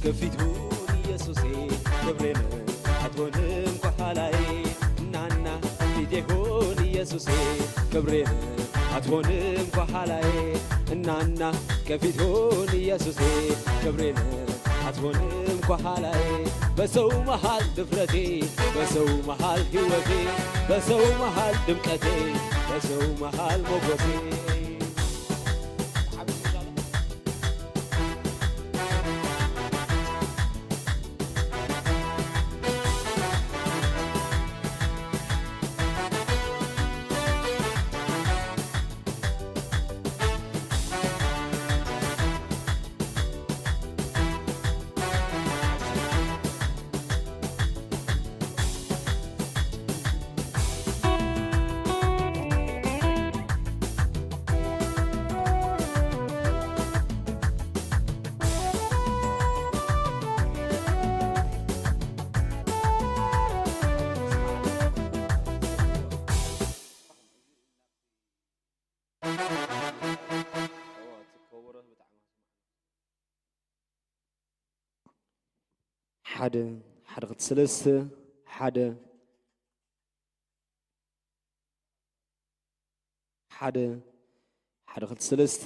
ከፊት ሁን ኢየሱሴ ክብሬን ኣትሆንም ኳሓላይ እናና ፊቴ ሁን ኢየሱሴ ክብሬን ኣትሆንም ኳሓላይ እናና ከፊት ሁን ኢየሱሴ ክብሬን ኣትሆንም ኳሓላይ በሰው መሃል ድፍረቴ በሰው መሃል ሕይወቴ በሰው መሃል ድምቀቴ በሰው መሃል ሞገሴ ሓደ ሓደ ክልተ ሰለስተ ሓደ ሓደ ሓደ ክልተ ሰለስተ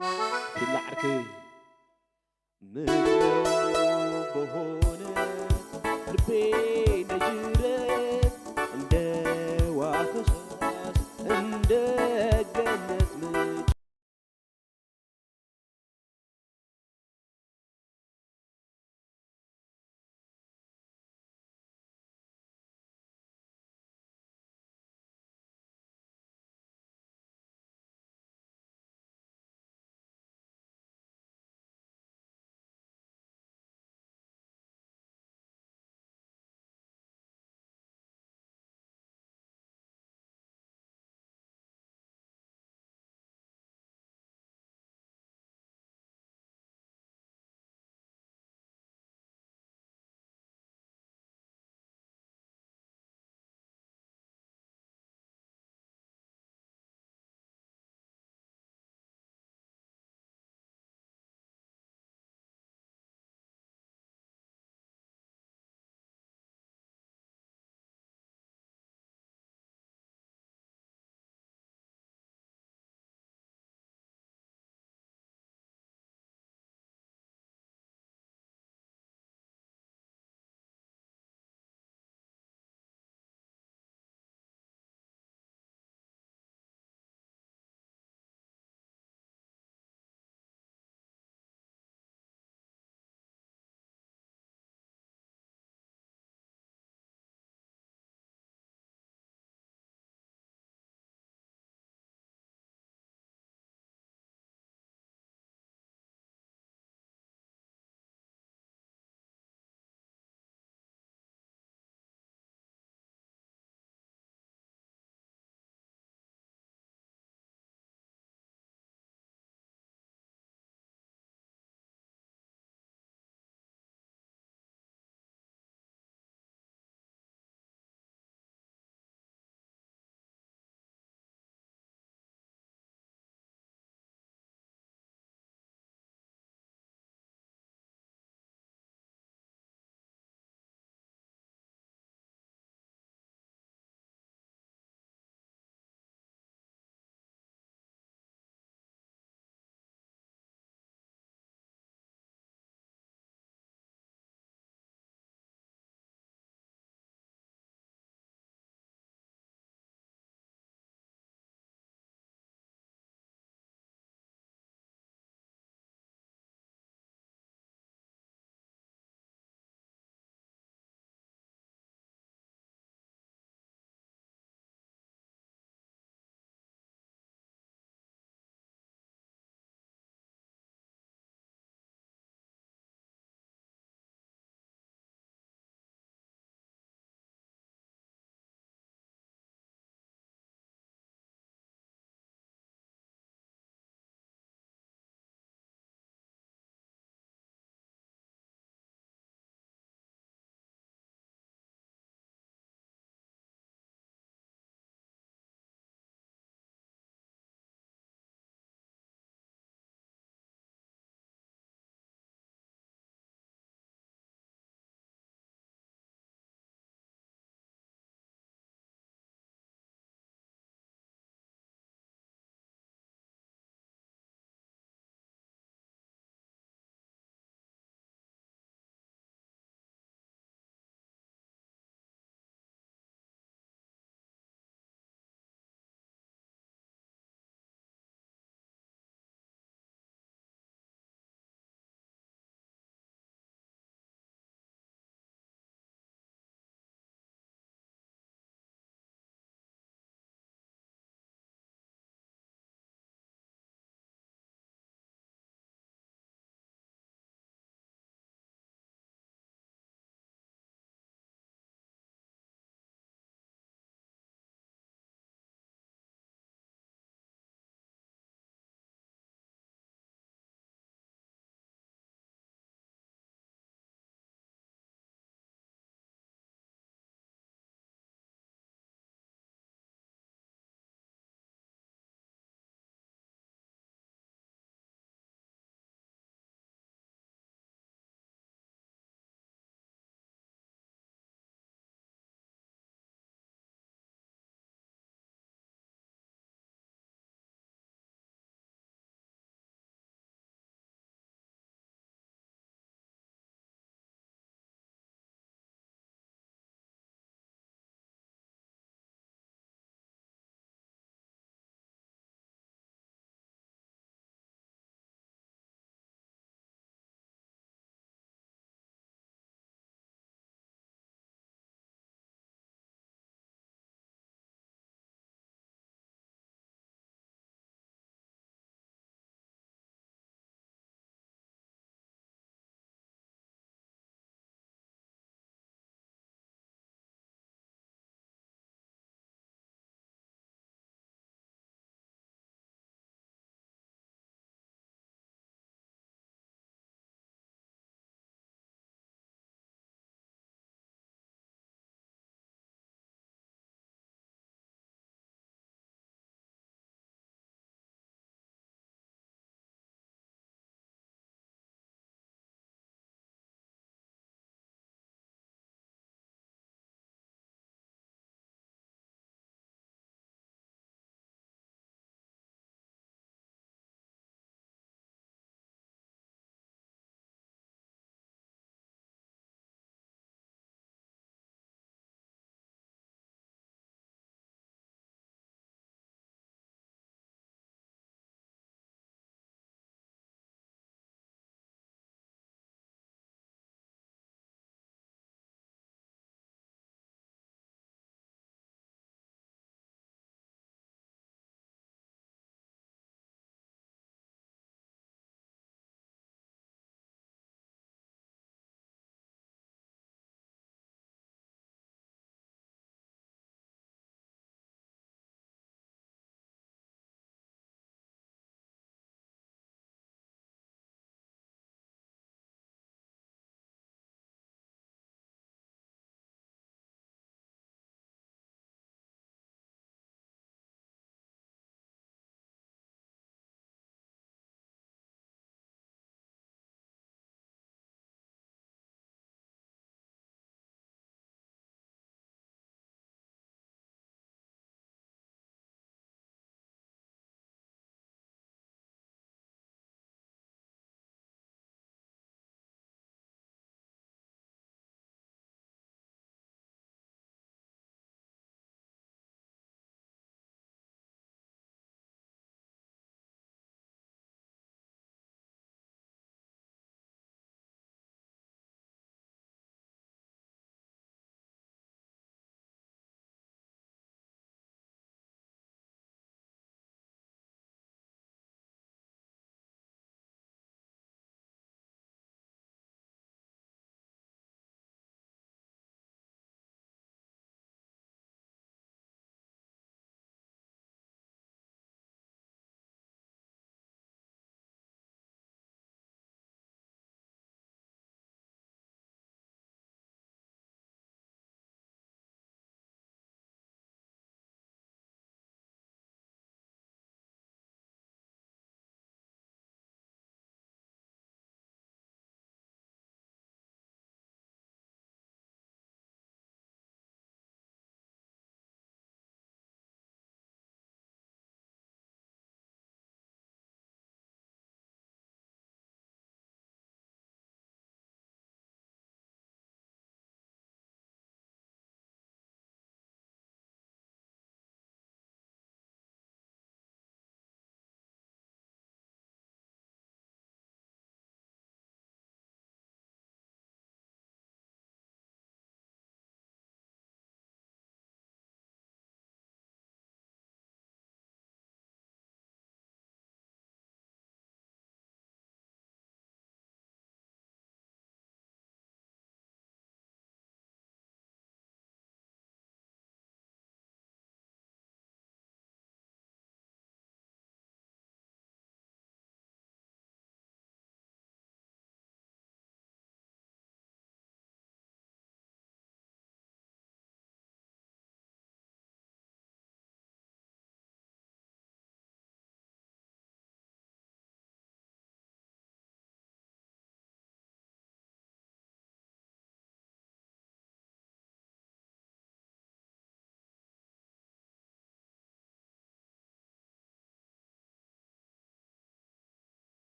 ፊላ ዓርከይ ምነው በሆነ ልቤ እንደ ጅረት እንደ ውሃ ፈሳሽ እንደ ገነት ምንጭ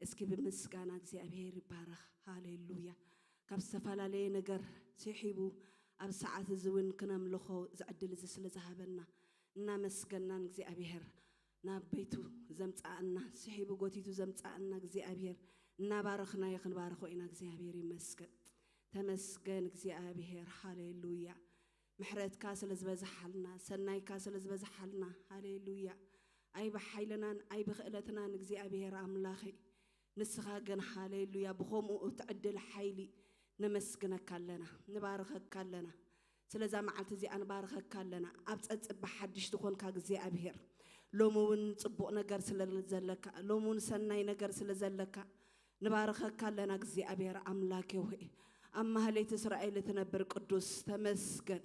እስኪ ብምስጋና እግዚኣብሔር ይባረኽ። ሃሌሉያ። ካብ ዝተፈላለየ ነገር ስሒቡ ኣብ ሰዓት እዚ እውን ክነምልኾ እዚ ዕድል እዚ ስለ ዝሃበና እናመስገናን እግዚኣብሔር ናብ ቤቱ ዘምጻኣና ስሒቡ ጎቲቱ ዘምጻኣና እግዚኣብሔር እናባረኽናዮ ክንባርኾ ኢና። እግዚኣብሔር ይመስገን። ተመስገን እግዚኣብሔር። ሃሌሉያ። ምሕረትካ ስለ ዝበዝሓልና፣ ሰናይካ ስለ ዝበዝሓልና፣ ሃሌሉያ። ኣይ ብሓይልናን ኣይ ብኽእለትናን እግዚኣብሔር ኣምላኸይ፣ ንስኻ ግን ሃሌሉያ ብኸምኡ እትዕድል ሓይሊ ነመስግነካ ኣለና፣ ንባርኸካ ኣለና። ስለዛ መዓልቲ እዚኣ ንባርኸካ ኣለና። ኣብ ጸጽባ ሓድሽ ዝኾንካ እግዚኣብሔር፣ ሎሚ እውን ጽቡቕ ነገር ስለ ዘለካ፣ ሎሚ እውን ሰናይ ነገር ስለ ዘለካ፣ ንባርኸካ ኣለና እግዚኣብሔር ኣምላኬ ሆይ። ኣብ ማህሌት እስራኤል እትነብር ቅዱስ ተመስገን።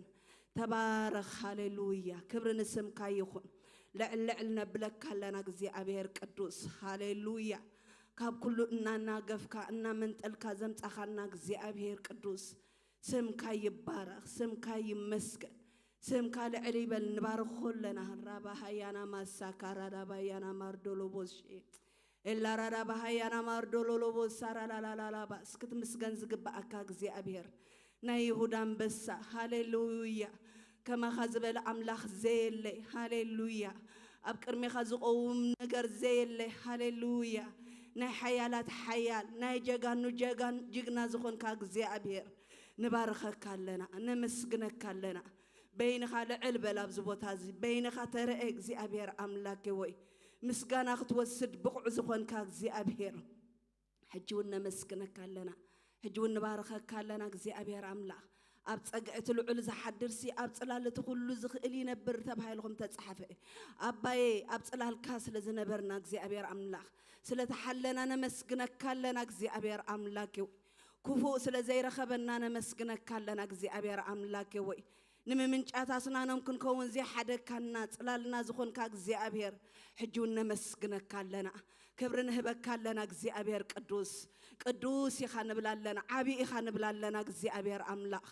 ተባረኽ። ሃሌሉያ። ክብሪ ንስምካ ይኹን። ልዕል ልዕል ነብለካ ኣለና እግዚኣብሔር ቅዱስ። ሃሌሉያ። ካብ ኩሉ እናናገፍካ እናመንጠልካ ዘምጻኻና እግዚኣብሔር ቅዱስ ስምካ ይባረኽ። ስምካ ይመስገን። ስምካ ልዕል ይበል። ንባርኾ ኣለና። ራባ ሃያና ማሳካ ራዳ ባያና ማርዶሎቦሼ ኤላራዳ ባሃያና ማርዶሎሎቦ ሳራላላላላባ እስክትምስገን ዝግብኣካ እግዚኣብሔር ናይ ይሁዳ ኣንበሳ። ሃሌሉያ። ከማኻ ዝበለ ኣምላኽ ዘየለ። ሃሌሉያ። ኣብ ቅድሜኻ ዝቐውም ነገር ዘየለ። ሃሌሉያ። ናይ ሓያላት ሓያል ናይ ጀጋኑ ጀጋን ጅግና ዝኾንካ እግዚኣብሔር ንባርኸካ ኣለና፣ ነመስግነካ ኣለና። በይንኻ ልዕል በል ኣብዚ ቦታ እዚ፣ በይንኻ ተረአ እግዚኣብሔር ኣምላኬ ወይ ምስጋና ክትወስድ ብቑዕ ዝኾንካ እግዚኣብሔር፣ ሕጂ እውን ነመስግነካ ኣለና። ሕጂ እውን ንባርኸካ ኣለና እግዚኣብሔር ኣምላኽ። ኣብ ጸግዒ እቲ ልዑል ዝሓድርሲ ኣብ ጽላል እቲ ኩሉ ዝኽእል ይነብር ተባሂልኩም ተጻሕፈ። ኣባዬ ኣብ ጽላልካ ስለ ዝነበርና እግዚኣብሔር ኣምላኽ ስለተሓለና ነመስግነካ ኣለና እግዚኣብሔር ኣምላኬ። ክፉእ ስለ ዘይረኸበና ነመስግነካ ኣለና እግዚኣብሔር ኣምላኬ ወይ ንምምንጫት ኣስናኖም ክንከውን ዘይሓደግካና ጽላልና ዝኾንካ እግዚኣብሔር ሕጂ እውን ነመስግነካ ኣለና። ክብሪ ንህበካ ኣለና እግዚኣብሔር ቅዱስ። ቅዱስ ኢኻ ንብላ ኣለና። ዓቢ ኢኻ ንብላ ኣለና እግዚኣብሔር ኣምላኽ።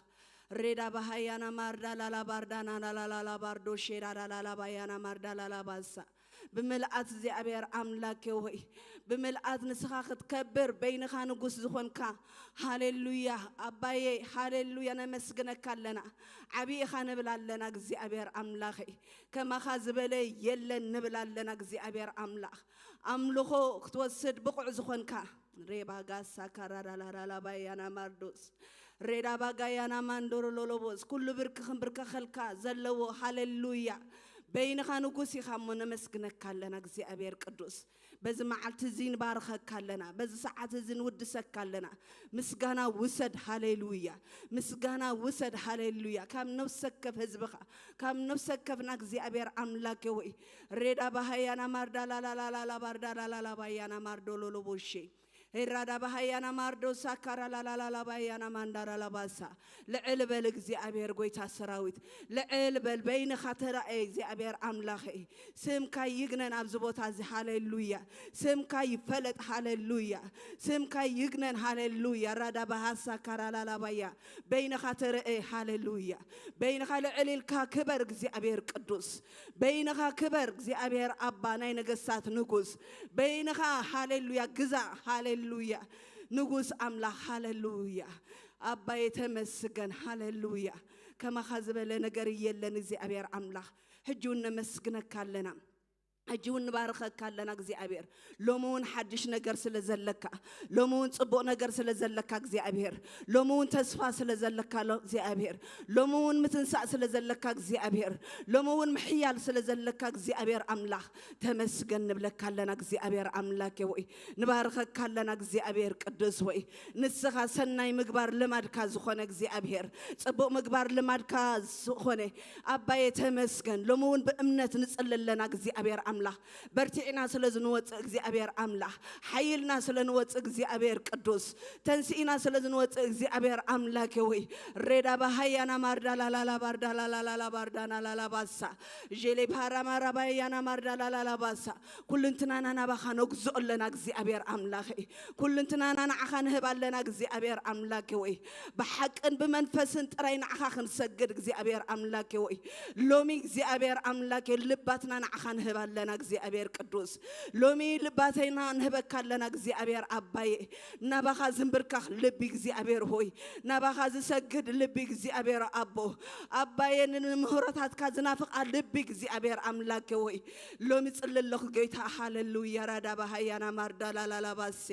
ሬዳ ባሃያና ማርዳ ላላ ባርዳና ላላላላ ባርዶ ሼዳ ላላላ ባያና ማርዳ ላላ ባሳ ብምልኣት እግዚኣብሔር ኣምላኬ ሆይ ብምልኣት ንስኻ ክትከብር በይንኻ ንጉስ ዝኾንካ። ሃሌሉያ ኣባዬ ሃሌሉያ ነመስግነካ ኣለና። ዓቢ ኢኻ ንብል ኣለና እግዚኣብሔር ኣምላኸይ። ከማኻ ዝበለ የለን ንብል ኣለና እግዚኣብሔር ኣምላኽ። ኣምልኾ ክትወስድ ብቑዕ ዝኾንካ ሬባ ጋሳ ካራዳላላላ ባያና ማርዶስ ሬዳ ባጋያና ማንዶሮ ሎሎቦስ ኩሉ ብርኪ ክንብርከኸልካ ዘለዎ። ሃሌሉያ። በይንኻ ንጉስ ኢኻ እሞ ነመስግነካ ኣለና እግዚኣብሔር ቅዱስ። በዚ መዓልቲ እዚ ንባርኸካ ኣለና። በዚ ሰዓት እዚ ንውድሰካ ኣለና። ምስጋና ውሰድ። ሃሌሉያ። ምስጋና ውሰድ። ሃሌሉያ። ካብ ነፍሲ ወከፍ ህዝብኻ ካብ ነፍሲ ወከፍና እግዚኣብሔር ኣምላኬ ወይ ሬዳ ባሃያና ማርዳ ላላላላላ ባርዳ ላላላ ባያና ማርዶ ሎሎቦሼ ሄራዳ ባሃያና ማርዶ ሳካራ ላላላላ ባያና ማንዳራ ላባሳ ልዕል በል እግዚኣብሔር ጎይታ ሰራዊት ልዕል በል በይንኻ ተራእየ እግዚኣብሔር ኣምላኸይ። ስምካ ይግነን ኣብዚ ቦታ እዚ። ሃሌሉያ። ስምካ ይፈለጥ። ሃሌሉያ። ስምካ ይግነን። ሃሌሉያ። ራዳ ባሃሳ ካራላላባያ በይንኻ ተረአ። ሃሌሉያ። በይንኻ ልዕል ኢልካ ክበር እግዚኣብሔር ቅዱስ። በይንኻ ክበር እግዚኣብሔር ኣባ ናይ ነገስታት ንጉስ። በይንኻ ሃሌሉያ ግዛእ። ሃሌሉያ። ንጉስ ኣምላኽ ሃሌሉያ። ኣባዬ ተመስገን። ሃሌሉያ። ከማኻ ዝበለ ነገር የለን እግዚኣብሔር ኣምላኽ። ሕጂ እውን ነመስግነካ ኣለና። ሕጂ እውን ንባርኸካ ኣለና እግዚኣብሔር። ሎሚ እውን ሓድሽ ነገር ስለ ዘለካ፣ ሎሚ እውን ጽቡቕ ነገር ስለ ዘለካ እግዚኣብሔር፣ ሎሚ እውን ተስፋ ስለ ዘለካ ሎ እግዚኣብሔር፣ ሎሚ እውን ምትንሳእ ስለ ዘለካ እግዚኣብሔር፣ ሎሚ እውን ምሕያል ስለ ዘለካ እግዚኣብሔር ኣምላኽ ተመስገን ንብለካ ኣለና እግዚኣብሔር ኣምላኬ ወይ ንባርኸካ ኣለና እግዚኣብሔር ቅዱስ ወይ ንስኻ ሰናይ ምግባር ልማድካ ዝኾነ እግዚኣብሔር ጽቡቕ ምግባር ልማድካ ዝኾነ ኣባዬ ተመስገን። ሎሚ እውን ብእምነት ንጽሊ ኣለና እግዚኣብሔር ኣምላኽ። በርቲዕና ስለ ዝንወጽእ እግዚኣብሔር ኣምላኽ፣ ሓይልና ስለ ንወጽእ እግዚኣብሔር ቅዱስ፣ ተንስኢና ስለ ዝንወጽእ እግዚኣብሔር ኣምላኬ ወይ ሬዳ ባሃያና ማርዳ ላላላ ባርዳ ላላላላ ባርዳ ናላላ ባሳ ዤሌ ባሃራ ማራ ባያና ማርዳ ላላላ ባሳ ኩልንትናና ናባኻ ነግዞ ኣለና እግዚኣብሔር ኣምላኽ። ኩልንትናና ንዓኻ ንህብ ኣለና እግዚኣብሔር ኣምላኬ ወይ ብሓቅን ብመንፈስን ጥራይ ንዓኻ ክንሰግድ እግዚኣብሔር ኣምላኬ ወይ ሎሚ እግዚኣብሔር ኣምላኬ ልባትና ንዓኻ ንህብ ኣለና። ኣለና እግዚኣብሔር ቅዱስ። ሎሚ ልባተይና ንህበካ ኣለና እግዚኣብሔር ኣባዬ። ናባኻ ዝንብርካኽ ልቢ እግዚኣብሔር ሆይ፣ ናባኻ ዝሰግድ ልቢ እግዚኣብሔር ኣቦ ኣባዬ፣ ንምህሮታትካ ዝናፍቓ ልቢ እግዚኣብሔር ኣምላኬ ሆይ፣ ሎሚ ጽሊ ኣለኹ ጌታ። ሃሌሉያ። ራዳ ባሃያና ማርዳ ላላላባሴ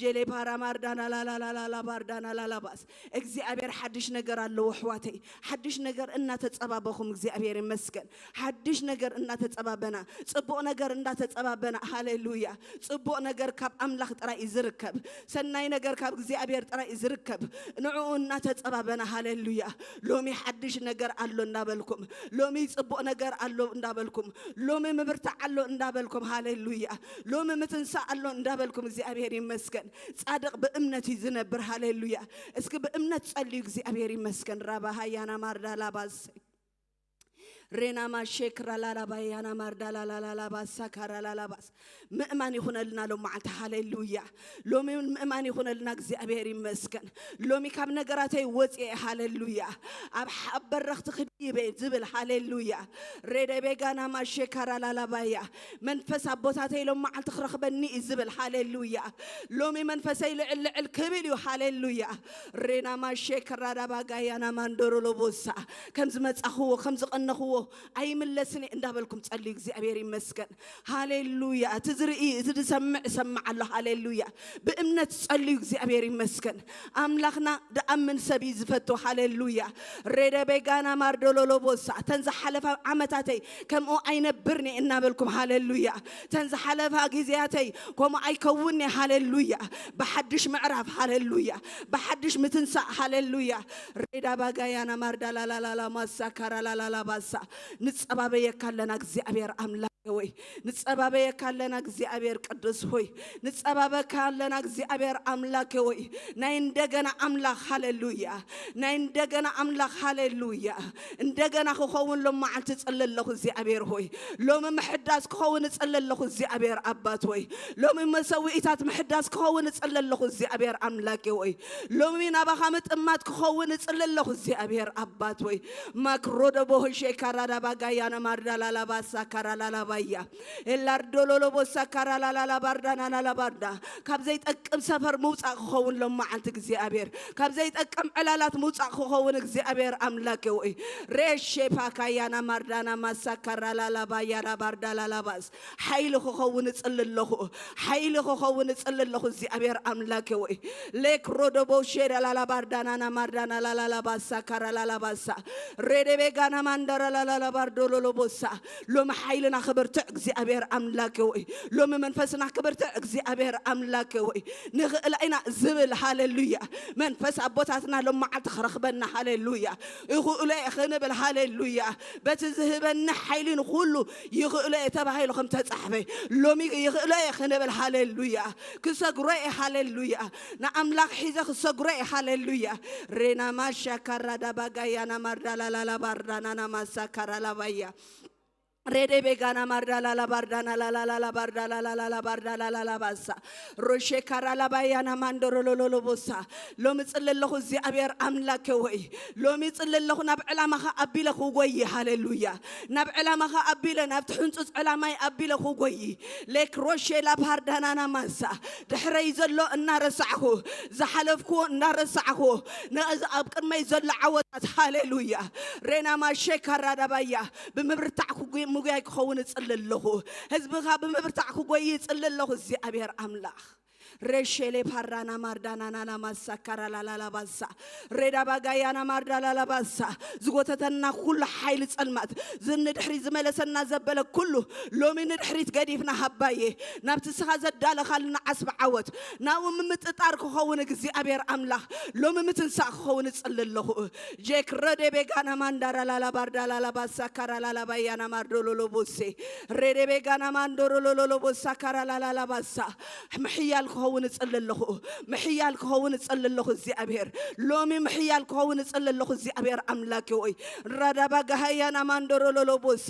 ጀሌ ፓራ ማርዳና ላላላላላ ባርዳና ላላባስ። እግዚኣብሔር ሓድሽ ነገር ኣለዎ ኣሕዋተይ። ሓድሽ ነገር እናተጸባበኹም እግዚኣብሔር ይመስገን። ሓድሽ ነገር እናተጸባበና፣ ጽቡቕ ነገር እንዳተጸባበና። ሃሌሉያ። ጽቡቕ ነገር ካብ ኣምላኽ ጥራይ እዩ ዝርከብ። ሰናይ ነገር ካብ እግዚኣብሔር ጥራይ እዩ ዝርከብ። ንዕኡ እናተጸባበና። ሃሌሉያ። ሎሚ ሓድሽ ነገር ኣሎ እንዳበልኩም፣ ሎሚ ጽቡቕ ነገር ኣሎ እንዳበልኩም፣ ሎሚ ምብርታዕ ኣሎ እንዳበልኩም። ሃሌሉያ። ሎሚ ምትንሳእ ኣሎ እንዳበልኩም እግዚኣብሔር ይመስገን። ጻድቕ ብእምነት እዩ ዝነብር። ሃሌሉያ። እስኪ ብእምነት ጸልዩ እግዚኣብሔር ይመስገን። ራባ ሃያና ማርዳ ላባስ ሬና ማሼክ ራላላባያና ማርዳ ላላላላባሳ ካራላላባስ ምእማን ይኹነልና ሎም መዓልቲ። ሃሌሉያ። ሎሚ እውን ምእማን ይኹነልና እግዚኣብሔር ይመስገን። ሎሚ ካብ ነገራተይ ወፅኤ። ሃሌሉያ። ኣብ ሓ- ኣብ በረኽቲ ክድይበ ዝብል። ሃሌሉያ። ሬደቤጋና ማሼካራ ላላባያ መንፈስ ኣቦታተይ ሎም መዓልቲ ክረኽበኒ እዩ ዝብል። ሃሌሉያ። ሎሚ መንፈሰይ ልዕል ልዕል ክብል እዩ። ሃሌሉያ። ሬና ማሼ ክራዳባጋያና ማንዶሮሎቦሳ ከም ዝመጻኽዎ ከም ዝቐነኽዎ ኣይምለስን እየ እንዳበልኩም ጸልዩ። እግዚኣብሔር ይመስገን። ሃሌሉያ። እቲ ዝርኢ እቲ ዝሰምዕ ይሰምዕ ኣሎ። ሃሌሉያ። ብእምነት ጸልዩ። እግዚኣብሔር ይመስገን። ኣምላኽና ድኣምን ሰብ እዩ ዝፈቱ። ሃሌሉያ። ሬደቤጋና ማርዶሎሎቦሳ እተን ዝሓለፋ ዓመታተይ ከምኡ ኣይነብርኒ እናበልኩም። ሃሌሉያ። እተን ዝሓለፋ ግዜያተይ ከምኡ ኣይከውንኒ። ሃሌሉያ። ብሓድሽ ምዕራፍ። ሃሌሉያ። ብሓድሽ ምትንሳእ። ሃሌሉያ። ሬዳ ባጋያና ማርዳ ላላላላ ማሳ ካራ ላላላ ባሳ ንጸባበየካ ኣለና እግዚኣብሔር ኣምላክ ወይ ንጸባበየካ ኣለና እግዚኣብሔር ቅዱስ ሆይ ንጸባበካ ኣለና እግዚኣብሔር ኣምላክ ወይ ናይ እንደገና ኣምላኽ። ሃሌሉያ። ናይ እንደገና ኣምላኽ። ሃሌሉያ። እንደገና ክኸውን ሎም መዓልቲ እጽሊ ኣለኹ እግዚኣብሔር ሆይ። ሎሚ ምሕዳስ ክኸውን እጽሊ ኣለኹ እግዚኣብሔር ኣባት ሆይ። ሎሚ መሰውኢታት ምሕዳስ ክኸውን እጽሊ ኣለኹ እግዚኣብሔር ኣምላኬ ሆይ። ሎሚ ናባኻ ምጥማት ክኸውን እጽሊ ኣለኹ እግዚኣብሔር ኣባት ሆይ። ማክሮደቦ ሆሼ ካራዳባጋያና ማርዳላላባሳ ካራላላባያ ኤላርዶሎሎቦሳ ካራላላላ ባርዳናናላ ባርዳ ካብ ዘይጠቅም ሰፈር ምውጻእ ክኸውን ሎም መዓልቲ እግዚኣብሔር ካብ ዘይጠቅም ዕላላት ምውጻእ ክኸውን እግዚኣብሔር ኣምላኬ ወይ ሬሼ ፓካያና ማርዳና ማሳካራ ላላባያና ባርዳ ላላባስ ሓይሊ ክኸውን እጽሊ ኣለኹ። ሓይሊ ክኸውን እጽሊ ኣለኹ እግዚኣብሔር ኣምላኬ ወይ ሌክ ሮዶቦ ሼዳ ላላ ባርዳናና ማርዳና ላላላባሳ ካራ ላላባሳ ሬዴቤጋና ማንዳራ ላላላ ባርዶሎሎቦሳ ሎሚ ሓይልና ክብርትዕ እግዚኣብሔር ኣምላኬ ወይ ሎሚ መንፈስና ክብርትዕ እግዚኣብሔር ኣምላኬ ወይ ንኽእል ኢና ዝብል ሃሌሉያ መንፈስ ኣቦታትና ሎም መዓልቲ ክረኽበና ሃሌሉያ ይኽእሎ እየ ክንብል ሃሌሉያ በቲ ዝህበኒ ሓይሊ ንኩሉ ይኽእሎ እየ ተባሂሉ ከም ተጻሕፈ ሎሚ ይኽእሎ እየ ክንብል ሃሌሉያ ክሰግሮ እየ ሃሌሉያ ንኣምላኽ ሒዘ ክሰግሮ እየ ሃሌሉያ ሬና ማሻ ካራ ዳባጋያና ማርዳላላላ ባርዳናና ማሳ ካራ ላባያ ሬዴ ቤጋና ማርዳ ላላ ባርዳና ላላላላ ባርዳ ላላላላ ባርዳ ላላላ ባሳ ሮሼ ካራ ላባያና ማንዶሮሎሎሎቦሳ ሎሚ ጽሊ ኣለኹ እግዚኣብሔር ኣምላኬ ወይ ሎሚ ጽሊ ኣለኹ ናብ ዕላማኻ ኣቢለ ክጎይ ሃሌሉያ ናብ ዕላማኻ ኣቢለ ናብቲ ሕንጹጽ ዕላማይ ኣቢለ ክጎይ ሌክ ሮሼ ላባርዳናና ማሳ ድሕረይ ዘሎ እናረሳዕኹ ዝሓለፍኩዎ እናረሳዕኹዎ ነዚ ኣብ ቅድመይ ዘሎ ዓወታት ሃሌሉያ ሬና ማሼ ካራ ዳባያ ብምብርታዕ ምጉያይ ክኸውን እጽሊ ኣለኹ ህዝብኻ ብምብርታዕ ክጎይ እጽሊ ኣለኹ እግዚኣብሔር ኣምላኽ ሬሼሌ ፓራና ማርዳናናና ማሳካራ ላላላባሳ ሬዳ ባጋያና ማርዳ ላላባሳ ዝጎተተና ኩሉ ሓይሊ ጸልማት ዝንድሕሪ ዝመለሰና ዘበለ ኩሉ ሎሚ ንድሕሪት ገዲፍና ሃባዬ ናብቲ ስኻ ዘዳለኻልና ዓስቢ ዓወት ናብኡ ምምጥጣር ክኸውን እግዚኣብሔር ኣምላኽ ሎሚ ምትንሳእ ክኸውን እጽሊ ኣለኹ ጄክ ረዴ ቤጋና ማንዳራ ላላ ባርዳ ላላ ባሳ ካራ ላላ ባያና ማርዶሎሎ ቦሴ ሬዴ ቤጋና ማንዶሮሎሎሎ ቦሳ ካራ ላላ ላባሳ ምሕያል ክኸውን እጽሊ ኣለኹ። ምሕያል ክኸውን እጽሊ ኣለኹ እግዚኣብሔር። ሎሚ ምሕያል ክኸውን እጽሊ ኣለኹ እግዚኣብሔር ኣምላኬ ወይ። ራዳባ ጋሃያና ማንዶሮ ሎሎቦሳ።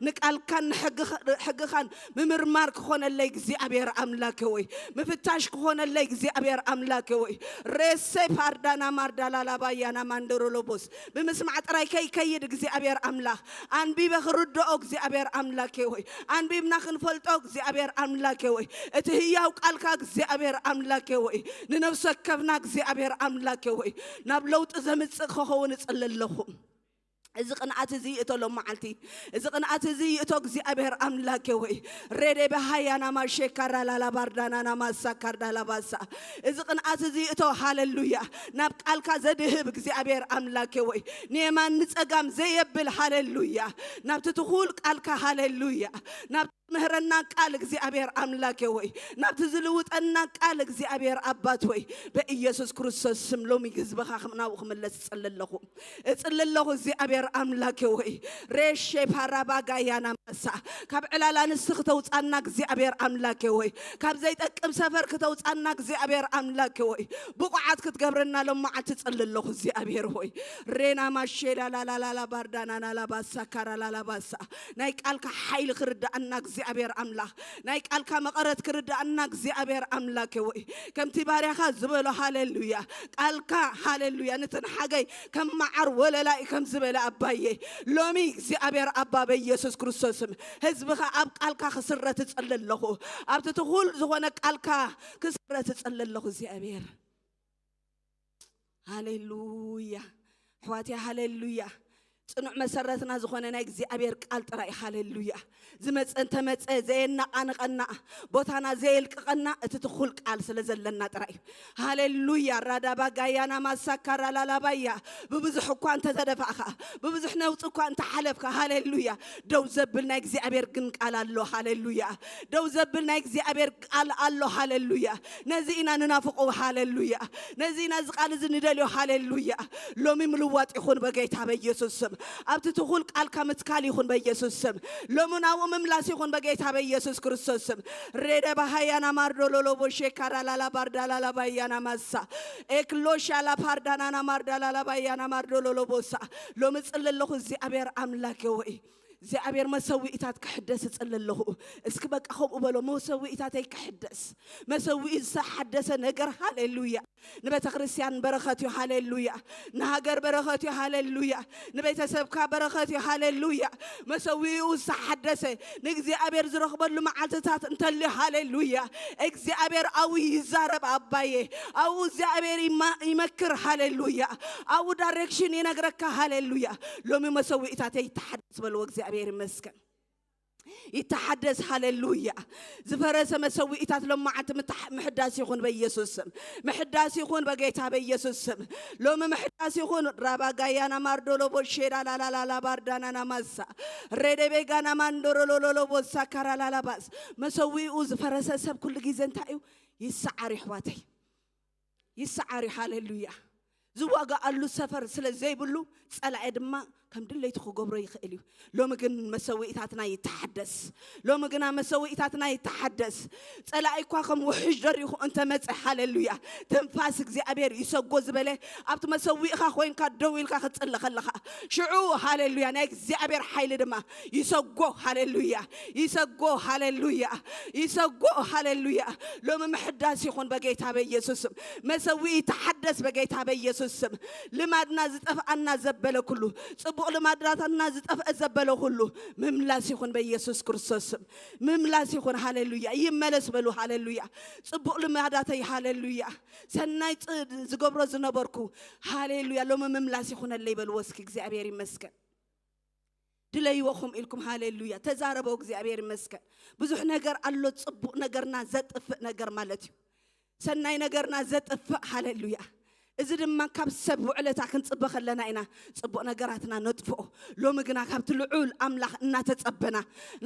ንቃልካን ንሕግኻ-፣ ሕግኻን ምምርማር ክኾነለይ እግዚኣብሔር ኣምላኬ ወይ። ምፍታሽ ክኾነለይ እግዚኣብሔር ኣምላኬ ወይ። ሬሴ ፓርዳና ማርዳላላ ባያና ማንዶሮ ሎቦስ። ብምስማዕ ጥራይ ከይከይድ እግዚኣብሔር ኣምላኽ። ኣንቢበ ክርድኦ እግዚኣብሔር ኣምላኬ ወይ። ኣንቢብና ክንፈልጦ እግዚኣብሔር ኣምላኬ ወይ። እቲ ህያው ቃልካ እግዚኣብሔር ኣምላኬ ወይ። ንነፍሲ ወከፍና እግዚኣብሔር ኣምላኬ ወይ። ናብ ለውጢ ዘምጽእ ክኸውን እጽሊ ኣለኹ። እዚ ቅንኣት እዚ ይእቶ ሎም መዓልቲ። እዚ ቅንኣት እዚ ይእቶ እግዚኣብሔር ኣምላኬ ወይ። ሬዴ በሃያና ማሼካራ ላላ ባርዳናና ማሳ ካርዳ ላባሳ። እዚ ቅንኣት እዚ ይእቶ ሃሌሉያ። ናብ ቃልካ ዘድህብ እግዚኣብሔር ኣምላኬ ወይ። ንየማን ንጸጋም ዘየብል ሃሌሉያ። ናብቲ ትኹል ቃልካ ሃሌሉያ። ናብቲ ምህረና ቃል እግዚኣብሔር ኣምላኬ ወይ። ናብቲ ዝልውጠና ቃል እግዚኣብሔር ኣባት ወይ። በኢየሱስ ክርስቶስ ስም ሎሚ ህዝብኻ ክም-፣ ናብኡ ክምለስ እጽሊ ኣለኹ። እጽሊ ኣለኹ እግዚኣብሔር ኣምላኬ ወይ። ሬሼ ፓራባ ጋያና ማሳ። ካብ ዕላል ኣንስቲ ክተውጻና እግዚኣብሔር ኣምላኬ ወይ። ካብ ዘይጠቅም ሰፈር ክተውጻና እግዚኣብሔር ኣምላኬ ወይ። ብቑዓት ክትገብረና ሎም መዓልቲ እጽሊ ኣለኹ እግዚኣብሔር ሆይ። ሬና ማሼላ ላላላላ ባርዳና ናላባሳ ካራ ላላባሳ። ናይ ቃልካ ሓይሊ ክርዳኣና እግዚኣብሔር ኣምላኽ። ናይ ቃልካ መቐረት ክርዳኣና እግዚኣብሔር ኣምላኬ ወይ። ከምቲ ባርያኻ ዝበሎ ሃሌሉያ። ቃልካ ሃሌሉያ። ንትን ሓገይ ከም መዓር ወለላ እዩ ከም ዝበለ ኣባዬ። ሎሚ እግዚኣብሔር ኣባ በኢየሱስ ክርስቶስም ህዝብኻ ኣብ ቃልካ ክስረት እጽሊ ኣለኹ። ኣብቲ ትኹል ዝኾነ ቃልካ ክስረት እጽሊ ኣለኹ እግዚኣብሔር። ሃሌሉያ። ኣሕዋትያ ሃሌሉያ። ጽኑዕ መሰረትና ዝኾነ ናይ እግዚኣብሔር ቃል ጥራይ ሃሌሉያ። ዝመጸ እንተመጸ ዘየናቓንቐና፣ ቦታና ዘየልቅቐና እቲ ትኹል ቃል ስለ ዘለና ጥራይ እዩ። ሃሌሉያ። ራዳባ ጋያና ማሳካራ ላላባያ። ብብዙሕ እኳ እንተተደፋእኻ፣ ብብዙሕ ነውጺ እኳ እንተሓለፍካ፣ ሃሌሉያ። ደው ዘብል ናይ እግዚኣብሔር ግን ቃል ኣሎ። ሃሌሉያ። ደው ዘብል ናይ እግዚኣብሔር ቃል ኣሎ። ሃሌሉያ። ነዚ ኢና ንናፍቆ። ሃሌሉያ። ነዚ ኢና እዚ ቃል እዚ ንደልዮ። ሃሌሉያ። ሎሚ ምልዋጥ ይኹን በጌታ በኢየሱስ ስም። ኣብቲ ትኹል ቃልካ ምትካል ይኹን በኢየሱስ ስም። ሎሚ ናብኡ ምምላስ ይኹን በጌታ በኢየሱስ ክርስቶስ ስም። ሬደ ባሃያና ማርዶ ሎሎቦ ሼካራ ላላ ባርዳ ላላ ባያና ማሳ። ኤክሎሻ ላ ፓርዳናና ማርዳ ላላ ባያና ማርዶ ሎሎቦሳ። ሎሚ ጽሊ ኣለኹ እግዚኣብሔር ኣምላኬ ወይ። እግዚኣብሔር መሰዊኢታት ክሕደስ እጽሊ ኣለኹ። እስኪ በቃ ከምኡ በሎ፣ መሰዊኢታተይ ክሕደስ። መሰዊኢ ዝተሓደሰ ነገር፣ ሃሌሉያ። ንቤተ ክርስቲያን በረኸት እዩ፣ ሃሌሉያ። ንሃገር በረኸት እዩ፣ ሃሌሉያ። ንቤተሰብካ በረኸት እዩ፣ ሃሌሉያ። መሰዊኡ ዝተሓደሰ ንእግዚኣብሔር ዝረኽበሉ መዓልትታት እንተልዩ፣ ሃሌሉያ። እግዚኣብሔር ኣብኡ ይዛረብ ኣባዬ። ኣብኡ እግዚኣብሔር ይማ-፣ ይመክር፣ ሃሌሉያ። ኣብኡ ዳይሬክሽን ይነግረካ፣ ሃሌሉያ። ሎሚ መሰዊእታተይ ይተሓደስ በልዎ፣ እግዚኣብሔር ይመስገን። ይተሓደስ፣ ሃሌሉያ። ዝፈረሰ መሰዊእታት ሎም መዓልቲ ምትሓ-፣ ምሕዳስ ይኹን በኢየሱስ ስም። ምሕዳስ ይኹን በጌታ በኢየሱስ ስም። ሎሚ ምሕዳስ ይኹን። ራባ ጋያና ማርዶሎ ቦሼዳ ላላላላ ባርዳናና ማሳ። ሬዴቤጋና ማንዶሮሎሎሎ ቦሳ ካራላላባስ። መሰዊኡ ዝፈረሰ ሰብ ኩሉ ግዜ እንታይ እዩ? ይሰዓር፣ የሕዋተይ። ይሰዓር እዩ። ሃሌሉያ። ዝዋጋኣሉ ሰፈር ስለ ዘይብሉ፣ ጸላኤ ድማ ከም ድሌቱ ክገብሮ ይኽእል እዩ። ሎሚ ግን መሰዊእታትና ይተሓደስ። ሎሚ ግና መሰዊእታትና ይተሓደስ። ጸላኢ እኳ ከም ውሕጅ ደሪኹ እንተመጸ፣ ሃሌሉያ፣ ትንፋስ እግዚኣብሔር ይሰጎ ዝበለ፣ ኣብቲ መሰዊእኻ ኮይንካ ደው ኢልካ ክትጽሊ ከለኻ፣ ሽዑ፣ ሃሌሉያ፣ ናይ እግዚኣብሔር ሓይሊ ድማ ይሰጎ። ሃሌሉያ፣ ይሰጎ። ሃሌሉያ፣ ይሰጎ። ሃሌሉያ። ሎሚ ምሕዳስ ይኹን በጌታ በኢየሱስ ስም። መሰዊኢ ተሓደስ በጌታ በኢየሱስ ስም። ልማድና ዝጠፍኣና ዘበለ ኩሉ፣ ጽቡቕ ልማዳትና ዝጠፍአ ዘበለ ኩሉ ምምላስ ይኹን በኢየሱስ ክርስቶስ ስም። ምምላስ ይኹን። ሃሌሉያ። ይመለስ በሉ። ሃሌሉያ። ጽቡቕ ልማዳተይ፣ ሃሌሉያ። ሰናይ ጽ-፣ ዝገብሮ ዝነበርኩ፣ ሃሌሉያ። ሎሚ ምምላስ ይኹነለይ በልዎ እስኪ። እግዚኣብሔር ይመስገን። ድለይዎ ከምኡ ኢልኩም፣ ሃሌሉያ። ተዛረበው፣ እግዚኣብሔር ይመስገን። ብዙሕ ነገር ኣሎ፣ ጽቡቕ ነገርና ዘጥፍእ ነገር ማለት እዩ። ሰናይ ነገርና ዘጥፍእ፣ ሃሌሉያ። እዚ ድማ ካብ ሰብ ውዕለታ ክንጽበ ከለና ኢና ጽቡቕ ነገራትና ነጥፍኦ። ሎሚ ግና ካብቲ ልዑል ኣምላኽ እናተጸበና፣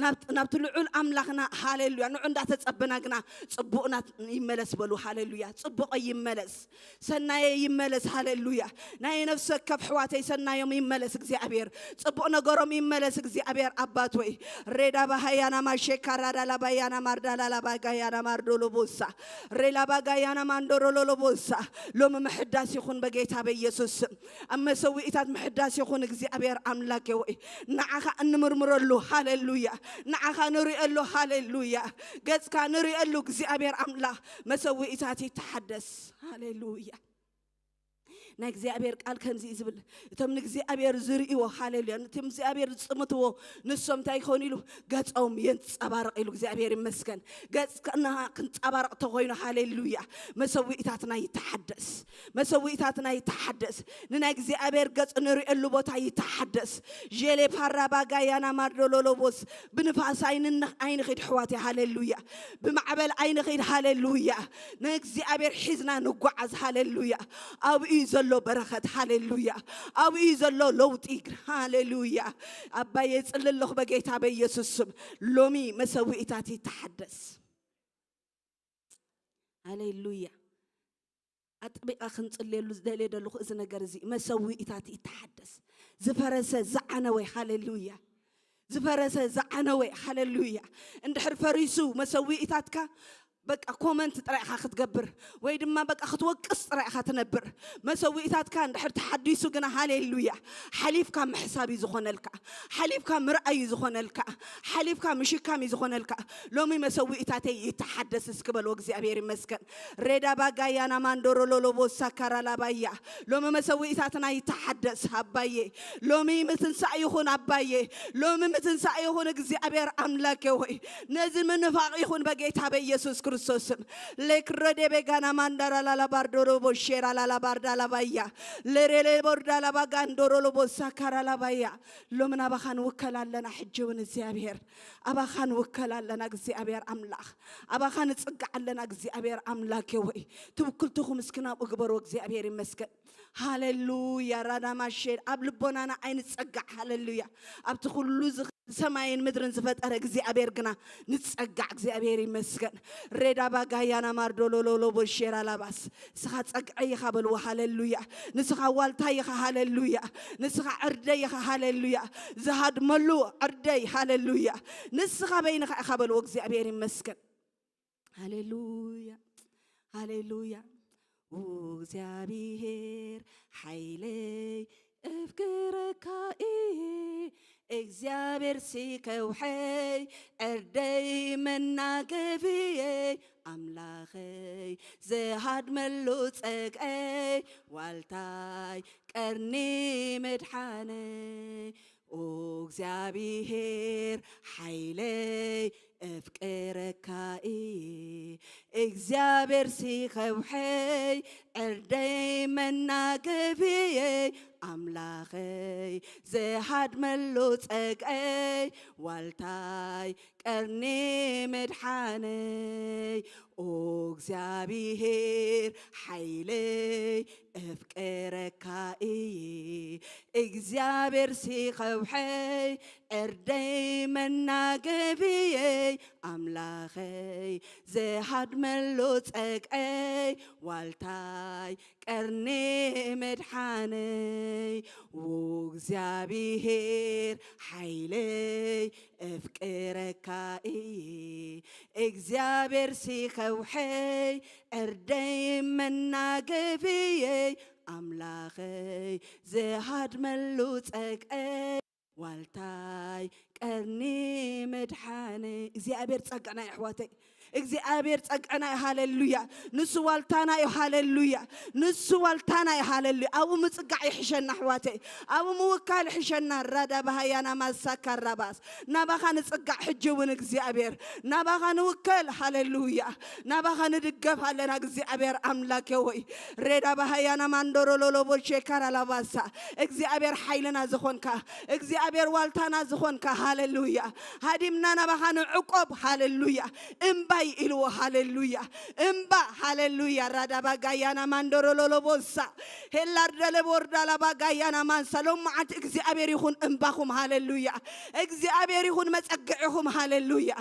ናብ-፣ ናብቲ ልዑል ኣምላኽና፣ ሃሌሉያ፣ ንዑ እንዳተጸበና ግና ጽቡቕና ይመለስ በሉ። ሃሌሉያ። ጽቡቐይ ይመለስ፣ ሰናየይ ይመለስ። ሃሌሉያ። ናይ ነፍሲ ወከፍ ኣሕዋተይ ሰናዮም ይመለስ እግዚኣብሔር። ጽቡቕ ነገሮም ይመለስ እግዚኣብሔር ኣባት ወይ። ሬዳ ባሃያና ማሼካ ራዳ ላባያና ማርዳ ላላባጋያና ማርዶሎቦሳ ሬላ ባጋያና ማንዶሮሎሎቦሳ። ሎሚ ምሕዳስ ይኹን በጌታ በኢየሱስ ስም። ኣብ መሰዊኢታት ምሕዳስ ይኹን እግዚኣብሔር ኣምላኬ ወይ። ንዓኻ እንምርምረሉ፣ ሃሌሉያ። ንዓኻ ንርእየሉ፣ ሃሌሉያ። ገጽካ ንርእየሉ እግዚኣብሔር ኣምላኽ። መሰዊኢታት ይተሓደስ። ሃሌሉያ። ናይ እግዚኣብሔር ቃል ከምዚ እዩ ዝብል፣ እቶም ንእግዚኣብሔር ዝርእይዎ፣ ሃሌሉያ፣ ነቶም እግዚኣብሔር ዝጽምትዎ፣ ንሶም እንታይ ይኾኑ ኢሉ? ገጾም የንጸባርቕ ኢሉ። እግዚኣብሔር ይመስገን። ገጽና ክንጸባርቕ ተኾይኑ፣ ሃሌሉያ፣ መሰዊኢታትና ይተሓደስ። መሰዊኢታትና ይተሓደስ። ንናይ እግዚኣብሔር ገጽ ንርእየሉ ቦታ ይተሓደስ። ዤሌ ፓራ ባጋያና ማርዶሎሎቦስ። ብንፋስ ኣይንነ-፣ ኣይንኺድ ኣሕዋተይ፣ ሃሌሉያ። ብማዕበል ኣይንኺድ፣ ሃሌሉያ። ንእግዚኣብሔር ሒዝና ንጓዓዝ፣ ሃሌሉያ። ኣብኡ እዩ ዘሎ በረኸት፣ ሃሌሉያ። ኣብኡ እዩ ዘሎ ለውጢ፣ ሃሌሉያ። ኣባየ፣ ጽሊ ኣለኹ በጌታ በኢየሱስ ስም። ሎሚ መሰዊኢታት ይተሓደስ። ሃሌሉያ። ኣጥቢቓ ክንጽልየሉ ዝደልየ ዘለኹ እዚ ነገር እዚ፣ መሰዊኢታት ይተሓደስ። ዝፈረሰ ዝዓነወ፣ ሃሌሉያ። ዝፈረሰ ዝዓነወ፣ ሃሌሉያ። እንድሕር ፈሪሱ መሰዊኢታትካ፣ በቃ ኮመንት ጥራይ ኢኻ ክትገብር፣ ወይ ድማ በቃ ክትወቅስ ጥራይ ኢኻ ትነብር። መሰዊኢታትካ እንድሕር ተሓዲሱ ግና፣ ሃሌሉያ፣ ሓሊፍካ ምሕሳብ እዩ ዝኾነልካ፣ ሓሊፍካ ምርኣይ እዩ ዝኾነልካ፣ ሓሊፍካ ምሽካም እዩ ዝኾነልካ። ሎሚ መሰዊኢታተይ ይተሓደስ እስኪ በልዎ። እግዚኣብሔር ይመስገን። ሬዳ ባጋያና ማንዶሮ ሎሎቦ ሳካራ ላባያ። ሎሚ መሰዊኢታትና ይተሓደስ ኣባዬ። ሎሚ ምትንሳእ ይኹን ኣባዬ። ሎሚ ምትንሳእ ይኹን እግዚኣብሔር ኣምላኬ ሆይ። ነዚ ምንፋቕ ይኹን በጌታ በኢየሱስ ክርስቶስ ስም። ሌክረዴ ቤጋና ማንዳራ ላላባርዶሮ ቦሼራ ላላባርዳ ላባያ። ሌሬሌ ቦርዳ ላባጋንዶሮ ሎቦ ሳካራ ላባያ። ሎሚ ናባኻ ንውከል ኣለና ሕጂ እውን እግዚኣብሔር። ኣባኻ ንውከል ኣለና እግዚኣብሔር ኣምላኽ። ኣባኻ ንጽጋዕ ኣለና እግዚኣብሔር ኣምላኬ ሆይ። ትውክልትኹም እስኪ ናብኡ ግበርዎ እግዚኣብሔር ይመስገን። ሃሌሉያ። ራዳማሼ ኣብ ልቦናና ኣይንጸጋዕ። ሃሌሉያ። ኣብቲ ኩሉ ዝ-፣ ሰማይን ምድርን ዝፈጠረ እግዚኣብሔር ግና ንጸጋዕ። እግዚኣብሔር ይመስገን። ሬዳ ባጋያና ማርዶሎሎሎ ቦሼራ ላባስ። ንስኻ ጸግዐይ ኢኻ በልዎ። ሃሌሉያ። ንስኻ ዋልታይ ኢኻ። ሃሌሉያ። ንስኻ ዕርደይ ኢኻ። ሃሌሉያ። ዝሃድመሉ ዕርደይ። ሃሌሉያ። ንስኻ በይንኻ ኢኻ በልዎ። እግዚኣብሔር ይመስገን። ሃሌሉያ፣ ሃሌሉያ። እግዚኣብሔር ሓይለይ እፍቅረካ እየ፣ እግዚኣብሔር ሲ ከውሐይ ዕርደይ መናገፍየይ፣ ኣምላኸይ ዝሃድመሉ ጸግዐይ ዋልታይ ቀርኒ መድሓነይ። ኦ እግዚኣብሔር ሓይለይ እፍቅረካ እየ፣ እግዚኣብሔር ሲ ከውሐይ ዕርደይ መናገፍየይ፣ ኣምላኸይ ዝሃድመሉ ጸግዐይ ዋልታይ ቀርኒ መድሓነይ። ኦ እግዚኣብሔር ሓይለይ እፍቅረካ እየ፣ እግዚኣብሔር ሲ ከውሐይ ዕርደይ መናገፍየይ፣ ኣምላኸይ ዝሃድመሉ ጸግዐይ ዋልታይ ቀርኒ መድሓነይ። ኦ እግዚኣብሔር ሓይለይ እፍቅረካ እየ፣ እግዚኣብሔር ሲ ከውሐይ ዕርደይ መናገፍየይ፣ ኣምላኸይ ዝሃድመሉ ጸግዐይ ዋልታይ ቀርኒ መድሓነይ። እግዚኣብሔር ጸግዕና እዩ ኣሕዋተይ። እግዚኣብሔር ጸግዕና እዩ። ሃሌሉያ። ንሱ ዋልታና እዩ። ሃሌሉያ። ንሱ ዋልታና እዩ። ሃሌሉያ። ኣብኡ ምጽጋዕ ይሕሸና ኣሕዋተይ። ኣብኡ ምውካል ይሕሸና። ራዳ ባሃያና ማሳካ ራባስ። ናባኻ ንጽጋዕ ሕጂ እውን እግዚኣብሔር። ናባኻ ንውከል። ሃሌሉያ። ናባኻ ንድገፍ ኣለና እግዚኣብሔር ኣምላኬ ሆይ። ሬዳ ባሃያና ማንዶሮ ሎሎቦ ሼካራ ላባሳ። እግዚኣብሔር ሓይልና ዝኾንካ፣ እግዚኣብሔር ዋልታና ዝኾንካ፣ ሃሌሉያ። ሃዲምና ናባኻ ንዕቆብ፣ ሃሌሉያ። እምባ ኢልዎ። ሃሌሉያ። እምባ፣ ሃሌሉያ። ራዳባ ጋያና ማንዶሮ ሎሎቦሳ፣ ሄላር ደለቦርዳ ላባ ጋያና ማንሳ። ሎም መዓልቲ እግዚኣብሔር ይኹን እምባኹም። ሃሌሉያ። እግዚኣብሔር ይኹን መጸግዕኹም። ሃሌሉያ።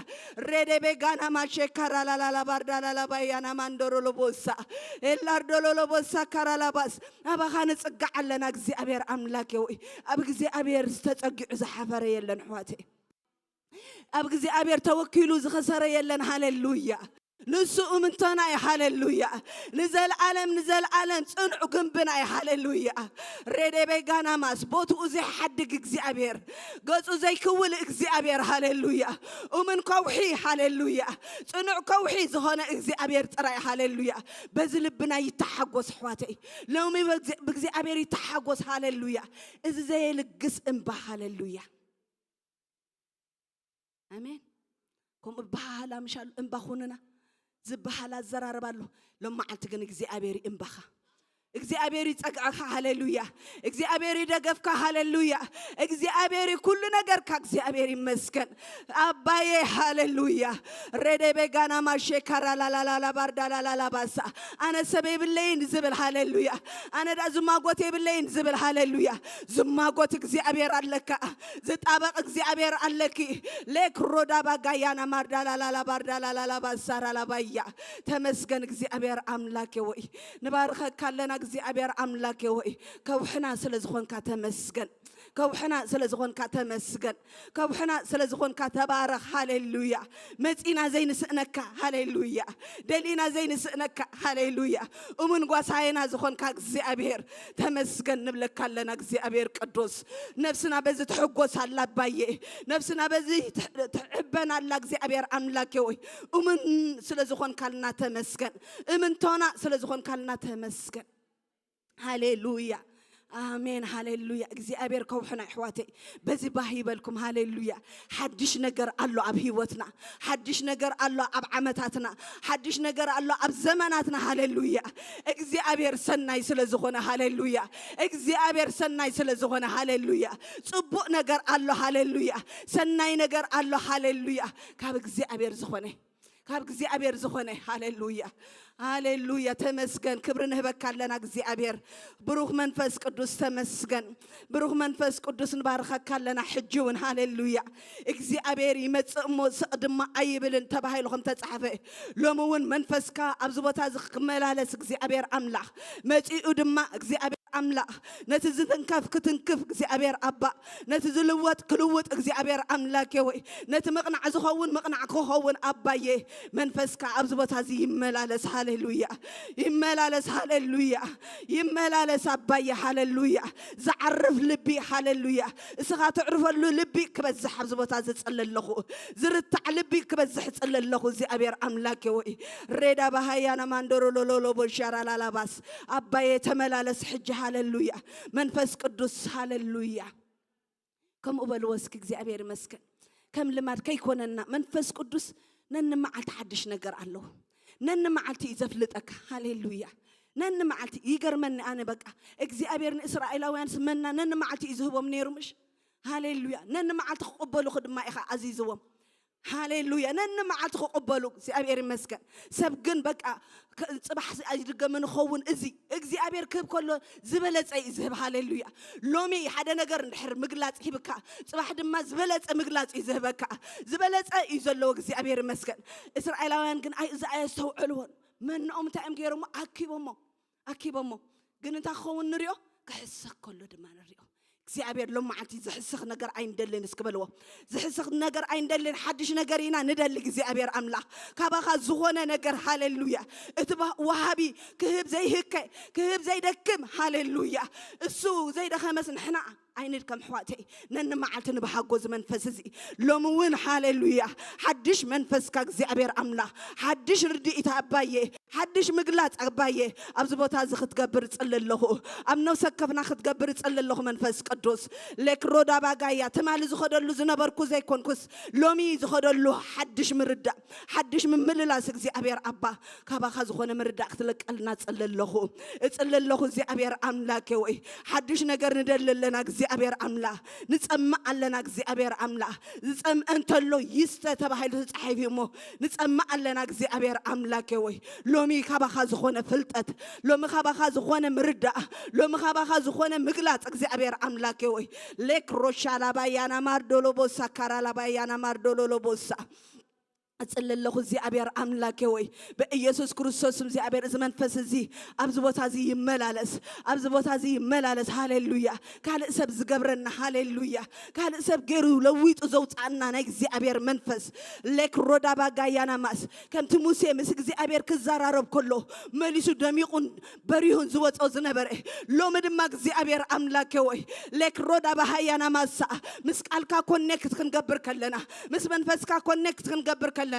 ሬዴቤ ጋና ማሼ ካራላላላ ባርዳ ላላባያና ማንዶሮ ሎቦሳ፣ ሄላር ዶሎሎቦሳ ካራላባስ። ኣባኻ ንጽጋዕ ኣለና እግዚኣብሔር ኣምላክ ወይ። ኣብ እግዚኣብሔር ዝተጸጊዑ ዝሓፈረ የለን ኣሕዋተይ። ኣብ እግዚኣብሔር ተወኪሉ ዝኸሰረ የለን። ሃሌሉያ። ንሱ እምንቶና እዩ። ሃሌሉያ። ንዘለዓለም ንዘለዓለም ጽኑዕ ግንብና እዩ። ሃሌሉያ። ሬዴቤ ጋናማስ ቦትኡ ዘይሓድግ እግዚኣብሔር፣ ገጹ ዘይክውል እግዚኣብሔር። ሃሌሉያ። እሙን ከውሒ። ሃሌሉያ። ጽኑዕ ከውሒ ዝኾነ እግዚኣብሔር ጥራይ። ሃሌሉያ። በዚ ልብና ይተሓጎስ ኣሕዋተይ። ሎሚ ብእግዚ- ብእግዚኣብሔር ይተሓጎስ። ሃሌሉያ። እዚ ዘየልግስ እምባ። ሃሌሉያ። ኣሜን። ከምኡ በሃላ ምሻሉ እምባ ኩንና ዝበሃል ኣዘራርባ ኣሎ። ሎም መዓልቲ ግን እግዚኣብሔር እዩ እምባኻ። እግዚኣብሔር እዩ ጸግዕኻ። ሃሌሉያ። እግዚኣብሔር እዩ ደገፍካ። ሃሌሉያ። እግዚኣብሔር እዩ ኩሉ ነገርካ። እግዚኣብሔር ይመስገን ኣባዬ። ሃሌሉያ። ሬዴቤ ጋና ማሼ ካራ ላላላላ ባርዳ ላላላ ባሳ። ኣነ ሰብ የብለይን ዝብል። ሃሌሉያ። ኣነ ዳ ዝማጎት የብለይን ዝብል። ሃሌሉያ። ዝማጎት እግዚኣብሔር ኣለካ። ዝጣበቕ እግዚኣብሔር ኣለኪ። ሌክ ሮዳ ባጋያና ማርዳ ላላላ ባርዳ ላላላ ባሳራ ላባያ። ተመስገን እግዚኣብሔር ኣምላኬ ወይ። ንባርኸካ ኣለና እግዚኣብሔር ኣምላኬ ወይ። ከውሕና ስለ ዝኾንካ ተመስገን። ከውሕና ስለ ዝኾንካ ተመስገን። ከውሕና ስለ ዝኾንካ ተባረኽ። ሃሌሉያ። መጺና ዘይንስእነካ። ሃሌሉያ። ደሊና ዘይንስእነካ። ሃሌሉያ። እሙን ጓሳየና ዝኾንካ እግዚኣብሔር ተመስገን ንብለካ ኣለና። እግዚኣብሔር ቅዱስ፣ ነፍስና በዚ ትሕጎስ ኣላ ኣባዬ። ነፍስና በዚ ትሕ- ትሕበን ኣላ እግዚኣብሔር ኣምላኬ ወይ። እሙን ስለ ዝኾንካልና ተመስገን። እምንቶና ስለ ዝኾንካልና ተመስገን። ሃሌሉያ። ኣሜን። ሃሌሉያ። እግዚኣብሔር ከውሕና ኣሕዋተይ በዚ ባህ ይበልኩም። ሃሌሉያ። ሓድሽ ነገር ኣሎ ኣብ ህይወትና። ሓድሽ ነገር ኣሎ ኣብ ዓመታትና። ሓድሽ ነገር ኣሎ ኣብ ዘመናትና። ሃሌሉያ። እግዚኣብሔር ሰናይ ስለ ዝኾነ። ሃሌሉያ። እግዚኣብሔር ሰናይ ስለ ዝኾነ። ሃሌሉያ። ጽቡቕ ነገር ኣሎ። ሃሌሉያ። ሰናይ ነገር ኣሎ። ሃሌሉያ። ካብ እግዚኣብሔር ዝኾነ፣ ካብ እግዚኣብሔር ዝኾነ። ሃሌሉያ። ሃሌሉያ። ተመስገን። ክብሪ ንህበካ ኣለና እግዚኣብሔር። ብሩኽ መንፈስ ቅዱስ ተመስገን። ብሩኽ መንፈስ ቅዱስ ንባርኸካ ኣለና ሕጂ እውን። ሃሌሉያ። እግዚኣብሔር ይመጽእ እሞ ስቕ ድማ ኣይብልን ተባሂሉ ከም ተጻሕፈ፣ ሎሚ እውን መንፈስካ ኣብዚ ቦታ እዚ ክመላለስ እግዚኣብሔር ኣምላኽ መጺኡ ድማ እግዚኣብሔር ኣምላኽ ነቲ ዝትንከፍ ክትንክፍ እግዚኣብሔር ኣባ፣ ነቲ ዝልወጥ ክልውጥ እግዚኣብሔር ኣምላኬ ወይ፣ ነቲ ምቕናዕ ዝኸውን ምቕናዕ ክኸውን ኣባዬ። መንፈስካ ኣብዚ ቦታ እዚ ይመላለስ። ሃሌሉያ። ይመላለስ። ሃሌሉያ። ይመላለስ ኣባዬ። ሃሌሉያ። ዝዓርፍ ልቢ። ሃሌሉያ። እስኻ ትዕርፈሉ ልቢ ክበዝሕ ኣብዚ ቦታ እዚ ጽሊ ኣለኹ። ዝርታዕ ልቢ ክበዝሕ ጽሊ ኣለኹ እግዚኣብሔር ኣምላኬ ወይ። ሬዳ ባሃያና ማንዶሮ ሎሎሎ ቦሻራ ላላባስ። ኣባዬ ተመላለስ ሕጂ። ሃሌሉያ። መንፈስ ቅዱስ። ሃሌሉያ። ከምኡ በልዎ እስኪ። እግዚኣብሔር ይመስገን። ከም ልማድ ከይኮነና መንፈስ ቅዱስ ነንመዓልቲ ሓድሽ ነገር ኣለዎ። ነንመዓልቲ እዩ ዘፍልጠካ። ሃሌሉያ። ነንመዓልቲ ይገርመኒ ኣነ በቃ። እግዚኣብሔር ንእስራኤላውያን ስመና ነንመዓልቲ እዩ ዝህቦም ነይሩ ምሽ። ሃሌሉያ። ነንመዓልቲ ክቕበሉኹ ድማ ኢኻ ኣዚዝዎም። ሃሌሉያ። ነንመዓልቲ ክቕበሉ እግዚኣብሔር ይመስገን። ሰብ ግን በቃ ከ- ጽባሕ ኣይድገምን ይኸውን። እዚ እግዚኣብሔር ክህብ ከሎ ዝበለጸ እዩ ዝህብ። ሃሌሉያ። ሎሚ ሓደ ነገር እንድሕር ምግላጽ ሂብካ፣ ጽባሕ ድማ ዝበለጸ ምግላጽ እዩ ዝህበካ። ዝበለጸ እዩ ዘለዎ። እግዚኣብሔር ይመስገን። እስራኤላውያን ግን ኣይ- እዚ ኣየስተውዕልዎን። መኖኦም እንታይ እዮም ገይሮሞ? ኣኪቦሞ። ኣኪቦሞ። ግን እንታይ ክኸውን ንሪኦ? ክሕሰክ ከሎ ድማ ንሪኦ። እግዚኣብሔር ሎም መዓልቲ ዝሕስኽ ነገር ኣይንደልን እስኪ በልዎ። ዝሕስኽ ነገር ኣይንደልን፣ ሓድሽ ነገር ኢና ንደሊ እግዚኣብሔር ኣምላኽ። ካባኻ ዝኾነ ነገር። ሃሌሉያ። እቲ ባ- ወሃቢ ክህብ ዘይህከ፣ ክህብ ዘይደክም። ሃሌሉያ። እሱ ዘይደኸመስ ንሕና ኣይንድከም ኣሕዋተይ። ነንመዓልቲ ንብሃጎ እዚ መንፈስ እዚ ሎሚ እውን። ሃሌሉያ። ሓድሽ መንፈስካ እግዚኣብሔር ኣምላኽ፣ ሓድሽ ርድኢት ኣባዬ፣ ሓድሽ ምግላጽ ኣባዬ ኣብዚ ቦታ እዚ ክትገብር እጽሊ ኣለኹ። ኣብ ነፍሲ ወከፍና ክትገብር እጽሊ ኣለኹ መንፈስ ቅዱስ። ሌክሮዳ ባጋያ ትማሊ ዝኸደሉ ዝነበርኩ ዘይኮንኩስ ሎሚ ዝኸደሉ ሓድሽ ምርዳእ፣ ሓድሽ ምምልላስ እግዚኣብሔር ኣባ ካባኻ ዝኾነ ምርዳእ ክትለቀልና እጽሊ ኣለኹ። እጽሊ ኣለኹ እግዚኣብሔር ኣምላኬ ወይ ሓድሽ ነገር ንደሊ ኣለና። እግዚኣብሔር ኣምላኽ፣ ንጸምእ ኣለና እግዚኣብሔር ኣምላኽ። ዝጸምአ እንተሎ ይስተ ተባሂሉ ተጻሒፉ እሞ፣ ንጸምእ ኣለና እግዚኣብሔር ኣምላኬ ወይ። ሎሚ ካባኻ ዝኾነ ፍልጠት፣ ሎሚ ካባኻ ዝኾነ ምርዳእ፣ ሎሚ ካባኻ ዝኾነ ምግላጽ እግዚኣብሔር ኣምላኬ ወይ። ሌክ ሮሻ ላባያና ማርዶሎ ቦሳ ካራ ላባያና ማርዶሎሎ ቦሳ። እጽሊ ኣለኹ እግዚኣብሔር ኣምላኬ ወይ፣ ብኢየሱስ ክርስቶስ ስም እግዚኣብሔር፣ እዚ መንፈስ እዚ ኣብዚ ቦታ እዚ ይመላለስ፣ ኣብዚ ቦታ እዚ ይመላለስ። ሃሌሉያ። ካልእ ሰብ ዝገብረና፣ ሃሌሉያ፣ ካልእ ሰብ ገይሩ ለዊጡ ዘውፅኣና ናይ እግዚኣብሔር መንፈስ። ሌክ ሮዳ ባጋያና ማስ፣ ከምቲ ሙሴ ምስ እግዚኣብሔር ክዘራረብ ከሎ መሊሱ ደሚቑን በሪሁን ዝወጾ ዝነበረ፣ ሎሚ ድማ እግዚኣብሔር ኣምላኬ ወይ፣ ሌክ ሮዳ ባሃያና ማሳ፣ ምስ ቃልካ ኮኔክት ክንገብር ከለና፣ ምስ መንፈስካ ኮኔክት ክንገብር ከለና፣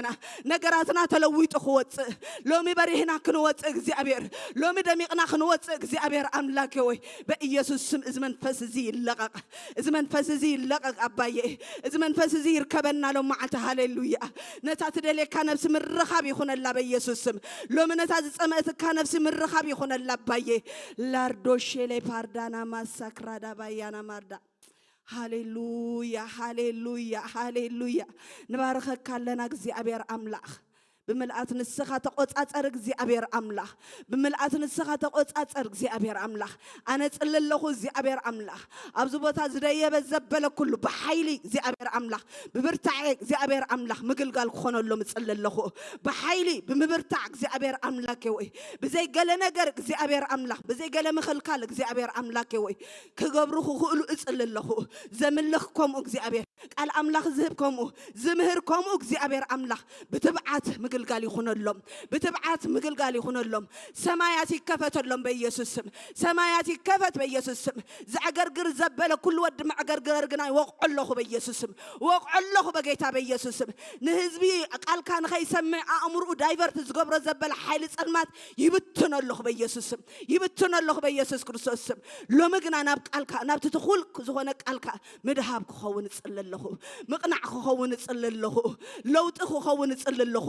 ነገራትና ተለዊጡ ክወጽእ፣ ሎሚ በሪህና ክንወጽእ እግዚኣብሔር፣ ሎሚ ደሚቕና ክንወጽእ እግዚኣብሔር ኣምላኬ ወይ፣ በኢየሱስ ስም እዚ መንፈስ እዚ ይለቐቕ፣ እዚ መንፈስ እዚ ይለቐቕ ኣባዬ፣ እዚ መንፈስ እዚ ይርከበና ሎም መዓልቲ። ሃሌሉያ። ነታ ትደልየካ ነፍሲ ምርኻብ ይኹነላ በኢየሱስ ስም። ሎሚ ነታ ዝጸመእትካ ነፍሲ ምርኻብ ይኹነላ ኣባዬ። ላርዶ ሼሌ ፓርዳና ማሳክራዳ ባያና ማርዳ። ሃሌሉያ፣ ሃሌሉያ፣ ሃሌሉያ። ንባርኸካ ኣለና እግዚኣብሔር ኣምላኽ። ብምልኣት ንስኻ ተቖጻጸር እግዚኣብሔር ኣምላኽ። ብምልኣት ንስኻ ተቖጻጸር እግዚኣብሔር ኣምላኽ። ኣነ ጽሊ ኣለኹ እግዚኣብሔር ኣምላኽ። ኣብዚ ቦታ ዝደየበ ዘበለ ኩሉ ብሓይሊ እግዚኣብሔር ኣምላኽ፣ ብብርታዐ እግዚኣብሔር ኣምላኽ ምግልጋል ክኾነሎም እጽሊ ኣለኹ። ብሓይሊ ብምብርታዕ እግዚኣብሔር ኣምላኬ ወይ፣ ብዘይ ገለ ነገር እግዚኣብሔር ኣምላኽ፣ ብዘይ ገለ ምኽልካል እግዚኣብሔር ኣምላኬ ወይ፣ ክገብሩ ክኽእሉ እጽሊ ኣለኹ። ዘምልኽ ከምኡ እግዚኣብሔር፣ ቃል ኣምላኽ ዝህብ ከምኡ፣ ዝምህር ከምኡ እግዚኣብሔር ኣምላኽ ብትብዓት ምግልጋል ይኹነሎም፣ ብትብዓት ምግልጋል ይኹነሎም። ሰማያት ይከፈተሎም በኢየሱስ ስም፣ ሰማያት ይከፈት በኢየሱስ ስም። ዘዕገርግር ዘበለ ኩሉ ወዲ መዕገርገር ግና ይወቕዖ ኣለኹ በኢየሱስ ስም፣ ወቕዖ ኣለኹ በጌታ በኢየሱስ ስም። ንህዝቢ ቃልካ ንኸይሰምዕ ኣእምርኡ ዳይቨርት ዝገብሮ ዘበለ ሓይሊ ጸልማት ይብትኖ ኣለኹ በኢየሱስ ስም፣ ይብትኖ ኣለኹ በኢየሱስ ክርስቶስ ስም። ሎሚ ግና ናብ ቃልካ፣ ናብ ትትኹል ዝኾነ ቃልካ ምድሃብ ክኸውን እጽሊ ኣለኹ። ምቕናዕ ክኸውን እጽሊ ኣለኹ። ለውጢ ክኸውን እጽሊ ኣለኹ።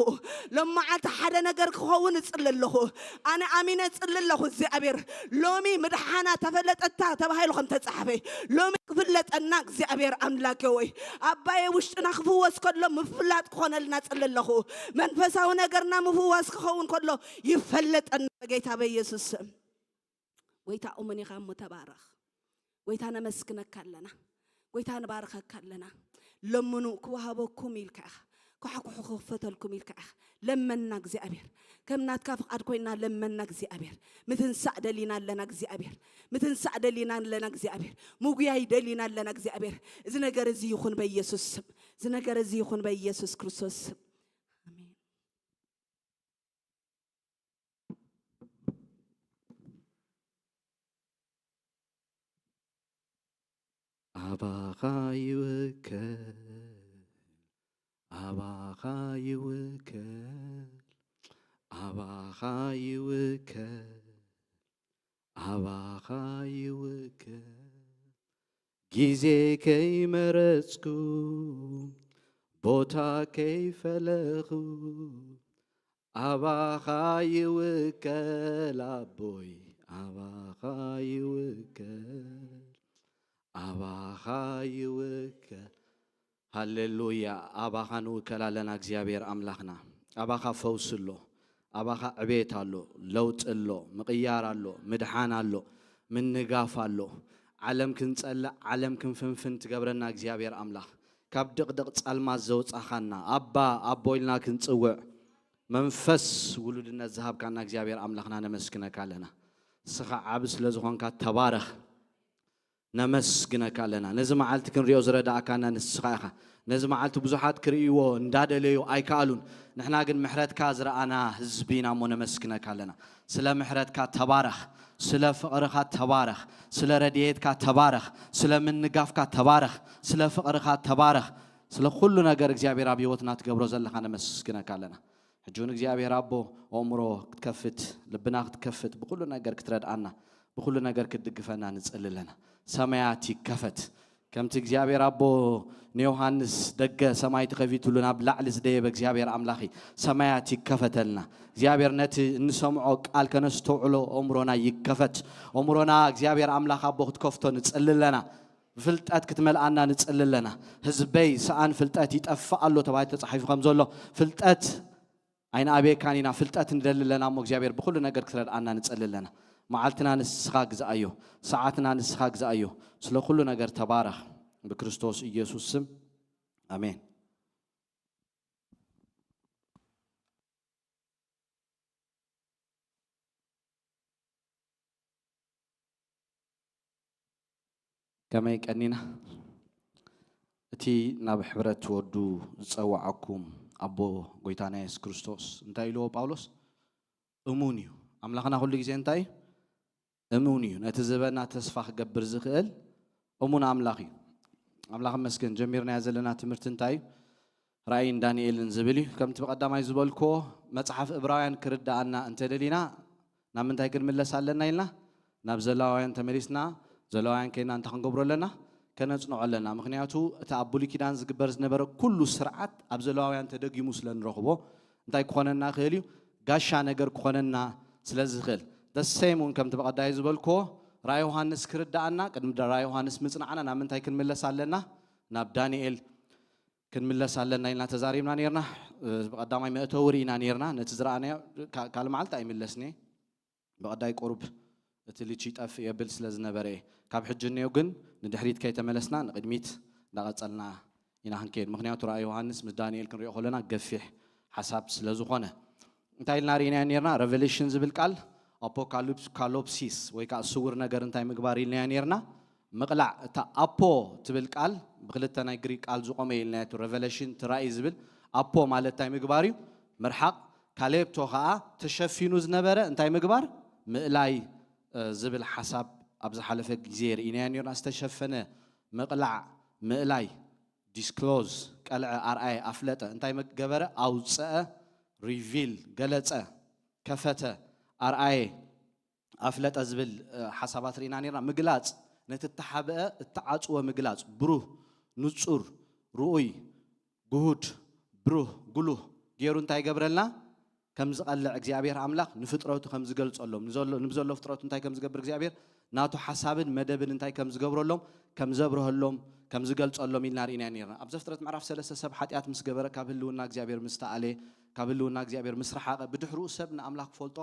ሎም መዓልቲ ሓደ ነገር ክኸውን እጽሊ ኣለኹ። ኣነ ኣሚነ እጽሊ ኣለኹ እግዚኣብሔር። ሎሚ ምድሓና ተፈለጠታ ተባሂሉ ከም ተጻሕፈ፣ ሎሚ ክፍለጠና እግዚኣብሔር ኣምላኬ ወይ፣ ኣባየ ውሽጥና ክፍወስ ከሎ ምፍላጥ ክኾነልና እጽሊ ኣለኹ። መንፈሳዊ ነገርና ምፍዋስ ክኸውን ከሎ ይፈለጠና በጌታ በኢየሱስ ስም። ጎይታ እሙን ኢኻ እሞ ተባረኽ። ጎይታ ነመስግነካ ኣለና። ጎይታ ንባርኸካ ኣለና። ለምኑ ክወሃበኩም ኢልካ ኢኻ። ኳሕኩሑ ክኽፈተልኩም ኢልካ ኢኻ። ለመና እግዚኣብሔር። ከም ናትካ ፍቓድ ኮይና ለመና እግዚኣብሔር። ምትንሳእ ደሊና ኣለና እግዚኣብሔር። ምትንሳእ ደሊና ኣለና እግዚኣብሔር። ምጉያይ ደሊና ኣለና እግዚኣብሔር። እዚ ነገር እዚ ይኹን በኢየሱስ ስም። እዚ ነገር እዚ ይኹን በኢየሱስ ክርስቶስ ስም። ኣሜን። ኣባኻ ይውከል፣ ኣባኻ ይውከል፣ ኣባኻ ይውከል፣ ኣባኻ ይውከል። ግዜ ከይመረጽኩ፣ ቦታ ከይፈለኹ፣ ኣባኻ ይውከል ኣቦይ፣ ኣባኻ ይውከል፣ ኣባኻ ይውከል። ሃሌሉያ። ኣባኻ ንውከል ኣለና እግዚኣብሔር ኣምላኽና። ኣባኻ ፈውሲ ኣሎ፣ ኣባኻ ዕቤት ኣሎ፣ ለውጢ ኣሎ፣ ምቕያር ኣሎ፣ ምድሓን ኣሎ፣ ምንጋፍ ኣሎ። ዓለም ክንጸልእ፣ ዓለም ክንፍንፍን ትገብረና እግዚኣብሔር ኣምላኽ፣ ካብ ድቕድቕ ጸልማት ዘውጻኻና፣ ኣባ ኣቦ ኢልና ክንጽውዕ መንፈስ ውሉድነት ዝሃብካና እግዚኣብሔር ኣምላኽና ነመስግነካ ኣለና። ንስኻ ዓቢ ስለ ዝኾንካ ተባረኽ። ነመስግነካ ኣለና። ነዚ መዓልቲ ክንሪኦ ዝረዳእካና ንስኻ ኢኻ። ነዚ መዓልቲ ብዙሓት ክርእይዎ እንዳደለዩ ኣይከኣሉን። ንሕና ግን ምሕረትካ ዝረኣና ህዝቢ ኢና እሞ ነመስግነካ ኣለና። ስለ ምሕረትካ ተባረኽ፣ ስለ ፍቕርኻ ተባረኽ፣ ስለ ረድኤትካ ተባረኽ፣ ስለ ምንጋፍካ ተባረኽ፣ ስለ ፍቕርኻ ተባረኽ። ስለ ኩሉ ነገር እግዚኣብሔር ኣብ ህይወትና ትገብሮ ዘለኻ ነመስግነካ ኣለና። ሕጂ እውን እግዚኣብሔር ኣቦ፣ ኣእምሮ ክትከፍት፣ ልብና ክትከፍት፣ ብኩሉ ነገር ክትረድኣና፣ ብኩሉ ነገር ክትድግፈና ንጽሊ ኣለና። ሰማያት ይከፈት። ከምቲ እግዚኣብሔር ኣቦ ንዮሃንስ ደገ ሰማይ ተኸፊቱሉ ናብ ላዕሊ ዝደየበ እግዚኣብሔር ኣምላኺ፣ ሰማያት ይከፈተልና። እግዚኣብሔር ነቲ እንሰምዖ ቃል ከነስተውዕሎ ኣእምሮና ይከፈት። ኣእምሮና እግዚኣብሔር ኣምላኽ ኣቦ ክትከፍቶ ንጽሊ ኣለና። ብፍልጠት ክትመልኣና ንጽሊ ኣለና። ህዝበይ ሰኣን ፍልጠት ይጠፍእ ኣሎ ተባሂሉ ተጻሒፉ ከም ዘሎ፣ ፍልጠት ኣይንኣብየካን ኢና፣ ፍልጠት ንደሊ ኣለና እሞ እግዚኣብሔር ብኹሉ ነገር ክትረድኣና ንጸሊ ኣለና። መዓልትና ንስኻ ግዛኣዮ፣ ሰዓትና ንስኻ ግዛኣዮ። ስለ ኩሉ ነገር ተባረኽ። ብክርስቶስ ኢየሱስ ስም ኣሜን። ከመይ ቀኒና? እቲ ናብ ሕብረት ወዱ ዝጸውዓኩም ኣቦ ጎይታና የሱስ ክርስቶስ እንታይ ኢልዎ ጳውሎስ? እሙን እዩ። ኣምላኽና ኩሉ ግዜ እንታይ እዩ? እሙን እዩ። ነቲ ዝህበና ተስፋ ክገብር ዝኽእል እሙን ኣምላኽ እዩ። ኣምላኽ መስገን ጀሚርናዮ ዘለና ትምህርቲ እንታይ እዩ? ራእይን ዳንኤልን ዝብል እዩ። ከምቲ ብቐዳማይ ዝበልክዎ መጽሓፍ እብራውያን ክርዳኣና እንተደሊና ናብ ምንታይ ክንምለስ ኣለና ኢልና? ናብ ዘለዋውያን ተመሊስና ዘለዋውያን ከይና እንታይ ክንገብሮ ኣለና? ከነጽንዖ ኣለና። ምኽንያቱ እቲ ኣብ ብሉይ ኪዳን ዝግበር ዝነበረ ኩሉ ስርዓት ኣብ ዘለዋውያን ተደጊሙ ስለ ንረኽቦ እንታይ ክኾነና ይኽእል እዩ? ጋሻ ነገር ክኾነና ስለ ዝኽእል። ደሴም እውን ከምቲ ብቐዳይ ዝበልክዎ ራእይ ዮሃንስ ክርዳኣና ቅድሚ ራእይ ዮሃንስ ምጽናዕና ናብ ምንታይ ክንምለስ ኣለና? ናብ ዳንኤል ክንምለስ ኣለና ኢልና ተዛሪብና ነርና። ብቐዳማይ መእተዊ ርኢና ነርና። ነቲ ዝረኣናዮ ካልእ መዓልቲ ኣይምለስን እየ። ብቐዳይ ቁሩብ እቲ ልቺ ይጠፍእ የብል ስለ ዝነበረ እየ። ካብ ሕጂ እኒኦ ግን ንድሕሪት ከይተመለስና ንቕድሚት እንዳቐጸልና ኢና ክንከይድ። ምኽንያቱ ራእይ ዮሃንስ ምስ ዳንኤል ክንሪኦ ከለና ገፊሕ ሓሳብ ስለ ዝኾነ። እንታይ ኢልና ርኢናዮ ነርና? ሬቨሌሽን ዝብል ቃል ኣፖካሊፕስ፣ ካሎፕሲስ ወይ ከዓ ስውር ነገር እንታይ ምግባር ኢልናዮ ነርና? ምቕላዕ። እታ ኣፖ ትብል ቃል ብክልተ ናይ ግሪክ ቃል ዝቖመ ኢልናዮ። እቲ ሬቨሌሽን እቲ ራእይ ዝብል ኣፖ ማለት እንታይ ምግባር እዩ? ምርሓቕ። ካሌፕቶ ከዓ ተሸፊኑ ዝነበረ እንታይ ምግባር? ምእላይ ዝብል ሓሳብ ኣብ ዝሓለፈ ግዜ ርኢናዮ ነርና። ዝተሸፈነ ምቕላዕ፣ ምእላይ፣ ዲስክሎዝ፣ ቀልዐ፣ ኣርኣየ፣ ኣፍለጠ። እንታይ ገበረ? ኣውፀአ፣ ሪቪል፣ ገለፀ፣ ከፈተ፣ ኣርኣየ፣ ኣፍለጠ ዝብል ሓሳባት ርኢና ነርና። ምግላፅ፣ ነቲ እተሓብአ እተዓፅወ ምግላፅ፣ ብሩህ፣ ንፁር፣ ርኡይ፣ ግሁድ፣ ብሩህ፣ ጉሉህ ገይሩ እንታይ ይገብረልና? ከም ዝቐልዕ እግዚኣብሔር ኣምላኽ ንፍጥረቱ ከም ዝገልጸሎም፣ ንዘሎ፣ ንብዘሎ ፍጥረቱ እንታይ ከም ዝገብር እግዚኣብሔር ናቱ ሓሳብን መደብን እንታይ ከም ዝገብረሎም፣ ከም ዘብርሀሎም፣ ከም ዝገልጸሎም ኢልና ርኢና ነርና። ኣብ ዘፍጥረት ምዕራፍ ሰለስተ ሰብ ሓጢኣት ምስ ገበረ ካብ ህልውና እግዚኣብሔር ምስ ተኣለ፣ ካብ ህልውና እግዚኣብሔር ምስ ረሓቐ፣ ብድሕርኡ ሰብ ንኣምላኽ ክፈልጦ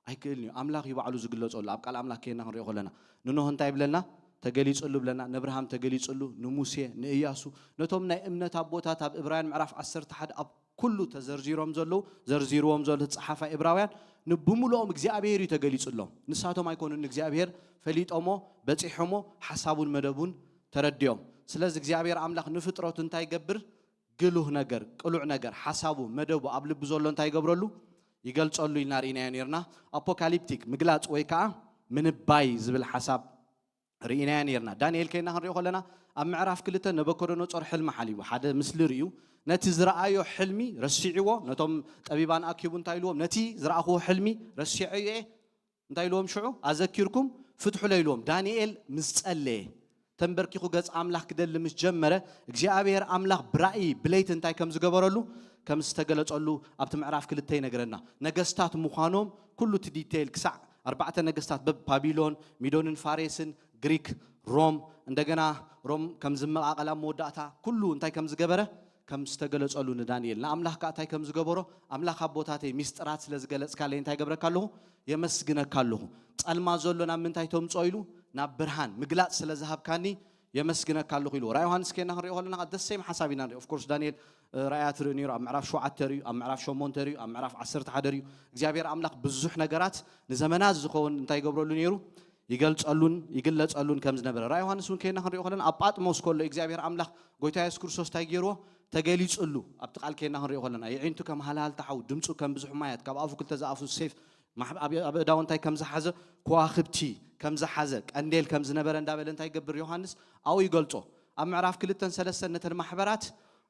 ኣይክእልን እዩ። ኣምላኽ እዩ ባዕሉ ዝግለጸሉ። ኣብ ቃል ኣምላኽ ኬና ክንሪኦ ከለና ንኖህ እንታይ ይብለና? ተገሊጽሉ ብለና። ንእብርሃም ተገሊጽሉ፣ ንሙሴ፣ ንእያሱ፣ ነቶም ናይ እምነት ኣቦታት ኣብ እብራውያን ምዕራፍ ዓሰርተ ሓደ ኣብ ኩሉ ተዘርዚሮም ዘለዉ፣ ዘርዚርዎም ዘሎ እቲ ጸሓፋይ እብራውያን ንብምልኦም እግዚኣብሔር እዩ ተገሊጽሎም። ንሳቶም ኣይኮኑን ንእግዚኣብሔር ፈሊጦሞ፣ በጺሖሞ፣ ሓሳቡን መደቡን ተረዲኦም። ስለዚ እግዚኣብሔር ኣምላኽ ንፍጥረቱ እንታይ ይገብር? ግሉህ ነገር፣ ቅሉዕ ነገር፣ ሓሳቡ፣ መደቡ ኣብ ልቢ ዘሎ እንታይ ይገብረሉ? ይገልጸሉ ኢልና ርኢናዮ ነርና። ኣፖካሊፕቲክ፣ ምግላጽ ወይ ከዓ ምንባይ ዝብል ሓሳብ ርኢናዮ ነርና። ዳንኤል ከይና ክንሪኦ ከለና ኣብ ምዕራፍ ክልተ ነበኮደነጾር ሕልሚ ሓሊሙ፣ ሓደ ምስሊ ርእዩ፣ ነቲ ዝረኣዮ ሕልሚ ረሲዕዎ፣ ነቶም ጠቢባን ኣኪቡ እንታይ ኢልዎም? ነቲ ዝረኣኽዎ ሕልሚ ረሲዐዮ እየ፣ እንታይ ኢልዎም ሽዑ? ኣዘኪርኩም ፍትሑለይ ኢልዎም። ዳንኤል ምስ ጸለየ፣ ተንበርኪኹ ገጽ ኣምላኽ ክደሊ ምስ ጀመረ፣ እግዚኣብሔር ኣምላኽ ብራእይ ብለይቲ እንታይ ከም ዝገበረሉ፣ ከም ዝተገለጸሉ ኣብቲ ምዕራፍ ክልተ ይነግረና። ነገስታት ምዃኖም ኩሉ እቲ ዲቴይል ክሳዕ ኣርባዕተ ነገስታት በብ ባቢሎን፣ ሚዶንን ፋሬስን፣ ግሪክ፣ ሮም፣ እንደገና ሮም ከም ዝመቓቐል ኣብ መወዳእታ ኩሉ እንታይ ከም ዝገበረ ከም ዝተገለጸሉ ንዳንኤል። ንኣምላኽ ከኣ እንታይ ከም ዝገበሮ፣ ኣምላኽ ኣቦታተይ ሚስጥራት ስለ ዝገለጽካለይ እንታይ ገብረካ ኣለኹ? የመስግነካ ኣለኹ። ጸልማት ዘሎ ናብ ምንታይ ተምጽኦ ኢሉ? ናብ ብርሃን ምግላጽ ስለ ዝሃብካኒ የመስግነካ ኣለኹ ኢሉ። ራእይ ዮሃንስ ኬና ክንሪኦ ከለና ደስ ሴም ሓሳብ ኢና ንሪኦ። ኦፍኮርስ ዳንኤል እ፣ ራእያት ርኢ ነይሩ። ኣብ ምዕራፍ ሸውዓተ ርእዩ፣ ኣብ ምዕራፍ ሸሞንተ ርእዩ፣ ኣብ ምዕራፍ ዓሰርተ ሓደ ርእዩ። እግዚኣብሔር ኣምላኽ ብዙሕ ነገራት ንዘመናት ዝኸውን እንታይ ይገብረሉ ነይሩ? ይገልጸሉን ይግለጸሉን ከም ዝነበረ። ራእይ ዮሃንስ እውን ኬና ክንሪኦ ከለና ኣብ ጳጥሞስ ከሎ እግዚኣብሔር ኣምላኽ ጎይታ የሱስ ክርስቶስ እንታይ ገይርዎ? ተገሊጽሉ። ኣብቲ ቃል ኬና ክንሪኦ ከለና የዒንቱ ከም ሃልሃልታ ሓዊ፣ ድምፁ ከም ብዙሕ ማያት፣ ካብ ኣፉ ክልተ ዝኣፉ ሴፍ፣ ማሕ-፣ ኣብ፣ ኣብ እዳው እንታይ ከም ዝሓዘ፣ ከዋኽብቲ ከም ዝሓዘ፣ ቀንዴል ከም ዝነበረ እንዳበለ እንታይ ይገብር ዮሃንስ? ኣብኡ ይገልጾ። ኣብ ምዕራፍ ክልተን ሰለስተን ነተን ማሕበራት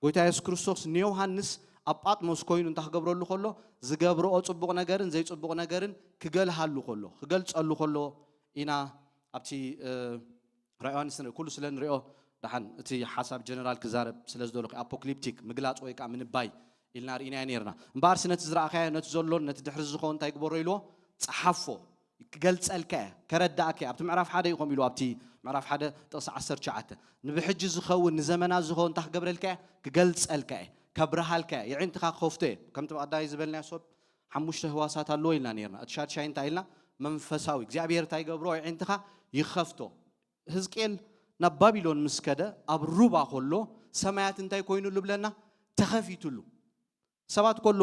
ጎይታ የሱስ ክርስቶስ ንዮሃንስ ኣብ ጳጥሞስ ኮይኑ እንታይ ክገብረሉ ከሎ፣ ዝገብርኦ ጽቡቕ ነገርን ዘይጽቡቕ ነገርን ክገልሃሉ ከሎ፣ ክገልጸሉ ከሎ ኢና ኣብቲ፣ እ፣ ራእይ ዮሃንስ ንርኢ። ኩሉ ስለ ንሪኦ ደሓን እቲ ሓሳብ ጀነራል ክዛረብ ስለ ዝደለኹ፣ ኣፖክሊፕቲክ ምግላጽ ወይ ከዓ ምንባይ ኢልና ርኢናዮ ነርና። እምበኣርሲ ነቲ ዝረኣኻዮ፣ ነቲ ዘሎን ነቲ ድሕሪ ዝኸውን እንታይ ግበሮ ኢልዎ? ጸሓፎ። ክገልጸልካ እየ፣ ከረዳእካ እየ። ኣብቲ ምዕራፍ ሓደ እዩ ከምኡ ኢልዎ፣ ኣብቲ ምዕራፍ ሓደ ጥቕሲ ዓሰርተ ትሽዓተ። ንብሕጂ ዝኸውን ንዘመናት ዝኸውን እንታይ ክገብረልካ እየ? ክገልጸልካ እየ፣ ከብርሃልካ እየ፣ የዒንትኻ ክኸፍቶ እየ። ከምቲ ኣዳይ ዝበልናዮ ሰብ ሓሙሽተ ህዋሳት ኣለዎ ኢልና ነርና። እቲ ሻድሻይ እንታይ ኢልና? መንፈሳዊ። እግዚኣብሔር እንታይ ይገብሮ? የዒንትኻ ይኸፍቶ። ህዝቅኤል ናብ ባቢሎን ምስ ከደ ኣብ ሩባ ከሎ ሰማያት እንታይ ኮይኑሉ ብለና? ተኸፊቱሉ። ሰባት ከሎ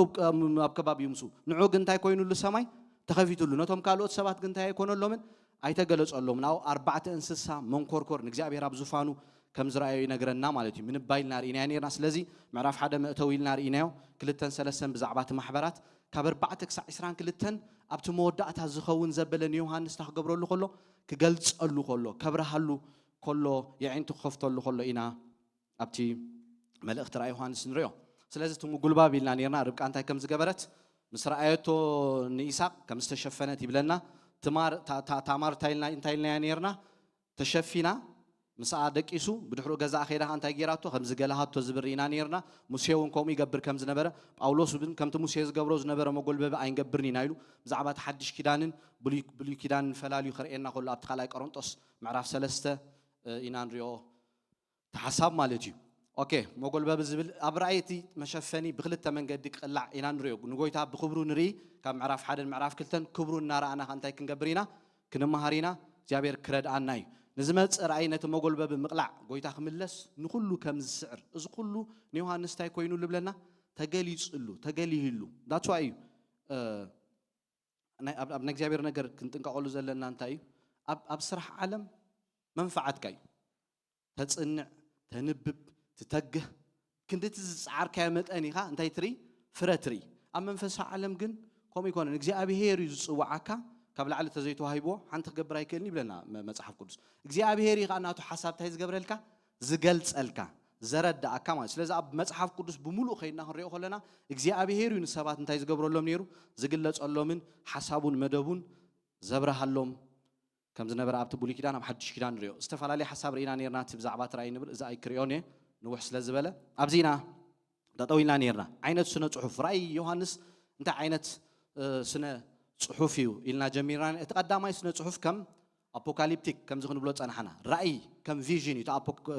ኣብ ከባቢኡ ምስኡ ንዑ ግን እንታይ ኮይኑሉ? ሰማይ ተኸፊቱሉ። ነቶም ካልኦት ሰባት ግን እንታይ ኣይኮነሎምን? ኣይተገለጸሎምን። ኣብኡ ኣርባዕተ እንስሳ መንኮርኮር ንእግዚኣብሔር ኣብ ዙፋኑ ከም ዝረኣዮ ይነግረና ማለት እዩ። ምንባይ ኢልና ርኢናዮ ነርና። ስለዚ ምዕራፍ ሓደ መእተዊ ኢልና ርኢናዮ። ክልተን ሰለስተን ብዛዕባ እቲ ማሕበራት ካብ ኣርባዕተ ክሳዕ ዕስራን ክልተን ኣብቲ መወዳእታ ዝኸውን ዘበለ ንዮሃንስ እንታይ ክገብረሉ ከሎ? ክገልጸሉ ከሎ፣ ከብርሃሉ ከሎ፣ የዒንቱ ክኸፍተሉ ከሎ ኢና ኣብቲ መልእኽቲ ራእይ ዮሃንስ ንሪኦ። ስለዚ እቲ ምጉልባብ ኢልና ነርና። ርብቃ እንታይ ከም ዝገበረት ምስ ረኣየቶ ንኢሳቅ ከም ዝተሸፈነት ይብለና። ትማር ታ- ታ- ታማር እንታይ ኢልና እንታይ ኢልናያ ነርና? ተሸፊና፣ ምስኣ ደቂሱ ብድሕሪኡ ገዛኣ ከይዳ ከኣ እንታይ ገይራቶ ከም ዝገለሃቶ ዝብል ርኢና ነርና። ሙሴ እውን ከምኡ ይገብር ከም ዝነበረ፣ ጳውሎስ እውን ከምቲ ሙሴ ዝገብሮ ዝነበረ መጎልበቢ ኣይንገብርን ኢና ኢሉ ብዛዕባ እቲ ሓድሽ ኪዳንን ብሉይ ብሉይ ኪዳንን ፈላልዩ ከርእየና ከሎ ኣብቲ ካልኣይ ቆሮንጦስ ምዕራፍ ሰለስተ ኢና ንሪኦ። እቲ ሓሳብ ማለት እዩ። ኦኬ፣ መጎልበቢ ዝብል ኣብ ራእይ እቲ መሸፈኒ ብክልተ መንገዲ ክቕላዕ ኢና ንሪኦ። ንጎይታ ብክብሩ ንርኢ። ካብ ምዕራፍ ሓደን ምዕራፍ ክልተን ክብሩ እናረኣና ከ እንታይ ክንገብር ኢና? ክንመሃር ኢና። እግዚኣብሔር ክረድኣና እዩ። ንዝመፅእ ራእይ ነቲ መጎልበቢ ምቕላዕ፣ ጎይታ ክምለስ ንኩሉ ከም ዝስዕር፣ እዚ ኩሉ ንዮሃንስ እንታይ ኮይኑሉ ብለና? ተገሊፅሉ፣ ተገሊህሉ። ዳትስ ዋይ እዩ ኣብ እግዚኣብሔር ነገር ክንጥንቀቐሉ ዘለና እንታይ እዩ? ኣብ ስራሕ ዓለም መንፈዓትካ እዩ። ተጽንዕ፣ ተንብብ፣ ትተግህ፣ ክንድቲ ዝጸዓርካዮ መጠን ኢኻ እንታይ ትርኢ? ፍረ ትርኢ። ኣብ መንፈሳዊ ዓለም ግን ከምኡ ኣይኮነን። እግዚኣብሄር እዩ ዝጽውዓካ። ካብ ላዕሊ ተዘይተዋሂብዎ ሓንቲ ክገብር ኣይክእልን ይብለና መጽሓፍ ቅዱስ። እግዚኣብሄር እዩ ከዓ ናቱ ሓሳብ እንታይ ዝገብረልካ? ዝገልጸልካ፣ ዘረዳኣካ ማለት። ስለዚ ኣብ መጽሓፍ ቅዱስ ብምሉእ ከይድና ክንሪኦ ከለና እግዚኣብሄር እዩ ንሰባት እንታይ ዝገብረሎም ነይሩ? ዝግለጸሎምን ሓሳቡን መደቡን ዘብርሃሎም ከም ዝነበረ ኣብቲ ብሉይ ኪዳን ኣብ ሓድሽ ኪዳን ንሪኦ። ዝተፈላለየ ሓሳብ ርኢና ነርና እቲ ብዛዕባ እቲ ራእይ ንብል፣ እዚ ኣይክሪኦን እየ ንውሕ ስለ ዝበለ። ኣብዚ ኢና ጠጠው ኢልና ነርና። ዓይነት ስነ ጽሑፍ ራእይ ዮሃንስ እንታይ ዓይነት ስነ ጽሑፍ እዩ ኢልና ጀሚርና። እቲ ቀዳማይ ስነ ጽሑፍ ከም ኣፖካሊፕቲክ ከምዚ ክንብሎ ጸናሕና። ራእይ ከም ቪዥን እዩ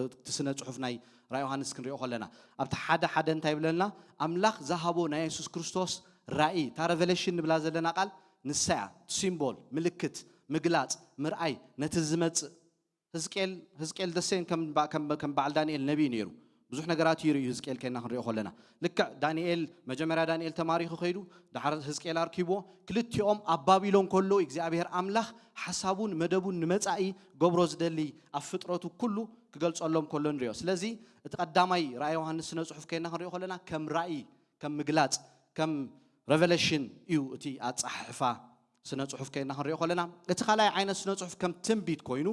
እቲ ስነ ጽሑፍ ናይ ራእይ ዮሃንስ ክንሪኦ ከለና። ኣብቲ ሓደ ሓደ እንታይ ይብለና? ኣምላኽ ዝሃቦ ናይ የሱስ ክርስቶስ ራእይ፣ እታ ሬቨሌሽን ንብላ ዘለና ቃል ንሳ እያ። ሲምቦል፣ ምልክት፣ ምግላጽ፣ ምርኣይ ነቲ ዝመጽእ። ህዝቅኤል ህዝቅኤል ደሴን ከም በዓል ዳንኤል ነቢይ ነይሩ። ብዙሕ ነገራት ይርኢ ህዝቅኤል ከይና ክንሪኦ ከለና። ልክዕ ዳንኤል መጀመርያ ዳንኤል ተማሪኹ ከይዱ፣ ድሓር ህዝቅኤል ኣርኪብዎ። ክልቲኦም ኣብ ባቢሎን ከለዉ እግዚኣብሔር ኣምላኽ ሓሳቡን መደቡን ንመጻኢ ገብሮ ዝደሊ ኣብ ፍጥረቱ ኩሉ ክገልጸሎም ከሎ ንሪኦ። ስለዚ እቲ ቀዳማይ ራእይ ዮሃንስ ስነ ጽሑፍ ከይና ክንሪኦ ከለና ከም ራእይ፣ ከም ምግላጽ፣ ከም ሬቨሌሽን እዩ እቲ ኣጸሓሕፋ ስነ ጽሑፍ ከይና ክንሪኦ ከለና። እቲ ካልኣይ ዓይነት ስነ ጽሑፍ ከም ትንቢት ኮይኑ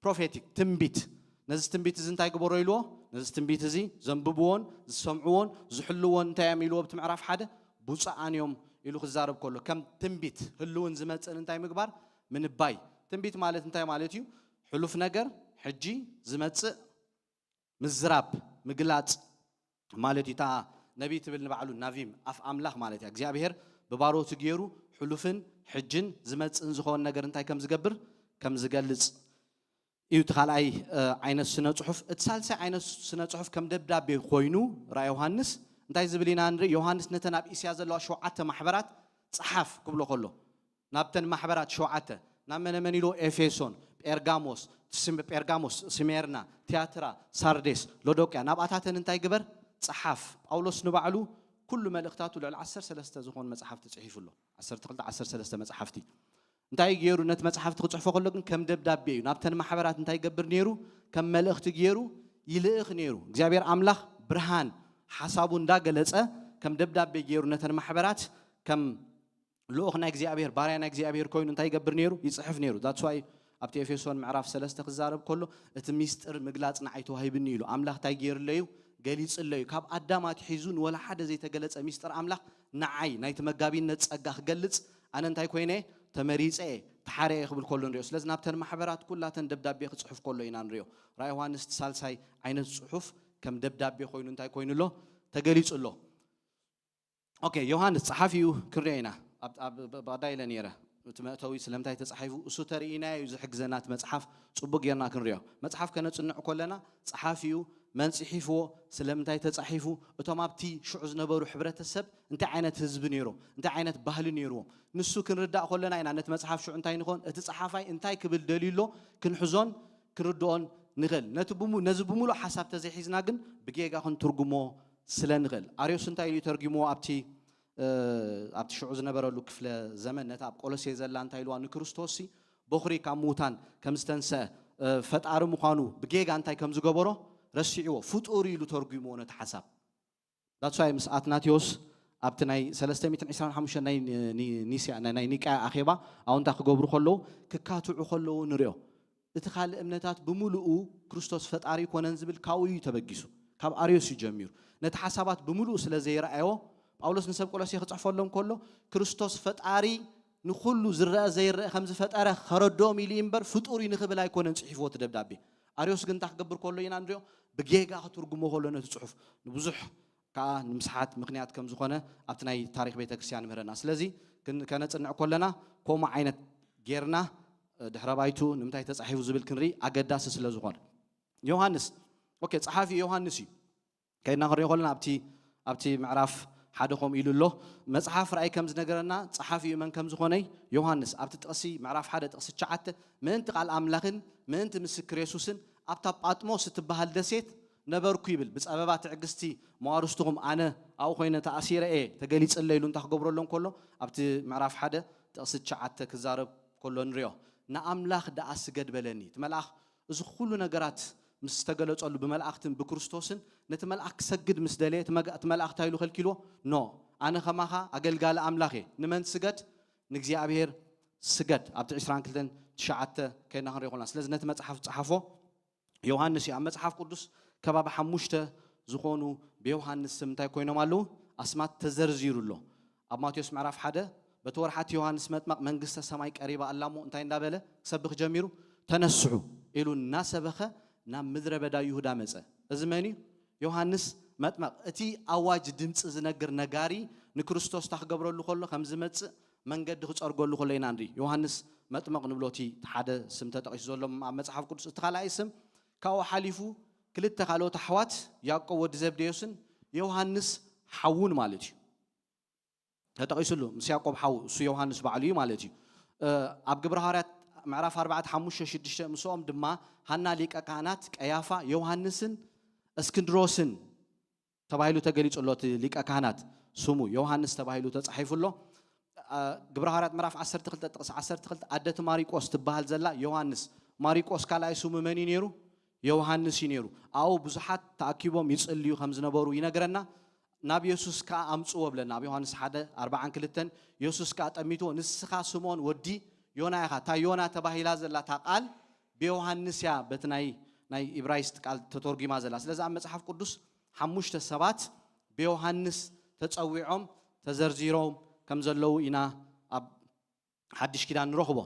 ፕሮፌቲክ ትንቢት። ነዚ ትንቢት እዚ እንታይ ግበሮ ኢልዎ? ነዚ ትንቢት እዚ ዘንብብዎን ዝሰምዕዎን ዝሕልዎን እንታይ እዮም ኢልዎ? ኣብቲ ምዕራፍ ሓደ ብፁዓን እዮም ኢሉ ክዛረብ ከሎ ከም ትንቢት ህልውን ዝመፅእን እንታይ ምግባር? ምንባይ። ትንቢት ማለት እንታይ ማለት እዩ? ሕሉፍ ነገር ሕጂ ዝመፅእ ምዝራብ፣ ምግላፅ ማለት እዩ። እታ ነቢይ ትብል ንባዕሉ ናቪም ኣፍ ኣምላኽ ማለት እያ። እግዚኣብሔር ብባሮቱ ገይሩ ሕሉፍን ሕጅን ዝመፅእን ዝኸውን ነገር እንታይ ከም ዝገብር ከም ዝገልፅ እዩ እቲ ካልኣይ ዓይነት ስነ ጽሑፍ። እቲ ሳልሳይ ዓይነት ስነ ጽሑፍ ከም ደብዳቤ ኮይኑ ራእይ ዮሃንስ እንታይ ዝብል ኢና ንርኢ? ዮሃንስ ነተን ኣብ እስያ ዘለዋ ሸውዓተ ማሕበራት ጸሓፍ ክብሎ ከሎ ናብተን ማሕበራት ሸውዓተ ናብ መነ መን ኢልዎ? ኤፌሶን፣ ጴርጋሞስ፣ ጴርጋሞስ፣ ስሜርና፣ ቲያትራ፣ ሳርዴስ፣ ሎዶቅያ ናብኣታተን እንታይ ግበር? ጸሓፍ። ጳውሎስ ንባዕሉ ኩሉ መልእኽታቱ ልዕሊ ዓሰርተ ሰለስተ ዝኾኑ መጽሓፍቲ ጽሒፉ ኣሎ። ዓሰርተ ክልተ ዓሰርተ ሰለስተ መጽሓፍቲ እንታይ ገይሩ ነቲ መጽሓፍቲ ክጽሕፎ ከሎ ግን ከም ደብዳቤ እዩ ናብተን ማሕበራት እንታይ ይገብር ነይሩ? ከም መልእኽቲ ገይሩ ይልእኽ ነይሩ። እግዚኣብሔር ኣምላኽ ብርሃን ሓሳቡ እንዳገለጸ ከም ደብዳቤ ገይሩ ነተን ማሕበራት ከም ልኡኽ ናይ እግዚኣብሔር ባርያ ናይ እግዚኣብሔር ኮይኑ እንታይ ይገብር ነይሩ? ይጽሕፍ ነይሩ። ዳትስ ዋይ ኣብቲ ኤፌሶን ምዕራፍ ሰለስተ ክዛረብ ከሎ እቲ ሚስጥር ምግላጽ ንዓይ ተዋሂብኒ ኢሉ። ኣምላኽ እንታይ ገይርለዩ? ገሊጽለዩ። ካብ ኣዳም ኣትሒዙ ንወላ ሓደ ዘይተገለጸ ሚስጥር ኣምላኽ ንዓይ ናይቲ መጋቢነት ጸጋ ክገልጽ ኣነ እንታይ ኮይነ? ተመሪጸ እየ፣ ተሓርየ እየ ክብል ከሎ ንሪኦ። ስለዚ ናብተን ማሕበራት ኩላተን ደብዳቤ ክጽሕፍ ከሎ ኢና ንሪኦ። ራእይ ዮሃንስ እቲ ሳልሳይ ዓይነት ጽሑፍ ከም ደብዳቤ ኮይኑ እንታይ ኮይኑ ኣሎ? ተገሊጹ ኣሎ። ኦኬ፣ ዮሃንስ ጸሓፊኡ ክንሪኦ ኢና። ብቐዳይ ኢለ ነይረ። እቲ መእተዊ ስለምንታይ ተጻሒፉ እሱ ተርእይናዮ እዩ ዝሕግዘና። እቲ መጽሓፍ ጽቡቅ ጌርና ክንሪኦ። መጽሓፍ ከነጽንዕ ከለና ጸሓፊኡ መን ጽሒፍዎ፣ ስለምንታይ ተጻሒፉ፣ እቶም ኣብቲ ሽዑ ዝነበሩ ሕብረተሰብ እንታይ ዓይነት ህዝቢ ነይሮም፣ እንታይ ዓይነት ባህሊ ነይርዎም፣ ንሱ ክንርዳእ ከለና ኢና ነቲ መጽሓፍ ሽዑ እንታይ ንኾን፣ እቲ ጸሓፋይ እንታይ ክብል ደልዩ ኣሎ ክንሕዞን ክንርድኦን ንኽእል። ነቲ ብሙ-፣ ነዚ ብምሉእ ሓሳብ ተዘይሒዝና ግን ብጌጋ ክንትርጉሞ ስለ ንኽእል። ኣርዮስ እንታይ ኢሉ ተርጉምዎ ኣብቲ ኣብቲ ሽዑ ዝነበረሉ ክፍለ ዘመን ነቲ ኣብ ቆሎሴ ዘላ እንታይ ኢልዋ ንክርስቶስ ሲ በኹሪ ካብ ምዉታን ከም ዝተንስአ ፈጣሪ ምዃኑ ብጌጋ እንታይ ከም ዝገበሮ ረሲዕዎ ፍጡር ኢሉ ተርጉምዎ ነቲ ሓሳብ። ዳትስ ዋይ ምስ ኣትናቴዎስ ኣብቲ ናይ ሰለስተ ሚእትን ዕስራን ሓሙሽተን ናይ ኒስያ ናይ ኒቃያ ኣኼባ ኣውንታ ክገብሩ ከለዉ ክካትዑ ከለዉ ንሪኦ። እቲ ካልእ እምነታት ብምሉኡ ክርስቶስ ፈጣሪ ይኮነን ዝብል ካብኡ እዩ ተበጊሱ። ካብ ኣርዮስ እዩ ጀሚሩ። ነቲ ሓሳባት ብምሉኡ ስለ ዘይረኣዮ ጳውሎስ ንሰብ ቆሎሴ ክጽሕፈሎም ከሎ ክርስቶስ ፈጣሪ ንኹሉ ዝረአ ዘይረአ ከም ዝፈጠረ ከረድኦም ኢሉ እዩ እምበር ፍጡር እዩ ንኽብል ኣይኮነን ጽሒፍዎ እቲ ደብዳቤ። ኣርዮስ ግን እንታይ ክገብር ከሎ ኢና ንሪኦ? ብጌጋ ክትርጉሞ ከሎ ነቲ ጽሑፍ ንብዙሕ ከኣ ንምስሓት ምኽንያት ከም ዝኾነ ኣብቲ ናይ ታሪኽ ቤተ ክርስቲያን ይምህረና። ስለዚ ከነጽንዕ ከለና ከምኡ ዓይነት ጌርና ድሕረ ባይቱ ንምንታይ ተጻሒፉ ዝብል ክንርኢ ኣገዳሲ ስለ ዝኾነ። ዮሃንስ ኦኬ ጸሓፊ ዮሃንስ እዩ። ከይድና ክንሪኦ ከለና ኣብቲ ኣብቲ ምዕራፍ ሓደ ከምኡ ኢሉ ኣሎ። መጽሓፍ ራእይ ከም ዝነገረና ጸሓፊኡ መን ከም ዝኾነ ዮሃንስ ኣብቲ ጥቕሲ ምዕራፍ ሓደ ጥቕሲ ትሽዓተ ምእንቲ ቃል ኣምላኽን ምእንቲ ምስክር የሱስን ኣብታ ጳጥሞስ እትበሃል ደሴት ነበርኩ ይብል። ብጸበባ ትዕግስቲ መዋርስቱኹም ኣነ ኣብኡ ኮይነ ተኣሲረ እየ ተገሊጽለይ ኢሉ እንታይ ክገብረሎም ከሎ ኣብቲ ምዕራፍ ሓደ ጥቕሲ ትሽዓተ ክዛረብ ከሎ ንሪኦ። ንኣምላኽ ደኣ ስገድ በለኒ። እቲ መልኣኽ እዚ ኩሉ ነገራት ምስ ዝተገለጸሉ ብመላእኽትን ብክርስቶስን ነቲ መልኣኽ ክሰግድ ምስ ደለየ እቲ መግ- እቲ መልኣኽ እንታይ ኢሉ ከልኪልዎ? ኖ ኣነ ከማኻ ኣገልጋሊ ኣምላኽ እየ። ንመን ስገድ? ንእግዚኣብሔር ስገድ። ኣብቲ ዕስራን ክልተን ትሽዓተ ከይድና ክንሪኦ ከለና ስለዚ ነቲ መጽሓፍ ዝጸሓፎ ዮሃንስ እዩ። ኣብ መጽሓፍ ቅዱስ ከባቢ ሓሙሽተ ዝኾኑ ብዮሃንስ ስም እንታይ ኮይኖም ኣለዉ? ኣስማት ተዘርዚሩ ኣሎ። ኣብ ማቴዎስ ምዕራፍ ሓደ በቲ ወርሓት ዮሃንስ መጥመቕ መንግስተ ሰማይ ቀሪባ ኣላ እሞ እንታይ እንዳበለ ክሰብኽ ጀሚሩ? ተነስሑ ኢሉ እናሰበኸ ናብ ምድረ በዳ ይሁዳ መጸ። እዚ መን እዩ? ዮሃንስ መጥመቕ። እቲ ኣዋጅ ድምፂ ዝነግር ነጋሪ ንክርስቶስ ታክገብረሉ ከሎ ከም ዝመፅእ መንገዲ ክፀርገሉ ከሎ ኢና ንርኢ። ዮሃንስ መጥመቕ ንብሎ እቲ ሓደ ስም ተጠቒሱ ዘሎ ኣብ መፅሓፍ ቅዱስ። እቲ ካልኣይ ስም ካብኡ ሓሊፉ ክልተ ካልኦት ኣሕዋት ያዕቆብ ወዲ ዘብዴዎስን ዮሃንስ ሓዉን ማለት እዩ። ተጠቒሱሉ ምስ ያዕቆብ ሓው እሱ ዮሃንስ ባዕሉ እዩ ማለት እዩ። ኣብ ግብረ ሃዋርያት ምዕራፍ ኣርባዕተ ሓሙሽተ ሽዱሽተ ምስኦም ድማ ሃና ሊቀ ካህናት ቀያፋ ዮሃንስን እስክንድሮስን ተባሂሉ ተገሊጹ ኣሎ። እቲ ሊቀ ካህናት ስሙ ዮሃንስ ተባሂሉ ተጻሒፉ ኣሎ። ግብረ ሃዋርያት ምዕራፍ ዓሰርተ ክልተ ጥቕሲ ዓሰርተ ክልተ ኣደቲ ማሪቆስ ትበሃል ዘላ ዮሃንስ ማሪቆስ ካልኣይ ስሙ መን እዩ ነይሩ? ዮሃንስ እዩ ነይሩ። ኣብኡ ብዙሓት ተኣኪቦም ይጽልዩ ከም ዝነበሩ ይነግረና። ናብ የሱስ ከኣ ኣምጽዎ ብለና ኣብ ዮሃንስ ሓደ ኣርባዓን ክልተን የሱስ ከኣ ጠሚትዎ ንስኻ ስምኦን ወዲ ዮና ኢኻ። እታ ዮና ተባሂላ ዘላ እታ ቃል ብዮሃንስ እያ በቲ ናይ ናይ ኢብራይስጥ ቃል ተተርጒማ ዘላ። ስለዚ ኣብ መጽሓፍ ቅዱስ ሓሙሽተ ሰባት ብዮሃንስ ተጸዊዖም ተዘርዚሮም ከም ዘለዉ ኢና ኣብ ሓድሽ ኪዳን ንረኽቦ።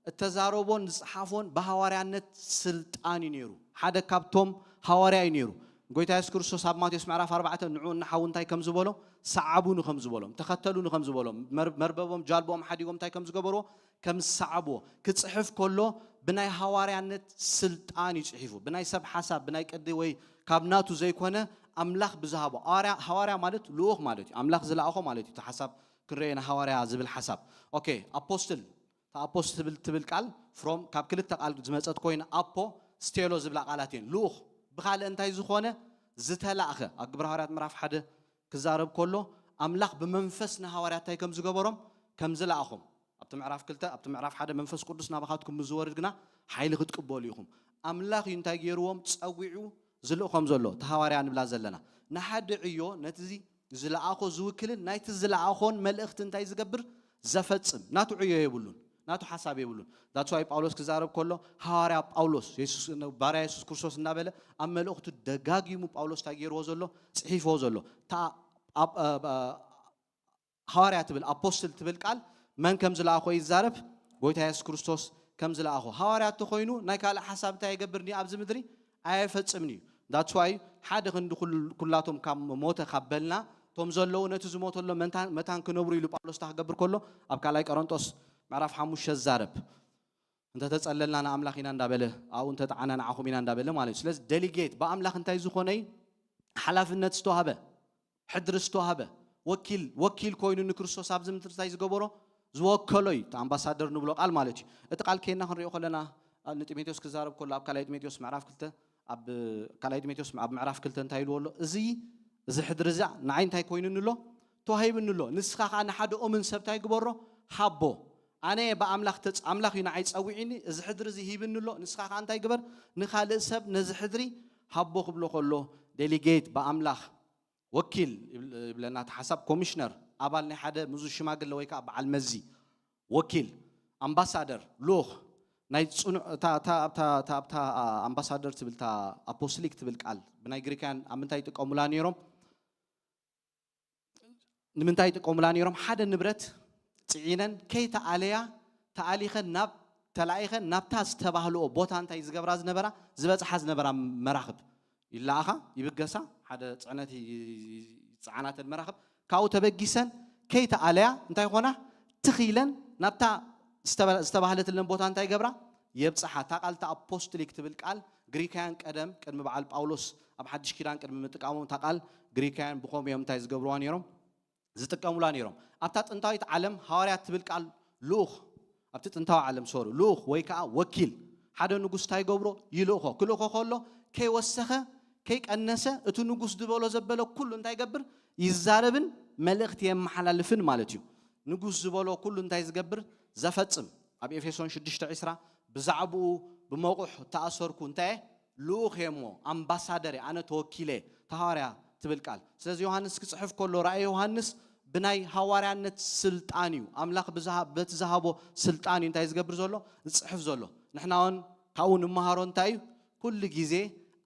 እተዛረቦን ዝጸሓፎን ብሃዋርያነት ስልጣን እዩ ነይሩ። ሓደ ካብቶም ሃዋርያ እዩ ነይሩ። ጎይታ የሱስ ክርስቶስ ኣብ ማቴዎስ ምዕራፍ ኣርባዕተ ንዑ እናሓው እንታይ ከም ዝበሎም፣ ሰዓቡኒ ከም ዝበሎም፣ ተኸተሉኒ ከም ዝበሎም፣ መር- መርበቦም ጃልቦም ሓዲጎም እንታይ ከም ዝገበርዎ ከም ዝሰዓብዎ ክጽሕፍ ከሎ ብናይ ሃዋርያነት ስልጣን እዩ ጽሒፉ። ብናይ ሰብ ሓሳብ ብናይ ቅዲ ወይ ካብ ናቱ ዘይኮነ ኣምላኽ ብዝሃቦ ሃዋርያ፣ ሃዋርያ ማለት ልኡኽ ማለት እዩ። ኣምላኽ ዝለኣኾ ማለት እዩ። እቲ ሓሳብ ክንረኤና ሃዋርያ ዝብል ሓሳብ ኦኬ ኣፖስትል ኣፖስትል ትብል ቃል ፍሮም ካብ ክልተ ቃል ዝመፀት ኮይና ኣፖ ስቴሎ ዝብላ ቃላት እየን። ልኡኽ ብካልእ እንታይ ዝኾነ ዝተላእኸ ኣብ ግብረ ሃዋርያት ምዕራፍ ሓደ ክዛረብ ከሎ ኣምላኽ ብመንፈስ ንሃዋርያት እንታይ ከም ዝገበሮም ከም ዝለኣኾም ኣብቲ ምዕራፍ ክልተ ኣብቲ ምዕራፍ ሓደ መንፈስ ቅዱስ ናባኻትኩም ምስ ዝወርድ ግና ሓይሊ ክትቅበሉ ኢኹም። ኣምላኽ እዩ እንታይ ገይርዎም ጸዊዑ ዝልእኾም ዘሎ እቲ ሃዋርያ ንብላ ዘለና ንሓደ ዕዮ ነቲ ዝለኣኾ ዝውክልን ናይቲ ዝለኣኾን መልእኽቲ እንታይ ዝገብር ዘፈጽም ናቱ ዕዮ የብሉን ናቱ ሓሳብ የብሉን። ዳትስ ዋይ ጳውሎስ ክዛረብ ከሎ ሃዋርያ ጳውሎስ ባርያ የሱስ ክርስቶስ እናበለ ኣብ መልእኽቱ ደጋጊሙ ጳውሎስ እንታይ ገይርዎ ዘሎ ጽሒፍዎ ዘሎ ሃዋርያ ትብል ኣፖስትል ትብል ቃል መን ከም ዝለኣኾ ይዛረብ። ጎይታ የሱስ ክርስቶስ ከም ዝለኣኾ ሃዋርያ እንተኮይኑ ናይ ካልእ ሓሳብ እንታይ ይገብር ኒ ኣብዚ ምድሪ ኣየፈጽምን እዩ። ዳትስ ዋይ ሓደ ክንዲ ኩላቶም ካብ ሞተ ካብ በልና እቶም ዘለዉ ነቲ ዝሞተሎ መታን ክነብሩ ኢሉ ጳውሎስ እንታይ ክገብር ከሎ ኣብ ካልኣይ ቆሮንጦስ ምዕራፍ ሓሙሽተ ዝዛረብ፣ እንተተጸለልና ንኣምላኽ ኢና እንዳበለ፣ ኣብኡ እንተጠዓና ንዓኹም ኢና እንዳበለ ማለት እዩ። ስለዚ ዴሊጌት ብኣምላኽ እንታይ ዝኾነ እዩ? ሓላፍነት ዝተዋህበ፣ ሕድሪ ዝተዋህበ፣ ወኪል፣ ወኪል ኮይኑ ንክርስቶስ ኣብዚ ምድሪ እንታይ ዝገበሮ? ዝወከሎ እዩ። እቲ ኣምባሳደር ንብሎ ቃል ማለት እዩ። እቲ ቃል ከይና ክንሪኦ ከለና፣ ንጢሞቴዎስ ክዛረብ ከሎ ኣብ ካልኣይ ጢሞቴዎስ ምዕራፍ ክልተ፣ ኣብ ካልኣይ ጢሞቴዎስ ኣብ ምዕራፍ ክልተ እንታይ ኢልዎ ኣሎ? እዚ፣ እዚ ሕድሪ እዚኣ ንዓይ እንታይ ኮይኑኒ ኣሎ? ተዋሂብኒ ኣሎ። ንስኻ ኸኣ ንሓደ ኦምን ሰብ እንታይ ግበሮ? ሃቦ። ኣነ ብኣምላኽ ተጽ-፣ ኣምላኽ እዩ ንዓይ ጸዊዕኒ፣ እዚ ሕድሪ እዚ ሂብኒ ኣሎ። ንስኻ ኸኣ እንታይ ግበር? ንኻልእ ሰብ ነዚ ሕድሪ ሃቦ ክብሎ ከሎ፣ ዴሊጌት ብኣምላኽ ወኪል ይብል-፣ ይብለና። እቲ ሓሳብ ኮሚሽነር፣ ኣባል ናይ ሓደ ምዙ ሽማግለ ወይ ከኣ በዓል መዚ፣ ወኪል፣ ኣምባሳደር፣ ልኡኽ፣ ናይ ጽኑዕ፣ እታ፣ እታ፣ እታ፣ እታ፣ እታ ኣምባሳደር ትብል፣ እታ ኣፖስቶሊክ ትብል ቃል ብናይ ግሪካውያን ኣብ ምንታይ ይጥቀሙላ ነይሮም? ንምንታይ ይጥቀሙላ ነይሮም? ሓደ ንብረት ጽዒነን ከይተኣለያ፣ ተኣሊኸን ናብ፣ ተላኢኸን ናብታ ዝተባህልኦ ቦታ እንታይ ዝገብራ ዝነበራ፣ ዝበጽሓ ዝነበራ መራኽብ ይለኣኻ፣ ይብገሳ፣ ሓደ ጽዕነት ይ-፣ ይ-፣ ይጸዓናተን መራኽብ፣ ካብኡ ተበጊሰን ከይተኣለያ እንታይ ኾና? ትኽ ኢለን ናብታ ዝተበ-፣ ዝተባህለትለን ቦታ እንታይ ገብራ? የብጽሓ። እታ ቃል እታ ኣፖስቶሊክ ትብል ቃል ግሪካውያን ቀደም ቅድሚ በዓል ጳውሎስ ኣብ ሓድሽ ኪዳን ቅድሚ ምጥቃሞም እታ ቃል ግሪካውያን ብኸምኡ እዮም እንታይ ዝገብርዋ ነይሮም? ዝጥቀሙላ ነይሮም። ኣብታ ጥንታዊት ዓለም ሃዋርያ ትብል ቃል ልኡኽ፣ ኣብቲ ጥንታዊ ዓለም ሶሪ፣ ልኡኽ ወይ ከዓ ወኪል ሓደ ንጉስ እንታይ ይገብሮ? ይልእኾ። ክልእኾ ከሎ ከይወሰኸ ከይቀነሰ እቲ ንጉስ ዝበሎ ዘበለ ኩሉ እንታይ ይገብር? ይዛረብን መልእኽቲ የመሓላልፍን ማለት እዩ። ንጉስ ዝበሎ ኩሉ እንታይ ዝገብር? ዘፈጽም። ኣብ ኤፌሶን ሽዱሽተ ዕስራ ብዛዕባኡ ብመቑሕ ተኣሰርኩ እንታይ እየ? ልኡኽ እየ እሞ፣ ኣምባሳደር እየ፣ ኣነ ተወኪለ፣ እታ ሃዋርያ ትብል ቃል። ስለዚ ዮሃንስ ክጽሕፍ ከሎ ራእይ ዮሃንስ ብናይ ሃዋርያነት ስልጣን እዩ። ኣምላኽ ብዝሃ-፣ በቲ ዝሃቦ ስልጣን እዩ እንታይ ዝገብር ዘሎ? ዝጽሕፍ ዘሎ። ንሕና እውን ካብኡ ንመሃሮ እንታይ እዩ? ኩሉ ግዜ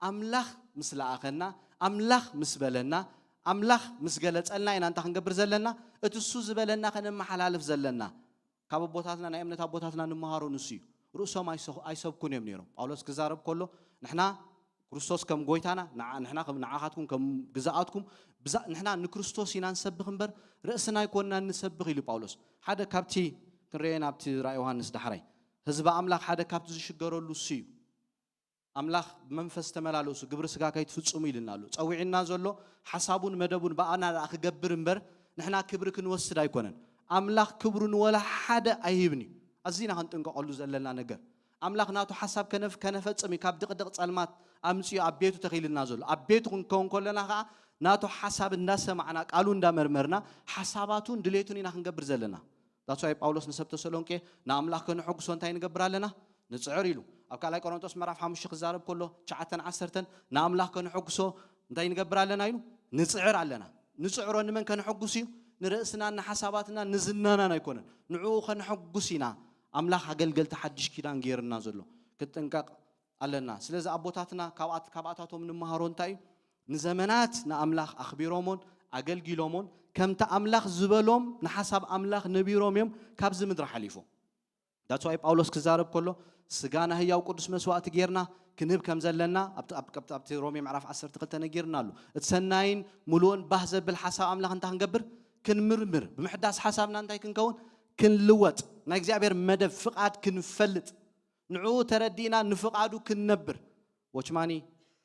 ኣምላኽ ምስ ለኣኸና፣ ኣምላኽ ምስ በለና፣ ኣምላኽ ምስ ገለጸልና ኢና እንታይ ክንገብር ዘለና? እቲ እሱ ዝበለና ከነመሓላልፍ ዘለና። ካብ ኣቦታትና፣ ናይ እምነት ኣቦታትና ንመሃሮ ንሱ እዩ። ርእሶም ኣይሰ-፣ ኣይሰብኩን እዮም ነይሮም። ጳውሎስ ክዛረብ ከሎ ንሕና ክርስቶስ ከም ጎይታና፣ ንዓ-፣ ንሕና ከም ንዓኻትኩም ከም ግዛኣትኩም፣ ብዛ-፣ ንሕና ንክርስቶስ ኢና ንሰብኽ እምበር ርእስና ኣይኮንና ንሰብኽ ኢሉ ጳውሎስ። ሓደ ካብቲ ክንርእዮ ኢና ኣብቲ ራእይ ዮሃንስ ዳሕራይ። ህዝቢ ኣምላኽ ሓደ ካብቲ ዝሽገረሉ እሱ እዩ። ኣምላኽ ብመንፈስ ተመላለሱ፣ ግብሪ ስጋ ከይትፍጽሙ ኢልና ኣሎ። ጸዊዕና ዘሎ ሓሳቡን መደቡን ብኣና ደኣ ክገብር እምበር ንሕና ክብሪ ክንወስድ ኣይኮነን። ኣምላኽ ክብሩ ንወላ ሓደ ኣይህብን እዩ። ኣዚና ክንጥንቀቐሉ ዘለና ነገር። ኣምላኽ ናቱ ሓሳብ ከነፍ-፣ ከነፈጽም እዩ ካብ ድቕድቕ ጸልማት ኣምጺኡ ኣብ ቤቱ ተኺልና ዘሎ። ኣብ ቤቱ ክንከውን ከለና ኸኣ ናቱ ሓሳብ እንዳሰማዕና፣ ቃሉ እንዳመርመርና፣ ሓሳባቱን ድሌቱን ኢና ክንገብር ዘለና። That's why ጳውሎስ ንሰብ ተሰሎንቄ ንኣምላኽ ከነሐጉሶ እንታይ ንገብር ኣለና? ንጽዕር ኢሉ። ኣብ ካልኣይ ቆሮንቶስ ምዕራፍ ሓሙሽተ ክዛረብ ከሎ፣ ትሽዓተን ዓሰርተን ንኣምላኽ ከነሐጉሶ እንታይ ንገብር ኣለና ኢሉ? ንጽዕር ኣለና። ንጽዕሮ ንመን ከነሐጉስ እዩ? ንርእስናን ንሓሳባትናን ንዝናናን ኣይኮነን። ንዕኡ ከነሐጉስ ኢና። ኣምላኽ ኣገልገልቲ ሓድሽ ኪዳን ገይርና ዘሎ። ክትጥንቀቕ ኣለና። ስለዚ ኣቦታትና ካብኣት-፣ ካብኣታቶም ንመሃሮ እንታይ እዩ? ንዘመናት ንኣምላኽ ኣኽቢሮሞን ኣገልጊሎሞን ከምቲ ኣምላኽ ዝበሎም ንሓሳብ ኣምላኽ ነቢሮም እዮም ካብዚ ምድሪ ሓሊፎም። That's why ጳውሎስ ክዛረብ ከሎ ስጋና ህያው ቅዱስ መስዋእቲ ጌርና ክንህብ ከም ዘለና ኣብቲ፣ ኣብ፣ ኣብ፣ ኣብቲ ሮሜ ምዕራፍ ዓሰርተ ክልተ ነጊርና ኣሎ። እቲ ሰናይን ምሉእን ባህ ዘብል ሓሳብ ኣምላኽ እንታይ ክንገብር? ክንምርምር። ብምሕዳስ ሓሳብና እንታይ ክንከውን? ክንልወጥ። ናይ እግዚኣብሔር መደብ ፍቓድ ክንፈልጥ። ንዕኡ ተረዲእና ንፍቓዱ ክንነብር። ዎችማኒ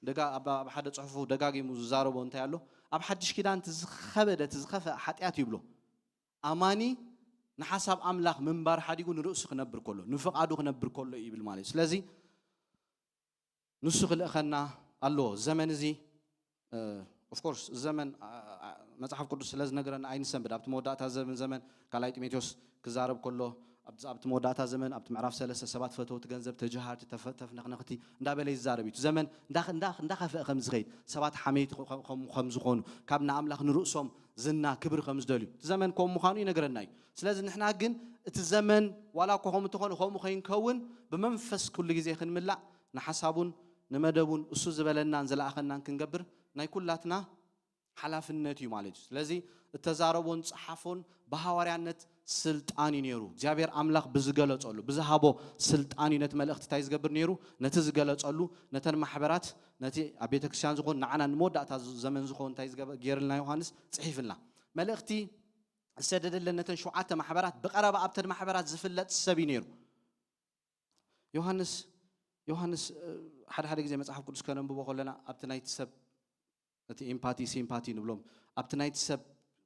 ደጋ-፣ ኣብ፣ ኣብ ሓደ ጽሑፉ ደጋጊሙ ዝዛረቦ እንታይ ኣሎ? ኣብ ሓድሽ ኪዳን እቲ ዝኸበደ፣ እቲ ዝኸፍአ ሓጢኣት ይብሎ። ኣማኒ ንሓሳብ ኣምላኽ ምንባር ሓዲጉ ንርእሱ ክነብር ከሎ፣ ንፍቓዱ ክነብር ከሎ እዩ ይብል ማለት እዩ። ስለዚ ንሱ ክልእኸና ኣለዎ። ዘመን እዚ፣ እ፣ of course፣ ዘመን፣ ኣ-፣ ኣ-፣ መጽሓፍ ቅዱስ ስለ ዝነግረና ኣይንሰንብድ። ኣብቲ መወዳእታ ዘመን፣ ዘመን ካልኣይ ጢሞቴዎስ ክዛረብ ከሎ፣ ኣብቲ፣ ኣብቲ መወዳእታ ዘመን፣ ኣብቲ ምዕራፍ ሰለስተ ሰባት ፈተውቲ ገንዘብ፣ ተጀሃርቲ፣ ተፈ-፣ ተፍነኽነኽቲ እንዳበለ ይዛረብ እዩ። እቲ ዘመን እንዳ-፣ እንዳ-፣ እንዳኸፍአ ከም ዝኸይድ፣ ሰባት ሓመይቲ ከ-፣ ከ-፣ ከም፣ ከም ዝኾኑ፣ ካብ ንኣምላኽ ንርእሶም ዝና፣ ክብሪ ከም ዝደልዩ፣ እቲ ዘመን ከምኡ ምዃኑ ይነግረና እዩ። ስለዚ ንሕና ግን እቲ ዘመን ዋላ እኮ ከምኡ እንተኾነ፣ ከምኡ ከይንከውን ብመንፈስ ኩሉ ግዜ ክንምላእ፣ ንሓሳቡን ንመደቡን እሱ ዝበለናን ዝለኣኸናን ክንገብር ናይ ኩላትና ሓላፍነት እዩ ማለት እዩ። ስለዚ እተዛረቦን ጸሓፎን ብሃዋርያነት ስልጣን እዩ ነይሩ። እግዚኣብሔር ኣምላኽ ብዝገለጸሉ፣ ብዝሃቦ ስልጣን እዩ ነቲ መልእኽቲ እንታይ ዝገብር ነይሩ? ነቲ ዝገለጸሉ፣ ነተን ማሕበራት፣ ነቲ ኣብ ቤተ ክርስቲያን ዝኾን ንዓና ንመወዳእታ ዘመን ዝኾን እንታይ ዝገበ-፣ ገይርልና ዮሃንስ ጽሒፍልና። መልእኽቲ ዝሰደደለን ነተን ሸውዓተ ማሕበራት ብቐረባ ኣብተን ማሕበራት ዝፍለጥ ሰብ እዩ ነይሩ። ዮሃንስ ዮሃንስ ሓደ ሓደ ግዜ መጽሓፍ ቅዱስ ከነንብቦ ከለና ኣብቲ ናይቲ ሰብ እቲ ኤምፓቲ ሲምፓቲ ንብሎም ኣብቲ ናይቲ ሰብ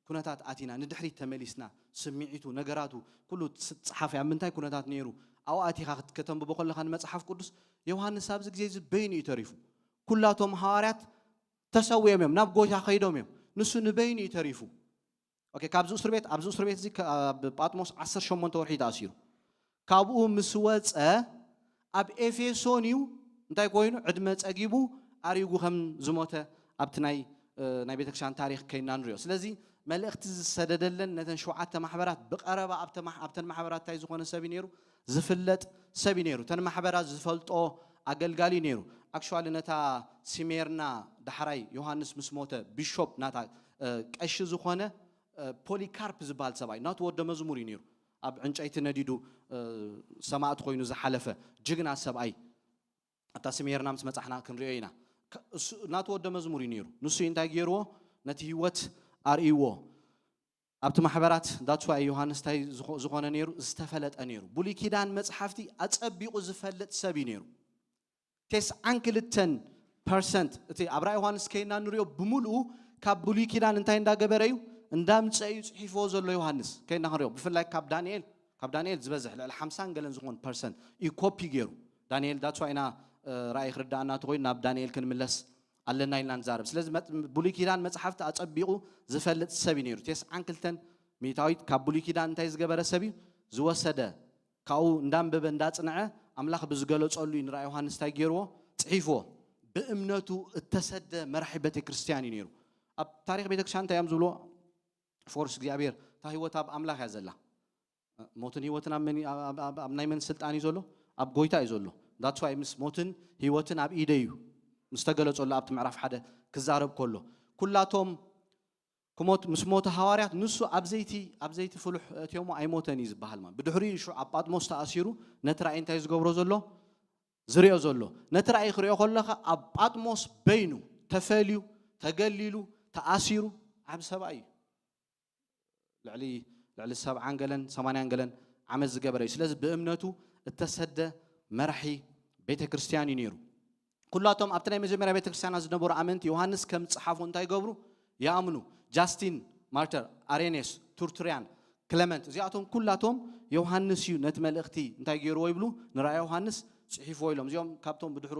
ኩነታት ኣቲና ንድሕሪት ተመሊስና ስምዒቱ ነገራቱ ኩሉ ትጽሓፍ እያ ምንታይ ኩነታት ነይሩ ኣብኡ ኣቲኻ ከተንብቦ ከለኻ ንመጽሓፍ ቅዱስ ዮሃንስ ኣብዚ ግዜ እዚ በይኑ እዩ ተሪፉ። ኩላቶም ሃዋርያት ተሰዊኦም እዮም ናብ ጎይታ ከይዶም እዮም። ንሱ ንበይኑ እዩ ተሪፉ። ኦኬ፣ ካብዚ እስር ቤት ኣብዚ እስር ቤት እዚ ኣብ ጳጥሞስ ዓሰርተ ሸሞንተ ወርሒ ተኣሲሩ። ካብኡ ምስ ወፀ ኣብ ኤፌሶን እዩ እንታይ ኮይኑ ዕድመ ፀጊቡ ኣሪጉ ከም ዝሞተ ኣብቲ ናይ ናይ ቤተክርስትያን ታሪክ ከይና ንሪኦ። ስለዚ መልእክቲ ዝሰደደለን ነተን ሸውዓተ ማሕበራት ብቀረባ ኣብተን ማሕበራት እንታይ ዝኾነ ሰብ እዩ ነይሩ? ዝፍለጥ ሰብ እዩ ነይሩ። እተን ማሕበራት ዝፈልጦ ኣገልጋሊ እዩ ነይሩ። ኣክቹዋሊ ነታ ስሜርና ዳሕራይ ዮሃንስ ምስ ሞተ ቢሾፕ ናታ ቀሺ ዝኾነ ፖሊካርፕ ዝበሃል ሰብኣይ ናቱ ወደ መዝሙር እዩ ነይሩ። ኣብ ዕንጨይቲ ነዲዱ ሰማእት ኮይኑ ዝሓለፈ ጅግና ሰብኣይ ኣብታ ስሜርና ምስ መጻሕና ክንሪኦ ኢና። ናቱ ወደ መዝሙር እዩ ነይሩ። ንሱ እንታይ ገይርዎ? ነቲ ህይወት ኣርእይዎ። ኣብቲ ማሕበራት that's why ዮሃንስ እንታይ ዝኾነ ነይሩ? ዝተፈለጠ ነይሩ። ብሉይ ኪዳን መጽሓፍቲ ኣጸቢቑ ዝፈልጥ ሰብ እዩ ነይሩ። ተስዓን ክልተን ፐርሰንት እቲ ኣብ ራእይ ዮሃንስ ከይና ንሪኦ ብምሉኡ ካብ ብሉይ ኪዳን እንታይ እንዳገበረ እዩ እንዳምፀ እዩ ፅሒፍዎ ዘሎ ዮሃንስ ከይና ክንሪኦ። ብፍላይ ካብ ዳንኤል ካብ ዳንኤል ዝበዝሕ ልዕሊ ሓምሳን ገለን ዝኾኑ ፐርሰንት እዩ ኮፒ ገይሩ። ዳንኤል that's why ኢና ራእይ ክርዳእና ተኮይኑ ናብ ዳንኤል ክንምለስ ኣለና ኢልና ንዛረብ። ስለዚ ብሉይ ኪዳን መፅሓፍቲ ኣፀቢቑ ዝፈልጥ ሰብ እዩ ነይሩ። ተስዓን ክልተን ሚእታዊት ካብ ብሉይ ኪዳን እንታይ ዝገበረ ሰብ እዩ? ዝወሰደ ካብኡ እንዳንበበ እንዳጽንዐ ኣምላኽ ብዝገለጸሉ እዩ ንራእይ ዮሃንስ እንታይ ገይርዎ? ጽሒፍዎ። ብእምነቱ እተሰደ መራሒ ቤተ ክርስቲያን እዩ ነይሩ። ኣብ ታሪኽ ቤተ ክርስቲያን እንታይ እዮም ዝብልዎ? ፎርስ እግዚኣብሔር እታ ህይወት ኣብ ኣምላኽ እያ ዘላ። ሞትን ህይወትን ኣብ ናይ መን ስልጣን እዩ ዘሎ? ኣብ ጎይታ እዩ ዘሎ። ዳትስ ዋይ ምስ ሞትን ህይወትን ኣብ ኢደ እዩ ምስ ተገለጸሉ ኣብቲ ምዕራፍ ሓደ ክዛረብ ከሎ ኩላቶም ክሞት ምስ ሞተ ሃዋርያት ንሱ ኣብ ዘይቲ ኣብ ዘይቲ ፍሉሕ እትዮሞ ኣይሞተን እዩ ዝበሃል ማለት ብድሕሪኡ ሽዑ ኣብ ጳጥሞስ ተኣሲሩ ነቲ ራእይ እንታይ ዝገብሮ ዘሎ ዝሪኦ ዘሎ ነቲ ራእይ ክሪኦ ከለኻ ኣብ ጳጥሞስ በይኑ ተፈልዩ ተገሊሉ ተኣሲሩ ዓብ ሰብኣይ እዩ ልዕሊ ልዕሊ ሰብዓን ገለን ሰማንያን ገለን ዓመት ዝገበረ እዩ ስለዚ ብእምነቱ እተሰደ መራሒ ቤተ ክርስቲያን እዩ ነይሩ ኩላቶም ኣብቲ ናይ መጀመርያ ቤተክርስትያናት ዝነበሩ ኣመንቲ ዮሃንስ ከም ዝጸሓፎ እንታይ ይገብሩ? ይኣምኑ። ጃስቲን ማርተር፣ ኣሬኔስ፣ ቱርቱርያን፣ ክለመንት እዚኣቶም ኩላቶም ዮሃንስ እዩ ነቲ መልእኽቲ እንታይ ገይርዎ ይብሉ? ንራእይ ዮሃንስ ጽሒፍዎ ኢሎም። እዚኦም ካብቶም ብድሕሩ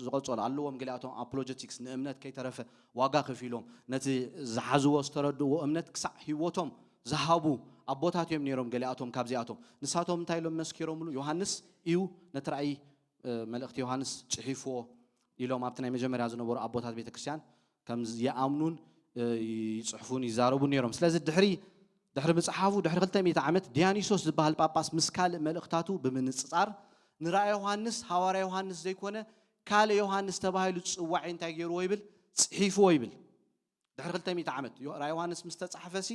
ዝቐጸሉ ኣለዎም። ገሊኣቶም ኣፖሎጀቲክስ ንእምነት ከይተረፈ ዋጋ ከፊሎም ነቲ ዝሓዝዎ ዝተረድእዎ እምነት ክሳዕ ህይወቶም ዝሃቡ ኣቦታት እዮም ነይሮም። ገሊኣቶም ካብዚኣቶም ንሳቶም እንታይ ኢሎም መስኪሮምሉ? ዮሃንስ እዩ ነቲ ራእይ መልእኽቲ ዮሃንስ ጽሒፍዎ ኢሎም ኣብቲ ናይ መጀመርያ ዝነበሩ ኣቦታት ቤተ ክርስቲያን ከም ይኣምኑን ይጽሕፉን ይዛረቡ ነይሮም። ስለዚ ድሕሪ ድሕሪ ምጽሓፉ ድሕሪ ክልተ ሚእቲ ዓመት ዲያኒሶስ ዝበሃል ጳጳስ ምስ ካልእ መልእኽታቱ ብምንጽጻር ንራእይ ዮሃንስ ሃዋርያ ዮሃንስ ዘይኮነ ካልእ ዮሃንስ ተባሂሉ ዝጽዋዕ እንታይ ገይርዎ ይብል ጽሒፍዎ ይብል። ድሕሪ ክልተ ሚእቲ ዓመት ራእይ ዮሃንስ ምስ ተጻሕፈሲ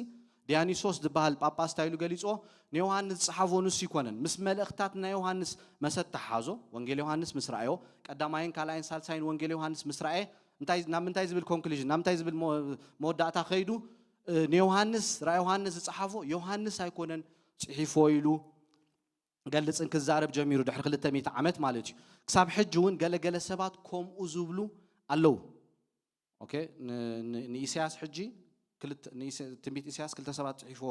ዲያኒሶስ ዝበሃል ጳጳስ እንታይ ኢሉ ገሊጽዎ? ንዮሃንስ ዝጸሓፎ ንሱ ይኮነን። ምስ መልእኽታት ናይ ዮሃንስ መሰ ተሓዞ። ወንጌል ዮሃንስ ምስ ረኣዮ ቀዳማይን ካልኣይን ሳልሳይን ወንጌል ዮሃንስ ምስ ረኣየ እንታይ ናብ ምንታይ ዝብል ኮንክሉዥን ናብ ምንታይ ዝብል መወዳእታ ከይዱ ንዮሃንስ ራእይ ዮሃንስ ዝጸሓፎ ዮሃንስ ኣይኮነን ጽሒፎ ኢሉ ገልጽን ክዛረብ ጀሚሩ ድሕሪ ክልተ ሚእቲ ዓመት ማለት እዩ። ክሳብ ሕጂ እውን ገለገለ ሰባት ከምኡ ዝብሉ ኣለዉ። ኦኬ ንኢሳያስ ሕጂ ትንቢት ኢሳያስ ክልተ ሰባት ጽሒፎ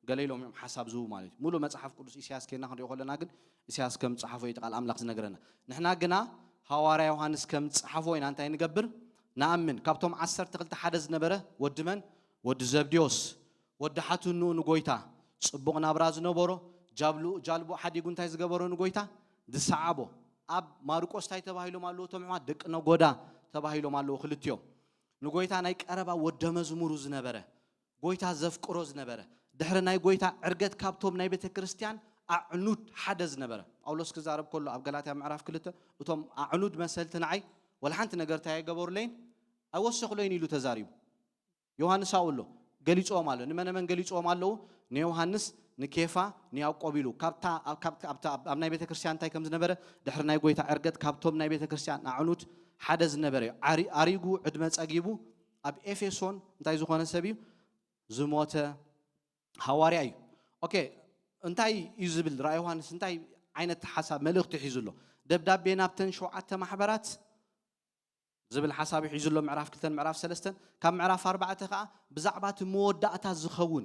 ገለ ኢሎም እዮም ሓሳብ ዝህቡ ማለት እዩ። ሙሉእ መጽሓፍ ቅዱስ ኢሳያስ ኬና ክንሪኦ ከለና ግን ኢሳያስ ከም ዝጸሓፎ እዩ ቃል ኣምላኽ ዝነግረና። ንሕና ግና ሃዋርያ ዮሃንስ ከም ዝጸሓፎ ኢና እንታይ ንገብር? ንኣምን። ካብቶም ዓሰርተ ክልተ ሓደ ዝነበረ ወዲ መን? ወዲ ዘብድዮስ። ወዲ ሓትንኡ ንጎይታ ጽቡቕ ናብራ ዝነበሮ ጃልብኡ ሓዲጉ እንታይ ዝገበሮ ንጎይታ ዝሰዓቦ ኣብ ማርቆስ እንታይ ተባሂሎም ኣለዉ እቶም ኣሕዋት ደቂ ነጎዳ ተባሂሎም ኣለዉ ክልቲኦም ንጎይታ ናይ ቀረባ ወደ መዝሙሩ ዝነበረ ጎይታ ዘፍቅሮ ዝነበረ ድሕሪ ናይ ጎይታ ዕርገት ካብቶም ናይ ቤተ ክርስቲያን ኣዕኑድ ሓደ ዝነበረ ጳውሎስ ክዛረብ ከሎ ኣብ ገላትያ ምዕራፍ ክልተ እቶም ኣዕኑድ መሰልቲ ንዓይ ወላ ሓንቲ ነገር እንታይ ኣይገበሩለይን ኣይወሰኹለይን ኢሉ ተዛሪቡ ዮሃንስ ኣብኡ ኣሎ ገሊፅዎም ኣሎ። ንመነመን ገሊፅዎም ኣለዉ? ንዮሃንስ፣ ንኬፋ፣ ንያዕቆብ ኢሉ። ካብታ ኣብ ናይ ቤተ ክርስቲያን እንታይ ከም ዝነበረ ድሕሪ ናይ ጎይታ ዕርገት ካብቶም ናይ ቤተ ክርስቲያን ኣዕኑድ ሓደ ዝነበረ እዩ። ኣሪጉ ዕድመ ፀጊቡ ኣብ ኤፌሶን እንታይ ዝኾነ ሰብ እዩ? ዝሞተ ሃዋርያ እዩ። ኦኬ፣ እንታይ እዩ ዝብል? ራእይ ዮሃንስ እንታይ ዓይነት ሓሳብ መልእኽቲ ሒዙ ኣሎ? ደብዳቤ ናብተን ሸውዓተ ማሕበራት ዝብል ሓሳብ ሒዙ ኣሎ። ምዕራፍ ክልተን ምዕራፍ ሰለስተን፣ ካብ ምዕራፍ ኣርባዕተ ከዓ ብዛዕባ እቲ መወዳእታ ዝኸውን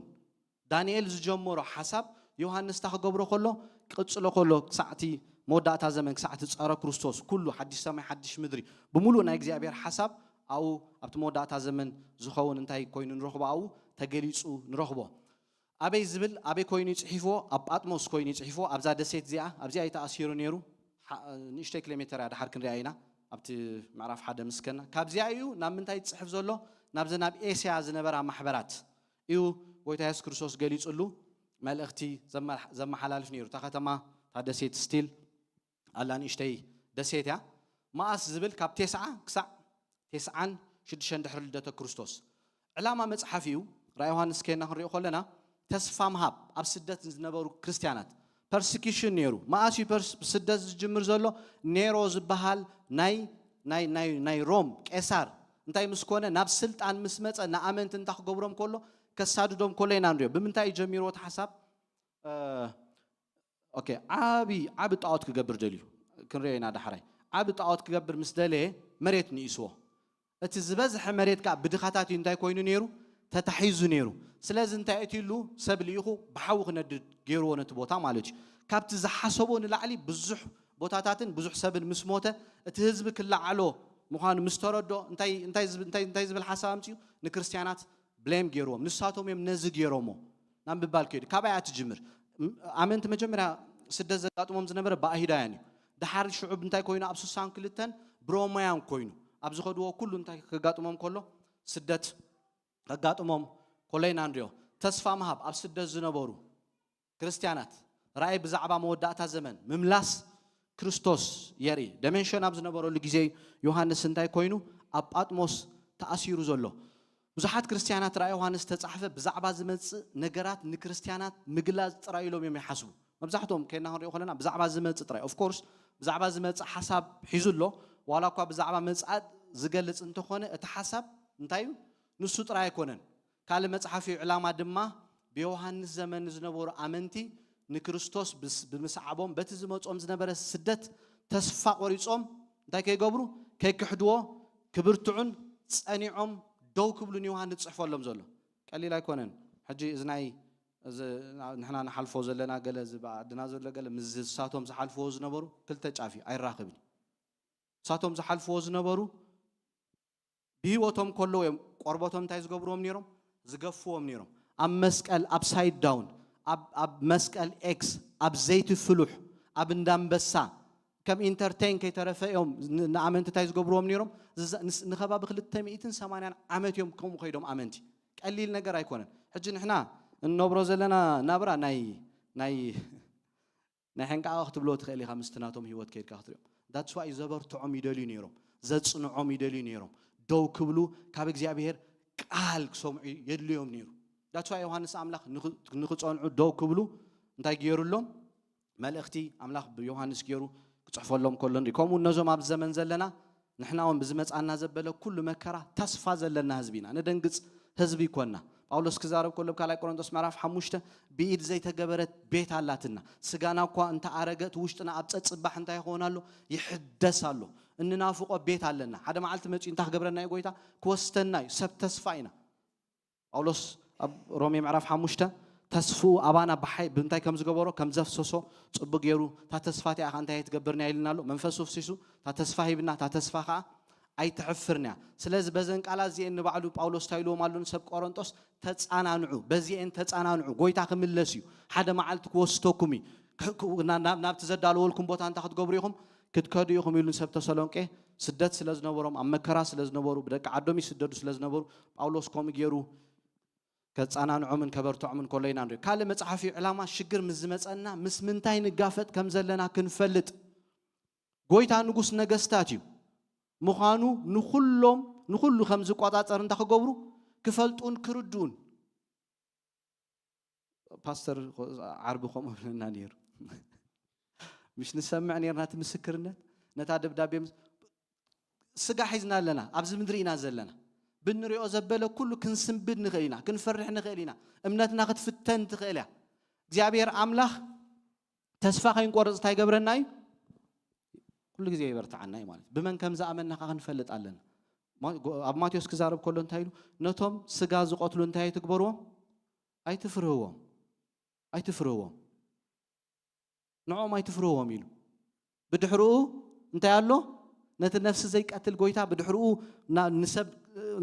ዳንኤል ዝጀመሮ ሓሳብ ዮሃንስ እንታይ ክገብሮ ከሎ፣ ክቕጽሎ ከሎ፣ ክሳዕ እቲ መወዳእታ ዘመን፣ ክሳዕ እቲ ጸረ ክርስቶስ፣ ኩሉ ሓድሽ ሰማይ ሓድሽ ምድሪ፣ ብምሉእ ናይ እግዚኣብሔር ሓሳብ ኣብኡ ኣብቲ መወዳእታ ዘመን ዝኸውን እንታይ ኮይኑ ንረኽቦ? ኣብኡ ተገሊጹ ንረኽቦ። ኣበይ ዝብል፣ ኣበይ ኮይኑ ይጽሒፍዎ? ኣብ ጳጥሞስ ኮይኑ ይጽሒፍዎ። ኣብዛ ደሴት እዚኣ፣ ኣብዚኣ እዩ ተኣሲሩ ነይሩ። ሓ-፣ ንእሽተይ ኪሎ ሜተር እያ፣ ድሓር ክንሪኣ ኢና ኣብቲ ምዕራፍ ሓደ ምስከና። ካብዚኣ እዩ ናብ ምንታይ ዝጽሕፍ ዘሎ? ናብዘን ኣብ ኤስያ ዝነበራ ማሕበራት እዩ ጎይታ የሱስ ክርስቶስ ገሊጹሉ መልእኽቲ ዘመ-፣ ዘመሓላልፍ ነይሩ። እታ ከተማ፣ እታ ደሴት ስቲል ኣላ፣ ንእሽተይ ደሴት እያ። መኣስ ዝብል ካብ ተስዓ ክሳዕ ተስዓን ሽዱሽተን ድሕሪ ልደተ ክርስቶስ። ዕላማ መጽሓፍ እዩ። ራእይ ዮሃንስ ከይና ክንሪኦ ከለና ተስፋ ምሃብ ኣብ ስደት ዝነበሩ ክርስትያናት። ፐርሲኪሽን ነይሩ። መኣስ እዩ ፐርስ-፣ ስደት ዝጅምር ዘሎ? ኔሮ ዝበሃል ናይ፣ ናይ፣ ናይ፣ ናይ ሮም ቄሳር እንታይ ምስ ኮነ፣ ናብ ስልጣን ምስ መጸ፣ ንኣመንቲ እንታይ ክገብሮም ከሎ፣ ከሳድዶም ከሎ ኢና ንሪኦ። ብምንታይ እዩ ጀሚርዎ እቲ ሓሳብ? እ፣ ኦኬ፣ ዓቢ፣ ዓቢ ጣዖት ክገብር ደልዩ። ክንሪኦ ኢና ዳሕራይ። ዓቢ ጣዖት ክገብር ምስ ደለየ መሬት ንኢስዎ። እቲ ዝበዝሐ መሬት ከኣ ብድኻታት እዩ እንታይ ኮይኑ ነይሩ? ተታሒዙ ነይሩ። ስለዚ እንታይ እትሉ ሰብ ልኢኹ ብሓዊ ክነድድ ገይርዎ ነቲ ቦታ ማለት እዩ። ካብቲ ዝሓሰቦ ንላዕሊ ብዙሕ ቦታታትን ብዙሕ ሰብን ምስ ሞተ፣ እቲ ህዝቢ ክለዓሎ ምዃኑ ምስ ተረድኦ፣ እንታይ፣ እንታይ ዝብል፣ እንታይ፣ እንታይ ዝብል ሓሳብ ኣምጺኡ? ንክርስትያናት ብሌም ገይርዎም። ንሳቶም እዮም ነዚ ገይሮሞ ናብ ምባል ከይዱ። ካባይ እያ ትጅምር። ም-፣ ኣመንቲ መጀመርያ ስደት ዘጋጥሞም ዝነበረ ብኣይሁዳውያን እዩ። ድሓር ሽዑ እንታይ ኮይኑ? ኣብ ስሳን ክልተን ብሮማውያን ኮይኑ። ኣብ ዝኸድዎ ኩሉ እንታይ ከጋጥሞም ከሎ? ስደት ከጋጥሞም ከሎ ኢና ንሪኦ። ተስፋ ምሃብ ኣብ ስደት ዝነበሩ ክርስትያናት ራእይ ብዛዕባ መወዳእታ ዘመን ምምላስ ክርስቶስ የርኢ። ደመንሽን ኣብ ዝነበረሉ ግዜ ዮሃንስ እንታይ ኮይኑ? ኣብ ጳጥሞስ ተኣሲሩ ዘሎ። ብዙሓት ክርስትያናት ራእይ ዮሃንስ ዝተጻሕፈ ብዛዕባ ዝመጽእ ነገራት ንክርስትያናት ምግላጽ ጥራይ ኢሎም እዮም ይሓስቡ። መብዛሕትኦም ከይና ክንሪኦ ከለና ብዛዕባ ዝመጽእ ጥራይ። ኦፍ ኮርስ ብዛዕባ ዝመጽእ ሓሳብ ሒዙ ኣሎ። ዋላ እኳ ብዛዕባ መጽኣት ዝገልጽ እንተኾነ፣ እቲ ሓሳብ እንታይ እዩ? ንሱ ጥራይ ኣይኮነን። ካልእ መጽሓፍ እዩ። ዕላማ ድማ ብዮሃንስ ዘመን ዝነበሩ ኣመንቲ ንክርስቶስ ብስ-፣ ብምስዓቦም በቲ ዝመጾም ዝነበረ ስደት ተስፋ ቆሪጾም እንታይ ከይገብሩ? ከይክሕድዎ፣ ክብርትዑን ጸኒዖም ደው ክብሉን ዮሃንስ ዝጽሕፈሎም ዘሎ። ቀሊል ኣይኮነን። ሕጂ እዚ ናይ፣ እዚ ንሕና ንሓልፎ ዘለና ገለ፣ እዚ ብኣድና ዘሎ ገለ፣ ምስ ዝሳቶም ዝሓልፍዎ ዝነበሩ ክልተ ጫፍ እዩ፣ ኣይራኽብን እዩ። ንሳቶም ዝሓልፍዎ ዝነበሩ ብህይወቶም ከለዉ እዮም ቆርበቶም እንታይ ዝገብርዎም ነይሮም? ዝገፍዎም ነይሮም። ኣብ መስቀል ኣፕሳይድ ዳውን፣ ኣብ፣ ኣብ መስቀል ኤክስ፣ ኣብ ዘይቲ ፍሉሕ፣ ኣብ እንዳንበሳ ከም ኢንተርቴን ከይተረፈ እዮም ን-፣ ንኣመንቲ እንታይ ዝገብርዎም ነይሮም? ዝዘ-፣ ንስ-፣ ንኸባቢ ክልተ ሚእትን ሰማንያን ዓመት እዮም ከምኡ ከይዶም ኣመንቲ። ቀሊል ነገር ኣይኮነን። ሕጂ ንሕና እንነብሮ ዘለና ናብራ ናይ፣ ናይ ናይ ሕንቃቐ ክትብሎ ትኽእል ኢኻ፣ ምስቲ ናቶም ህይወት ከይድካ ክትሪኦም። That's why ዘበርትዖም ይደልዩ ነይሮም፣ ዘጽንዖም ይደልዩ ነይሮም። ደው ክብሉ ካብ እግዚኣብሔር ቃል ክሰምዑ የድልዮም ነይሩ። That's why ዮሃንስ ኣምላኽ ንኽ-፣ ንኽጸንዑ ደው ክብሉ እንታይ ገይሩሎም? መልእኽቲ ኣምላኽ ብዮሃንስ ገይሩ ክጽሕፈሎም ከሎ ንርኢ። ከምኡ ነዞም ኣብ ዘመን ዘለና ንሕና እውን ብዝመጻና ዘበለ ኩሉ መከራ ተስፋ ዘለና ህዝቢ ኢና። ነደንግጽ ህዝቢ ይኮንና። ጳውሎስ ክዛረብ ከሎ ኣብ ካልኣይ ቆሮንቶስ ምዕራፍ ሓሙሽተ ብኢድ ዘይተገበረት ቤት ኣላትና። ስጋና እኳ እንተ ኣረገ እቲ ውሽጥና ኣብ ጸጽባሕ እንታይ ይኸውን ኣሎ? ይሕደስ ኣሎ። እንናፍቆ ቤት ኣለና። ሓደ መዓልቲ መጺኡ እንታይ ክገብረና እዩ ጎይታ? ክወስደና እዩ። ሰብ ተስፋ ኢና። ጳውሎስ ኣብ ሮሜ ምዕራፍ ሓሙሽተ ተስፍኡ ኣባና ብሓይ-፣ ብምንታይ ከም ዝገበሮ፣ ከም ዘፍሰሶ ጽቡቅ ገይሩ፣ እታ ተስፋ እቲኣ ኸኣ እንታይ ኣይትገብርና ኢልና ኣሎ? መንፈሱ ኣፍሲሱ እታ ተስፋ ሂብና፣ እታ ተስፋ ኸኣ ኣይተሕፍርና እያ። ስለዚ በዘን ቃላት እዚኤን ንባዕሉ ጳውሎስ እንታይ ኢልዎም ኣሎ ንሰብ ቆሮንጦስ? ተጻናንዑ፣ በዚኤን ተጻናንዑ፣ ጎይታ ክምለስ እዩ፣ ሓደ መዓልቲ ክወስደኩም እዩ። ክ-፣ ክ-፣ ና-፣ ናብ-፣ ናብቲ ዘዳለወልኩም ቦታ እንታይ ክትገብሩ ኢኹም? ክትከዱ ኢኹም ኢሉ ንሰብ ተሰሎንቄ ስደት ስለ ዝነበሮም፣ ኣብ መከራ ስለ ዝነበሩ፣ ብደቂ ዓዶም ይስደዱ ስለ ዝነበሩ፣ ጳውሎስ ከምኡ ገይሩ ከጻናንዖምን ከበርትዖምን ከሎ ኢና ንሪኦ። ካልእ መጽሓፍ እዩ ዕላማ፣ ሽግር ምስ ዝመጸና ምስ ምንታይ ንጋፈጥ ከም ዘለና ክንፈልጥ። ጎይታ ንጉስ ነገስታት እዩ ምዃኑ ንኹሎም፣ ንኹሉ ከም ዝቆጻጸር እንታይ ክገብሩ? ክፈልጡን ክርድኡን። ፓስተር ዓርቢ ከምኡ ብለና ነይሩ። ምሽ ንሰምዕ ነይርና እቲ ምስክርነት፣ ነታ ደብዳቤ ምስ-፣ ስጋ ሒዝና ኣለና፣ ኣብዚ ምድሪ ኢና ዘለና። ብንሪኦ ዘበለ ኩሉ ክንስንብድ ንኽእል ኢና፣ ክንፈርሕ ንኽእል ኢና። እምነትና ክትፍተን ትኽእል እያ። እግዚኣብሔር ኣምላኽ ተስፋ ከይንቆርጽ እንታይ ይገብረና እዩ? ኩሉ ግዜ ይበርትዓና እዩ ማለት እዩ። ብመን ከም ዝኣመንና ከዓ ክንፈልጥ ኣለና። ማ-፣ ጎ-፣ ኣብ ማቴዎስ ክዛረብ ከሎ እንታይ ኢሉ? ነቶም ስጋ ዝቐትሉ እንታይ ኣይትግበርዎም? ኣይትፍርህዎም። ኣይትፍርህዎም። ንዕኦም ኣይትፍርህዎም ኢሉ። ብድሕርኡ እንታይ ኣሎ? ነቲ ነፍሲ ዘይቀትል ጎይታ ብድሕርኡ ና-፣ ንሰብ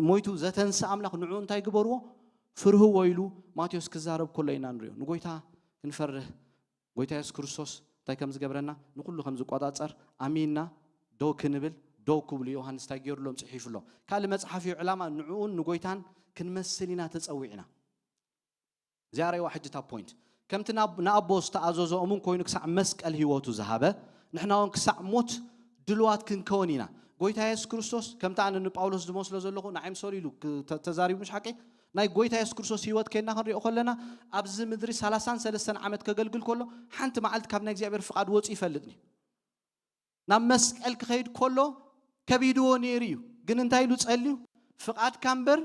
ሞይቱ ዘተንስእ ኣምላኽ ንዕኡ እንታይ ግበርዎ? ፍርህዎ ኢሉ ማቴዎስ ክዛረብ ከሎ ኢና ንሪኦ። ንጎይታ ክንፈርህ፣ ጎይታ የሱስ ክርስቶስ እንታይ ከም ዝገብረና፣ ንኹሉ ከም ዝቆጻጸር ኣሚንና ደው ክንብል፣ ደው ክብሉ ዮሃንስ እንታይ ገይሩሎም? ጽሒፉሎም። ካልእ መጽሓፍ እዩ ዕላማ፣ ንዕኡን ንጎይታን ክንመስል ኢና ተጸዊዕና። እዚኣ ርእይዋ ሕጂ እታ ፖይንት። ከምቲ ናብ-፣ ንኣቦ ዝተኣዘዞ እሙን ኮይኑ ክሳዕ መስቀል ህይወቱ ዝሃበ፣ ንሕና እውን ክሳዕ ሞት ድልዋት ክንከውን ኢና። ጎይታ የሱስ ክርስቶስ፣ ከምቲ ኣነ ንጳውሎስ ዝመስሎ ዘለኹ፣ ንዓይ ምሰሉ ኢሉ ክ-፣ ተ-፣ ተዛሪቡ፣ ምሽ ሓቂ? ናይ ጎይታ የሱስ ክርስቶስ ህይወት ከይና ክንሪኦ ከለና፣ ኣብዚ ምድሪ ሰላሳን ሰለስተን ዓመት ከገልግል ከሎ፣ ሓንቲ መዓልቲ ካብ ናይ እግዚኣብሔር ፍቓድ ወፂኡ ይፈልጥኒ። ናብ መስቀል ክኸይድ ከሎ ከቢድዎ ነይሩ እዩ። ግን እንታይ ኢሉ ጸልዩ? ፍቓድካ እምበር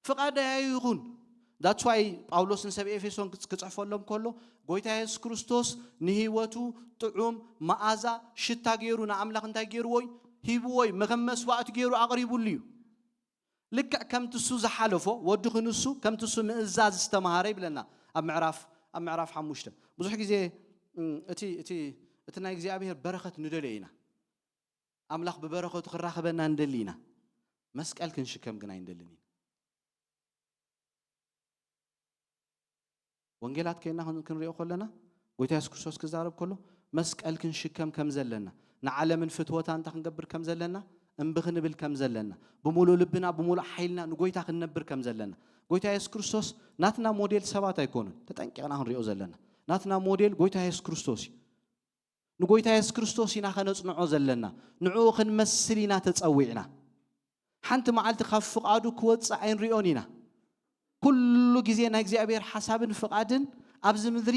ፍቓደይ ኣይኹን። That's why ጳውሎስ ንሰብ ኤፌሶን ክጽ-፣ ክጽሕፈሎም ከሎ፣ ጎይታ የሱስ ክርስቶስ ንህይወቱ ጥዑም መኣዛ ሽታ ገይሩ ንኣምላኽ እንታይ ገይርዎ እዩ? ሂብዎ እዩ። ከም መስዋእቲ ገይሩ ኣቕሪቡሉ እዩ። ልክዕ ከምቲ እሱ ዝሓለፎ፣ ወዲ ክንሱ ከምቲ እሱ ምእዛዝ ዝተማሃረ ይብለና ኣብ ምዕራፍ፣ ኣብ ምዕራፍ ሓሙሽተ። ብዙሕ ግዜ፣ እም፣ እቲ፣ እቲ፣ እቲ ናይ እግዚኣብሔር በረኸት ንደልዮ ኢና። ኣምላኽ ብበረኸቱ ክራኸበና ንደሊ ኢና። መስቀል ክንሽከም ግን ኣይንደልን ኢና። ወንጌላት ከይና ክን-፣ ክንሪኦ ከለና፣ ጎይታ የሱስ ክርስቶስ ክዛረብ ከሎ፣ መስቀል ክንሽከም ከም ዘለና፣ ንዓለምን ፍትወታ እንታይ ክንገብር ከም ዘለና፣ እምቢ ክንብል ከም ዘለና፣ ብምሉእ ልብና፣ ብምሉእ ሓይልና ንጎይታ ክንነብር ከም ዘለና። ጎይታ የሱስ ክርስቶስ ናትና ሞዴል ሰባት ኣይኮኑን፣ ተጠንቂቕና ክንሪኦ ዘለና። ናትና ሞዴል ጎይታ የሱስ ክርስቶስ እዩ። ንጎይታ የሱስ ክርስቶስ ኢና ከነጽንዖ ዘለና። ንዕኡ ክንመስል ኢና ተጸዊዕና። ሓንቲ መዓልቲ ካብ ፍቓዱ ክወጽእ ኣይንሪኦን ኢና። ኩሉ ግዜ ናይ እግዚኣብሔር ሓሳብን ፍቓድን ኣብዚ ምድሪ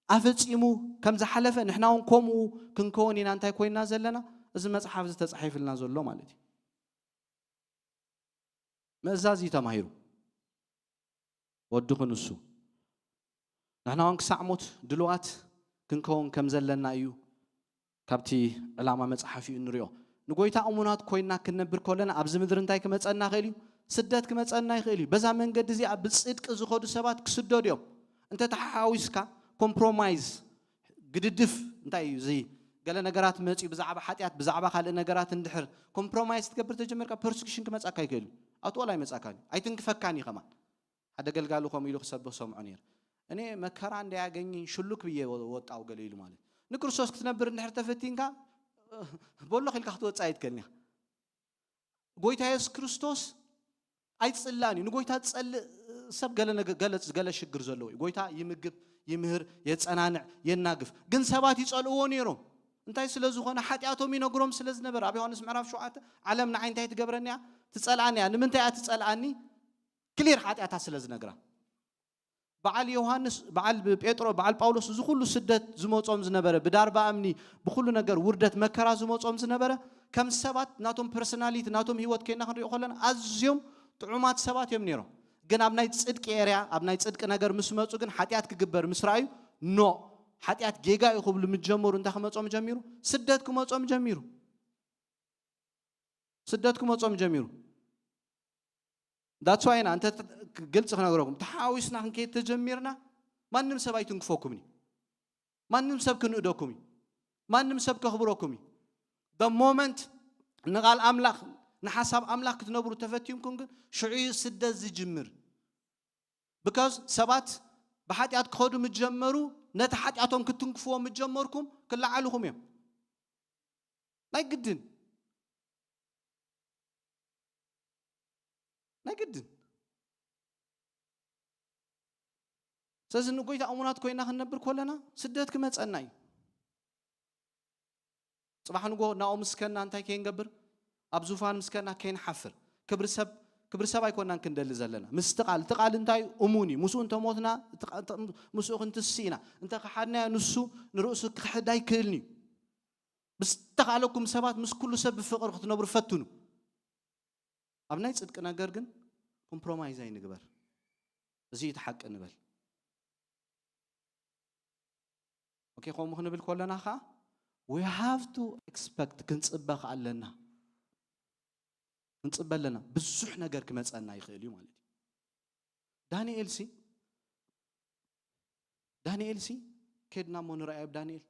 ኣፈጺሙ ከም ዝሓለፈ፣ ንሕና እውን ከምኡ ክንከውን ኢና እንታይ ኮይንና ዘለና? እዚ መጽሓፍ እዚ ተጻሒፍልና ዘሎ ማለት እዩ። ምእዛዝ እዩ ተማሂሩ። ወዲ ክንሱ። ንሕና እውን ክሳዕ ሞት ድልዋት ክንከውን ከም ዘለና እዩ ካብቲ ዕላማ መጽሓፍ እዩ እንሪኦ። ንጎይታ እሙናት ኮይንና ክንነብር ከለና ኣብዚ ምድሪ እንታይ ክመጸና ይኽእል እዩ? ስደት ክመጸና ይኽእል እዩ። በዛ መንገዲ እዚኣ ብጽድቂ ዝኸዱ ሰባት ክስደዱ እዮም። እንተ ተሓሓዊስካ ኮምፕሮማይዝ፣ ግድድፍ፣ እንታይ እዩ እዚ? ገለ ነገራት መጽዩ ብዛዕባ ሓጢኣት፣ ብዛዕባ ካልእ ነገራት እንድሕር ኮምፕሮማይዝ ትገብር ተጀመርካ፣ ፐርሲኩሽን ክመጻካ ይኽእል እዩ። ኣትወላ ይመጻካ እዩ። ኣይትንክፈካን እዩ ከማን። ሓደ ገልጋሊ ከምኡ ኢሉ ክሰብኽ ሰምዖ ነይሩ። እኔ መከራ እንዳያገኘኝ ሽሉክ ብዬ ወ-፣ ወጣው ገለ ኢሉ ማለት። ንክርስቶስ ክትነብር እንድሕር ተፈቲንካ፣ ቦሎ ኢልካ ክትወጽእ ኣይትክእልን ኢኻ። ጎይታ የሱስ ክርስቶስ ኣይጽላእን እዩ። ንጎይታ ዝጸልእ ሰብ ገለ ነገ-፣ ገለ፣ ገለ ሽግር ዘለዎ እዩ። ጎይታ ይምግብ፣ ይምህር፣ የጸናንዕ፣ የናግፍ። ግን ሰባት ይጸልእዎ ነይሮም። እንታይ ስለ ዝኾነ? ሓጢኣቶም ይነግሮም ስለ ዝነበረ። ኣብ ዮሃንስ ምዕራፍ ሸውዓተ፣ "ዓለም ንዓይ እንታይ ትገብረኒ እያ? ትጸልኣኒ እያ። ንምንታይ እያ ትጸልኣኒ?" ክሊር ሓጢኣታ ስለ ዝነግራ። በዓል ዮሃንስ፣ በዓል ጴጥሮ፣ በዓል ጳውሎስ፣ እዚ ኩሉ ስደት ዝመጾም ዝነበረ፣ ብዳርባ እምኒ፣ ብኩሉ ነገር ውርደት፣ መከራ ዝመጾም ዝነበረ፣ ከም ሰባት ናቶም ፐርሰናሊቲ፣ ናቶም ህይወት ከይና ክንሪኦ ከለና ኣዝዮም ጥዑማት ሰባት እዮም ነይሮም። ግን ኣብ ናይ ጽድቂ ኤርያ፣ ኣብ ናይ ጽድቂ ነገር ምስ መጹ ግን ሓጢኣት ክግበር ምስ ረኣዩ፣ ኖ፣ ሓጢኣት ጌጋ እዩ ክብሉ ምስ ጀመሩ እንታይ ክመጾም ጀሚሩ? ስደት ክመጾም ጀሚሩ። ስደት ክመጾም ጀሚሩ። That's why ኢና፣ እንተ ግልጺ ክነግረኩም፣ ተሓዋዊስና ክንከይድ ተጀሚርና፣ ማንም ሰብ ኣይትንክፈኩም እዩ። ማንም ሰብ ክንእደኩም እዩ። ማንም ሰብ ከኽብረኩም እዩ። The moment ንቓል ኣምላኽ፣ ንሓሳብ ኣምላኽ ክትነብሩ ተፈቲምኩም ግን፣ ሽዑ እዩ ስደት ዝጅምር። Because ሰባት ብሓጢኣት ክኸዱ ምስ ጀመሩ፣ ነቲ ሓጢኣቶም ክትንክፍዎ ምስ ጀመርኩም፣ ክለዓልኹም እዮም። ናይ ግድን። ናይ ግድን። ስለዚ ንጎይታ እሙናት ኮይና ክንነብር ከለና፣ ስደት ክመጸና እዩ። ጽባሕ ንጎ ናኡ ምስ ከና እንታይ ከይንገብር? ኣብ ዙፋን ምስ ከና ከይንሓፍር። ክብሪ ሰብ፣ ክብሪ ሰብ ኣይኮናን ክንደሊ ዘለና። ምስቲ ቃል፣ እቲ ቃል እንታይ እዩ? እሙን እዩ። ምስኡ እንተሞትና፣ እቲ ቃ-፣ እንተ-፣ ምስኡ ክንትስእ ኢና። እንተ ከሓድናዮ፣ ንሱ ንርእሱ ክኽሕድ ኣይክእልን እዩ። ብዝተኻእለኩም ሰባት ምስ ኩሉ ሰብ ብፍቕሪ ክትነብሩ ፈትኑ። ኣብ ናይ ጽድቂ ነገር ግን ኮምፕሮማይዝ ኣይንግበር። እዚ እዩ እቲ ሓቂ ንበል። ኦኬ፣ ከምኡ ክንብል ከለና ኸዓ we have to expect፣ ክንጽበ ኸዓ ኣለና። ክንጽበ ኣለና። ብዙሕ ነገር ክመጸና ይኽእል እዩ ማለት እዩ። ዳንኤል ሲ ዳንኤል ሲ ከድና እሞ ንረኣዮ ኣብ ዳንኤል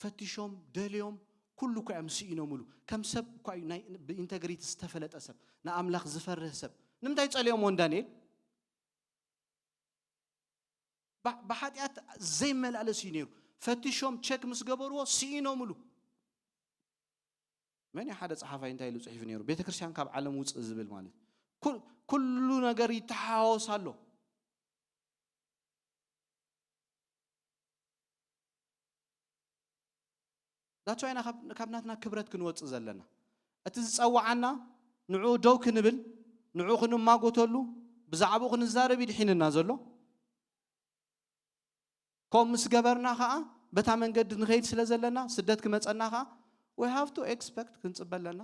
ፈቲሾም ደልዮም ኩሉ እኳ እዮም ስኢኖምሉ። ከም ሰብ እኳ እዩ ናይ ብኢንተግሪቲ ዝተፈለጠ ሰብ፣ ንኣምላኽ ዝፈርህ ሰብ። ንምንታይ ጸልዮምዎ ንዳንኤል? ባ- ብሓጢኣት ዘይመላለስ እዩ ነይሩ። ፈቲሾም ቸክ ምስ ገበርዎ ስኢኖምሉ። መን እዩ ሓደ ጸሓፋይ እንታይ ኢሉ ጽሒፉ ነይሩ? ቤተ ክርስቲያን ካብ ዓለም ውጽእ ዝብል ማለት ኩ- ኩሉ ነገር ይተሓዋወስ ኣሎ። ዳትስ ዋይ ኢና ካብ ናትና ክብረት ክንወጽእ ዘለና። እቲ ዝጸውዓና ንዕኡ ደው ክንብል፣ ንዕኡ ክንማጎተሉ፣ ብዛዕባኡ ክንዛረብ ይድሒንና ዘሎ። ከምኡ ምስ ገበርና ኸኣ በታ መንገዲ ንኸይድ ስለ ዘለና፣ ስደት ክመጸና ኸኣ we have to expect፣ ክንጽበ ኣለና።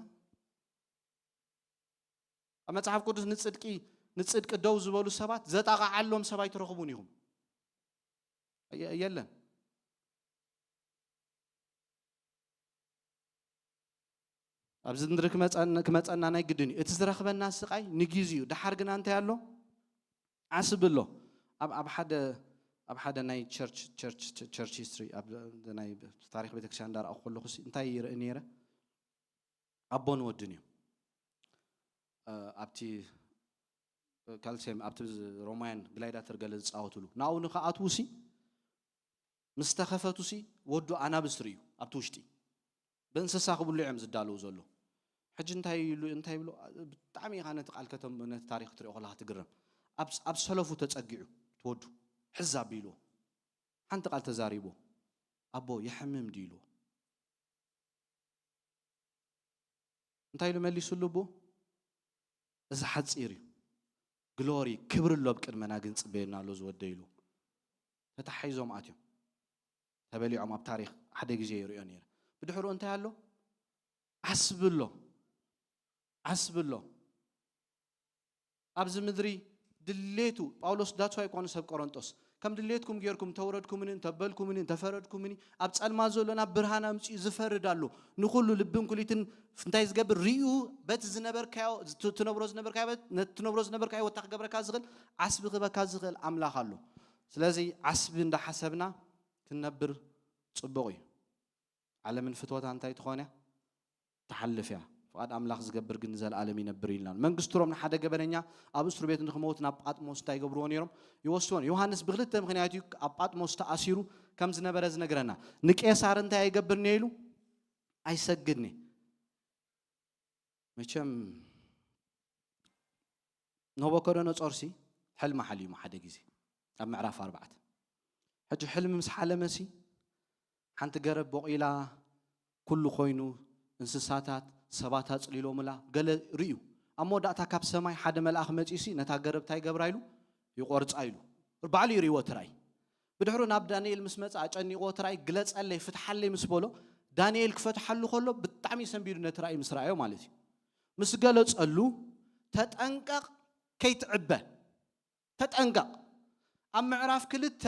ኣብ መጽሓፍ ቅዱስ ንጽድቂ ንጽድቂ ደው ዝበሉ ሰባት ዘጣቕዓሎም ሰብ ኣይትረኽቡን ኢኹም። የ- የለን። ኣብዚ ምድሪ ክመጸን- ክመጸና ናይ ግድን እዩ። እቲ ዝረኽበና ስቓይ ንግዜኡ እዩ። ደሓር ግና እንታይ ኣሎ? ዓስቢ ኣሎ። ኣብ ኣብ ሓደ ኣብ ሓደ ናይ ቸርች ቸርች ቸርች ሂስትሪ፣ ኣብ ናይ ታሪኽ ቤተክርስትያን እንዳረኣኹ ከለኹ ሲ እንታይ ይርኢ ነይረ? ኣቦን ወድን እዮም። እ፣ ኣብቲ ካልሲየም፣ ኣብቲ ሮማውያን ግላይዳተር ገለ ዝጻወትሉ ናብኡ ንኽኣትዉ ሲ ምስ ተኸፈቱ ሲ ወዱ ኣናብስ ርእዩ ኣብቲ ውሽጢ ብእንስሳ ክብሉ እዮም ዝዳለዉ ዘሎ። ሕጂ እንታይ ኢሉ እንታይ ይብሎ? ብጣዕሚ ኢኻ ነቲ ቃል ከተም ነቲ ታሪኽ ክትሪኦ ከለኻ ትግረም። ኣብ ኣብ ሰለፉ ተጸጊዑ ትወዱ ሕዝ ኣቢልዎ ሓንቲ ቃል ተዛሪብዎ፣ ኣቦ የሕምም ድዩ ኢልዎ። እንታይ ኢሉ መሊሱሉ ኣቦ? እዚ ሓጺር እዩ፣ ግሎሪ ክብሪ ኣሎ ኣብ ቅድመና ግን ጽበየና ኣሎ ዝወደይ ኢልዎ። ተታሒዞም ኣትዮም ተበሊዖም ኣብ ታሪኽ ሓደ ግዜ ይርእዮ ነይረ። ብድሕሩ እንታይ ኣሎ? ዓስቢ ኣሎ። ዓስቢ ኣሎ። ኣብዚ ምድሪ ድሌቱ ጳውሎስ that's why ኮኑ ሰብ ቆሮንጦስ ከም ድሌትኩም ጌርኩም እንተውረድኩምኒ እንተበልኩምኒ እንተፈረድኩምኒ ኣብ ጸልማት ዘሎ ናብ ብርሃን ኣምጺኡ ዝፈርድ ኣሎ። ንኹሉ ልብን ኩሊትን እንታይ ዝገብር ርእዩ በቲ ዝነበርካዮ ትነብሮ ዝነበርካዮ በት- ነቲ ትነብሮ ዝነበርካዮ ወታ ክገብረካ ዝኽእል ዓስቢ ክበካ ዝኽእል ኣምላኽ ኣሎ። ስለዚ ዓስቢ እንዳሓሰብና ክንነብር ጽቡቕ እዩ። ዓለምን ፍትወታ እንታይ ትኾን እያ? ትሓልፍ እያ። ፍቓድ ኣምላኽ ዝገብር ግን ንዘለኣለም ይነብር ኢልና። መንግስቲ ሮም ንሓደ ገበነኛ ኣብ እስሩ ቤት ንክመውት ናብ ጳጥሞስ እንታይ ይገብርዎ ነይሮም? ይወስድዎ ነይሮም። ዮሃንስ ብክልተ ምኽንያት እዩ ኣብ ጳጥሞስ ተኣሲሩ ከም ዝነበረ ዝነግረና። ንቄሳር እንታይ ኣይገብርን እየ ኢሉ ኣይሰግድን እየ። መቸም ናቡከደነጾርሲ ሕልሚ ሓሊሙ ሓደ ግዜ ኣብ ምዕራፍ ኣርባዕተ። ሕጂ ሕልሚ ምስ ሓለመሲ ሓንቲ ገረብ ቦቒላ ኩሉ ኮይኑ እንስሳታት ሰባት ኣጽሊሎምላ ገለ ርእዩ። ኣብ መወዳእታ ካብ ሰማይ ሓደ መልኣኽ መጺኡሲ ነታ ገረብ እንታይ ገብራ ኢሉ ይቖርጻ ኢሉ ባዕሉ ይርእዎ እቲ ራእይ። ብድሕሩ ናብ ዳንኤል ምስ መጸ ኣጨኒቕዎ እቲ ራእይ ግለጸለይ ፍትሓለይ ምስ በሎ ዳንኤል ክፈትሓሉ ከሎ ብጣዕሚ ሰንቢዱ ነቲ ራእይ ምስ ረኣዮ ማለት እዩ። ምስ ገለጸሉ ተጠንቀቕ ከይትዕበ ተጠንቀቕ። ኣብ ምዕራፍ ክልተ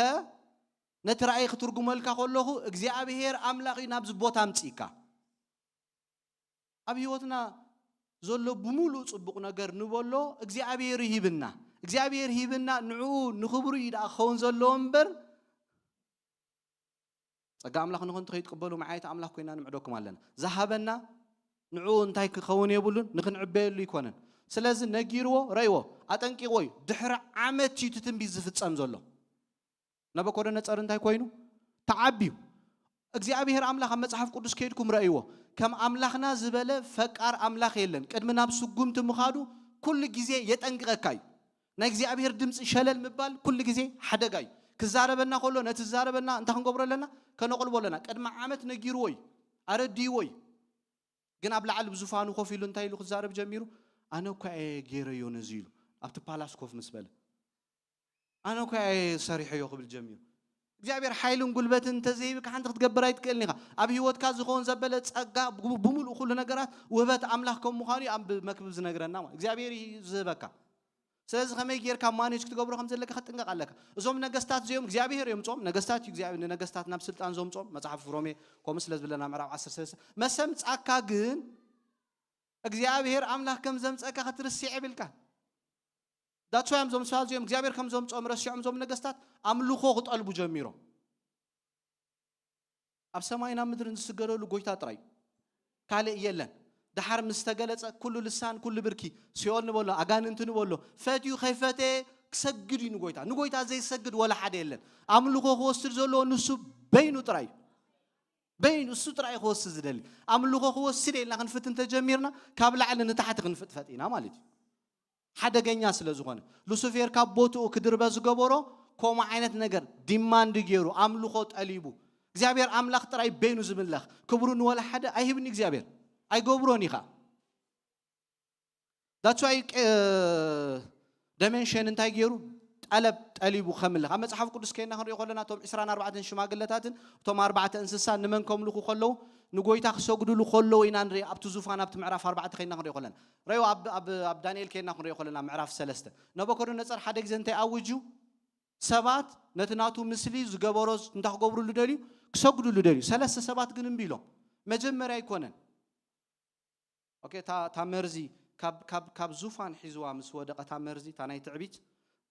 ነቲ ራእይ ክትርጉመልካ ከለኹ እግዚኣብሔር ኣምላኽ እዩ ናብዚ ቦታ ኣምፅእካ። ኣብ ህይወትና ዘሎ ብምሉእ ጽቡቕ ነገር ንበሎ እግዚኣብሔር ይሂብና። እግዚኣብሔር ሂብና ንዕኡ ንኽብሩ እዩ ደኣ ክኸውን ዘለዎ እምበር ጸጋ ኣምላኽ ንኹን ትኸይትቅበሉ መዓየት ኣምላኽ ኮይና ንምዕደኩም ኣለና። ዝሃበና ንዕኡ እንታይ ክኸውን የብሉን ንክንዕበየሉ ይኮነን። ስለዚ ነጊርዎ ረእይዎ ኣጠንቂቕዎ እዩ። ድሕሪ ዓመት እዩ እቲ ትንቢት ዝፍጸም ዘሎ። ናቡኮደነጸር እንታይ ኮይኑ ተዓብዩ እግዚኣብሔር ኣምላኽ ኣብ መጽሓፍ ቅዱስ ከይድኩም ረእይዎ። ከም ኣምላኽና ዝበለ ፈቃር ኣምላኽ የለን። ቅድሚ ናብ ስጉምቲ ምኻዱ ኩሉ ግዜ የጠንቅቐካ እዩ። ናይ እግዚኣብሔር ድምፂ ሸለል ምባል ኩሉ ግዜ ሓደጋ እዩ። ክዛረበና ከሎ ነቲ ዝዛረበና እንታይ ክንገብሮ ኣለና? ከነቕልቦ ኣለና። ቅድሚ ዓመት ነጊርዎ እዩ፣ ኣረድይዎ እዩ። ግን ኣብ ላዕሊ ብዙፋኑ ኮፍ ኢሉ እንታይ ኢሉ ክዛረብ ጀሚሩ? ኣነ እኳ እየ ገይረዮ ነዚ ኢሉ ኣብቲ ፓላስ ኮፍ ምስ በለ ኣነ እኳ እየ ሰሪሐዮ ክብል ጀሚሩ። እግዚኣብሔር ሓይልን ጉልበትን እንተዘይብካ ሓንቲ ክትገብር ኣይትክእልን ኢኻ። ኣብ ህይወትካ ዝኸውን ዘበለ ጸጋ፣ ብ-፣ ብምሉእ ኩሉ ነገራት ውህበት ኣምላኽ ከም ምዃኑ እዩ ኣብ መክብብ ዝነግረና ማለት። እግዚኣብሔር እዩ ዝህበካ። ስለዚ ከመይ ጌርካ ማኔጅ ክትገብሮ ከም ዘለካ ክትጥንቀቕ ኣለካ። እዞም ነገስታት እዚኦም እግዚኣብሔር የምጾም፣ ነገስታት እዩ እግዚኣብሔር ንነገስታት ናብ ስልጣን ዘምጾም። መጽሓፍ ሮሜ ከምኡ ስለ ዝብለና ምዕራፍ ዓሰርተ ሰለስተ መሰምጻካ ግን እግዚኣብሔር ኣምላኽ ከም ዘምጸካ ክትርስዕ የብልካ። ዳትስ ዋይ እዞም ሰባት እዚኦም እግዚኣብሔር ከም ዘምጾም ረሲዖም እዞም ነገስታት ኣምልኾ ክጠልቡ ጀሚሮም። ኣብ ሰማይና ምድርን ዝስገደሉ ጎይታ ጥራይ እዩ። ካልእ የለን። ደሓር ምስ ተገለጸ ኩሉ ልሳን፣ ኩሉ ብርኪ፣ ሲኦል ንበሎ፣ ኣጋንንቲ ንበሎ፣ ፈትዩ ከይፈተየ ክሰግድ እዩ ንጎይታ። ንጎይታ ዘይሰግድ ወላ ሓደ የለን። ኣምልኾ ክወስድ ዘለዎ ንሱ በይኑ ጥራይ እዩ። በይኑ እሱ ጥራይ እዩ ክወስድ ዝደሊ። ኣምልኾ ክወስድ ኢልና ክንፍትን ተጀሚርና ካብ ላዕሊ ንታሕቲ ክንፍጥፈጥ ኢና ማለት እዩ። ሓደገኛ ስለ ዝኾነ ሉሲፌር ካብ ቦትኡ ክድርበ ዝገበሮ ከምኡ ዓይነት ነገር ዲማንድ ገይሩ ኣምልኾ ጠሊቡ እግዚኣብሔር ኣምላኽ ጥራይ በይኑ ዝምለኽ ክብሩ ንወላ ሓደ ኣይህብን እግዚኣብሔር ኣይገብሮን ኢኻ። That's why ደሜንሽን እንታይ ገይሩ ጠለብ ጠሊቡ ከምልኽ ኣብ መጽሓፍ ቅዱስ ከይና ክንሪኦ ከለና እቶም ዕስራን ኣርባዕተን ሽማግለታትን እቶም ኣርባዕተ እንስሳን ንመን ከምልኹ ከለዉ ንጎይታ ክሰግድሉ ከለዉ ኢና ንርኢ። ኣብቲ ዙፋን ኣብቲ ምዕራፍ ኣርባዕተ ከይና ክንሪኦ ከለና ረዮ ኣብ ዳንኤል ከይና ክንሪኦ ከለና ምዕራፍ ሰለስተ ነቦኮደነጸር ሓደ ግዜ እንታይ ኣውጁ ሰባት ነቲ ናቱ ምስሊ ዝገበሮ እንታይ ክገብሩሉ ደልዩ ክሰግዱሉ ደልዩ ሰለስተ ሰባት ግን እምቢ ኢሎም። መጀመርያ ኣይኮነን ኦኬ፣ እታ እታ መርዚ ካብ ካብ ካብ ዙፋን ሒዝዋ ምስ ወደቐ እታ መርዚ እታ ናይ ትዕቢት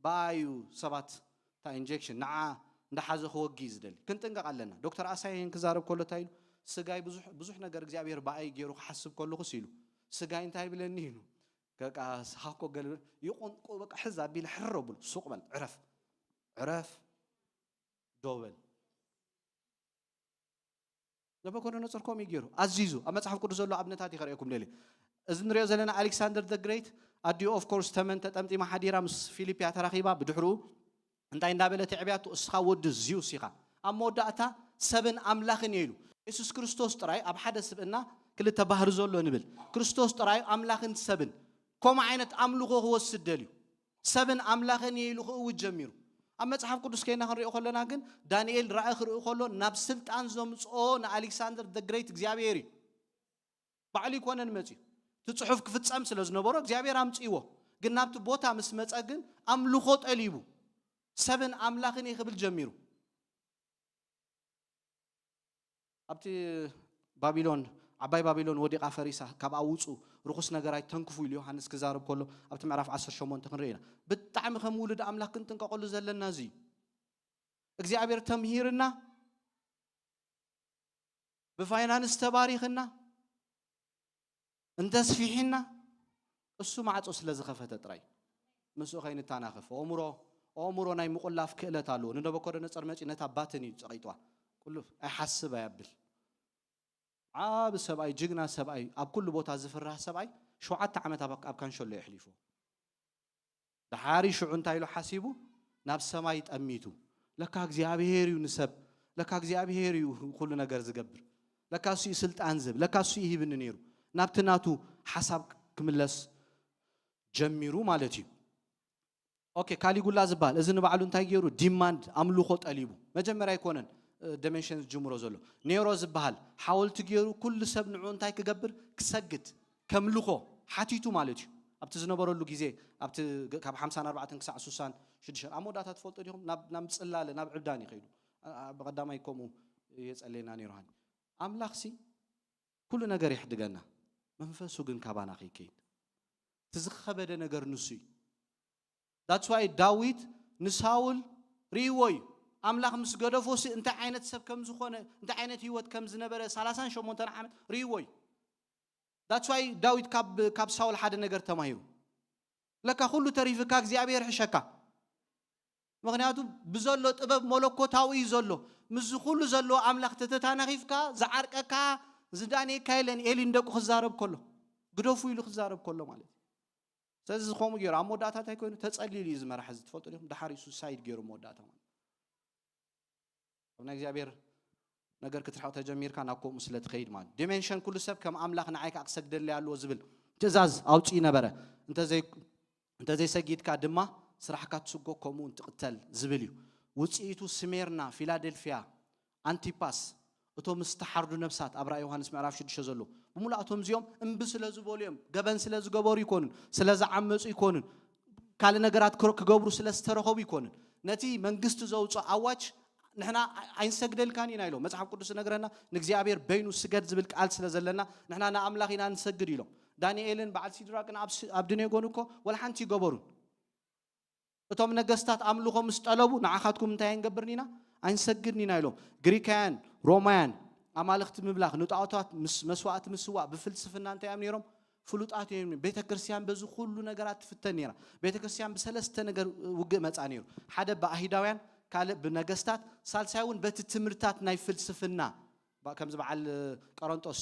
ብኣዩ ሰባት እታ ኢንጀክሽን ንዓ እንዳሓዘ ክወጊ እዩ ዝደሊ። ክንጥንቀቕ ኣለና። ዶክተር ኣሳየን ክዛረብ ከሎ እንታይ ኢሉ? ስጋይ ብዙሕ ብዙሕ ነገር እግዚኣብሔር ብኣይ ገይሩ ክሓስብ ከለኹስ ኢሉ ስጋይ እንታይ ይብለኒ ኢሉ። በቃ ስኻ እኮ ገለ ይቆንቁ በቃ ሕዝ ኣቢለ ሕር ኣብሉ ሱቕ በል ዕረፍ ዕረፍ ዶ በል። ነቦኮደነጾር ከምኡ እዩ ገይሩ ኣዚዙ ኣብ መጽሓፍ ቅዱስ ዘሎ ኣብነታት ይኸርእየኩም ደልየ እዚ ንሪኦ ዘለና ኣሌክሳንደር ደ ግሬት ኣዲኡ ኦፍ ኮርስ ተመን ተጠምጢማ ሓዲራ ምስ ፊልፕያ ተራኺባ ብድሕርኡ እንታይ እንዳበለ ትዕብያቱ እስኻ ወዲ ዚውስ ኢኻ ኣብ መወዳእታ ሰብን ኣምላኽን እየ ኢሉ የሱስ ክርስቶስ ጥራይ ኣብ ሓደ ስብእና ክልተ ባህሪ ዘሎ ንብል ክርስቶስ ጥራይ ኣምላኽን ሰብን ከምኡ ዓይነት ኣምልኾ ክወስድ ደልዩ ሰብን ኣምላኽን እየ ኢሉ ክእውጅ ጀሚሩ ኣብ መጽሓፍ ቅዱስ ከይና ክንሪኦ ከለና ግን ዳንኤል ራእይ ክርኢ ከሎ ናብ ስልጣን ዘምፅኦ ንኣሌክሳንደር ደ ግሬት እግዚኣብሔር እዩ ባዕሉ ይኮነን መፅዩ እቲ ፅሑፍ ክፍፀም ስለ ዝነበሮ እግዚኣብሔር ኣምፅእዎ ግን ናብቲ ቦታ ምስ መፀ ግን ኣምልኾ ጠሊቡ ሰብን ኣምላኽን እየ ክብል ጀሚሩ ኣብቲ ባቢሎን ዓባይ ባቢሎን ወዲቓ ፈሪሳ ካብ ኣውፁ ርኩስ ነገር ኣይተንክፉ ኢሉ ዮሃንስ ክዛረብ ከሎ ኣብቲ ምዕራፍ ዓሰርተ ሸሞንተ ክንርኢ ኢና ብጣዕሚ ከም ውሉድ ኣምላኽ ክንጥንቀቐሉ ዘለና እዚ እዩ እግዚኣብሔር ተምሂርና ብፋይናንስ ተባሪኽና እንተስፊሕና እሱ ማዕጾ ስለ ዝኸፈተ ጥራይ ምስኡ ከይንታናኸፍ ኦእምሮ ኦእምሮ ናይ ምቁላፍ ክእለት ኣለዎ ንነበኮደነጸር መጺ ነታ ባትን እዩ ጸቂጥዋ ቁልፍ ኣይሓስብ ኣያብል ዓብ ሰብኣይ ጅግና ሰብኣይ ኣብ ኩሉ ቦታ ዝፍራህ ሰብኣይ ሸውዓተ ዓመት ኣብ ካንሸሎ የሕሊፎ ድሓሪ ሽዑ እንታይ ኢሉ ሓሲቡ ናብ ሰማይ ጠሚቱ ለካ እግዚኣብሔር እዩ ንሰብ ለካ እግዚኣብሔር እዩ ኩሉ ነገር ዝገብር ለካ እሱ እዩ ስልጣን ዝህብ ለካ እሱ እዩ ሂብኒ ነይሩ ናብቲ ናቱ ሓሳብ ክምለስ ጀሚሩ ማለት እዩ ኦኬ ካሊጉላ ዝበሃል እዚ ንባዕሉ እንታይ ገይሩ ዲማንድ ኣምልኾ ጠሊቡ መጀመርያ ኣይኮነን ደሜንሽን ዝጅምሮ ዘሎ ኔሮ ዝበሃል ሓወልቲ ገይሩ ኩሉ ሰብ ንዑ እንታይ ክገብር ክሰግድ ከምልኾ ሓቲቱ ማለት እዩ ኣብቲ ዝነበረሉ ግዜ ኣብቲ ካብ ሓምሳን ኣርባዕተን ክሳዕ ሱሳን ሽዱሽተ ኣብ መወዳእታ ትፈልጡ ዲኹም ናብ ናብ ጽላለ ናብ ዕብዳን ይኸይዱ ብቐዳማይ ከምኡ የጸለየና ነይሩ ሃኒ ኣምላኽሲ ኩሉ ነገር ይሕድገና መንፈሱ ግን ካባና ከይከይድ እቲ ዝኸበደ ነገር ንሱ እዩ That's why ዳዊት ንሳውል ርእይዎ እዩ ኣምላኽ ምስ ገደፎ ሲ እንታይ ዓይነት ሰብ ከም ዝኾነ እንታይ ዓይነት ህይወት ከም ዝነበረ ሰላሳን ሸሞንተን ዓመት ርእይዎ እዩ That's why ዳዊት ካብ ካብ ሳውል ሓደ ነገር ተማሂሩ ለካ ኩሉ ተሪፍካ እግዚኣብሔር ሕሸካ ምክንያቱ ብዘሎ ጥበብ መለኮታዊ እዩ ዘሎ ምስዚ ኩሉ ዘለዎ ኣምላኽ ተተታናኺፍካ ዝዓርቀካ ዝዳንየካ የለን ኤሊ ንደቁ ክዛረብ ከሎ ግደፉ ኢሉ ክዛረብ ከሎ ማለት እዩ ስለዚ ዝኾኑ ገይሩ ኣብ መወዳእታ እንታይ ኮይኑ ተፀሊሉ እዩ ዝመራሕ እዚ ትፈልጡ ዲኹም ድሓር እዩ ሱሳይድ ገይሩ መወዳእታ ማለት ኣብ ናይ እግዚኣብሔር ነገር ክትርሕቕ ተጀሚርካ ናብ ከምኡ ስለ ትኸይድ ማለት ዲሜንሽን ኩሉ ሰብ ከም ኣምላኽ ንዓይ ከዓ ክሰግደለይ ኣለዎ ዝብል ትእዛዝ ኣውፅኡ ነበረ እንተዘይሰጊድካ ድማ ስራሕካ ትስጎ ከምኡ ትቕተል ዝብል እዩ ውፅኢቱ ስሜርና፣ ፊላደልፊያ፣ ኣንቲፓስ፣ እቶም ዝተሓርዱ ነፍሳት ኣብ ራእይ ዮሃንስ ምዕራፍ ሽዱሽተ ዘለዉ ብምሉኣቶም እዚኦም እምቢ ስለ ዝበሉ እዮም። ገበን ስለ ዝገበሩ ይኮኑን፣ ስለ ዝዓመፁ ይኮኑን፣ ካልእ ነገራት ክረ- ክገብሩ ስለ ዝተረኸቡ ይኮኑን። ነቲ መንግስቲ ዘውፅኦ ኣዋጅ ንሕና ኣይ- ኣይንሰግደልካን ኢና ኢሎም። መጽሓፍ ቅዱስ ዝነግረና ንእግዚኣብሔር በይኑ ስገድ ዝብል ቃል ስለ ዘለና ንሕና ንኣምላኽ ኢና ንሰግድ ኢሎም። ዳንኤልን በዓል ሲድራቅን ኣብ ስ- ኣብ ድኔጎን እኮ ወላ ሓንቲ ይገበሩን። እቶም ነገስታት ኣምልኾ ምስ ጠለቡ ንዓኻትኩም እንታይ ኣይንገብርን ኢና ኣይንሰግድን ኢና ኢሎም። ግሪካውያን፣ ሮማውያን፣ ኣማልኽቲ ምምላኽ፣ ንጣዖታት ምስ መስዋእቲ ምስዋእ ብፍልስፍና እንታይ እዮም ነይሮም? ፍሉጣት እዮም። ቤተ ክርስቲያን በዚ ኩሉ ነገራት ትፍተን ነይራ። ቤተ ክርስቲያን ብሰለስተ ነገር ውግእ መጻ ነይሩ። ሓደ ብኣይሁዳውያን፣ ካልእ ብነገስታት፣ ሳልሳይ እውን በቲ ትምህርታት ናይ ፍልስፍና። ባ- ከምዚ በዓል ቀረንጦስ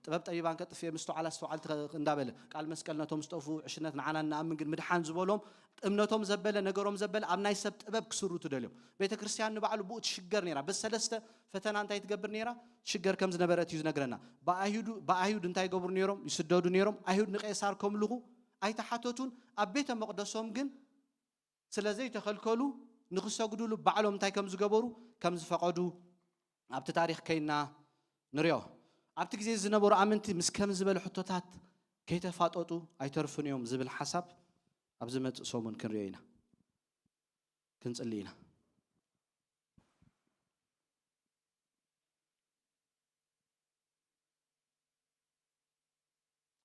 ጥበብ ጠቢባን ከጥፍኤ ምስተውዓል ኣስተውዓል ትኸ- እንዳበለ ቃል መስቀል ነቶም ዝጠፉ ዕሽነት ንዓና እናኣምን ግን ምድሓን ዝበሎም እምነቶም ዘበለ ነገሮም ዘበለ ኣብ ናይ ሰብ ጥበብ ክስሩ ትደልዮም። ቤተ ክርስቲያን ንባዕሉ ብኡ ትሽገር ነይራ። በሰለስተ ፈተና እንታይ ትገብር ነይራ? ሽገር ከም ዝነበረት እዩ ዝነግረና። ብኣይሁድ እንታይ ይገብሩ ነይሮም? ይስደዱ ነይሮም። ኣይሁድ ንቄሳር ከምልኹ ኣይተሓተቱን። ኣብ ቤተ መቕደሶም ግን ስለ ዘይተኸልከሉ ንኽሰግዱሉ ባዕሎም እንታይ ከም ዝገበሩ ከም ዝፈቐዱ ኣብቲ ታሪኽ ከይና ንሪኦ። ኣብቲ ግዜ ዝነበሩ ኣመንቲ ምስ ከም ዝበለ ሕቶታት ከይተፋጠጡ ኣይተርፉን እዮም ዝብል ሓሳብ ኣብ ዝመጽእ ሰሙን ክንሪኦ ኢና። ክንጽሊ ኢና።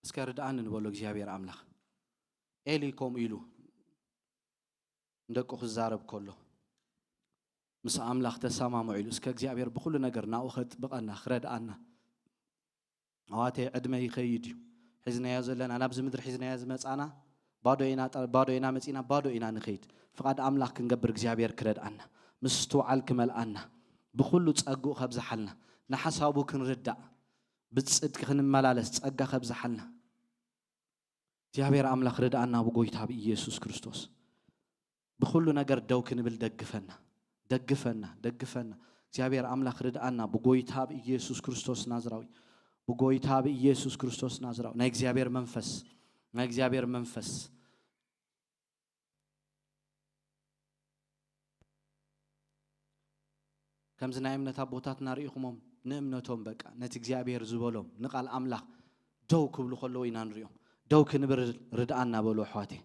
እስከ ርድኣኒ ንበሎ እግዚኣብሔር ኣምላኽ። ኤሊ ከምኡ ኢሉ ንደቁ ክዛረብ ከሎ ምስ ኣምላኽ ተሰማምዑ ኢሉ እስከ እግዚኣብሔር ብኹሉ ነገር ናብኡ ከጥብቐና ክረድኣና። ኣዋተይ ዕድመ ይኸይድ እዩ። ሒዝናዮ ዘለና ናብዚ ምድሪ ሒዝናዮ ዝመጻና ባዶ ኢና ጠ- ባዶ ኢና መጺና ባዶ ኢና ንኸይድ። ፍቓድ ኣምላኽ ክንገብር እግዚኣብሔር ክረድኣና ምስትውዓል ክመልኣና ብኹሉ ጸግኡ ከብዝሓልና ንሓሳቡ ክንርዳእ ብጽድቂ ክንመላለስ ጸጋ ከብዝሓልና እግዚኣብሔር ኣምላኽ ርድኣና ብጎይታ ብኢየሱስ ክርስቶስ። ብኹሉ ነገር ደው ክንብል ደግፈና ደግፈና ደግፈና እግዚኣብሔር ኣምላኽ ርድኣና ብጎይታ ብኢየሱስ ክርስቶስ ናዝራዊ። ብጎይታ ብኢየሱስ ክርስቶስ ናዝራዊ ናይ እግዚኣብሔር መንፈስ ናይ እግዚኣብሔር መንፈስ ከምዚ ናይ እምነት ኣቦታትና ርኢኹሞም ንእምነቶም በቃ ነቲ እግዚኣብሔር ዝበሎም ንቓል ኣምላኽ ደው ክብሉ ከለዉ ኢና ንሪኦም። ደው ክንብል ርድኣና በሉ ኣሕዋተይ።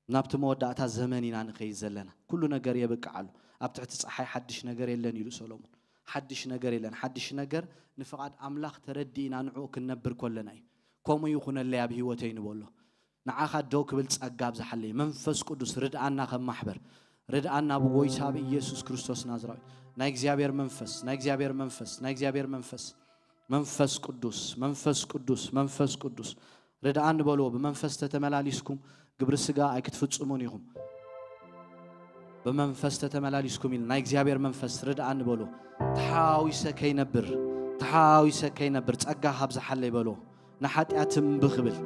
ናብቲ መወዳእታ ዘመን ኢና ንኸይድ ዘለና። ኩሉ ነገር የብቅዓሉ። ኣብ ትሕቲ ፀሓይ ሓድሽ ነገር የለን ኢሉ ሰሎሞን። ሓድሽ ነገር የለን። ሓድሽ ነገር ንፍቓድ ኣምላኽ ተረዲእና ንዕኡ ክንነብር ከለና እዩ። ከምኡ ይኹነለይ ኣብ ህይወተይ ንበሎ። ንዓኻ ደው ክብል ጸጋ ኣብዝሓለይ። መንፈስ ቅዱስ ርድኣና ከም ማሕበር። ርድኣና ብጎይታ ብኢየሱስ ክርስቶስ ናዝራዊ። ናይ እግዚኣብሔር መንፈስ፣ ናይ እግዚኣብሔር መንፈስ፣ ናይ እግዚኣብሔር መንፈስ። መንፈስ ቅዱስ፣ መንፈስ ቅዱስ፣ መንፈስ ቅዱስ። ርድኣኒ በልዎ፣ ብመንፈስ ተተመላሊስኩም ግብሪ ስጋ ኣይክትፍጽሙን ኢኹም። ብመንፈስ ተተመላሊስኩም ኢሉ ናይ እግዚኣብሔር መንፈስ ርድኣኒ በልዎ። ተሓዋዊሰ ከይነብር፣ ተሓዋዊሰ ከይነብር ጸጋ ካብዝሓለይ በልዎ። ንሓጢኣት እምቢ ክብል፣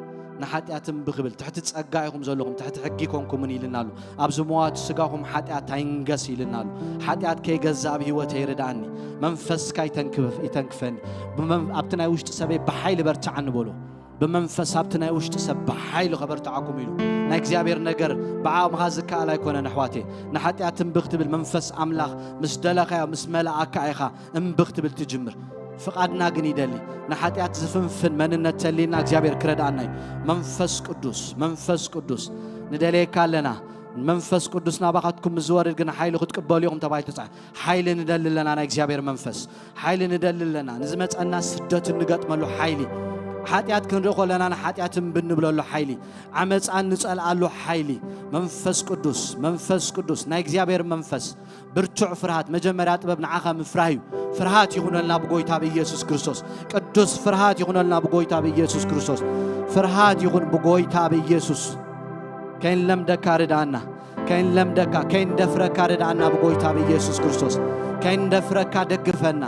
ንሓጢኣት እምቢ ክብል፣ ትሕቲ ጸጋ ኢኹም ዘለኹም፣ ትሕቲ ሕጊ ኮንኩምን ኢልና ኣሎ። ኣብዚ መዋቲ ስጋኹም ሓጢኣት ኣይንገስ ኢልና ኣሎ። ሓጢኣት ከይገዛ ኣብ ህይወተይ ርድኣኒ፣ መንፈስካ ይተንክፍ- ይተንክፈኒ። ብመን- ኣብቲ ናይ ውሽጢ ሰበይ ብሓይሊ በርትዓኒ በልዎ። ብመንፈስ ኣብቲ ናይ ውሽጢ ሰብ ብሓይሊ ከበርትዓኩም ኢሉ ናይ እግዚኣብሔር ነገር ብዓቕምኻ ዝከኣል ኣይኮነን ኣሕዋቴ። ንሓጢኣት እምቢ ክትብል መንፈስ ኣምላኽ ምስ ደለኻዮ ምስ መላኣካ ኢኻ እምቢ ክትብል ትጅምር። ፍቓድና ግን ይደሊ። ንሓጢኣት ዝፍንፍን መንነት ተሊና እግዚኣብሔር ክረድኣና እዩ። መንፈስ ቅዱስ መንፈስ ቅዱስ ንደልየካ ኣለና። መንፈስ ቅዱስ ናባኻትኩም ምስ ዝወርድ ግን ሓይሊ ክትቅበሉ ኢኹም ተባሂሉ ተጻሒፉ። ሓይሊ ንደሊ ኣለና ናይ እግዚኣብሔር መንፈስ ሓይሊ ንደሊ ኣለና። ንዝመጸና ስደት እንገጥመሉ ሓይሊ፣ ሓጢኣት ክንርኢ ከለና ንሓጢኣት እምቢ እንብለሉ ሓይሊ፣ ዓመፃ እንጸልኣሉ ሓይሊ። መንፈስ ቅዱስ መንፈስ ቅዱስ ናይ እግዚኣብሔር መንፈስ ብርቱዕ ፍርሃት መጀመርያ ጥበብ ንዓኻ ምፍራህ እዩ። ፍርሃት ይኹነልና ብጎይታ ብኢየሱስ ክርስቶስ። ቅዱስ ፍርሃት ይኹነልና ብጎይታ ብኢየሱስ ክርስቶስ። ፍርሃት ይኹን ብጎይታ ብኢየሱስ። ከይንለምደካ ርድኣና። ከይንለምደካ ከይንደፍረካ ርድኣና ብጎይታ ብኢየሱስ ክርስቶስ። ከይንደፍረካ ደግፈና።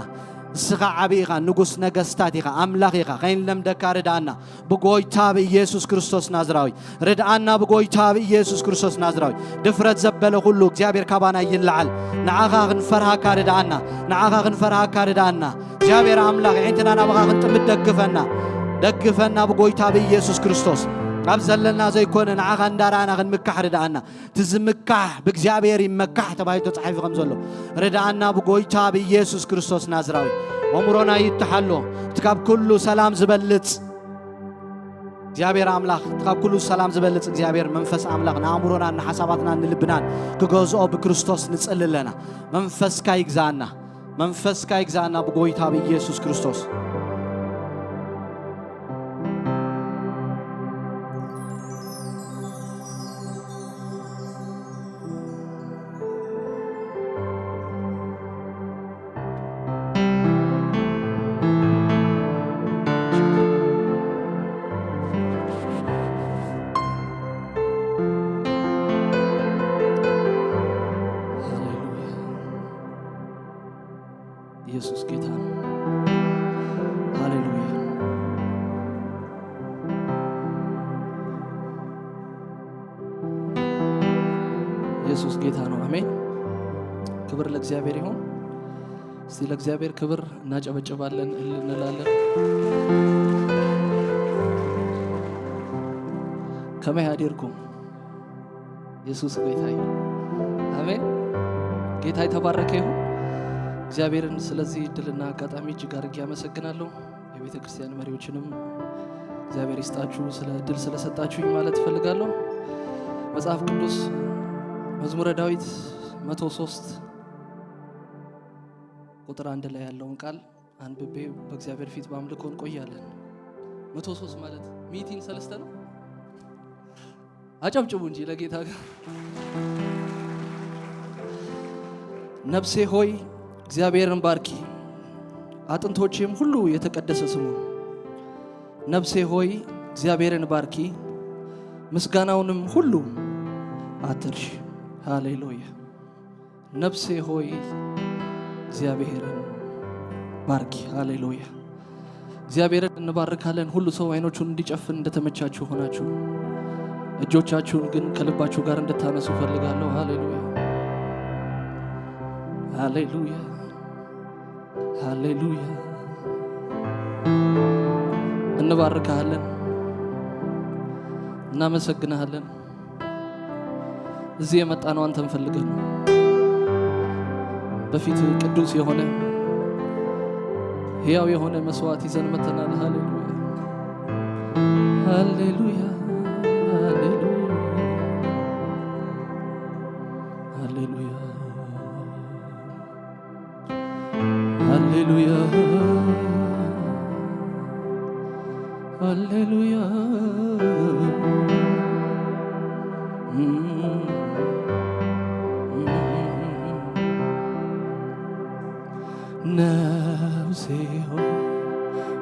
ንስኻ ዓቢ ኢኻ፣ ንጉስ ነገስታት ኢኻ፣ ኣምላኽ ኢኻ። ከይንለምደካ ርድኣና ብጎይታ ብኢየሱስ ክርስቶስ ናዝራዊ። ርድኣና ብጎይታ ብኢየሱስ ክርስቶስ ናዝራዊ። ድፍረት ዘበለ ኩሉ እግዚኣብሔር ካባና ይለዓል። ንዓኻ ክንፈርሃካ ርድኣና። ንዓኻ ክንፈርሃካ ርድኣና። እግዚኣብሔር ኣምላኽ ኣዒንትና ናባኻ ክንጥምት ደግፈና። ደግፈና ብጎይታ ብኢየሱስ ክርስቶስ። ካብ ዘለና ዘይኮነ ንዓኻ እንዳረኣና ክንምካሕ ርድኣና። እቲ ዝምካሕ ብእግዚኣብሔር ይመካሕ ተባሂሉ ተጻሒፉ ከም ዘሎ ርድኣና ብጎይታ ብኢየሱስ ክርስቶስ ናዝራዊ። ኣእምሮና ይተሓሎ። እቲ ካብ ኩሉ ሰላም ዝበልጽ እግዚኣብሔር ኣምላኽ፣ እቲ ካብ ኩሉ ሰላም ዝበልጽ እግዚኣብሔር መንፈስ ኣምላኽ ንኣእምሮናን ንሓሳባትናን ንልብናን ክገዝኦ ብክርስቶስ ንጽሊ ኣለና። መንፈስካ ይግዛኣና። መንፈስካ ይግዛእና ብጎይታ ብኢየሱስ ክርስቶስ። ሃሌሉያ። ኢየሱስ ጌታ ነው። ሃሌሉያ። ኢየሱስ ጌታ ነው። አሜን። ክብር ለእግዚአብሔር ይሁን። እስቲ ለእግዚአብሔር ክብር እናጨበጨባለን እልል እንላለን። ከመይ ሃዲርኩም? ኢየሱስ ጌታ ይሁን። አሜን። ጌታ የተባረከ ይሁን። እግዚአብሔርን ስለዚህ እድልና አጋጣሚ እጅግ አድርጌ አመሰግናለሁ። የቤተ ክርስቲያን መሪዎችንም እግዚአብሔር ይስጣችሁ፣ ስለ እድል ስለሰጣችሁኝ ማለት እፈልጋለሁ። መጽሐፍ ቅዱስ መዝሙረ ዳዊት መቶ ሶስት ቁጥር አንድ ላይ ያለውን ቃል አንብቤ በእግዚአብሔር ፊት በአምልኮ እንቆያለን። መቶ ሶስት ማለት ሚቲን ሰለስተ ነው። አጨብጭቡ እንጂ ለጌታ ጋር። ነፍሴ ሆይ እግዚአብሔርን ባርኪ፣ አጥንቶቼም ሁሉ የተቀደሰ ስሙ። ነፍሴ ሆይ እግዚአብሔርን ባርኪ፣ ምስጋናውንም ሁሉ አትርሺ። ሃሌሉያ። ነፍሴ ሆይ እግዚአብሔርን ባርኪ። ሃሌሉያ። እግዚአብሔርን እንባርካለን። ሁሉ ሰው አይኖቹን እንዲጨፍን እንደተመቻችሁ ሆናችሁ እጆቻችሁን ግን ከልባችሁ ጋር እንድታነሱ እፈልጋለሁ። ሃሌሉያ፣ ሃሌሉያ፣ ሃሌሉያ። እንባርካለን፣ እናመሰግናለን። እዚህ የመጣነው አንተን ፈልገን ነው። በፊት ቅዱስ የሆነ ሕያው የሆነ መስዋዕት ይዘን መተናል። ሃሌሉያ፣ ሃሌሉያ፣ ሃሌሉያ፣ ሃሌሉያ፣ ሃሌሉያ፣ ሃሌሉያ። ነፍሴ ሆይ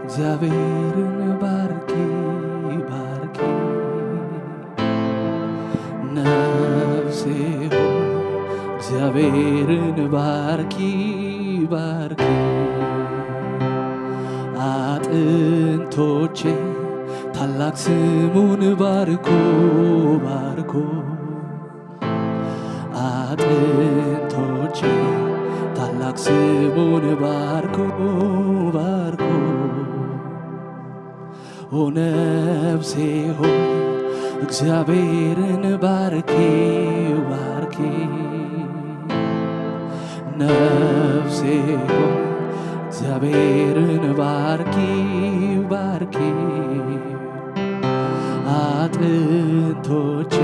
እግዚአብሔርን ባርኪ፣ ባርኪ። ነፍሴ ሆይ እግዚአብሔርን ባርኪ፣ ባርኪ። አጥንቶቼ ታላቅ ስሙን ባርኮ፣ ባርኮ። አጥንቶቼ ታላቅ ስሙን ባርኮ፣ ባርኮ። ኦ ነፍሴ ሆይ እግዚአብሔርን ባርኪ፣ ባርኪ። ነፍሴ ሆይ እግዚአብሔርን ባርኪ፣ ባርኪ። አጥንቶቼ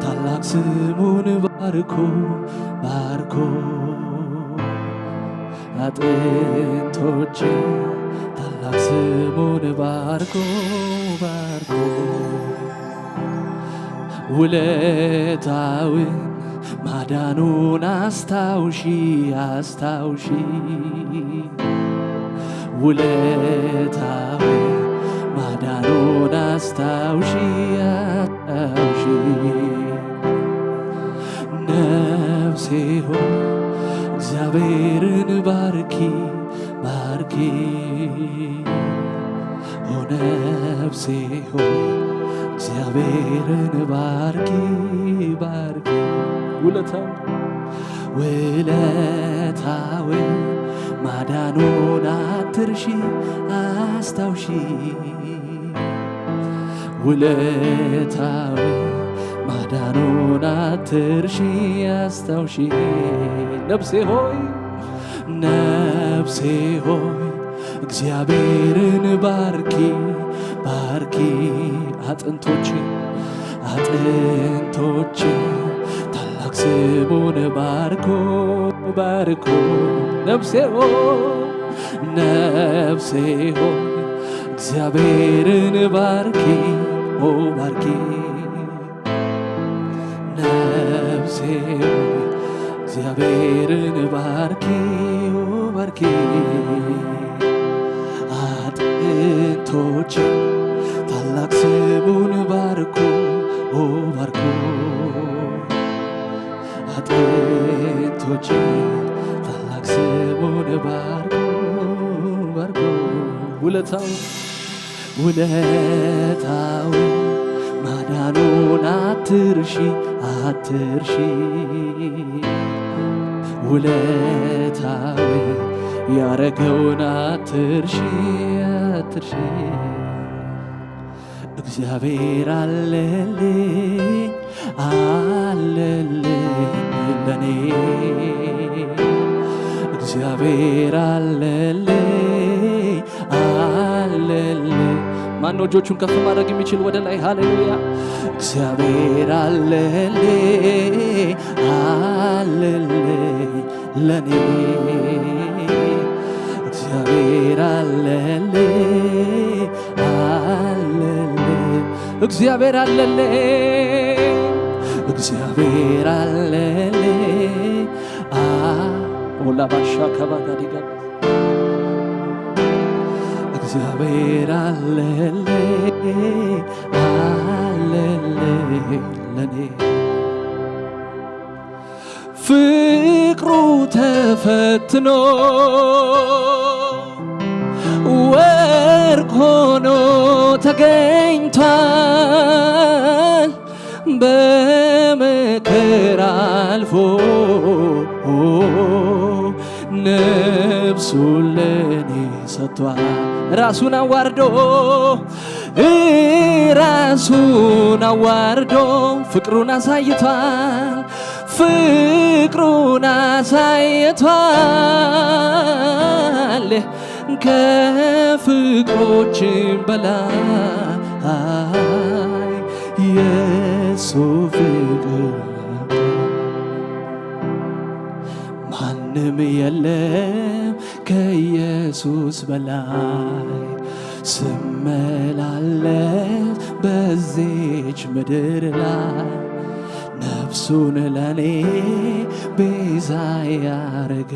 ታላቅ ስሙን ባርኮ፣ ባርኮ። አጥንቶቼ ታላቅ ስሙን ባርኮ፣ ባርኮ። ውለታውን ማዳኑን አስታውሺ፣ አስታውሺ። ውለታውን ማዳኑን አስታውሺ፣ አስታውሺ። ነፍሴ ሆይ እግዚአብሔርን ባርኪ፣ ባርኪ። ኦ ነፍሴ ሆይ እግዚአብሔርን ባርኪ፣ ባርኪ። ውለታው፣ ውለታው ማዳኑን አትርሺ፣ አስታውሺ። ውለታዊ ማዳኑን አትርሺ፣ አስታውሺ። ነፍሴ ሆይ፣ ነፍሴ ሆይ፣ እግዚአብሔርን ባርኪ፣ ባርኪ። አጥንቶቼ፣ አጥንቶቼ፣ ታላቅ ስሙን ባርኩ፣ ባርኩ። ነፍሴ ሆይ፣ ነፍሴ ሆይ፣ እግዚአብሔርን ባርኪ፣ ኦ ባርኪ። ነፍሴ ሆይ፣ እግዚአብሔርን ባርኪ፣ ኦ ባርኪ። አጥንቶቼ፣ ታላቅ ስሙን ባርኩ፣ ኦ ባርኩ። አጥንቶቼ፣ ታላቅ ስሙን ባርኩ፣ ባርኩ። ውለታው፣ ውለታው፣ ማዳኑን አትርሺ፣ አትርሺ። ውለታው፣ ያረገውን አትርሺ፣ አትርሺ። እግዚአብሔር አለልኝ፣ አለልኝ ለኔ። እግዚአብሔር አለልኝ፣ አለልኝ። ማነው እጆቹን ከፍ ማድረግ የሚችል ወደ ላይ? ሃሌሉያ። እግዚአብሔር አለልኝ፣ አለልኝ ለኔ። እግዚአብሔር አለልኝ፣ አለልኝ። እግዚአብሔር አለልኝ፣ እግዚአብሔር አለልኝ። አ-፣ ኦላ ባሻ ከባጋዲጋ። እግዚአብሔር አለልኝ፣ አለልኝ ለኔ። ፍቅሩ ተፈትኖ ወርቅ ሆኖ ተገኝቷል። በመከራ አልፎ ነፍሱን ለኔ ሰጥቷል። ራሱን አዋርዶ፣ ራሱን አዋርዶ ፍቅሩን አሳይቷል፣ ፍቅሩን አሳይቷል። ከፍቅሮችም በላይ የሱ ፍቅር ማንም የለም ከኢየሱስ በላይ። ስመላለስ በዚች ምድር ላይ ነፍሱን ለኔ ቤዛ ያረገ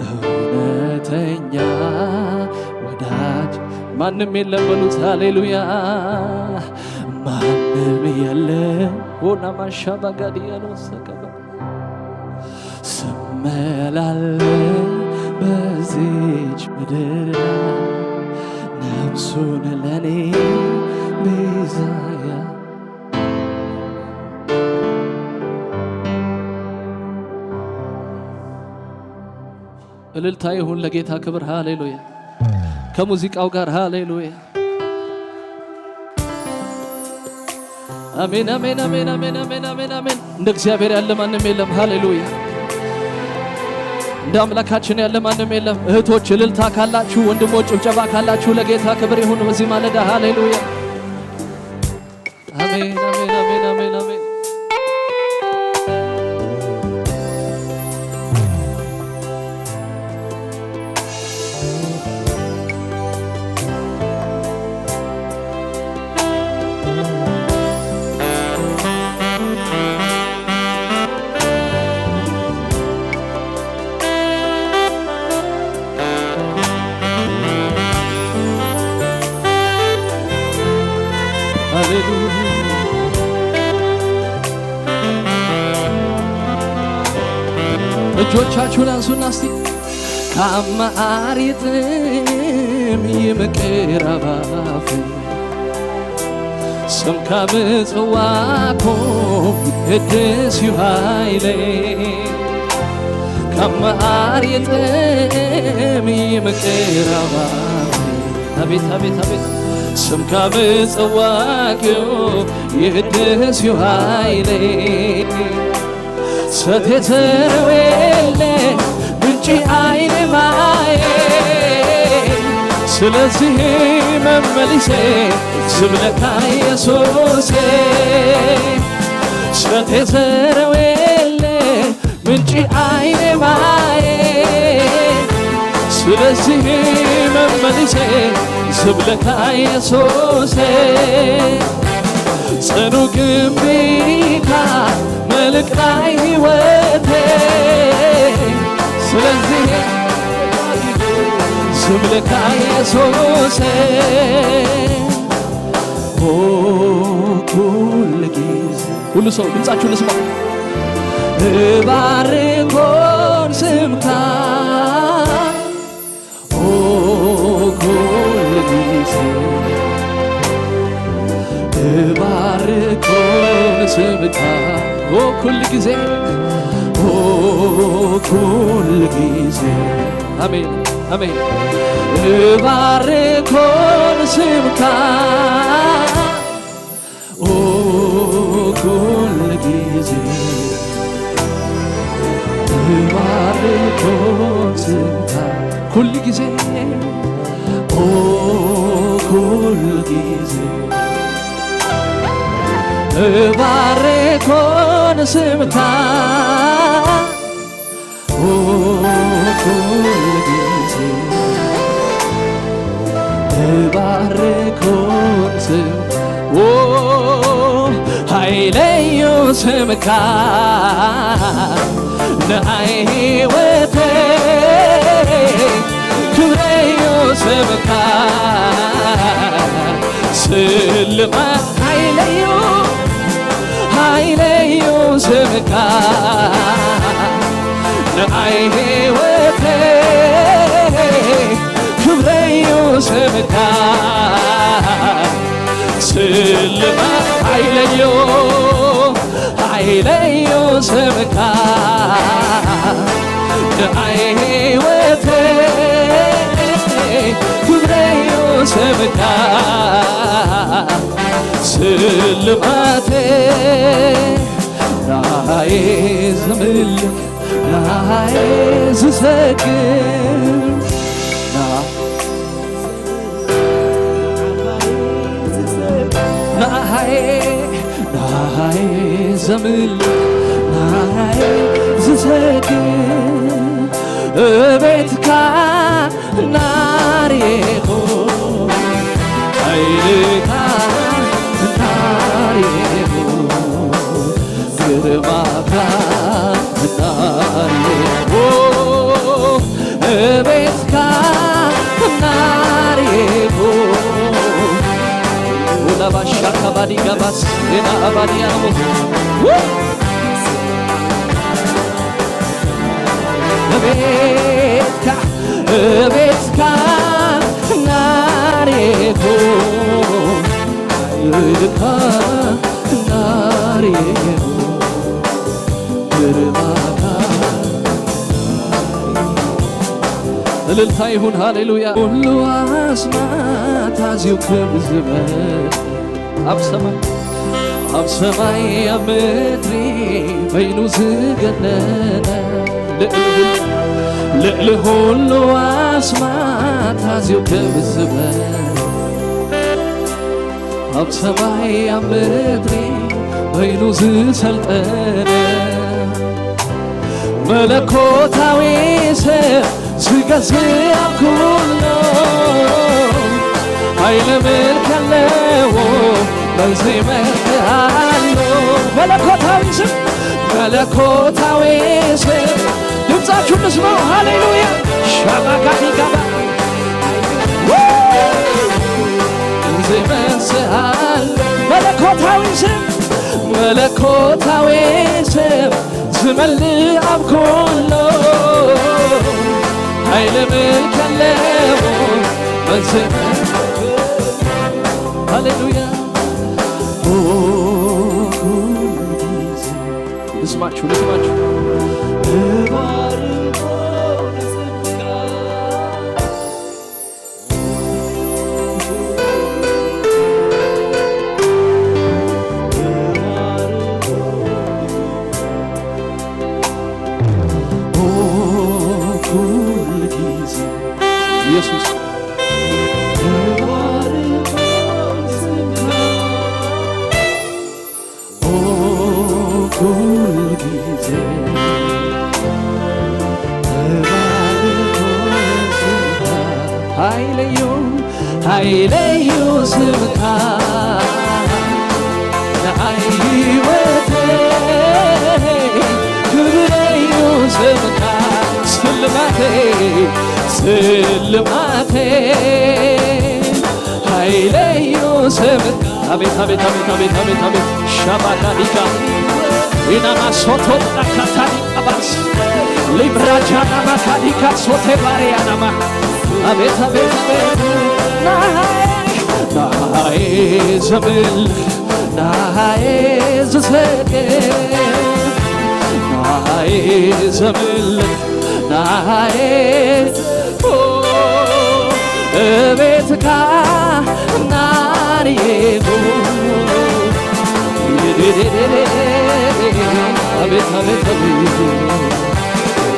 እውነተኛ ወዳጅ ማንም የለም በሉት። ሃሌሉያ። ማንም የለም። ሆና ማሻ ባጋዲያ ነው ሰቀበ ስመላለስ በዚች ምድር ላይ ነፍሱን ለኔ ቤዛ ያ-፣ እልልታ ይሁን ለጌታ ክብር። ሃሌሉያ። ከሙዚቃው ጋር ሃሌሉያ። አሜን፣ አሜን፣ አሜን፣ አሜን፣ አሜን፣ አሜን፣ አሜን። እንደ እግዚአብሔር ያለ ማንም የለም። ሃሌሉያ። እንደ አምላካችን ያለ ማንም የለም። እህቶች እልልታ ካላችሁ፣ ወንድሞች ጭብጨባ ካላችሁ ለጌታ ክብር ይሁን በዚህ ማለዳ። ሃሌሉያ። አሜን፣ አሜን፣ አሜን፣ አሜን፣ አሜን። ሃሌሉያ። እጆቻችሁን አንሱና እስቲ ካመ አሪጥም ይምቅር አባፍ ስምካ ምጽዋኮ ቅዱስ ዩ ሃይለ ካመ አሪጥም ይምቅር አባፍ። አቤት፣ አቤት፣ አቤት። ስምካ ምጽዋዕክዮ ይህደስ እዩ ሓይለይ። ሰቴ ተረዌለ ምንጪ ዓይኒ ማየ። ስለዚህ መመሊሰ ስብለካ ኢየሱሴ። ሰቴ ተረዌለ ምንጪ ዓይኒ ማየ። ስለዚህ መመሊሰ ስብለካ ኢየሱሴ። ጽኑ ግንቢካ መልክ ናይ ህይወቴ። ስለዚህ ስብለካ ኢየሱሴ። ኦ ኩል ጊዜ፣ ኩሉ ሰው ድምጻችሁ ልስማ። እባርኮን ስምካ ኦ ኩል ጊዜ እባርኮን ስምካ ኦ ኩል ጊዜ ኦ ኩል ጊዜ። አሜን፣ አሜን። እባርኮን ስምካ ኦ ኩል ጊዜ እባርኮን ስምካ ኩል ጊዜ ኦ ኩል ጊዜ እባርኮን ስምካ ኦ ኩል ጊዜ እባርኮን ስም ኦ ሃይለዩ ስምካ ንኣይ ህይወተይ ክብረዩ ስምካ ስልማ ሃይለዩ ሃይለዩ ስምካ ንኣይ ህይወተይ ክብረዩ ስምካ ስልማ ሃይለዮ ሃይለዮ ስምካ ንኣይ ህይወተይ ክብረዮ ስምካ ስልማተ ናሃየ ዝምልክ ናሃየ ዝሰግድ ናሃየ ናሃየ ዘምልክ ናሃየ ዝሰግድ እቤትካ ናርየኹ ሓይልካ ናርየኹ ግርማካ ናርየኹ እቤትካ ናርየኹ ኡላባሻካ ባዲጋባስ ና ኣባዲያሙ እቤትካ እቤትካ ናሬኮ እቤትካ ናሬኮ ግርማካ እልልታ ይሁን። ሃሌሉያ። ኩሉ ኣስማት ኣዝዩ ክብ ዝበል ኣብ ሰማይ ኣብ ሰማይ ኣብ ምድሪ በይኑ ዝገነነ ልዕሊ ኩሉ ኣስማት ኣዝዩ ክብ ዝበል ኣብ ሰማይ ኣብ ምድሪ በይኑ ዝሰልጠነ መለኮታዊ ሰብ ዝገዝእ ኣብ ኩሉ ሓይለ ምልክ ኣለዎ በዚ መርትዓሎ መለኮታዊ ስም መለኮታዊ ስም ድምፃችሁ ንስማው ሃሌሉያ ሻባካዲጋባ ዝመስል መለኮታዊ ስም መለኮታዊ ስም ዝመልእ ኣብ ኩሉ ሓይሊ ምልክ ኣለዎ በዚ ሃሌሉያ ልስማችሁ ልስማችሁ እባርኮ ንስምካ ኢየሱስ። እባርኮ ስምካ፣ ኦ፣ ኩል ጊዜ እባርኮ ስምካ። ሃይለዩ፣ ሃይለዩ ስምካ ንዓይ ህይወተይ፣ ክብረዩ ስምካ ስልማተይ፣ ስልማተይ፣ ሃይለዩ ስምካ። ኣቤት፣ ኣቤት፣ ኣቤት፣ ኣቤት፣ ኣቤት፣ ኣቤት። ሻባካዲካ ኢናማ ሶቶ ዳካታዲ አባስ ሊብራጃና ማካዲካ ሶቴ ባሪያናማ። አቤት፣ አቤት፣ አቤት። ናሃይ፣ ናሃይ ዘምልኽ፣ ናሃይ ዝሰግድ፣ ናሃይ ዘምልኽ፣ ናሃይ፣ ኦ፣ እቤትካ ናርየጎ። አቤት፣ አቤት፣ አቤት።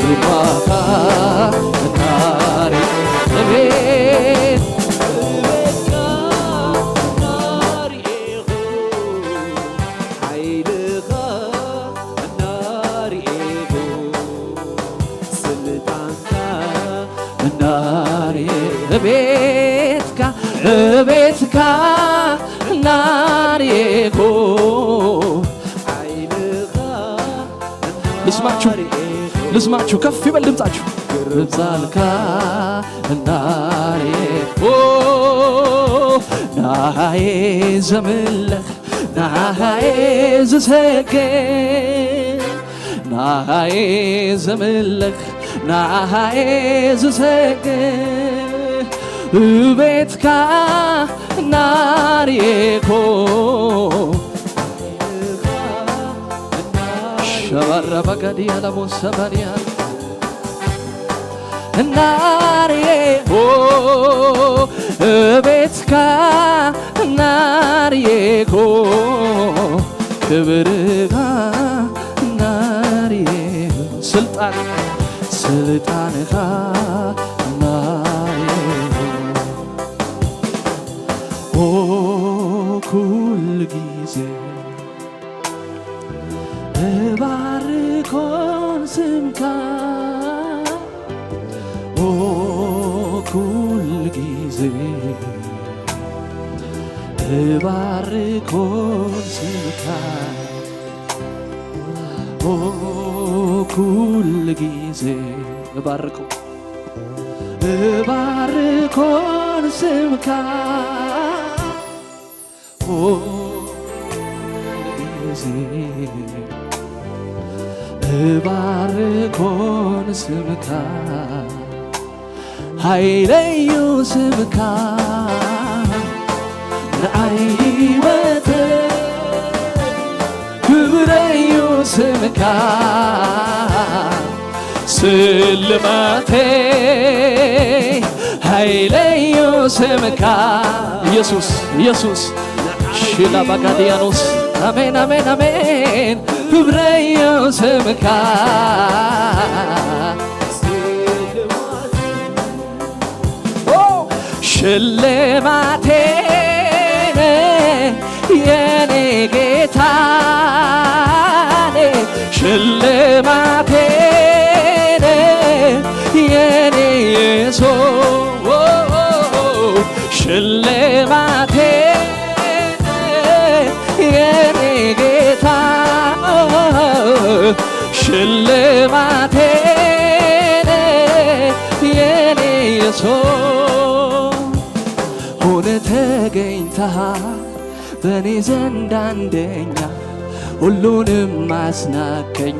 ይባካ ናሪ እቤት፣ እቤትካ ናርየጎ። ሓይልኻ እናርኤኹ፣ ስልጣንካ እናርኤ፣ እቤትካ፣ እቤትካ እናርኤኹ፣ ሓይልኻ ልስማችሁ፣ እናርኤኹ። ልስማችሁ፣ ከፍ ይበል ድምፃችሁ። ግርብፃልካ እናርኤኹ፣ ናሃየ ዘምልኽ፣ ናሃየ ዝሰግድ፣ ናሃየ ዘምልኽ፣ ናሃየ ዝሰግድ፣ እቤትካ ናርኤኮ። ሸባራ ባጋዲ ያላሞ ሰባንያ እናርዬ ኦ እቤትካ እናርዬ ኦ ክብርኻ እናርዬ ስልጣን ስልጣንኻ እናርዬ ኦ ኩል ጊዜ እባርኮን ስምካ ኦ ኩል ጊዜ እባርኮን ስምካ ኦ ኩል ጊዜ እባርኮ እባርኮን ስምካ ጊዜ እባርኮን ስምካ ሃይለዩ ስምካ ንዓይ ህይወት ክብረዩ ስምካ ስልማተይ ሃይለዩ ስምካ ኢየሱስ ኢየሱስ ሽላ ባጋዲያኖስ አሜን አሜን አሜን ክብረዩ ስምካ ሽልማቴን የኔ ጌታን ሽልማቴን የኔ ኢየሱስ ሽልማቴን የኔ ጌታ ሽልማቴን የኔ ኢየሱስ ሆነ ተገኝተሃል በእኔ ዘንድ አንደኛ ሁሉንም አስናከኝ።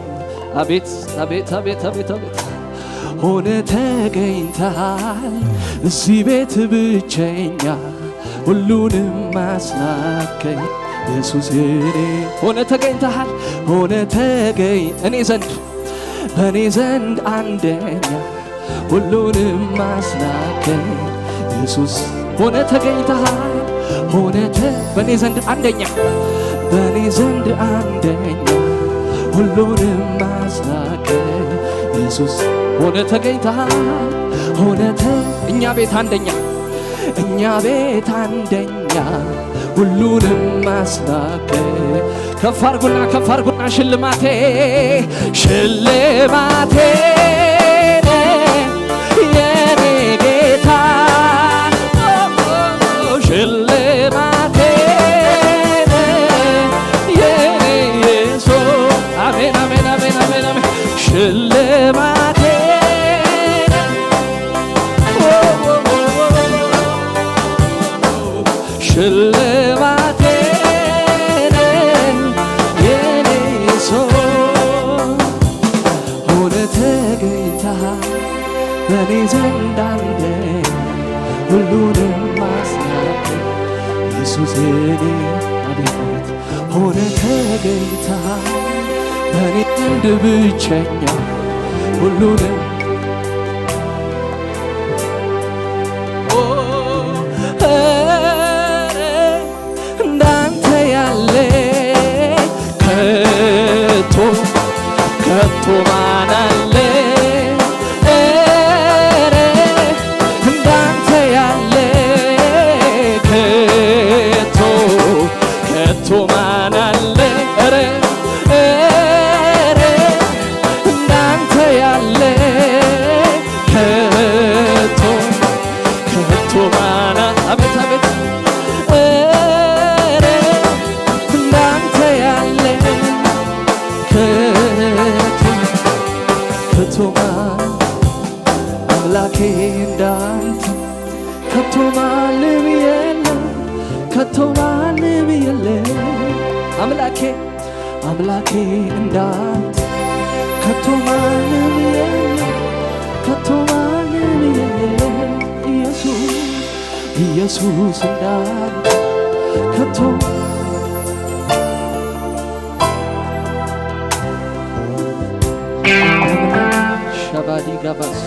አቤት አቤት አቤት አቤት አቤት ሆነ ተገኝተሃል እዚህ ቤት ብቸኛ ሁሉንም አስናከኝ ኢየሱስ የኔ ሆነ ተገኝተሃል ሆነ ተገኝ እኔ ዘንድ በእኔ ዘንድ አንደኛ ሁሉንም አስናከኝ ኢየሱስ ሆነ ተገኝተሃል ሆነ ተ በእኔ ዘንድ አንደኛ በእኔ ዘንድ አንደኛ ሁሉንም አስናከኝ ኢየሱስ ሆነ ተገኝታ ሆነ ተ-፣ እኛ ቤት አንደኛ፣ እኛ ቤት አንደኛ፣ ሁሉንም ማስናቅ። ከፍ አርጉና፣ ከፍ አርጉና፣ ሽልማቴ፣ ሽልማቴ ነህ የኔ ጌታ፣ ሽልማቴ ነህ የኔ ኢየሱስ። አሜን፣ አሜን፣ አሜን፣ አሜን፣ አሜን። ሽልማቴ ነህ፣ ሽልማቴ ነህ የኔ ኢየሱስ። ሆነ ተገኝታ በኔ ዘንድ አንተ፣ ሁሉንም ማስናቅ ኢየሱስ የኔ። አቤት አቤት። ሆነ ተገኝታ በኔ ዘንድ ብቸኛ፣ ሁሉንም። ኦ፣ ኧረ እንዳንተ ያለ ከቶ፣ ከቶ ማን አለ? ኧረ እንዳንተ ያለ ከቶ፣ ከቶ ማን አለ? ኧረ፣ ኧረ እንዳንተ ያለ ከቶ፣ ከቶ ማን አ-፣ አቤት፣ አቤት። ኧረ እንዳንተ ያለ ከቶ፣ ከቶ ማን አምላኬ እንዳንተ ከቶ ማንም የለም፣ ከቶ ማንም የለም። አምላኬ፣ አምላኬ እንዳንተ ከቶ ማንም የለም፣ ከቶ ማንም የለም። ኢየሱስ፣ ኢየሱስ እንዳንተ ከቶ ሻባዲ ጋባስ።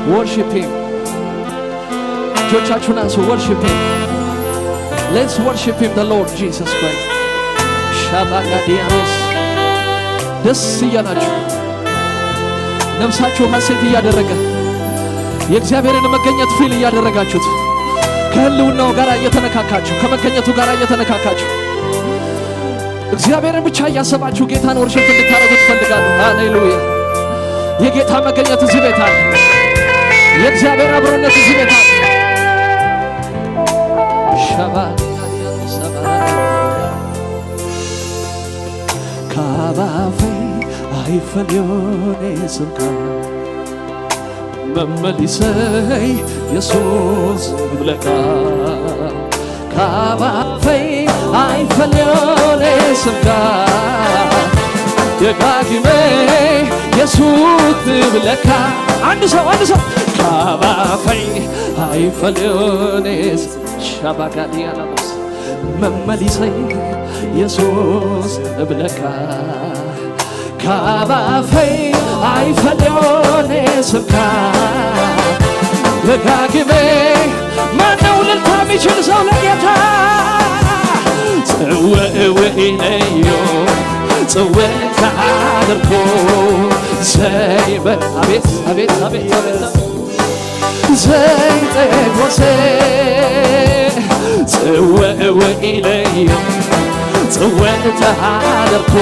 Worship him። እጆቻችሁን አንሱ። Worship him። Let's worship him, the Lord Jesus Christ። ሻባጋዲያኖስ። ደስ እያላችሁ፣ ነፍሳችሁ ሐሴት እያደረገ፣ የእግዚአብሔርን መገኘት ፊል እያደረጋችሁት፣ ከህልውናው ጋር እየተነካካችሁ፣ ከመገኘቱ ጋር እየተነካካችሁ፣ እግዚአብሔርን ብቻ እያሰባችሁ ጌታን ወርሺፕ እንድታደርጉ ትፈልጋለሁ። ሃሌሉያ! የጌታ መገኘት እዚህ ቤት አለ። የእግዚአብሔር አብሮነት እዚህ ቤት አለ። ሸባ ካብ ኣፈይ ኣይፈልዮን ስምካ፣ መመሊሰይ የሱስ እብለካ። ካብ ኣፈይ ኣይፈልዮን ስምካ፣ ደጋጊመ የሱስ እብለካ። አንድ ሰው፣ አንድ ሰው። ካብ ኣፈይ ኣይፈልዮን ሻባጋዲያናቦስ፣ መመሊሰይ የሱስ እብለካ። ካብ ኣፈይ ኣይፈልዮን ስምካ፣ ደጋጊመ። ማነው እልልታ የሚችል ሰው ለጌታ? ጽውእ ውኢነዮ ጽውእ ተዓደርኮ ዘይበ-፣ አቤት፣ አቤት፣ አቤት፣ አቤት፣ አቤት። ዘይጠግቦ ጽውእ ውኢለዮ ጽውእ ተሃደርኩ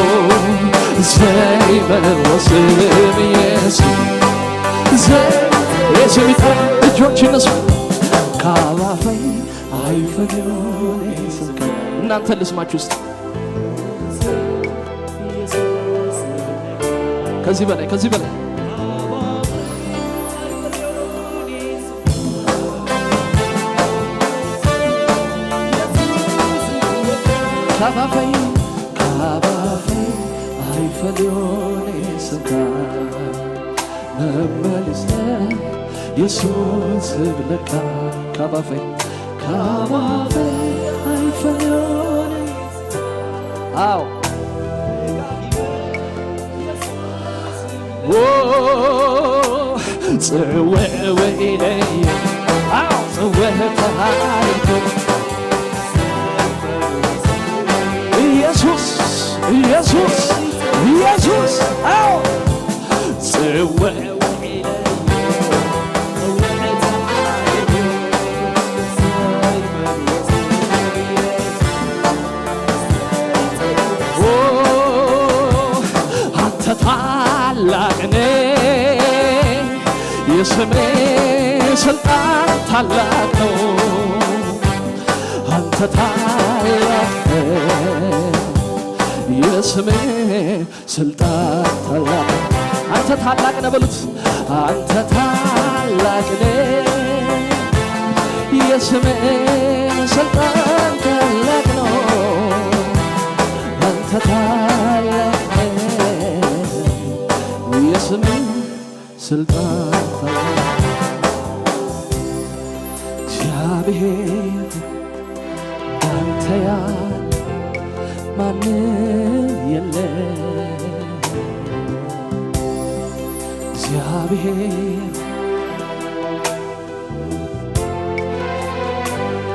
ዘይበልዎ ስም ኢየሱስ። ዘ-፣ የስም ይጠራ። እጆች ይነሱ። ካብ ኣፈይ ኣይፈልዮን ስምካ። እናንተ ልስማችሁ ውስጥ ከዚህ በላይ፣ ከዚህ በላይ ካብ ኣፈይ፣ ካብ ኣፈይ ኣይፈልዮን ስምካ፣ መመሊሰ የሱስ እብለካ። ካብ ኣፈይ፣ ካብ ኣፈይ ኣይፈልዮን። ኣዎ። ዎ፣ ጽውዕ ውኢለዮ። ኣዎ፣ ጽውዕ ተሃደርኩ። ኢየሱስ፣ ኢየሱስ፣ ኢየሱስ። አዎ፣ ጽውዕ ኦ፣ አንተ ታላቅ ነህ፣ የስምህ ስልጣን ታላቅ ነው። አንተ ታላቅ ነህ፣ የስምህ ስልጣን ታላቅ። አንተ ታላቅ ነህ በሉት። አንተ ታላቅ ነህ፣ የስምህ ስልጣን ታላቅ ነው። አንተ ታላቅ ነህ፣ የስምህ ስልጣን ታላቅ። እግዚአብሔር እንዳንተ ያለ ማንም የለም። እግዚአብሔር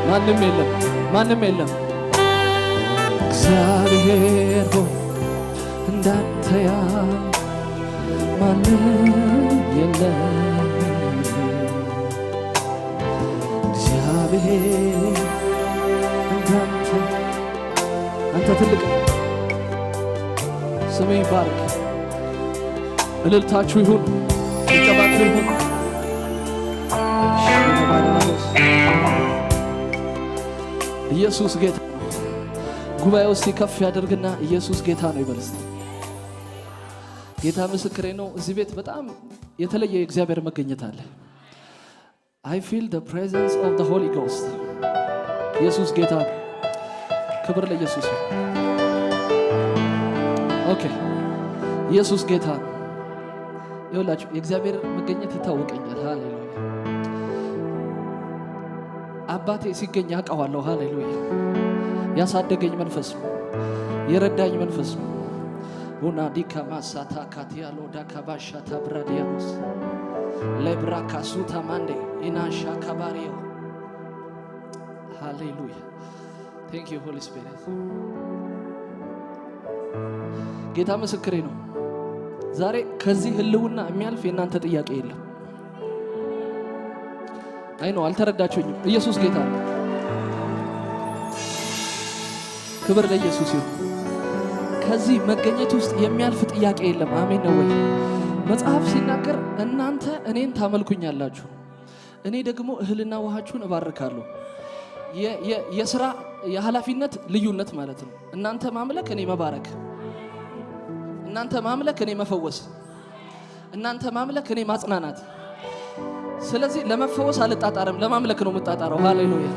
ማንም የለም፣ ማንም የለም። እግዚአብሔር ሆይ እንዳንተ ያለ ማንም የለም። እግዚአብሔር እንዳንተ፣ አንተ ትልቅ። ስምህ ይባረክ። እልልታችሁ ይሁን፣ ጭብጨባችሁ ይሁን። ኢየሱስ ጌታ ነው። ጉባኤ ውስጥ ከፍ ያደርግና ኢየሱስ ጌታ ነው ይበል እስቲ። ጌታ ምስክሬ ነው። እዚህ ቤት በጣም የተለየ የእግዚአብሔር መገኘት አለ። I feel the presence of the Holy Ghost። ኢየሱስ ጌታ ነው። ክብር ለኢየሱስ ይሁን። ኦኬ፣ ኢየሱስ ጌታ ነው። ይኸውላችሁ የእግዚአብሔር መገኘት ይታወቀኛል። ሃሌሉያ። አባቴ ሲገኝ አውቀዋለሁ። ሃሌሉያ። ያሳደገኝ መንፈስ ነው። የረዳኝ መንፈስ ነው። ቡና ዲካ ማሳታ ካቲያሎ ዳካ ባሻታ ብራዲያኖስ ሌብራ ካሱታ ማንዴ ኢናሻ ካባሪዮ። ሃሌሉያ። Thank you Holy Spirit። ጌታ ምስክሬ ነው። ዛሬ ከዚህ ህልውና የሚያልፍ የእናንተ ጥያቄ የለም። አይ ነው አልተረዳችሁኝም። ኢየሱስ ጌታ ነው። ክብር ለኢየሱስ ይሁን። ከዚህ መገኘት ውስጥ የሚያልፍ ጥያቄ የለም። አሜን ነው ወይ? መጽሐፍ ሲናገር እናንተ እኔን ታመልኩኛላችሁ፣ እኔ ደግሞ እህልና ውሃችሁን እባርካለሁ። የ- የ- የስራ የኃላፊነት ልዩነት ማለት ነው። እናንተ ማምለክ፣ እኔ መባረክ። እናንተ ማምለክ፣ እኔ መፈወስ። እናንተ ማምለክ፣ እኔ ማጽናናት። ስለዚህ ለመፈወስ አልጣጣርም፣ ለማምለክ ነው የምጣጣረው። ሃሌሉያ።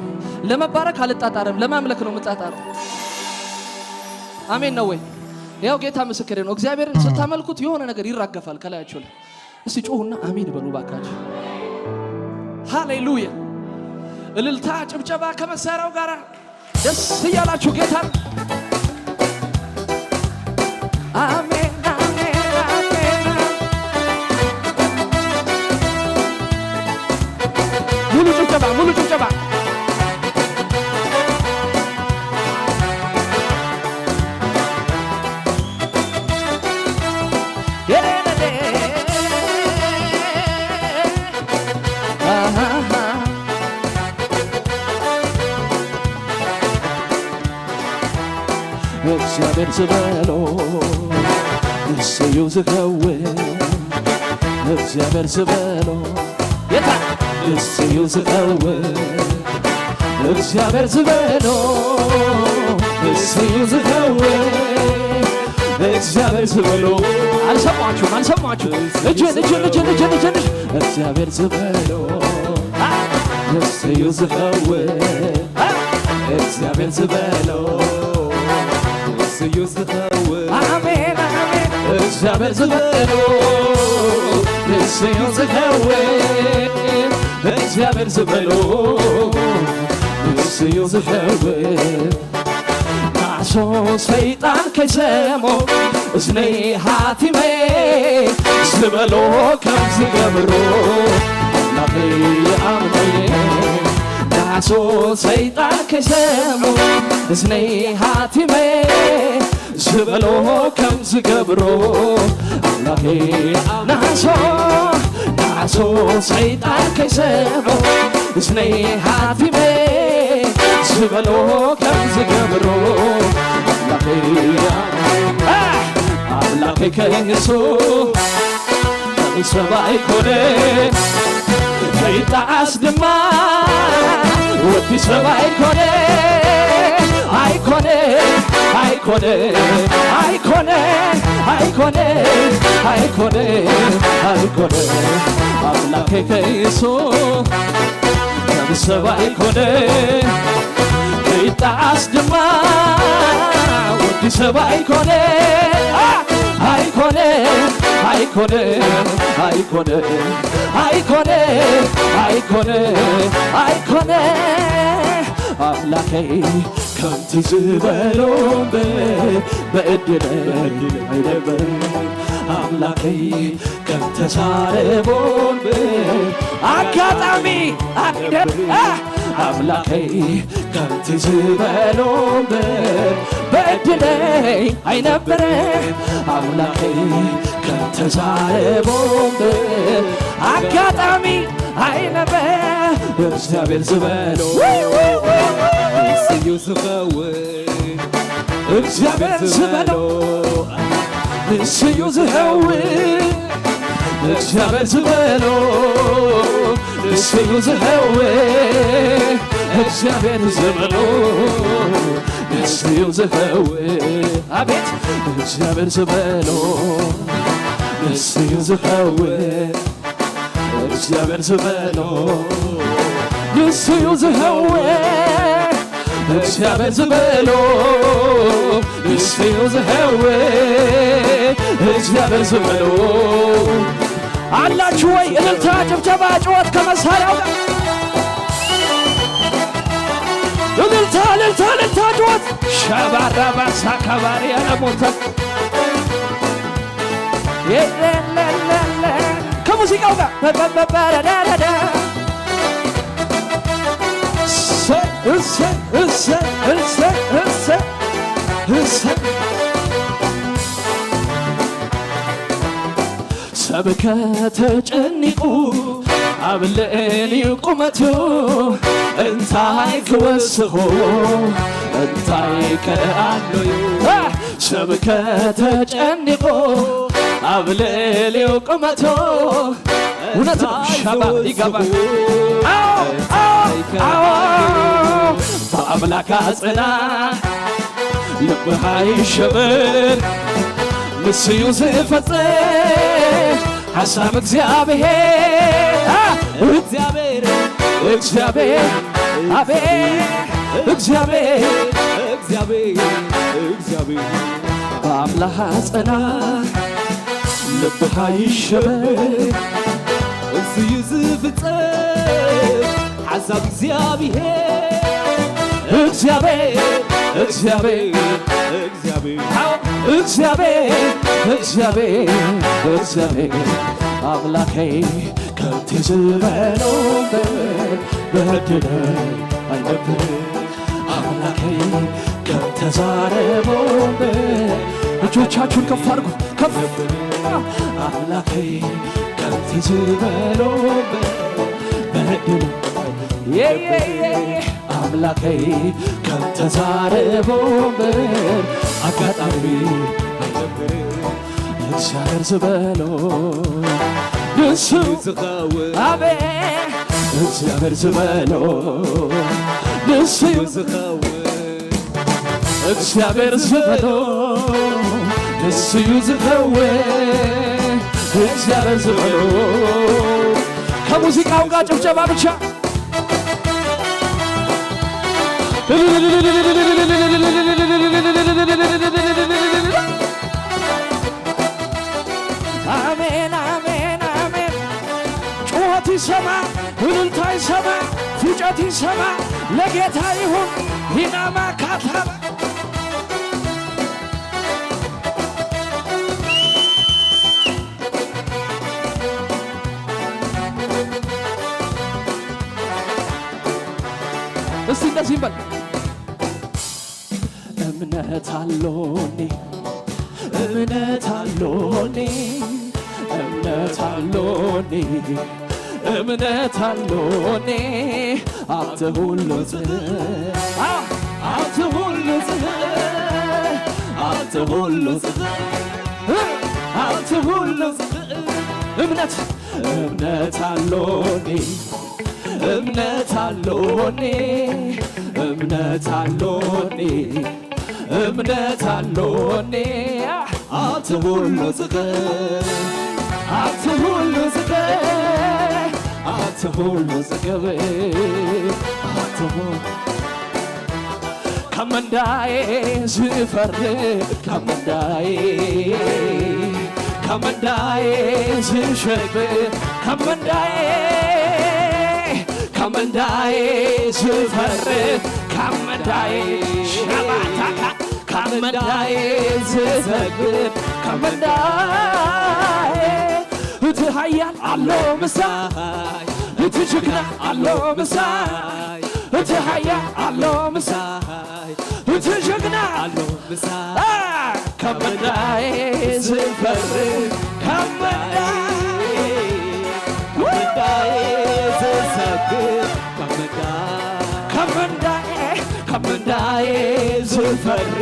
ለመባረክ አልጣጣርም፣ ለማምለክ ነው የምጣጣረው። አሜን ነው ወይ? ያው ጌታ ምስክሬ ነው። እግዚአብሔርን ስታመልኩት የሆነ ነገር ይራገፋል ከላያችሁ ላይ። እስቲ ጮሁና አሜን በሉ ባካችሁ። ሃሌሉያ። እልልታ ጭብጨባ ከመሳሪያው ጋር ደስ እያላችሁ ጌታን አሜን፣ አሜን፣ አሜን። ሙሉ ጭብጨባ፣ ሙሉ ጭብጨባ። እግዚኣብሔር ዝበሎ ንሱ እዩ ዝኸውን። እግዚኣብሔር ዝበሎ የታ ንሱ እዩ ዝኸውን። እግዚኣብሔር ዝበሎ ንሱ እዩ ዝኸውን። እግዚኣብሔር ዝበሎ አልሰማችሁም? አልሰማችሁም? እጅን እጅን እጅን እጅን እጅን እግዚኣብሔር ዝበሎ ንሱ እዩ ዝኸውን። እግዚኣብሔር ዝበሎ ንሱ እዩ ዝኸውን። አሜን፣ አሜን። እግዚኣብሔር ዝበሎ ንሱ እዩ ዝኸውን። እግዚኣብሔር ዝበሎ ንሱ እዩ ዝኸውን። ናሶ ሰይጣን ከይሰሞ እዝነይ ሃቲመ ዝበሎ ከም ዝገብሮ ኣምላኸይ ይኣምነየ። ኣሶ ሰይጣን ከይሰምዑ እዝነይ ሃቲመ ዝበሎ ከም ዝገብሮ ኣምላኸይ ናሶ ናሶ ሰይጣን ከይሰምዑ እዝነይ ሃቲመ ዝበሎ ከም ዝገብሮ ኣምላኸይ ኣምላኸይ ከይሱ ሰብኣይ ኮነ ከይጠዓስ ድማ ወዲ ሰብኣይ ኮነ ኣይኮነ ኣይኮነ ኣይኮነ ኣይኮነ ኣይኮነ ኣይኮነ ኣምላከይ ከይሱ ከም ሰብኣይ ኮነ ከይጠዓስ ድማ ወዲ ሰብኣይ ኮነ ኣይኮነ ኣይኮነ ኣይኮነ ኣይኮነ ኣይኮነ ኣይኮነ ኣምላኸይ ከምቲ ዝበሎ እምበር ብዕድለይ ኣይነበር ኣምላኸይ ከም ተዛረቦ እምበር ኣጋጣሚ ኣክደ ኣምላኸይ ከምቲ ዝበሎ እምበር ብዕድለይ ኣይነብር ኣምላኸይ ከም ተዛረቦ እምበር ኣጋጣሚ ኣይነበር እግዚኣብሔር ዝበሎ እዩ ዝኸውን እግዚኣብሔር ዝበሎ ንስዩ ዝኸውን እግዚኣብሔር ዝበሎ ንስዩ ዝኸውን እግዚኣብሔር ዝበሎ ንስዩ ዝኸውን ኣቤት እግዚኣብሔር ዝበሎ ንስዩ ዝኸውን እግዚኣብሔር ዝበሎ ንስዩ ዝኸውን እግዚኣብሔር ዝበሎ ንስዩ ዝኸውን እግዚኣብሔር ዝበሎ ኣላችሁ ወይ እልልታ ጭብጨባ ጭወት ከመሳሪያው ጋር እልልታ እልልታ እልልታ ጭወት ሸባራባሳ ከባሪ ያለሞተ ከሙዚቃው ጋር በበበበረዳረዳ እሰይ እሰይ እሰይ እሰይ እሰይ እሰይ ሰብ ከተጨኒቑ ኣብ ልዕሊኡ ቁመትዮ እንታይ ክወስኾ እንታይ ከኣሎዩ ሰብ ከተጨኒቑ ኣብ ልዕሊኡ ቁመትዮ እውነት ሻባ ይገባ ብኣምላካ ጽና ልብኻ ይሸበር ንስዩ ዝፈጸ ሓሳብ እግዚኣብሔር እግዚኣብሔር እግዚኣብሔር ኣቤት እግዚኣብሔር እግዚኣብሔር እግዚኣብሔር ብኣምላኻ ጸና ልብኻ ይሸበር እዚዩ ዝፍጸም ሓሳብ እግዚኣብሔር እግዚኣብሔር እግዚኣብሔር እግዚኣብሔር እግዚኣብሔር እግዚኣብሔር ኣምላኸይ ከምቲ ዝበሎ እምበር በድለ ኣይነብር ኣምላኸይ ከም ተዛረቦ እምበር እጆቻችሁን ከፍ አድርጉ ከፍ አምላከይ ከምቲ ዝበሎ በድል አምላከይ ከምተዛረቦ በር አጋጣሚ እግዚአብሔር ዝበሎ ንሱ ዝኸውን አቤት እግዚአብሔር ዝበሎ ንሱ ዝኸውን እግዚኣብሔር ዝበሎ ንስዩ ዝኸውን እግዚኣብሔር ዝበሎ ከሙዚቃው ጋር ጭብጨባ ብቻ አሜን አሜን አሜን ጩኸት ይሰማ እልልታ ይሰማ ፉጨት ይሰማ ለጌታ ይሁን ሂናማ ካታባ እዚም በል። እምነት ኣሎኒ፣ እምነት ኣሎኒ፣ እምነት ኣሎኒ፣ እምነት ኣሎኒ። ኣብቲ ሁሉ ጽ-፣ ኣ-፣ ኣብቲ ሁሉ ጽ-፣ ኣብቲ ሁሉ ጽ-፣ ኣብቲ ሁሉ ጽ-፣ እምነት፣ እምነት ኣሎኒ፣ እምነት ኣሎኒ፣ እምነት ኣሎኒ፣ እምነት ኣሎኒ። ኣብቲ ሁሉ ጽግብ፣ ኣብቲ ሁሉ ጽግብ፣ ኣብቲ ሁሉ ጽግብ፣ ኣብቲ ሁ-፣ ካብ መንዳዬ ዝፈርድ፣ ካብ መንዳዬ፣ ካብ መንዳዬ ዝሸብብ፣ ካብ መንዳዬ፣ ካብ መንዳዬ ዝፈርድ፣ ካብ መንዳዬ ሸባታታ፣ ካብ መንዳዬ ዝሰግድ፣ ካብ መንዳዬ እቲ ሓያል ኣሎ ምሳይ፣ እቲ ጅግና ኣሎ ምሳይ፣ እቲ ሓያል ኣሎ ምሳይ፣ እቲ ጅግና ኣሎ ምሳይ። ኣ፣ ካብ መንዳዬ ዝፈርድ፣ ካብ መንዳዬ፣ ካብ መንዳዬ ዝሰግድ፣ ካብ መንዳዬ፣ ካብ መንዳዬ፣ ካብ መንዳዬ ዝፈርድ፣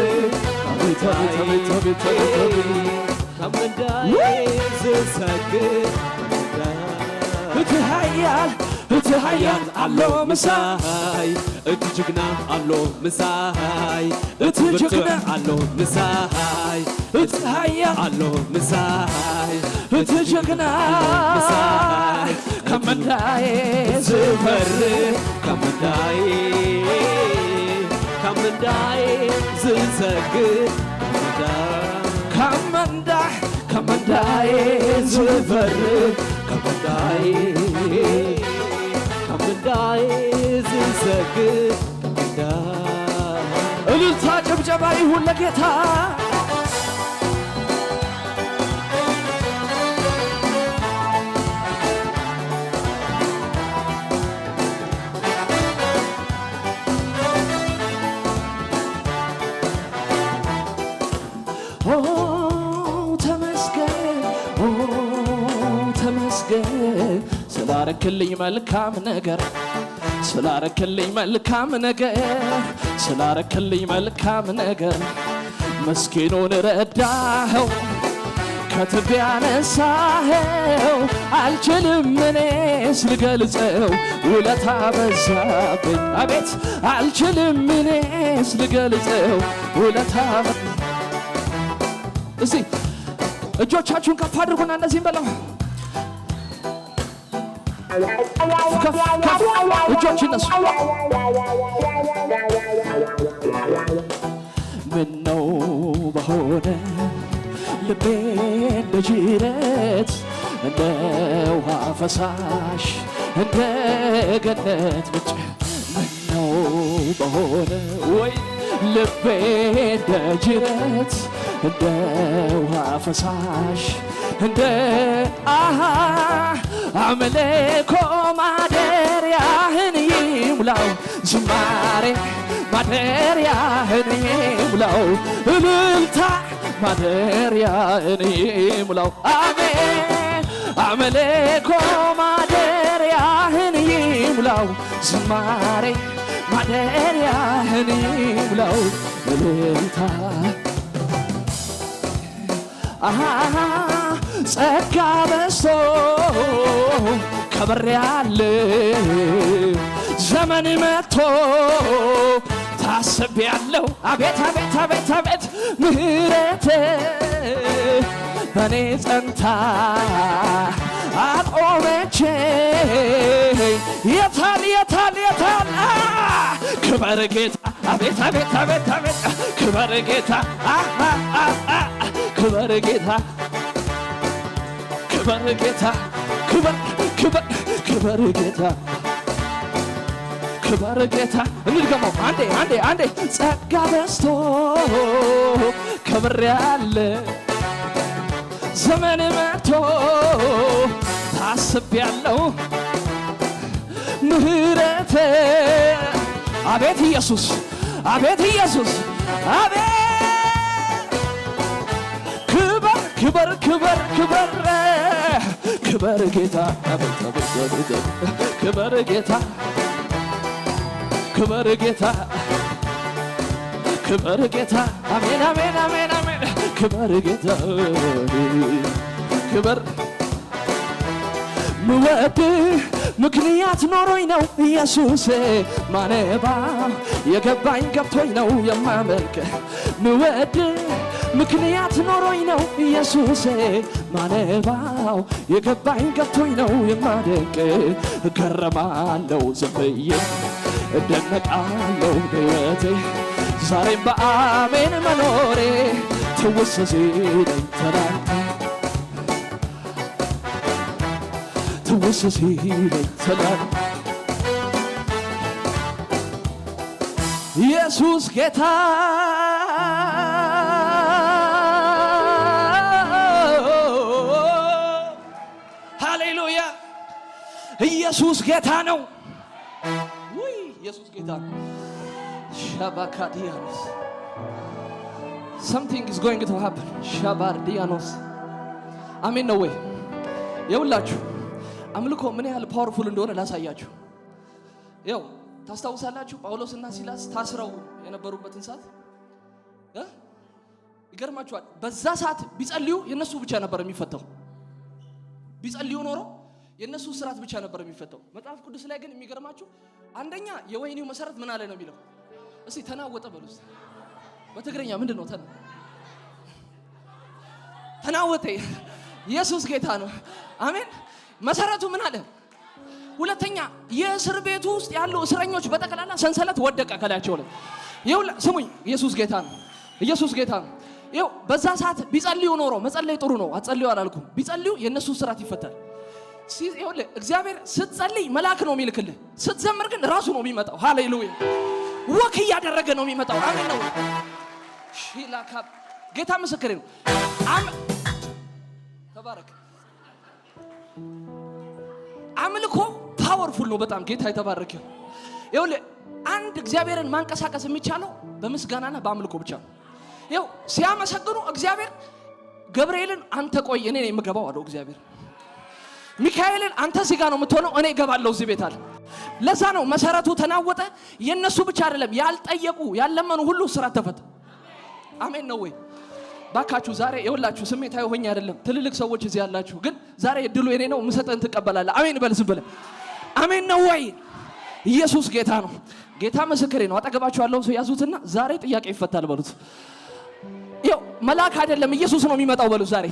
ኣቤት፣ ኣቤት፣ ኣቤት፣ ኣቤት፣ ኣቤት፣ ኣቤት። ካብ መንዳዬ ውይ! ዝሰግድ እቲ ሓያል፣ እቲ ሓያል ኣሎ ምሳይ፣ እቲ ጅግና ኣሎ ምሳይ፣ እቲ እቲ ብርቱዕ ጅግና ኣሎ ምሳይ፣ እቲ ሓያል ኣሎ ምሳይ፣ እቲ ጅግና ኣሎ ምሳይ፣ ካብ መንዳዬ ዝፈርድ፣ ካብ መንዳዬ፣ ካብ መንዳዬ ዝሰግድ፣ ካብ መንዳ ካብ መንዳ፣ ካብ መንዳዬ ዝፈርድ፣ ካብ መንዳዬ፣ ካብ መንዳዬ ዝሰግድ፣ ካብ መንዳ-፣ እልልታ ጭብጨባ ይሁን ለጌታ። ኦ ተመስገን፣ ኦ ተመስገን ስላረክልኝ መልካም ነገር፣ ስላረክልኝ መልካም ነገር፣ ስላረክልኝ መልካም ነገር። ምስኪኑን ረዳኸው፣ ከትቢያ ነሳኸው፣ አልችልም እኔስ ልገልጸው፣ ውለታ በዛብኝ። አቤት አልችልም እኔስ ልገልጸው፣ ውለታ በ-፣ እስቲ እጆቻችሁን ከፍ አድርጉና እነዚህም በለው። ከፍ፣ ከፍ፣ እጆች ይነሱ። ምነው በሆነ ልቤ እንደ ጅረት፣ እንደ ውሃ ፈሳሽ፣ እንደ ገነት ምንጭ። ምነው በሆነ ወይ ልቤ እንደ ጅረት፣ እንደ ውሃ ፈሳሽ፣ እንደ አሃ አምልኮ ማደሪያህን ይሙላው፣ ዝማሬ ማደሪያህን ይሙላው፣ እልልታ ማደሪያህን ይሙላው። አሜን። አምልኮ ማደሪያህን ይሙላው፣ ዝማሬ ማደሪያህን ይሙላው፣ እልልታ አሃ ጸጋ በዝቶ ከብሬያለሁ፣ ዘመን መጥቶ ታስቤያለሁ። አቤት አቤት አቤት አቤት ምህረት በኔ ጸንታ አቆመች። የታል የታል የታል? አ፣ ክበር ጌታ። አቤት አቤት አቤት አቤት ክበር ጌታ። አ፣ አ፣ አ፣ አ፣ ክበር ጌታ። ክበር ጌታ። ክበር ክበር ክበር ጌታ። ክበር ጌታ። እንድገመው አንዴ አንዴ አንዴ። ጸጋ በዝቶ ከብሬያለሁ፣ ዘመን መጥቶ ታስቤያለሁ፣ ምህረት አቤት ኢየሱስ፣ አቤት ኢየሱስ፣ አቤት ክበር፣ ክበር፣ ክበር፣ ክበር፣ ክበር ጌታ፣ አቤት፣ አቤት፣ አቤት፣ አቤት፣ ክበር ጌታ፣ ክበር ጌታ፣ ክበር ጌታ። አሜን፣ አሜን፣ አሜን፣ አሜን። ክበር ጌታ፣ ክበር ምወድ ምክንያት ኖሮኝ ነው ኢየሱስ ማነባ የገባኝ ገብቶኝ ነው የማመልክ ምወድ ምክንያት ኖሮኝ ነው ኢየሱስ ማነባው የገባኝ ገብቶኝ ነው የማደንቅ እገረማለሁ ዝም ብዬ እደነቃለሁ በሕይወቴ ዛሬም በአሜን መኖሬ ትውስ ሲለኝ ትላንት ትውስ ሲለኝ ትላንት ኢየሱስ ጌታ ሃሌሉያ ኢየሱስ ጌታ ነው። ውይ ኢየሱስ ጌታ ነው። ሻባካዲያኖስ something is going to happen። ሻባርዲያኖስ አሜን ነው ወይ? የውላችሁ አምልኮ ምን ያህል powerful እንደሆነ ላሳያችሁ። ያው ታስታውሳላችሁ ጳውሎስና ሲላስ ታስረው የነበሩበትን ሰዓት እ? ይገርማችኋል። በዛ ሰዓት ቢጸልዩ የነሱ ብቻ ነበር የሚፈታው። ቢጸልዩ ኖሮ የነሱ ስራት ብቻ ነበር የሚፈታው። መጽሐፍ ቅዱስ ላይ ግን የሚገርማችሁ አንደኛ የወይኒው መሰረት ምን አለ ነው የሚለው። እስቲ ተናወጠ በሉ እስቲ። በትግርኛ ምንድን ነው ተና ተናወጠ። ኢየሱስ ጌታ ነው። አሜን። መሰረቱ ምን አለ? ሁለተኛ የእስር ቤቱ ውስጥ ያሉ እስረኞች በጠቅላላ ሰንሰለት ወደቀ ከላያቸው ላይ። ይኸውላ ስሙኝ፣ ኢየሱስ ጌታ ነው። ኢየሱስ ጌታ ነው። ይኸው በዛ ሰዓት ቢጸልዩ ኖሮ መጸለይ ጥሩ ነው፣ አትጸልዩ አላልኩም። ቢጸልዩ የእነሱ ስራት ይፈታል። ሲ- ይኸውልህ እግዚአብሔር ስትጸልይ መልአክ ነው የሚልክልህ፣ ስትዘምር ግን ራሱ ነው የሚመጣው። ሃሌሉያ! ወክ እያደረገ ነው የሚመጣው። አሜን ነው። ሺላካ ጌታ ምስክሬ ነው። አም ተባረክ። አምልኮ powerful ነው በጣም ጌታ የተባረከ ይሁን። ይኸውልህ አንድ እግዚአብሔርን ማንቀሳቀስ የሚቻለው በምስጋናና በአምልኮ ብቻ ነው። ይኸው ሲያመሰግኑ እግዚአብሔር ገብርኤልን አንተ ቆይ እኔ ነኝ የምገባው አለው እግዚአብሔር። ሚካኤልን አንተ እዚህ ጋር ነው የምትሆነው፣ እኔ እገባለሁ እዚህ ቤት አለ። ለዛ ነው መሰረቱ ተናወጠ። የእነሱ ብቻ አይደለም ያልጠየቁ ያልለመኑ ሁሉ ስራት ተፈታ። አሜን ነው ወይ? ባካችሁ ዛሬ የሁላችሁ ስሜታዊ ሆኜ አይደለም። ትልልቅ ሰዎች እዚህ ያላችሁ ግን ዛሬ እድሉ የኔ ነው፣ የምሰጥህን ትቀበላለህ። አሜን በል ዝም ብለህ። አሜን ነው ወይ? ኢየሱስ ጌታ ነው። ጌታ ምስክሬ ነው። አጠገባችሁ ያለውን ሰው ያዙትና ዛሬ ጥያቄ ይፈታል በሉት። ይኸው መልአክ አይደለም ኢየሱስ ነው የሚመጣው በሉት። ዛሬ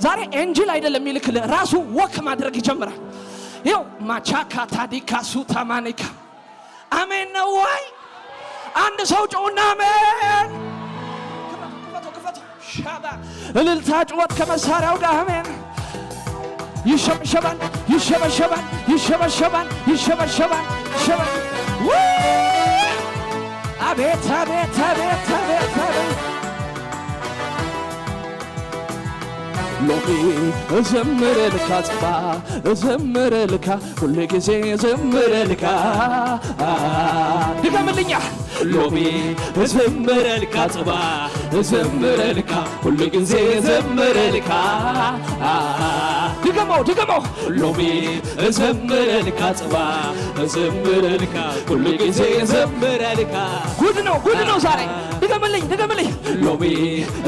ዛሬ ኤንጅል አይደለም የሚልክልህ፣ ራሱ ወክ ማድረግ ይጀምራል። ይኸው ማቻካ ታዲካ ሱታማኒካ አሜን ነው ወይ? አንድ ሰው ጨውና አሜን። ክፈቱ፣ ክፈቱ፣ ክፈቱ። ሻባ እልልታ ጩኸት ከመሳሪያው ጋር አሜን። ይሸበሸባል፣ ይሸበሸባል፣ ይሸበሸባል፣ ይሸበሸባል፣ ይሸበሸባል። ውይ! አቤት፣ አቤት፣ አቤት፣ አቤት፣ አቤት። ሎሚ እዘምርልካ ጽባ እዘምርልካ ሁሉ ጊዜ እዘምርልካ ድገምልኛ ሎሚ እዘምርልካ ጽባ እዘምርልካ ሁሉ ጊዜ እዘምርልካ ድገመው ድገመው ሎሚ እዘምርልካ ጽባ እዘምርልካ ሁሉ ጊዜ እዘምርልካ ጉድ ነው ጉድ ነው ዛሬ ድገምልኝ ድገምልኝ ሎሚ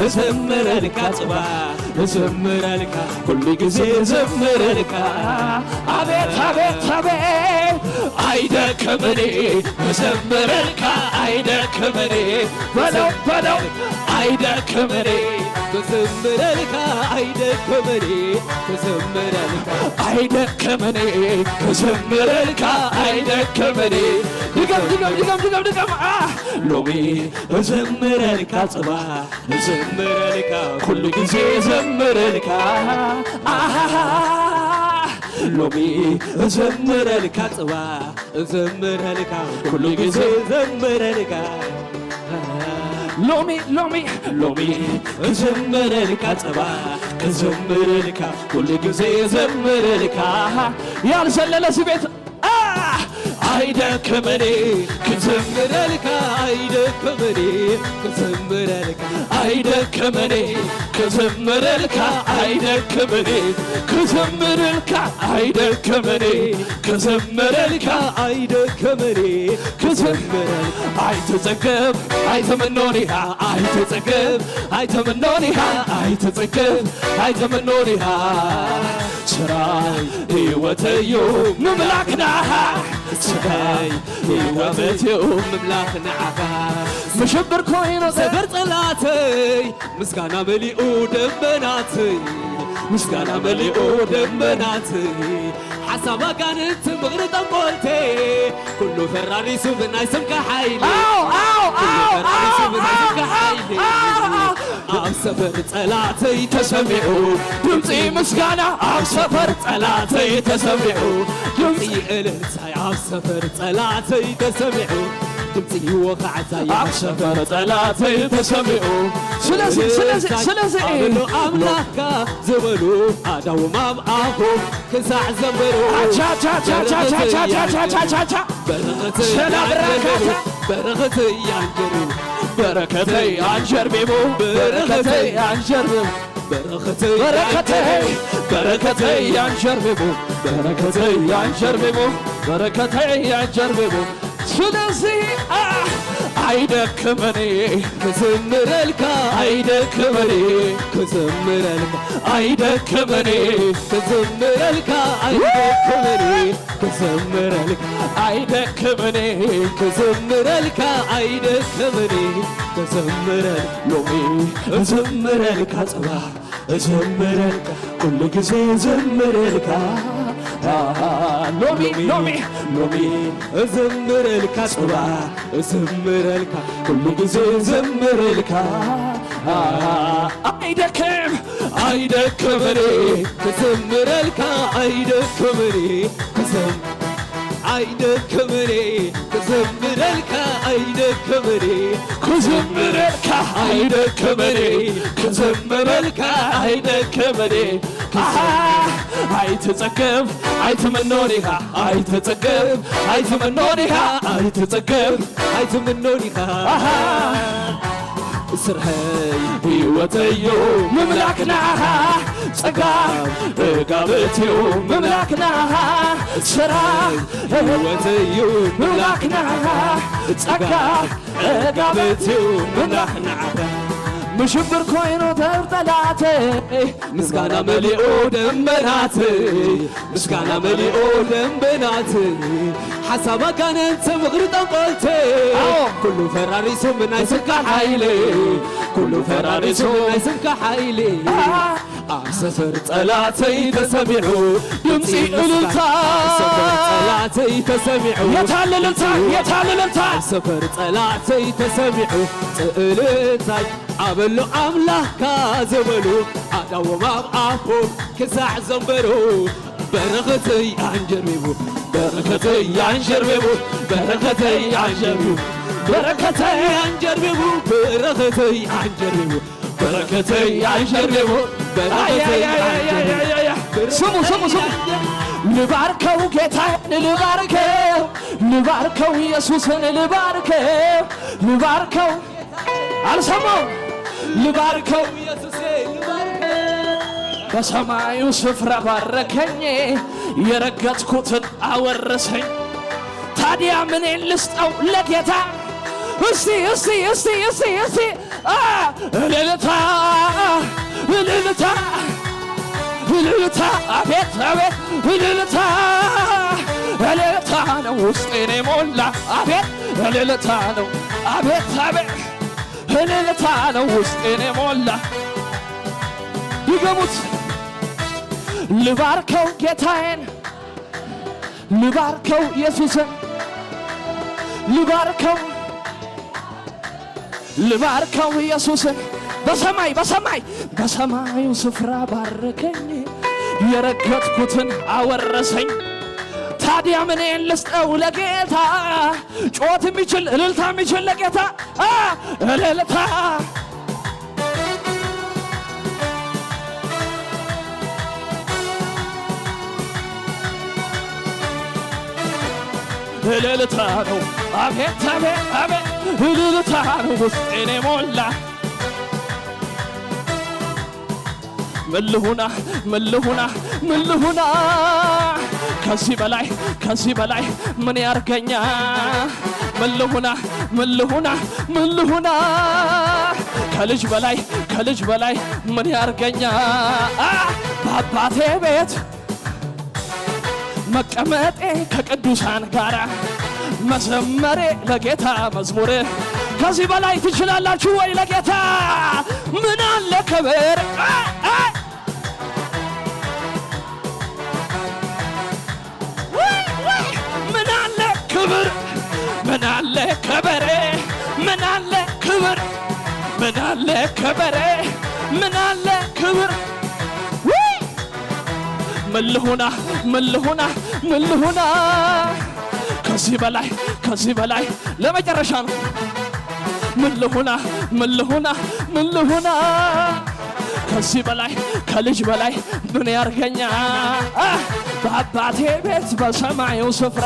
እዘምርልካ ጽባ እዘምርልካ ሁሉ ጊዜ እዘምርልካ አቤት አቤት አቤት አይደክምኔ እዘምርልካ አይደክምኔ በለው በለው አይደክምኔ እዘምርልካ አይደክምኔ እዘምርልካ አይደክምኔ እዘምርልካ አይደክምኔ ድገም ድገም ድገም ድገም ድገም አ ሎሚ እዘምረልካ ጽባ እዘምረልካ ኩሉ ጊዜ እዘምረልካ አሃሃ ሎሚ እዘምረልካ ጽባ እዘምረልካ ኩሉ ጊዜ እዘምረልካ ሎሚ ሎሚ ሎሚ እዘምረልካ ጽባ እዘምረልካ ኩሉ ጊዜ እዘምረልካ ያልዘለለ ስቤት ኣይደክምን ክዝምረልካ ኣይደክምን ክዝምረልካ ኣይደክምን ክዝምረልካ ኣይደክምን ክዝምረልካ ኣይደክምን ክዝምረልካ ኣይደክምን ክዝምረልካ ኣይትጸገብ ኣይትምኖን ኢኻ ኣይትጸገብ ኣይትምኖን ኢኻ ኣይትጸገብ ኣይትምኖን ኢኻ ስራይ ህይወተዩ ምምላኽና ስራይ ህይወተዩ ምምላኽ ንዓኻ ምሽብር ኮይኑ ሰበር ጸላተይ ምስጋና መሊኡ ደመናተይ ምስጋና መሊኡ ደመናተይ ሓሳብ ኣጋንንት ምቕሪ ጠንቆልተይ ኩሉ ፈራሪሱ ብናይ ስምካ ሓይሊ ኣው ኣው ኣው ኣው ኣው ኣው ኣብ ሰፈር ጸላተይ ተሰሚዑ ድምፂ ምስጋና ኣብ ሰፈር ጸላተይ ተሰሚዑ ድምፂ እልልታይ ኣብ ሰፈር ጸላተይ ተሰሚዑ ድምፂ ወኻዕታይ ኣብ ሰፈር ጸላተይ ተሰሚዑ ስለዚ ስለዚ ስለዚ ኣበሎ ኣምላኽካ ዝበሉ ኣዳዎም ኣብ ኣፎም ክሳዕ ዘንበሩ ኣቻቻቻቻቻቻቻቻቻቻ በረኸተይ ሰላም ያንጀርቢው ረካታ በረኸተይ ያንጀርቢው በረከተይ አንጀርቢቡ በረከተይ አንጀርቢቡ በረከተይ በረከተይ በረከተይ አንጀርቢቡ በረከተይ አንጀርቢቡ በረከተይ አንጀርቢቡ ስለዚ አ- ኣይደክምን ክዝምረልካ ኣይደክምን ክዝምረልካ ኣይደክምን ክዝምረልካ ኣይደክምን ክዝምረልካ ኣይደክምን ክዝምረልካ ኣይደክምን ክዝምረል ሎሚ እዝምረልካ ጽባ እዝምረልካ ኩሉ ግዜ እዝምረልካ ሎሚ ሎሚ ሎሚ እዝምረልካ ጽባ እዝምረልካ ኩሉ ግዜ እዝምረልካ ኣይደክም ኣይደክምን ክዝምረልካ ኣይደክምን ክዝም ኣይደክምን ክዝምረልካ ኣይደክምን ክዝምረልካ ኣይደክምን ክዝምረልካ ኣይደክምን ኣሃ ኣይትጸገብ ኣይትምኖን ኢኻ ኣይትጸገብ ኣይትምኖን ኢኻ ኣይትጸገብ ኣይትምኖን ኢኻ ኣሃ ስርሐይ ህይወተዮ ምምላክ ንዓኻ ጸጋ እጋበትዮ ምምላክ ንዓኻ ስራሕ ህይወተዮ ምምላክ ንዓኻ ጸጋ እጋበትዮ ምምላክ ንዓኻ ምሽብር ኮይኑ ተርጠላተይ ምስጋና መሊኦ ደመናተይ ምስጋና መሊኦ ደንበናት ሓሳብ ኣጋንንት ምኽሪ ጠንቆልት ኣዎ። ኩሉ ፈራሪሱ ብናይ ስምካ ሓይሊ ኩሉ ፈራሪሱ ብናይ ስምካ ሓይሊ ኣብ ሰፈር ጸላተይ ተሰሚዑ ድምፂ እልልታ ኣብ ሰፈር ጸላተይ ተሰሚዑ የታል እልልታ የታል እልልታ ኣብ ሰፈር ጸላተይ ተሰሚዑ እልልታይ ኣበሉ ኣምላኽካ ዘበሉ ኣዳዎም ኣብ ኣፎም ክሳዕ ዘንበሩ በረኸተይ ኣንጀርቢቡ በረኸተይ ኣንጀርቢቡ በረኸተይ ኣንጀርቢቡ በረኸተይ ኣንጀርቢቡ በረኸተይ ኣንጀርቢቡ በረኸተይ ኣንጀርቢቡ በረኸተይ ኣንጀርቢቡ ስሙ ስሙ ስሙ ልባርከው ጌታዬን ልባርከው ልባርከው ኢየሱስን ልባርከው ልባርከው አልሰማው ልባርከው በሰማዩ ስፍራ ባረከኝ የረገጥኩትን አወረሰኝ ታዲያ ምኔን ልስጠው ለጌታ እስቲ እስቲ እስቲ እስቲ እስቲ እልልታ እልልታ እልልታ አቤት አቤት እልልታ እልልታ ነው ውስጤን የሞላ አቤት እልልታ ነው አቤት አቤት እልልታ ነው ውስጤን የሞላ ድገሙት ልባርከው ጌታዬን ልባርከው ኢየሱስን ልባርከው ልባርከው ኢየሱስን በሰማይ በሰማይ በሰማዩ ስፍራ ባረከኝ የረገጥኩትን አወረሰኝ ታዲያ ምኔን ልስጠው ለጌታ ጩኸት የሚችል እልልታ የሚችል ለጌታ እልልታ እልልታ ነው። አቤት አቤት አቤት እልልታ ነው ውስጤን የሞላ። ምን ልሁና ምን ልሁና ምን ልሁና ከዚህ በላይ ከዚህ በላይ ምን ያርገኛ? ምን ልሁና ምን ልሁና ምን ልሁና ከልጅ በላይ ከልጅ በላይ ምን ያርገኛ? አ በአባቴ ቤት መቀመጤ ከቅዱሳን ጋራ መዘመሬ ለጌታ መዝሙር። ከዚህ በላይ ትችላላችሁ ወይ ለጌታ? ምን አለ ክብር? አ፣ አ፣ ውይ፣ ውይ፣ ምን አለ ክብር? ምን አለ ክብር? ምን አለ ክብር? ምን አለ ክብር? ምን አለ ክብር? ውይ! ምን ልሁና ምን ልሁና ምን ልሁና ከዚህ በላይ ከዚህ በላይ ለመጨረሻ ነው። ምን ልሁና ምን ልሁና ምን ልሁና ከዚህ በላይ ከልጅ በላይ ምን ያርገኛ? አ፣ በአባቴ ቤት በሰማዩ ስፍራ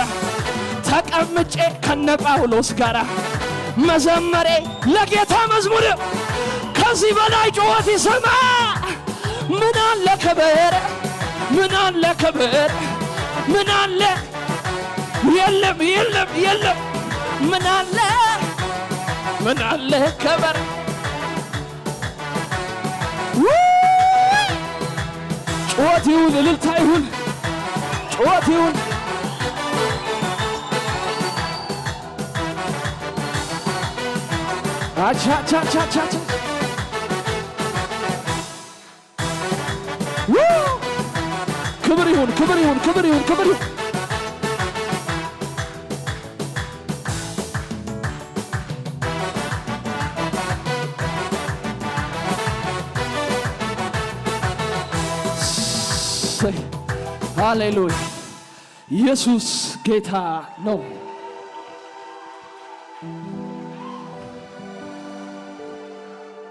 ተቀምጬ ከነ ጳውሎስ ጋር መዘመሬ ለጌታ መዝሙር ከዚህ በላይ ጩኸት ይሰማ። ምን አለ ክብር? ምን አለ ክብር? ምን አለ? የለም፣ የለም፣ የለም። ምን አለ? ምን አለ ክብር? ውይ! ጩኸት ይሁን፣ እልልታ ይሁን፣ ጩኸት ይሁን። አቻ፣ አቻ፣ አቻ፣ አቻ፣ አቻ። ው! ክብር ይሁን፣ ክብር ይሁን፣ ክብር ይሁን፣ ክብር ይሁን። እሰይ! ሃሌሉያ! ኢየሱስ ጌታ ነው።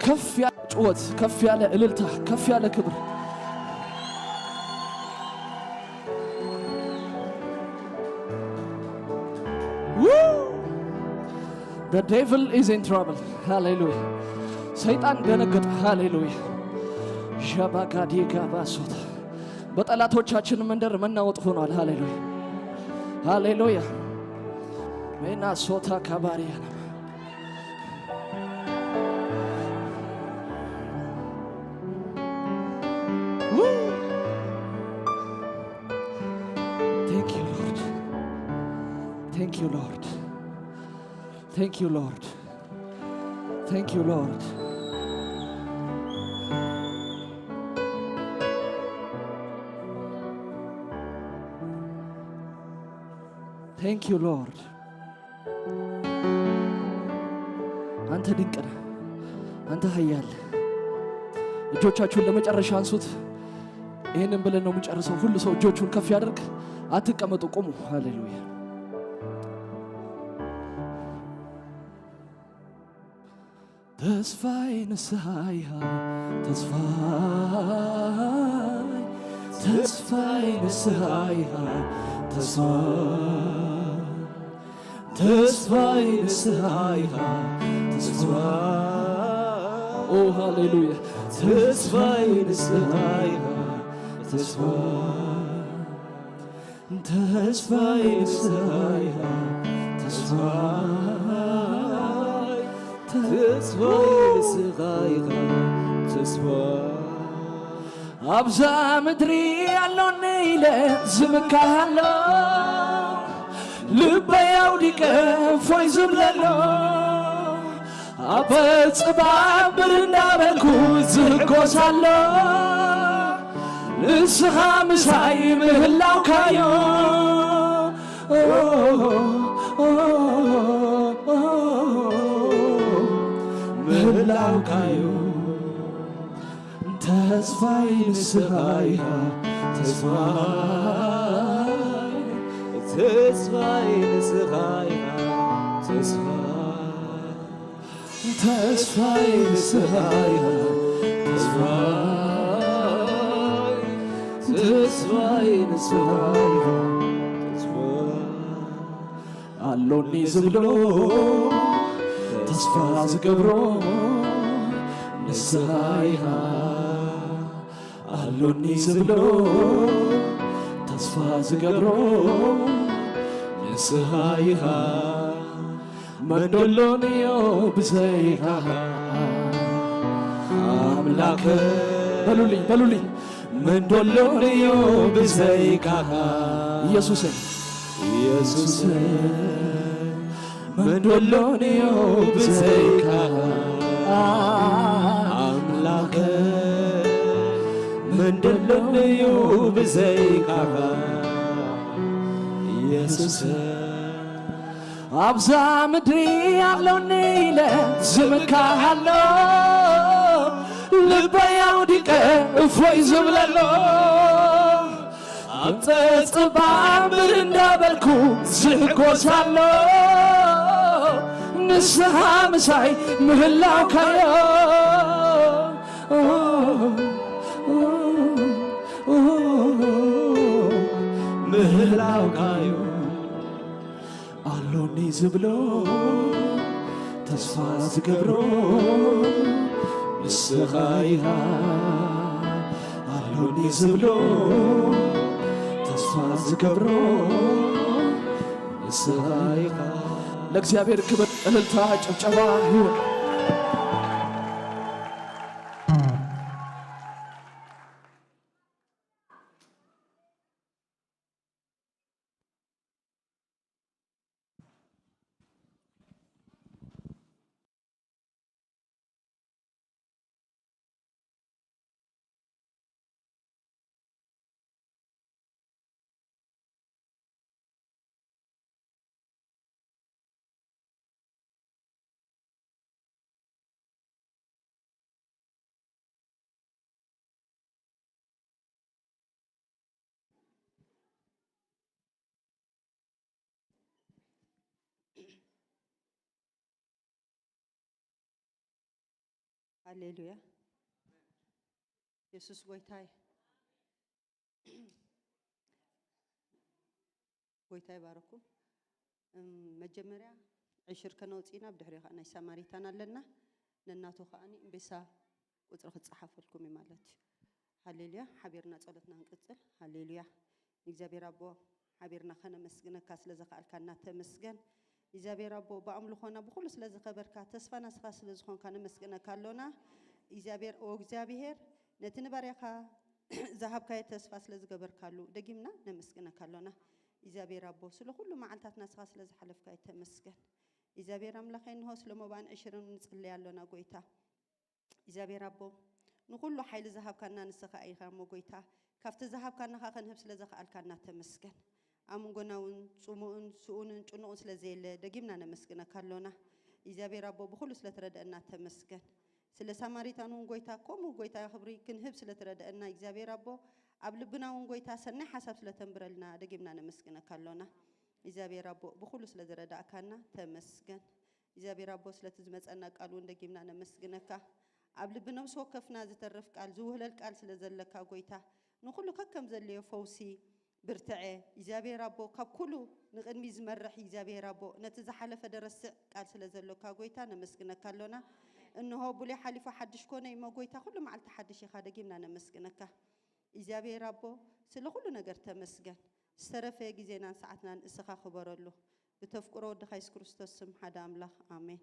ከፍ ያለ ጩኸት፣ ከፍ ያለ እልልታ፣ ከፍ ያለ ክብር። Woo! The devil is in trouble. ሃሌሉያ። ሰይጣን ደነገጠ። ሃሌሉያ። ዣባጋዲ ጋባሶታ በጠላቶቻችን መንደር መናወጥ ሆኗል። ሃሌሉያ። ሃሌሉያ። ሜና ሶታ ካባሪያ Thank you, Lord. Thank you, Lord. Thank you, Lord. Thank you, Lord. Thank you, Lord. አንተ ድንቅ ነህ። አንተ ኃያል ነህ። እጆቻችሁን ለመጨረሻ አንሱት። ይህንን ብለን ነው የምንጨርሰው። ሁሉ ሰው እጆቹን ከፍ ያደርግ። አትቀመጡ፣ ቁሙ። ሃሌሉያ። ተስፋዬ ንስሐ ይሃ፣ ተስፋዬ፣ ተስፋዬ ንስሐ ይሃ፣ ተስፋ፣ ተስፋዬ ንስሐ ይሃ፣ ተስፋ፣ ኦ ሃሌሉያ። ተስፋዬ ንስሐ ይሃ፣ ተስፋ ተስፋዬ ንስኻይኻ ተስፋ፣ ተስፋዬ ንስኻይኻ ተስፋ። ኣብዛ ምድሪ ኣሎኒ ኢለ ዝምካ ኣሎ፣ ልበይ ኣውዲቀ እፎይ ዝብለሎ፣ ኣብ ጽባብር እንዳበልኩ ዝሕጎስ ኣሎ። ንስኻ ምሳይ ምህላውካዮ፣ ምህላውካዮ። ተስፋይ ንስኻ ኢኻ ተስፋይ፣ ተስፋይ ንስኻ ኢኻ ተስፋይ። ተስፋይ ንስኻ ኢኻ ተስፋይ፣ ተስፋይ ንስኻ ኢኻ ተስፋይ። ኣሎኒ ዝብሎ ተስፋ ዝገብሮ ንስኻ ኢኻ። ኣሎኒ ዝብሎ ተስፋ ዝገብሮ ንስኻ ኢኻ። መን ዶ ኣሎንዮ ብዘይካኻ ኣምላኽ? በሉልኝ፣ በሉልኝ። መን ዶ ኣሎንዮ ብዘይካኻ? ኢየሱሰ፣ ኢየሱሰ፣ መን ዶ ኣሎንዮ ብዘይካኻ ኣምላኽ? መን ዶ ኣሎንዮ ብዘይካኻ ኢየሱሰ? ኣብዛ ምድሪ ኣሎኒ ኢለ ዝምካሃሎ ልበይ ኣውዲቀ እፎይ ዝብለሎ ኣብ ጸጽባብ እንዳበልኩ ዝሕጎሳሎ ንስኻ ምሳይ ምህላውካዮ ምህላውካዮ ኣሎኒ ዝብሎ ተስፋ ዝገብሮ ንስኻ ኢኻ። ኣሎኒ ዝብሎ ተስፋ ዝገብሮ ንስኻ ኢኻ። ለእግዚኣብሔር ክብር፣ እልልታ፣ ጭብጨባ ይሁን። ሃሌሉያ። የሱስ ጎይታይ። ጎይታ ይባረኩም። እም፣ መጀመርያ ዕሽር ከነውፅእና፣ ብድሕሪኡ ከዓ ናይ ሳማሪታን ኣለና። ነናቱ ከዓኒ እምቤሳ ቁፅሪ ክፀሓፈልኩም እዩ ማለት እዩ። ሃሌሉያ። ሓቢርና ጸሎትና ክንቅጽል። ሃሌሉያ። እግዚኣብሔር ኣቦ፣ ሓቢርና ከነመስግነካ ስለ ዘኽኣልካና ተመስገን። እግዚኣብሔር ኣቦ፣ ብኣምልኾና ብኹሉ ስለ ዝኸበርካ፣ ተስፋና ንስኻ ስለ ዝኾንካ ነመስግነካ ኣሎና። እግዚኣብሔር፣ ኦ እግዚኣብሔር፣ ነቲ ንባርያኻ ዝሃብካዮ ተስፋ ስለ ዝገበርካሉ ደጊምና ነመስግነካ ኣሎና። እግዚኣብሔር ኣቦ፣ ስለ ኩሉ መዓልታትና ንስኻ ስለ ዝሓለፍካዮ ተመስገን። እግዚኣብሔር ኣምላኸይ፣ እንሆ ስለ መባን ዕሽርን ንጽለይ ኣሎና ጎይታ። እግዚኣብሔር ኣቦ፣ ንኹሉ ሓይሊ ዝሃብካና ንስኻ ኢኻ እሞ ጎይታ፣ ካብቲ ዝሃብካና ኸዓ ክንህብ ስለ ዘኽኣልካና ተመስገን። ኣብ መንጎና እውን ጽሙእን ስኡንን ጭኑቕን ስለ ዘየለ ደጊምና ነመስግነካ ኣሎና። እግዚኣብሔር ኣቦ፣ ብኹሉ ስለ ትረድአና ተመስገን። ስለ ሳማሪታን እውን ጎይታ፣ ከምኡ ጎይታ ክብሪ ክንህብ ስለ ትረድአና እግዚኣብሔር ኣቦ፣ ኣብ ልብና እውን ጎይታ ሰናይ ሓሳብ ስለ ተንብረልና ደጊምና ነመስግነካ ኣሎና። እግዚኣብሔር ኣቦ፣ ብኹሉ ስለ ዝረዳእካና ተመስገን። እግዚኣብሔር ኣቦ፣ ስለቲ ዝመጸና ቃል እውን ደጊምና ነመስግነካ። ኣብ ልቢ ነፍሲ ወከፍና ዝተርፍ ቃል፣ ዝውህለል ቃል ስለ ዘለካ ጎይታ፣ ንኹሉ ከከም ዘድልዮ ፈውሲ፣ ብርትዐ፣ እግዚኣብሔር ኣቦ፣ ካብ ኩሉ ንቕድሚ ዝመርሕ እግዚኣብሔር ኣቦ፣ ነቲ ዝሓለፈ ደረስዕ ቃል ስለ ዘሎካ ጎይታ ነመስግነካ ኣሎና። እንሆ ብሉይ ሓሊፉ ሓድሽ ኮነ እሞ ጎይታ፣ ኩሉ መዓልቲ ሓድሽ ኢኻ፣ ደጊምና ነመስግነካ። እግዚኣብሔር ኣቦ፣ ስለ ኩሉ ነገር ተመስገን። ዝተረፈ ግዜናን ሰዓትናን እስኻ ክበረሉ። ብተፍቅሮ ወድኻ የሱስ ክርስቶስ ስም ሓደ ኣምላኽ፣ ኣሜን።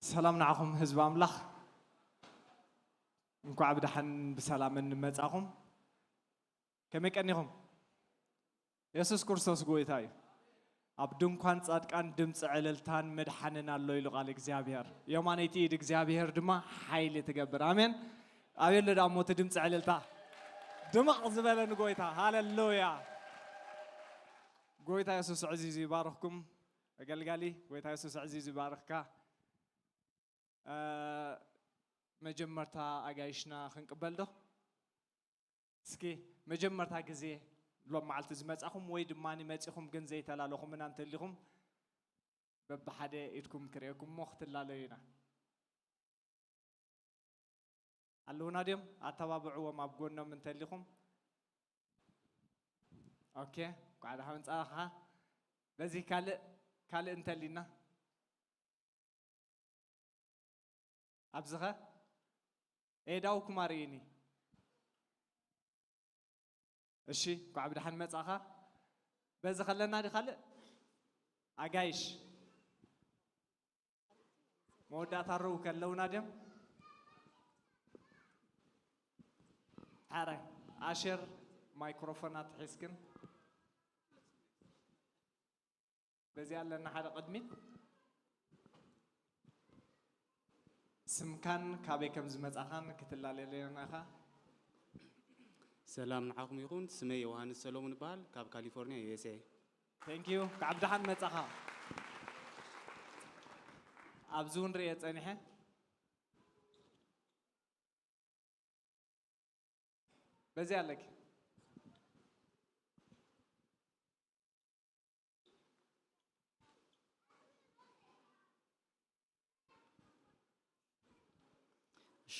ሰላም ንዓኹም ህዝቢ ኣምላኽ፣ እንኳዕ ብደሓን ብሰላምን መጻኹም። ከመይ ቀኒኹም? የሱስ ክርስቶስ ጎይታ እዩ። ኣብ ድንኳን ጻድቃን ድምፂ ዕልልታን መድሓንን ኣሎ ኢሉ ቃል እግዚኣብሔር። የማነይቲ ኢድ እግዚኣብሔር ድማ ሓይሊ ትገብር። ኣሜን። ኣበይ ኣሎ ደኣ እሞ እቲ ድምፂ ዕልልታ? ድምቕ ዝበለ ንጎይታ። ሃሌሉያ። ጎይታ የሱስ ዕዚዙ ይባርኽኩም። ኣገልጋሊ፣ ጎይታ የሱስ ዕዚዙ ይባርኽካ። እ፣ መጀመርታ ኣጋይሽና ክንቅበል ዶ? እስኪ መጀመርታ ግዜ ሎም መዓልቲ ዝመጻኹም ወይ ድማ መጺኹም ግን ዘይተላለኹምና እንተሊኹም በብሓደ ኢድኩም ክርእየኩም እሞ ክትላለዩ ኢና። ኣለዉና ድዮም? ኣተባብዕዎም ኣብ ጎኖም እንተሊኹም። ኦኬ፣ እንኳዕ ደሓን መጻኻ። በዚ ካልእ፣ ካልእ እንተሊና? ኣብዚኸ? ኤዳውኩም ኣርእይኒ። እሺ፣ እንኳዕ ብደሓን መጻኻ። በዚ ከለና ዲ ካልእ? ኣጋይሽ። መወዳእታ ረው ከለውና ድዮም? ሓራይ። ኣሸር፣ ማይክሮፎናት ሒዝክን። በዚ ኣለና ሓደ ቅድሚት። ስምካን ካበይ ከም ዝመጻኻን ክትላለየለና ኢኻ። ሰላም ንዓኹም ይኹን። ስመይ ዮሃንስ ሰሎሙን ይበሃል። ካብ ካሊፎርኒያ፣ ዩ ኤስ ኤ። Thank you። ካብ ደሓን መጻኻ። ኣብዚ እውን ርእየ ጸኒሐ። በዚ ኣለኪ። እሺ፣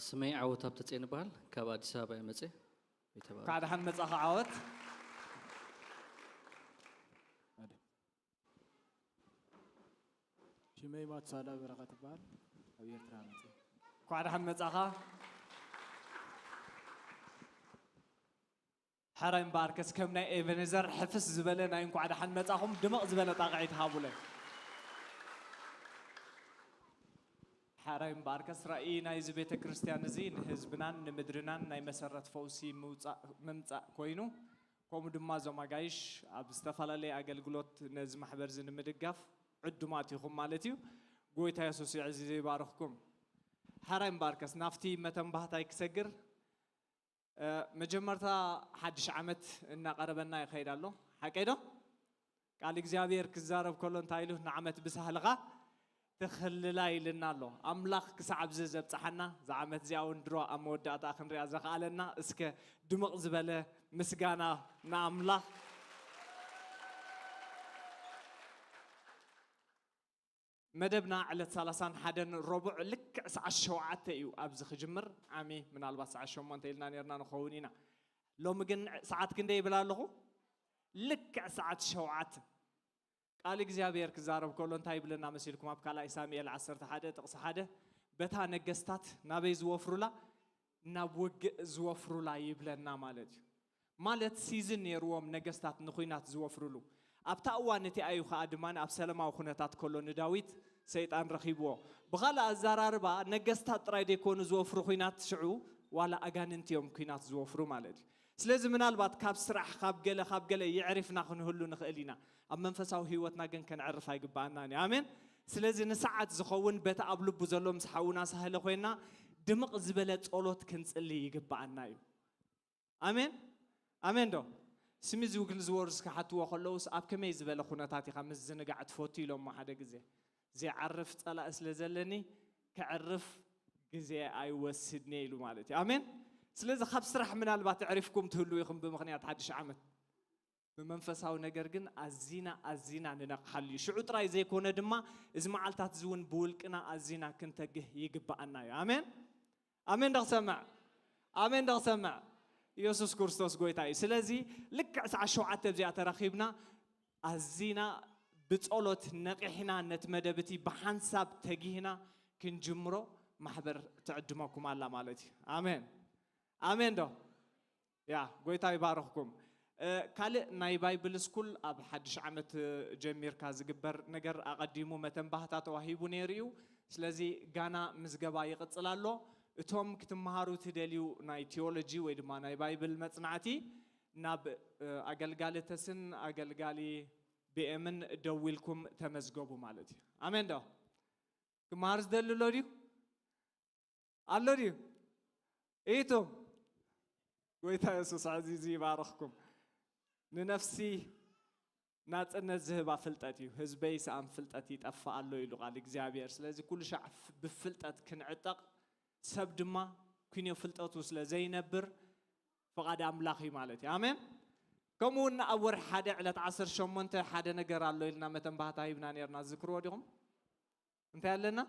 ስመይ ዓወት ሃብተጽዮን ይበሃል። ካብ ኣዲስ ኣበባ እየ መጽየ። ይተባረክ። እንኳዕ ደሓን መጻኻ ዓወት። ሽመይ ማቱሳላ በረኸት ይበሃል። ካብ ኤርትራ መጽየ። እንኳዕ ደሓን መጻኻ። ሕራይ እምበኣርከስ ከም ናይ ኤቨኔዘር ሕፍስ ዝበለ ናይ እንኳዕ ደሓን መጻኹም ድምቕ ዝበለ ጣቕዒት ሃቡለይ። ሕራይ እምበኣርከስ ራእይ ናይዚ ቤተ ክርስቲያን እዚ ንህዝብናን ንምድርናን ናይ መሰረት ፈውሲ ምውጻእ፣ ምምጻእ ኮይኑ፣ ከምኡ ድማ እዞም ኣጋይሽ ኣብ ዝተፈላለየ ኣገልግሎት ነዚ ማሕበር እዚ ንምድጋፍ ዕዱማት ኢኹም ማለት እዩ። ጎይታ የሱስ የዕዚዙ ይባርኽኩም። ሕራይ እምበኣርከስ ናብቲ መተንባህታይ ክሰግር እ፣ መጀመርታ ሓድሽ ዓመት እናቐረበና ይኸይድ ኣሎ። ሓቀይ ዶ? ቃል እግዚኣብሔር ክዛረብ ከሎ እንታይ ኢሉ? ንዓመት ብሳህልኻ ትኽልላ ኢልና ኣሎ። ኣምላኽ ክሳዕ ኣብዚ ዘብጽሓና፣ እዛ ዓመት እዚኣ እውን ድሮ ኣብ መወዳእታ ክንሪኣ ዘኽኣለና፣ እስከ ድምቕ ዝበለ ምስጋና ንኣምላኽ። መደብና ዕለት ሰላሳን ሓደን ረቡዕ ልክዕ ሰዓት ሸውዓተ እዩ ኣብዚ ክጅምር። ዓሚ ምናልባት ሰዓት ሸሞንተ ኢልና ነርና ንኸውን ኢና። ሎሚ ግን ሰዓት ክንደይ ይብል ኣለኹ? ልክዕ ሰዓት ሸውዓተ። ቃል እግዚኣብሔር ክዛረብ ከሎ እንታይ ይብለና መሲልኩም? ኣብ ካልኣይ ሳሙኤል ዓሰርተ ሓደ ጥቕሲ ሓደ፣ በታ ነገስታት ናበይ ዝወፍሩላ? ናብ ውግእ ዝወፍሩላ ይብለና ማለት እዩ። ማለት ሲዝን ነይርዎም ነገስታት ንኹናት ዝወፍሩሉ። ኣብታ እዋን እቲኣ እዩ ኸኣ ድማ ኣብ ሰላማዊ ኩነታት ከሎ ንዳዊት ሰይጣን ረኺብዎ። ብኻልእ ኣዘራርባ ነገስታት ጥራይ ዘይኮኑ ዝወፍሩ ኹናት ሽዑ ዋላ ኣጋንንቲ እዮም ኹናት ዝወፍሩ ማለት እዩ። ስለዚ ምናልባት ካብ ስራሕ፣ ካብ ገለ፣ ካብ ገለ የዕሪፍና ክንህሉ ንኽእል ኢና። ኣብ መንፈሳዊ ህይወትና ግን ከነዕርፍ ኣይግባኣናን እዩ። ኣሜን። ስለዚ ንሰዓት ዝኸውን በቲ ኣብ ልቡ ዘሎ ምስ ሓውና ሳህለ ኮይና ድምቕ ዝበለ ጸሎት ክንጽሊ ይግባኣና እዩ። ኣሜን። ኣሜን ዶ? ስሚ ዝውግል ዝወርዝ ክሓትዎ ከለውስ ኣብ ከመይ ዝበለ ኩነታት ኢኻ ምዝንጋዕ ትፈቱ ኢሎሞ ሓደ ግዜ። ዘይዓርፍ ጸላኢ ስለ ዘለኒ ከዕርፍ ግዜ ኣይወስድን እየ ኢሉ ማለት እዩ። ኣሜን። ስለዚ ካብ ስራሕ ምናልባት ኣዕሪፍኩም ትህልዉ ኢኹም ብምኽንያት ሓድሽ ዓመት። ብመንፈሳዊ ነገር ግን ኣዚና ኣዚና ንነቕሓሉ እዩ። ሽዑ ጥራይ ዘይኮነ ድማ እዚ መዓልታት እዚ እውን ብውልቅና ኣዚና ክንተግህ ይግባኣና እዩ። ኣሜን። ኣሜን ዶ ክሰምዕ? ኣሜን ዶ ክሰምዕ? ኢየሱስ ክርስቶስ ጎይታ እዩ። ስለዚ ልክዕ ሰዓት ሸውዓተ ኣብዚኣ ተራኺብና ኣዚና ብጸሎት ነቒሕና ነቲ መደብ እቲ ብሓንሳብ ተጊህና ክንጅምሮ ማሕበር ትዕድመኩም ኣላ ማለት እዩ። ኣሜን። ኣሜን ዶ? ያ፣ ጎይታ ይባርኽኩም። ካልእ ናይ ባይብል ስኩል ኣብ ሓድሽ ዓመት ጀሚርካ ዝግበር ነገር ኣቐዲሙ መተንባህታ ተዋሂቡ ነይሩ እዩ። ስለዚ ጋና ምዝገባ ይቕጽል ኣሎ። እቶም ክትመሃሩ ትደልዩ ናይ ቲዮሎጂ ወይ ድማ ናይ ባይብል መጽናዕቲ ናብ ኣገልጋሊ ተስን ኣገልጋሊ ቢኤምን ደዊልኩም ተመዝገቡ ማለት እዩ። ኣሜን ዶ? ክመሃር ዝደሊ ኣሎ ድዩ? ኣሎ ድዩ? ኢቱም ጎይታ የሱስ ኣዚዙ ይባርኽኩም። ንነፍሲ ናጽነት ዝህባ ፍልጠት እዩ። ህዝበይ ሰኣን ፍልጠት ይጠፍእ ኣሎ ኢሉ ቃል እግዚኣብሔር። ስለዚ ኩሉ ሻዕ ፍ- ብፍልጠት ክንዕጠቕ፣ ሰብ ድማ ኩንዮ ፍልጠቱ ስለ ዘይነብር ፍቓድ ኣምላኽ እዩ ማለት እዩ። ኣሜን። ከምኡ እውን ኣብ ወርሒ ሓደ ዕለት ዓሰርተ ሸሞንተ ሓደ ነገር ኣሎ ኢልና መተንባህታ ሂብና ነርና። ዝክርዎ ዲኹም? እንታይ ኣለና?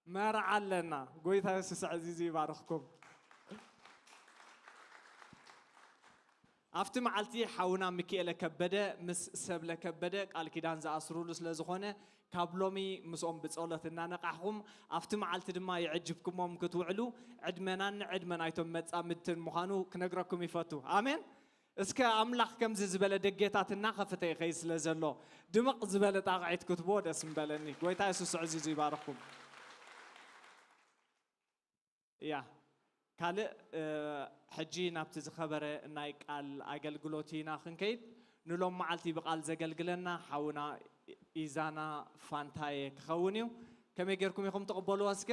መርዓ ኣለና። ጎይታ የሱስ ኣዕዚዙ ይባርኽኩም። ኣብቲ መዓልቲ ሓውና ሚኪኤለ ከበደ ምስ ሰብለ ከበደ ቃል ኪዳን ዝኣስሩሉ ስለ ዝኾነ፣ ካብ ሎሚ ምስኦም ብጸሎት እናነቃሕኹም፣ ኣብቲ መዓልቲ ድማ የዕጅብኩሞም ክትውዕሉ፣ ዕድመናን ዕድመ ናይቶም መጻምድትን ምዃኑ ክነግረኩም ይፈቱ። ኣሜን። እስከ ኣምላኽ ከምዚ ዝበለ ደጌታት እናኸፈተ ይኸይድ ስለ ዘሎ፣ ድምቕ ዝበለ ጣቕዒት ክትቦ ደስ ምበለኒ። ጎይታ የሱስ ኣዕዚዙ ይባርኽኩም። እያ። ካልእ፣ እ፣ ሕጂ ናብቲ ዝኸበረ ናይ ቃል ኣገልግሎት ኢና ክንከይድ። ንሎም መዓልቲ ብቃል ዘገልግለና ሓውና ኢዛና ፋንታየ ክኸውን እዩ። ከመይ ጌርኩም ኢኹም ትቕበልዎ እስከ?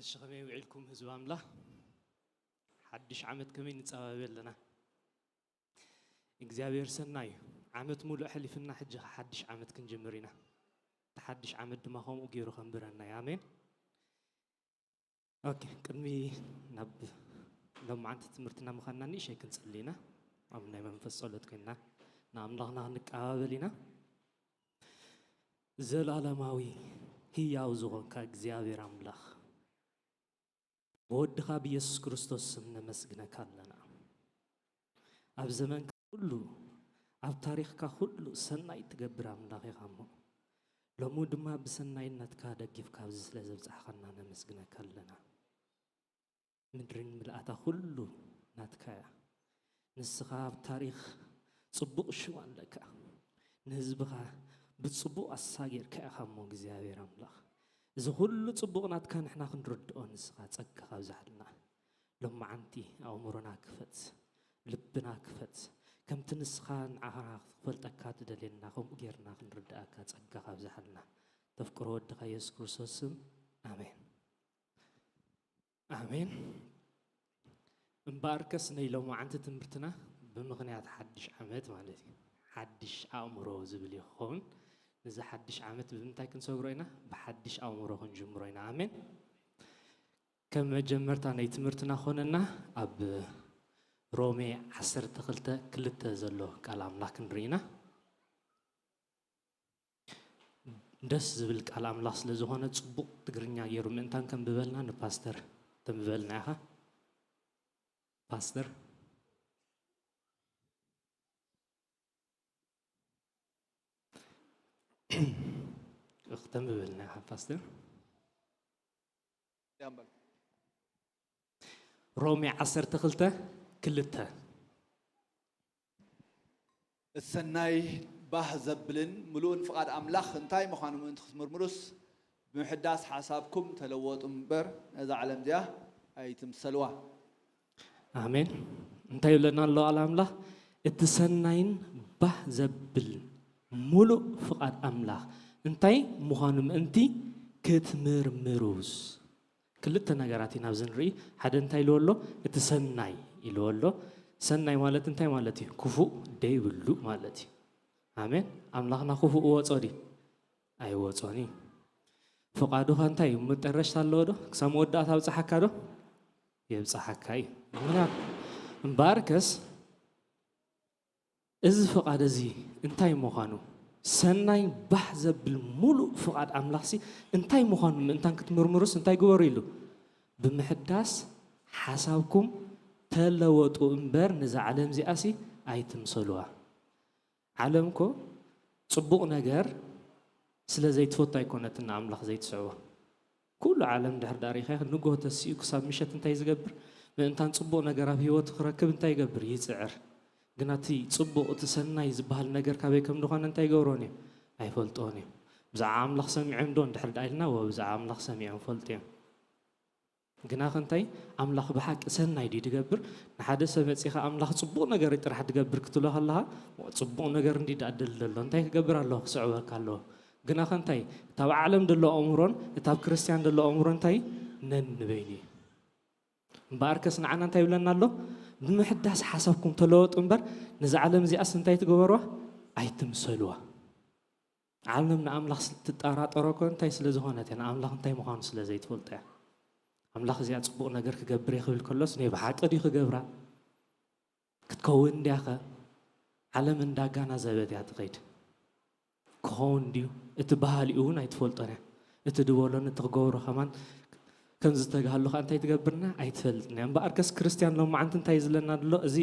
እሺ፣ ከመይ ውዒልኩም ህዝቢ ኣምላኽ? ሓድሽ ዓመት ከመይ ንጸባበ ኣለና? እግዚኣብሔር ሰናይ እዩ። ዓመት ሙሉእ ሕሊፍና፣ ሕጂ ሓድሽ ዓመት ክንጅምር ኢና። እቲ ሓድሽ ዓመት ድማ ከምኡ ገይሩ ከንብረና እዩ። ኣሜን። ኦኬ፣ ቅድሚ ናብ ሎማዓንቲ ትምህርትና ምዃንና ንእሽተይ ክንጽሊ ኢና። ኣብ ናይ መንፈስ ጸሎት ኮይንና ንኣምላኽና ክንቀባበል ኢና። ዘላለማዊ ህያው ዝኾንካ እግዚኣብሔር ኣምላኽ፣ ብወድኻ ብየሱስ ክርስቶስ ስም ነመስግነካ ኣለና። ኣብ ዘመንካ ኩሉ፣ ኣብ ታሪኽካ ኩሉ ሰናይ ትገብር ኣምላኽ ኢኻ እሞ፣ ሎሚ ድማ ብሰናይነትካ ደጊፍካ ኣብዚ ስለ ዘብጻሕኻና ነመስግነካ ኣለና። ምድርን ምልኣታ ኩሉ ናትካ እያ። ንስኻ ኣብ ታሪኽ ጽቡቕ ሽም ኣለካ። ንህዝብኻ ብጽቡቕ ኣሳጊርካ ኢኻ እሞ እግዚኣብሔር ኣምላኽ። እዚ ኩሉ ጽቡቕ ናትካ ንሕና ክንርድኦ ንስኻ ጸጋኻ ኣብዝሓልና። ሎማዓንቲ ኣእምሮና ክፈት፣ ልብና ክፈት። ከምቲ ንስኻ ንዓኻ ክፈልጠካ ትደልየና ከምኡ ጌርና ክንርድኣካ ጸጋኻ ኣብዝሓልና። ተፍቅሮ ወድኻ የሱስ ክርስቶስ ስም ኣሜን። ኣሜን። እምበኣርከስ ናይ ሎማዓንቲ ትምህርትና ብምኽንያት ሓድሽ ዓመት ማለት እዩ። ሓድሽ ኣእምሮ ዝብል እዩ ክኸውን። ነዚ ሓድሽ ዓመት ብምንታይ ክንሰግሮ ኢና? ብሓድሽ ኣእምሮ ክንጅምሮ ኢና። ኣሜን። ከም መጀመርታ ናይ ትምህርትና ኮነና ኣብ ሮሜ ዓሰርተ ክልተ ክልተ ዘሎ ቃል ኣምላኽ ክንርኢ ኢና። ደስ ዝብል ቃል ኣምላኽ ስለ ዝኾነ ጽቡቕ ትግርኛ ገይሩ ምእንታን ከንብበልና ንፓስተር ተንብበልና ኢኻ። ፓስተር። እኽ፣ ተንብበልና ኢኻ ፓስተር። ያምበል። ሮሜ ዓሰርተ ክልተ ክልተ። እሰናይ ባህ ዘብልን ምሉእን ፍቓድ ኣምላኽ እንታይ ምዃኑ ምእንቲ ክትምርምሩስ፣ ብምሕዳስ ሓሳብኩም ተለወጡ እምበር፣ ነዛ ዓለም እዚኣ ኣይትምሰልዋ። ኣሜን። እንታይ ይብለና ኣሎ ቃል ኣምላኽ? እቲ ሰናይን ባህ ዘብል ምሉእ ፍቓድ ኣምላኽ እንታይ ምዃኑ ምእንቲ ክትምርምሩስ። ክልተ ነገራት ኢና ኣብዚ ንርኢ። ሓደ እንታይ ኢልዎ ኣሎ? እቲ ሰናይ ኢልዎ ኣሎ። ሰናይ ማለት እንታይ ማለት እዩ? ክፉእ ደይብሉ ማለት እዩ። ኣሜን። ኣምላኽና ክፉእ እወጾ ድዩ? ኣይወጾን እዩ። ፍቓዱ ኸ እንታይ እዩ? መጠረሽታ ኣለዎ ዶ? ክሳብ መወዳእታ ኣብጽሓካ ዶ? የብጽሓካ እዩ። ምኽንያቱ እምበኣርከስ እዚ ፍቓድ እዚ እንታይ ምዃኑ፣ ሰናይ ባህ ዘብል ሙሉእ ፍቓድ ኣምላኽሲ እንታይ ምዃኑ ምእንታን ክትምርምሩስ እንታይ ግበሩ ኢሉ? ብምሕዳስ ሓሳብኩም ተለወጡ እምበር፣ ነዛ ዓለም እዚኣሲ ኣይትምሰልዋ። ዓለም እኮ ጽቡቕ ነገር ስለ ዘይትፈቱ ኣይኮነትን ንኣምላኽ ዘይትስዕቦ። ኩሉ ዓለም ድሕር ዳር ኢኻ ንግሆ ተሲኡ ክሳብ ምሸት እንታይ ዝገብር? ምእንታን ጽቡቕ ነገር ኣብ ህይወቱ ክረክብ እንታይ ይገብር? ይጽዕር። ግና እቲ ጽቡቕ፣ እቲ ሰናይ ዝበሃል ነገር ካበይ ከም ዝኾነ እንታይ ይገብሮን እዮም? ኣይፈልጦን እዮም። ብዛዕባ ኣምላኽ ሰሚዖም ዶ እንድሕር ደኣ ኢልና፣ ወ ብዛዕባ ኣምላኽ ሰሚዖም ፈልጡ እዮም። ግና ኸ እንታይ ኣምላኽ ብሓቂ ሰናይ ድዩ ድገብር? ንሓደ ሰብ መጺኻ ኣምላኽ ጽቡቕ ነገር ጥራሕ ድገብር ክትብሎ ከለኻ፣ ጽቡቕ ነገር እንዲ ደኣ ደሊ ዘሎ፣ እንታይ ክገብር ኣለዎ? ክስዕበካ ኣለዎ። ግና ኸ እንታይ እታ ኣብ ዓለም ደሎ ኣእምሮን እታ ኣብ ክርስትያን ደሎ ኣእምሮ እንታይ ነንበይኑ እዩ። እምበኣርከስ ንዓና እንታይ ይብለና ኣሎ? ብምሕዳስ ሓሳብኩም ተለወጡ እምበር፣ ነዛ ዓለም እዚኣስ እንታይ ትግበርዋ? ኣይትምሰልዋ። ዓለም ንኣምላኽ ትጠራጠሮ እኮ እንታይ ስለ ዝኾነት እያ? ንኣምላኽ እንታይ ምዃኑ ስለ ዘይትፈልጦ እያ። ኣምላኽ እዚኣ ጽቡቕ ነገር ክገብር እየ ክብል ከሎስ፣ ናይ ብሓቂ ድዩ ክገብራ? ክትከውን እንድያ ኸ? ዓለም እንዳጋናዘበት እያ ትኸይድ። ክኸውን ድዩ? እቲ ባህሊኡ እውን ኣይትፈልጦን እያ። እቲ ድበሎን እቲ ክገብሮ ከማን ከም ዝተጋህሉ ኸኣ እንታይ ትገብርና? ኣይትፈልጥን እያ። እምበኣርከስ ክርስትያን ሎማዓንቲ እንታይ ዝለና ድሎ? እዚ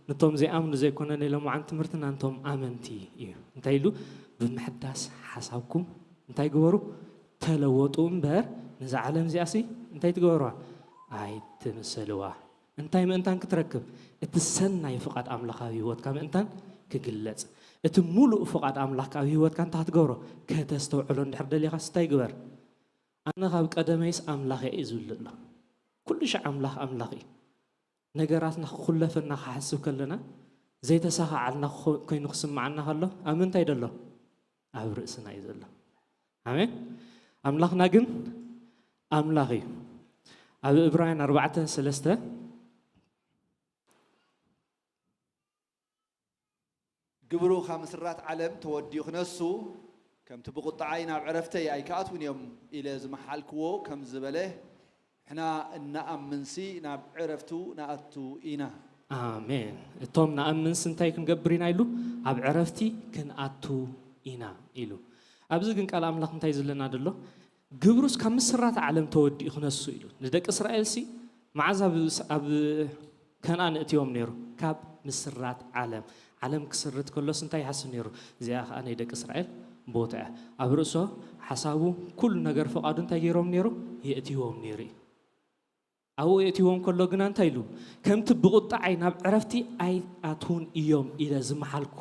ነቶም ዘይኣምኑ ዘይኮነ ናይ ሎማዓንቲ ትምህርትና ነቶም ኣመንቲ እዩ። እንታይ ኢሉ? ብምሕዳስ ሓሳብኩም እንታይ ግበሩ? ተለወጡ እምበር፣ ነዛ ዓለም እዚኣሲ እንታይ ትግበርዋ? ኣይትምሰልዋ። እንታይ ምእንታን ክትረክብ? እቲ ሰናይ ፍቓድ ኣምላኽ ኣብ ህይወትካ ምእንታን ክግለጽ። እቲ ሙሉእ ፍቓድ ኣምላኽ ኣብ ህይወትካ እንታይ ክትገብሮ? ከተስተውዕሎ እንድሕር ደሊኻስ እንታይ ግበር? ኣነ ካብ ቀደመይስ ኣምላኽ እየ እዩ ዝብል ዘሎ። ኩሉ ሻዕ ኣምላኽ ኣምላኽ እዩ። ነገራትና ክኹለፈና ክሓስብ ከለና ዘይተሳኻዓልና ክኾ-፣ ኮይኑ ክስምዓና ከሎ ኣብ ምንታይ ደሎ? ኣብ ርእስና እዩ ዘሎ። ኣሜን። ኣምላኽና ግን ኣምላኽ እዩ። ኣብ ዕብራውያን ኣርባዕተ ሰለስተ፣ ግብሩ ካብ ምስራት ዓለም ተወዲኡ ክነሱ፣ ከምቲ ብቁጥዓይ ናብ ዕረፍተይ ኣይክኣትዉን እዮም ኢለ ዝመሓልክዎ ከም ዝበለ፣ ንሕና እንኣምንሲ ናብ ዕረፍቱ ንኣቱ ኢና። ኣሜን። እቶም ንኣምንሲ እንታይ ክንገብር ኢና ኢሉ? ኣብ ዕረፍቲ ክንኣቱ ኢና ኢሉ። ኣብዚ ግን ቃል ኣምላኽ እንታይ ዝብለና ደሎ? ግብሩስ ካብ ምስራት ዓለም ተወዲኡ ክነሱ ኢሉ። ንደቂ እስራኤልሲ መዓዝ ኣብ፣ ኣብ ከነኣን እእትዮም ነይሩ? ካብ ምስራት ዓለም። ዓለም ክስርት ከሎስ እንታይ ይሓስብ ነይሩ? እዚኣ ኸኣ ናይ ደቂ እስራኤል ቦታ እያ። ኣብ ርእሶ ሓሳቡ ኩሉ ነገር ፍቓዱ እንታይ ገይሮም ነይሩ? የእትይዎም ነይሩ እዩ። ኣብኡ የእትይዎም ከሎ ግና እንታይ ኢሉ? ከምቲ ብቑጣዓይ ናብ ዕረፍቲ ኣይኣትዉን እዮም ኢለ ዝመሓልኮ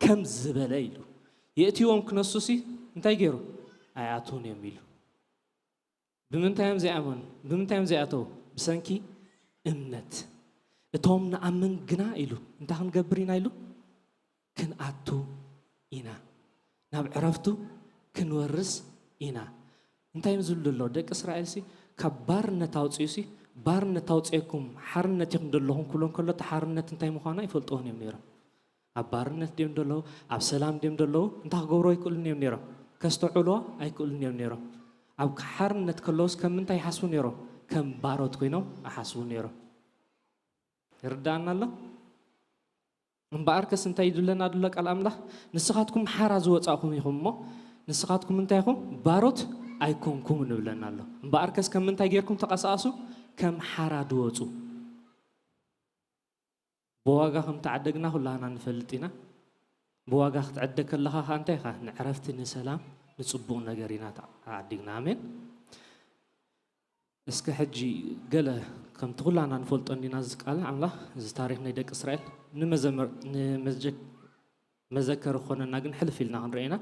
ከም ዝበለ ኢሉ። የእትይዎም ክነሱሲ እንታይ ገይሩ? ኣይኣትዉን እዮም ኢሉ። ብምንታይ እዮም ዘይኣመኑ? ብምንታይ እዮም ዘይኣተዉ? ብሰንኪ እምነት። እቶም ንኣምን ግና ኢሉ፣ እንታይ ክንገብር ኢና ኢሉ? ክንኣቱ ኢና። ናብ ዕረፍቱ ክንወርስ ኢና። እንታይ እዮም ዝብሉ ዘለዉ? ደቂ እስራኤልሲ ካብ ባርነት ኣውፅኡሲ፣ ባርነት ኣውፅኤኩም ሓርነት ኢኹም ዘለኹም ክብሎም ከሎ፣ እቲ ሓርነት እንታይ ምዃኑ ኣይፈልጥዎን እዮም ነይሮም። ኣብ ባርነት ድዮም ዘለዉ? ኣብ ሰላም ድዮም ዘለዉ? እንታይ ክገብሩ ኣይክእሉን እዮም ነይሮም። ከስተውዕልዎ ኣይክእሉን እዮም ነይሮም። ኣብ ሓርነት ከለዉስ ከም ምንታይ ይሓስቡ ነይሮም? ከም ባሮት ኮይኖም ይሓስቡ ነይሮም። ይርድኣና ኣሎ? እምበኣርከስ እንታይ ይብለና ኣሎ ቃል ኣምላኽ? ንስኻትኩም ሓራ ዝወጻእኹም ኢኹም እሞ፣ ንስኻትኩም እንታይ ኢኹም? ባሮት ኣይኮንኩምን ይብለና ኣሎ። እምበኣርከስ ከም ምንታይ ጌርኩም ተቐሳቐሱ? ከም ሓራ ድወጹ። ብዋጋ ከም ተዓደግና ኩላህና ንፈልጥ ኢና። ብዋጋ ክትዕደግ ከለኻ ኸኣ እንታይ ኢኻ? ንዕረፍቲ፣ ንሰላም፣ ንጽቡቕ ነገር ኢና ተዓዲግና። ኣሜን። እስከ ሕጂ ገለ ከምቲ ኩላና ንፈልጦ እንዲና፣ እዚ ቃል ኣምላኽ፣ እዚ ታሪኽ ናይ ደቂ እስራኤል ንመዘመር-፣ ንመዘ-፣ መዘከሪ ክኾነና ግን ሕልፍ ኢልና ክንርኢ ኢና።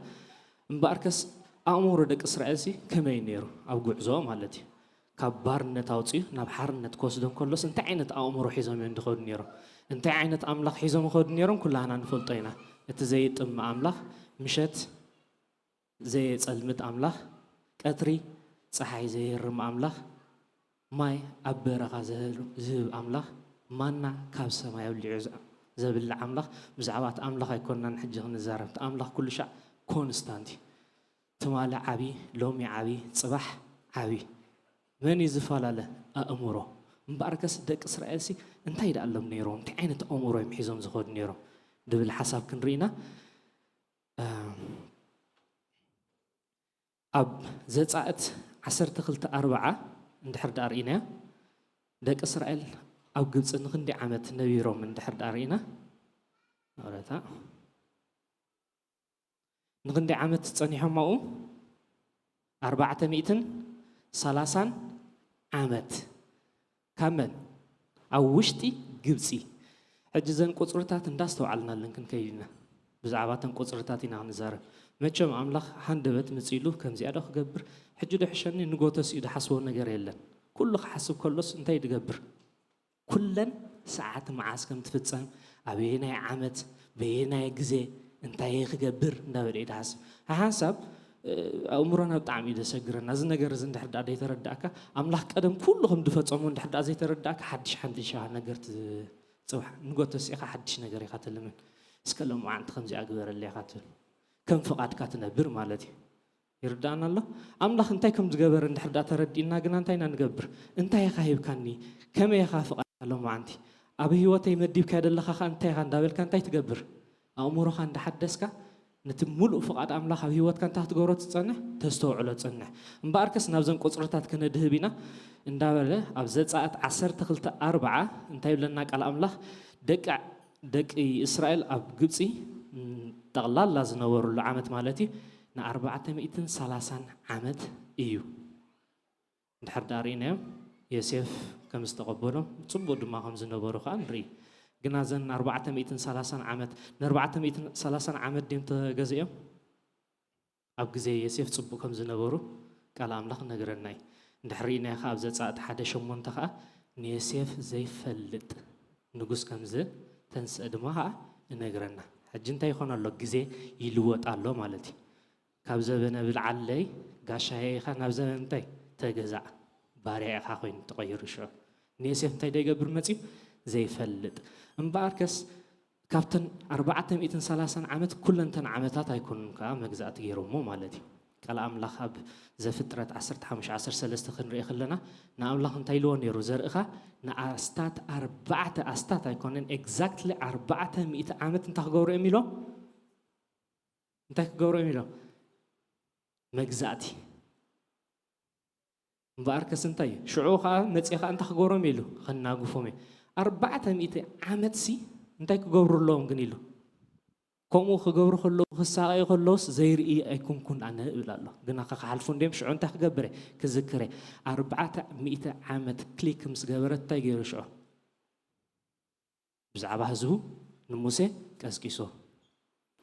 እምበኣርከስ ኣእምሮ ደቂ እስራኤልሲ ከመይ ነይሩ? ኣብ ጉዕዞ ማለት እዩ። ካብ ባርነት ኣውፅኡ ናብ ሓርነት ክወስዶም ከሎስ እንታይ ዓይነት ኣእምሮ ሒዞም እዮም ዝኸዱ ነይሮም? እንታይ ዓይነት ኣምላኽ ሒዞም ይኸዱ ነይሮም? ኩላና ንፈልጦ ኢና። እቲ ዘይጥምእ ኣምላኽ፣ ምሸት ዘየጸልምት ኣምላኽ፣ ቀትሪ ጸሓይ ዘየርም ኣምላኽ፣ ማይ ኣብ በረኻ ዘህል-፣ ዝህብ ኣምላኽ፣ ማና ካብ ሰማይ ኣውሊዑ ዘ-፣ ዘብልዕ ኣምላኽ፣ ብዛዕባ እቲ ኣምላኽ ኣይኮንናን ሕጂ ክንዛረብ። እቲ ኣምላኽ ኩሉ ሻዕ ኮንስታንት እዩ። ትማሊ ዓቢ፣ ሎሚ ዓቢ፣ ጽባሕ ዓቢ። መን እዩ ዝፈላለ? ኣእምሮ። እምበኣርከስ ደቂ እስራኤልሲ እንታይ ደኣ ኣሎም ነይሮም? እንታይ ዓይነት ኣእምሮ እዮም ሒዞም ዝኸዱ ነይሮም? ድብል ሓሳብ ክንርኢ ኢና። ኣብ ዘጻእት ዓሰርተ ክልተ ኣርብዓ እንድሕር ደኣ ርኢናዮ፣ ደቂ እስራኤል ኣብ ግብጺ ንኽንደይ ዓመት ነቢሮም እንድሕር ደኣ ርኢና፣ ንቕረታ። ንኽንደይ ዓመት ጸኒሖም ኣብኡ? ኣርባዕተ ሚእትን ሰላሳን ዓመት። ካብ መን? ኣብ ውሽጢ ግብጺ። ሕጂ እዘን ቁጽርታት እንዳስተውዓልናለን ክንከይድ ኢና። ብዛዕባ እተን ቁጽርታት ኢና ክንዛረብ። መቸም ኣምላኽ ሃንደበት መጺኡ ኢሉ ከምዚኣ ዶ ክገብር? ሕጂ ዶ ሕሸኒ? ንጎተስ እዩ ዝሓስቦ ነገር የለን። ኩሉ ክሓስብ ከሎስ እንታይ እዩ ዝገብር? ኩለን ሰዓት መዓስ ከም ትፍጸም፣ ኣበየናይ ዓመት፣ በየናይ ግዜ፣ እንታይ እየ ክገብር እንዳበለ እዩ ዝሓስብ። ሓንሳብ፣ እ፣ ኣእምሮና ብጣዕሚ እዩ ዘሰግረና። እዚ ነገር እዚ እንድሕር ደኣ ዘይተረዳእካ፣ ኣምላኽ ቀደም ኩሉ ከም ዝፈጸሞ እንድሕር ደኣ ዘይተረዳእካ፣ ሓድሽ ሓድሽ ኢኻ ነገር ትጽውዕ። ንጎተስ ኢኻ ሓድሽ ነገር ኢኻ ትልምን። እስከ ሎማዓንቲ ከምዚኣ ግበረለይ ኢኻ ትብል። ከም ፍቓድካ ትነብር ማለት እዩ። ይርዳእና ኣሎ? ኣምላኽ እንታይ ከም ዝገበረ እንድሕር ደኣ ተረዲእና ግና እንታይ ኢና ንገብር? እንታይ ኢኻ ሂብካኒ? ከመይ ኢኻ ፍቓድካ ሎማዓንቲ? ኣብ ህይወተይ መዲብካዮ ዘለኻ ኸኣ እንታይ ኢኻ እንዳበልካ እንታይ ትገብር? ኣእምሮኻ እንዳሓደስካ ነቲ ሙሉእ ፍቓድ ኣምላኽ ኣብ ህይወትካ እንታይ ክትገብሮ ትጸንሕ? ተስተውዕሎ ትጸንሕ። እምበኣርከስ ናብዘን ቁጽርታት ክነድህብ ኢና እንዳበለ ኣብ ዘጸኣት ዓሰርተ ክልተ ኣርብዓ እንታይ ይብለና ቃል ኣምላኽ? ደቂ ደቂ እስራኤል ኣብ ግብጺ፣ ም፣ ጠቕላላ ዝነበሩሉ ዓመት ማለት እዩ፣ ንኣርባዕተ ሚእትን ሰላሳን ዓመት እዩ። እንድሕር ደኣ ርኢናዮም፣ ዮሴፍ ከም ዝተቐበሎም፣ ጽቡቕ ድማ ከም ዝነበሩ ከኣ ንርኢ። ግና እዘን ኣርባዕተ ሚእትን ሰላሳን ዓመት፣ ንኣርባዕተ ሚእትን ሰላሳን ዓመት ድዮም ተገዚኦም? ኣብ ግዜ ዮሴፍ ጽቡቕ ከም ዝነበሩ ቃል ኣምላኽ ይነግረና እዩ። እንድሕር ርኢናዮ ከኣ ኣብ ዘጸኣት ሓደ ሸሞንተ ከኣ ንዮሴፍ ዘይፈልጥ ንጉስ ከም ዝተንስአ ድማ ከኣ ይነግረና። ሕጂ እንታይ ይኾን ኣሎ? ግዜ ይልወጥ ኣሎ ማለት እዩ። ካብ ዘበነ ብልዓለይ ጋሻየ ኢኻ ናብ ዘበነ እንታይ? ተገዛእ። ባርያ ኢኻ ኮይኑ ተቐይሩ ሽዑ። ንዮሴፍ እንታይ ደይገብር መጺኡ? ዘይፈልጥ። እምበኣርከስ ካብተን ኣርባዕተ ሚእትን ሰላሳን ዓመት ኩለንተን ዓመታት ኣይኮኑን ከኣ መግዛእቲ ገይሮሞ ማለት እዩ። ቃል ኣምላኽ ኣብ ዘፍጥረት ዓሰርተ ሓሙሽተ ዓሰርተ ሰለስተ ክንርኢ ከለና ንኣምላኽ እንታይ ኢልዎ ነይሩ? ዘርእኻ ንኣስታት ኣርባዕተ፣ ኣስታት ኣይኮነን፣ ኤግዛክትሊ ኣርባዕተ ሚእቲ ዓመት እንታይ ክገብሩ እዮም ኢሎም? እንታይ ክገብሩ እዮም ኢሎም? መግዛእቲ። እምበኣርከስ እንታይ እዩ? ሽዑ ኸኣ መጺኤ ኸኣ እንታይ ክገብሮም ኢሉ? ኸናግፎም እዩ። ኣርባዕተ ሚእቲ ዓመትሲ እንታይ ክገብሩ ኣለዎም ግን ኢሉ? ከምኡ ክገብሩ ከለዉ፣ ክሳቐዩ ከለዉስ ዘይርኢ ኣይኮንኩን ኣነ እብል ኣሎ። ግና ከ ክሓልፉ እንድዮም ሽዑ እንታይ ክገብር እየ? ክዝክር እየ። ኣርባዕተ ሚእቲ ዓመት ክሊክ ምስ ገበረት እንታይ ገይሩ ሽዑ? ብዛዕባ ህዝቡ ንሙሴ ቀስቂሶ።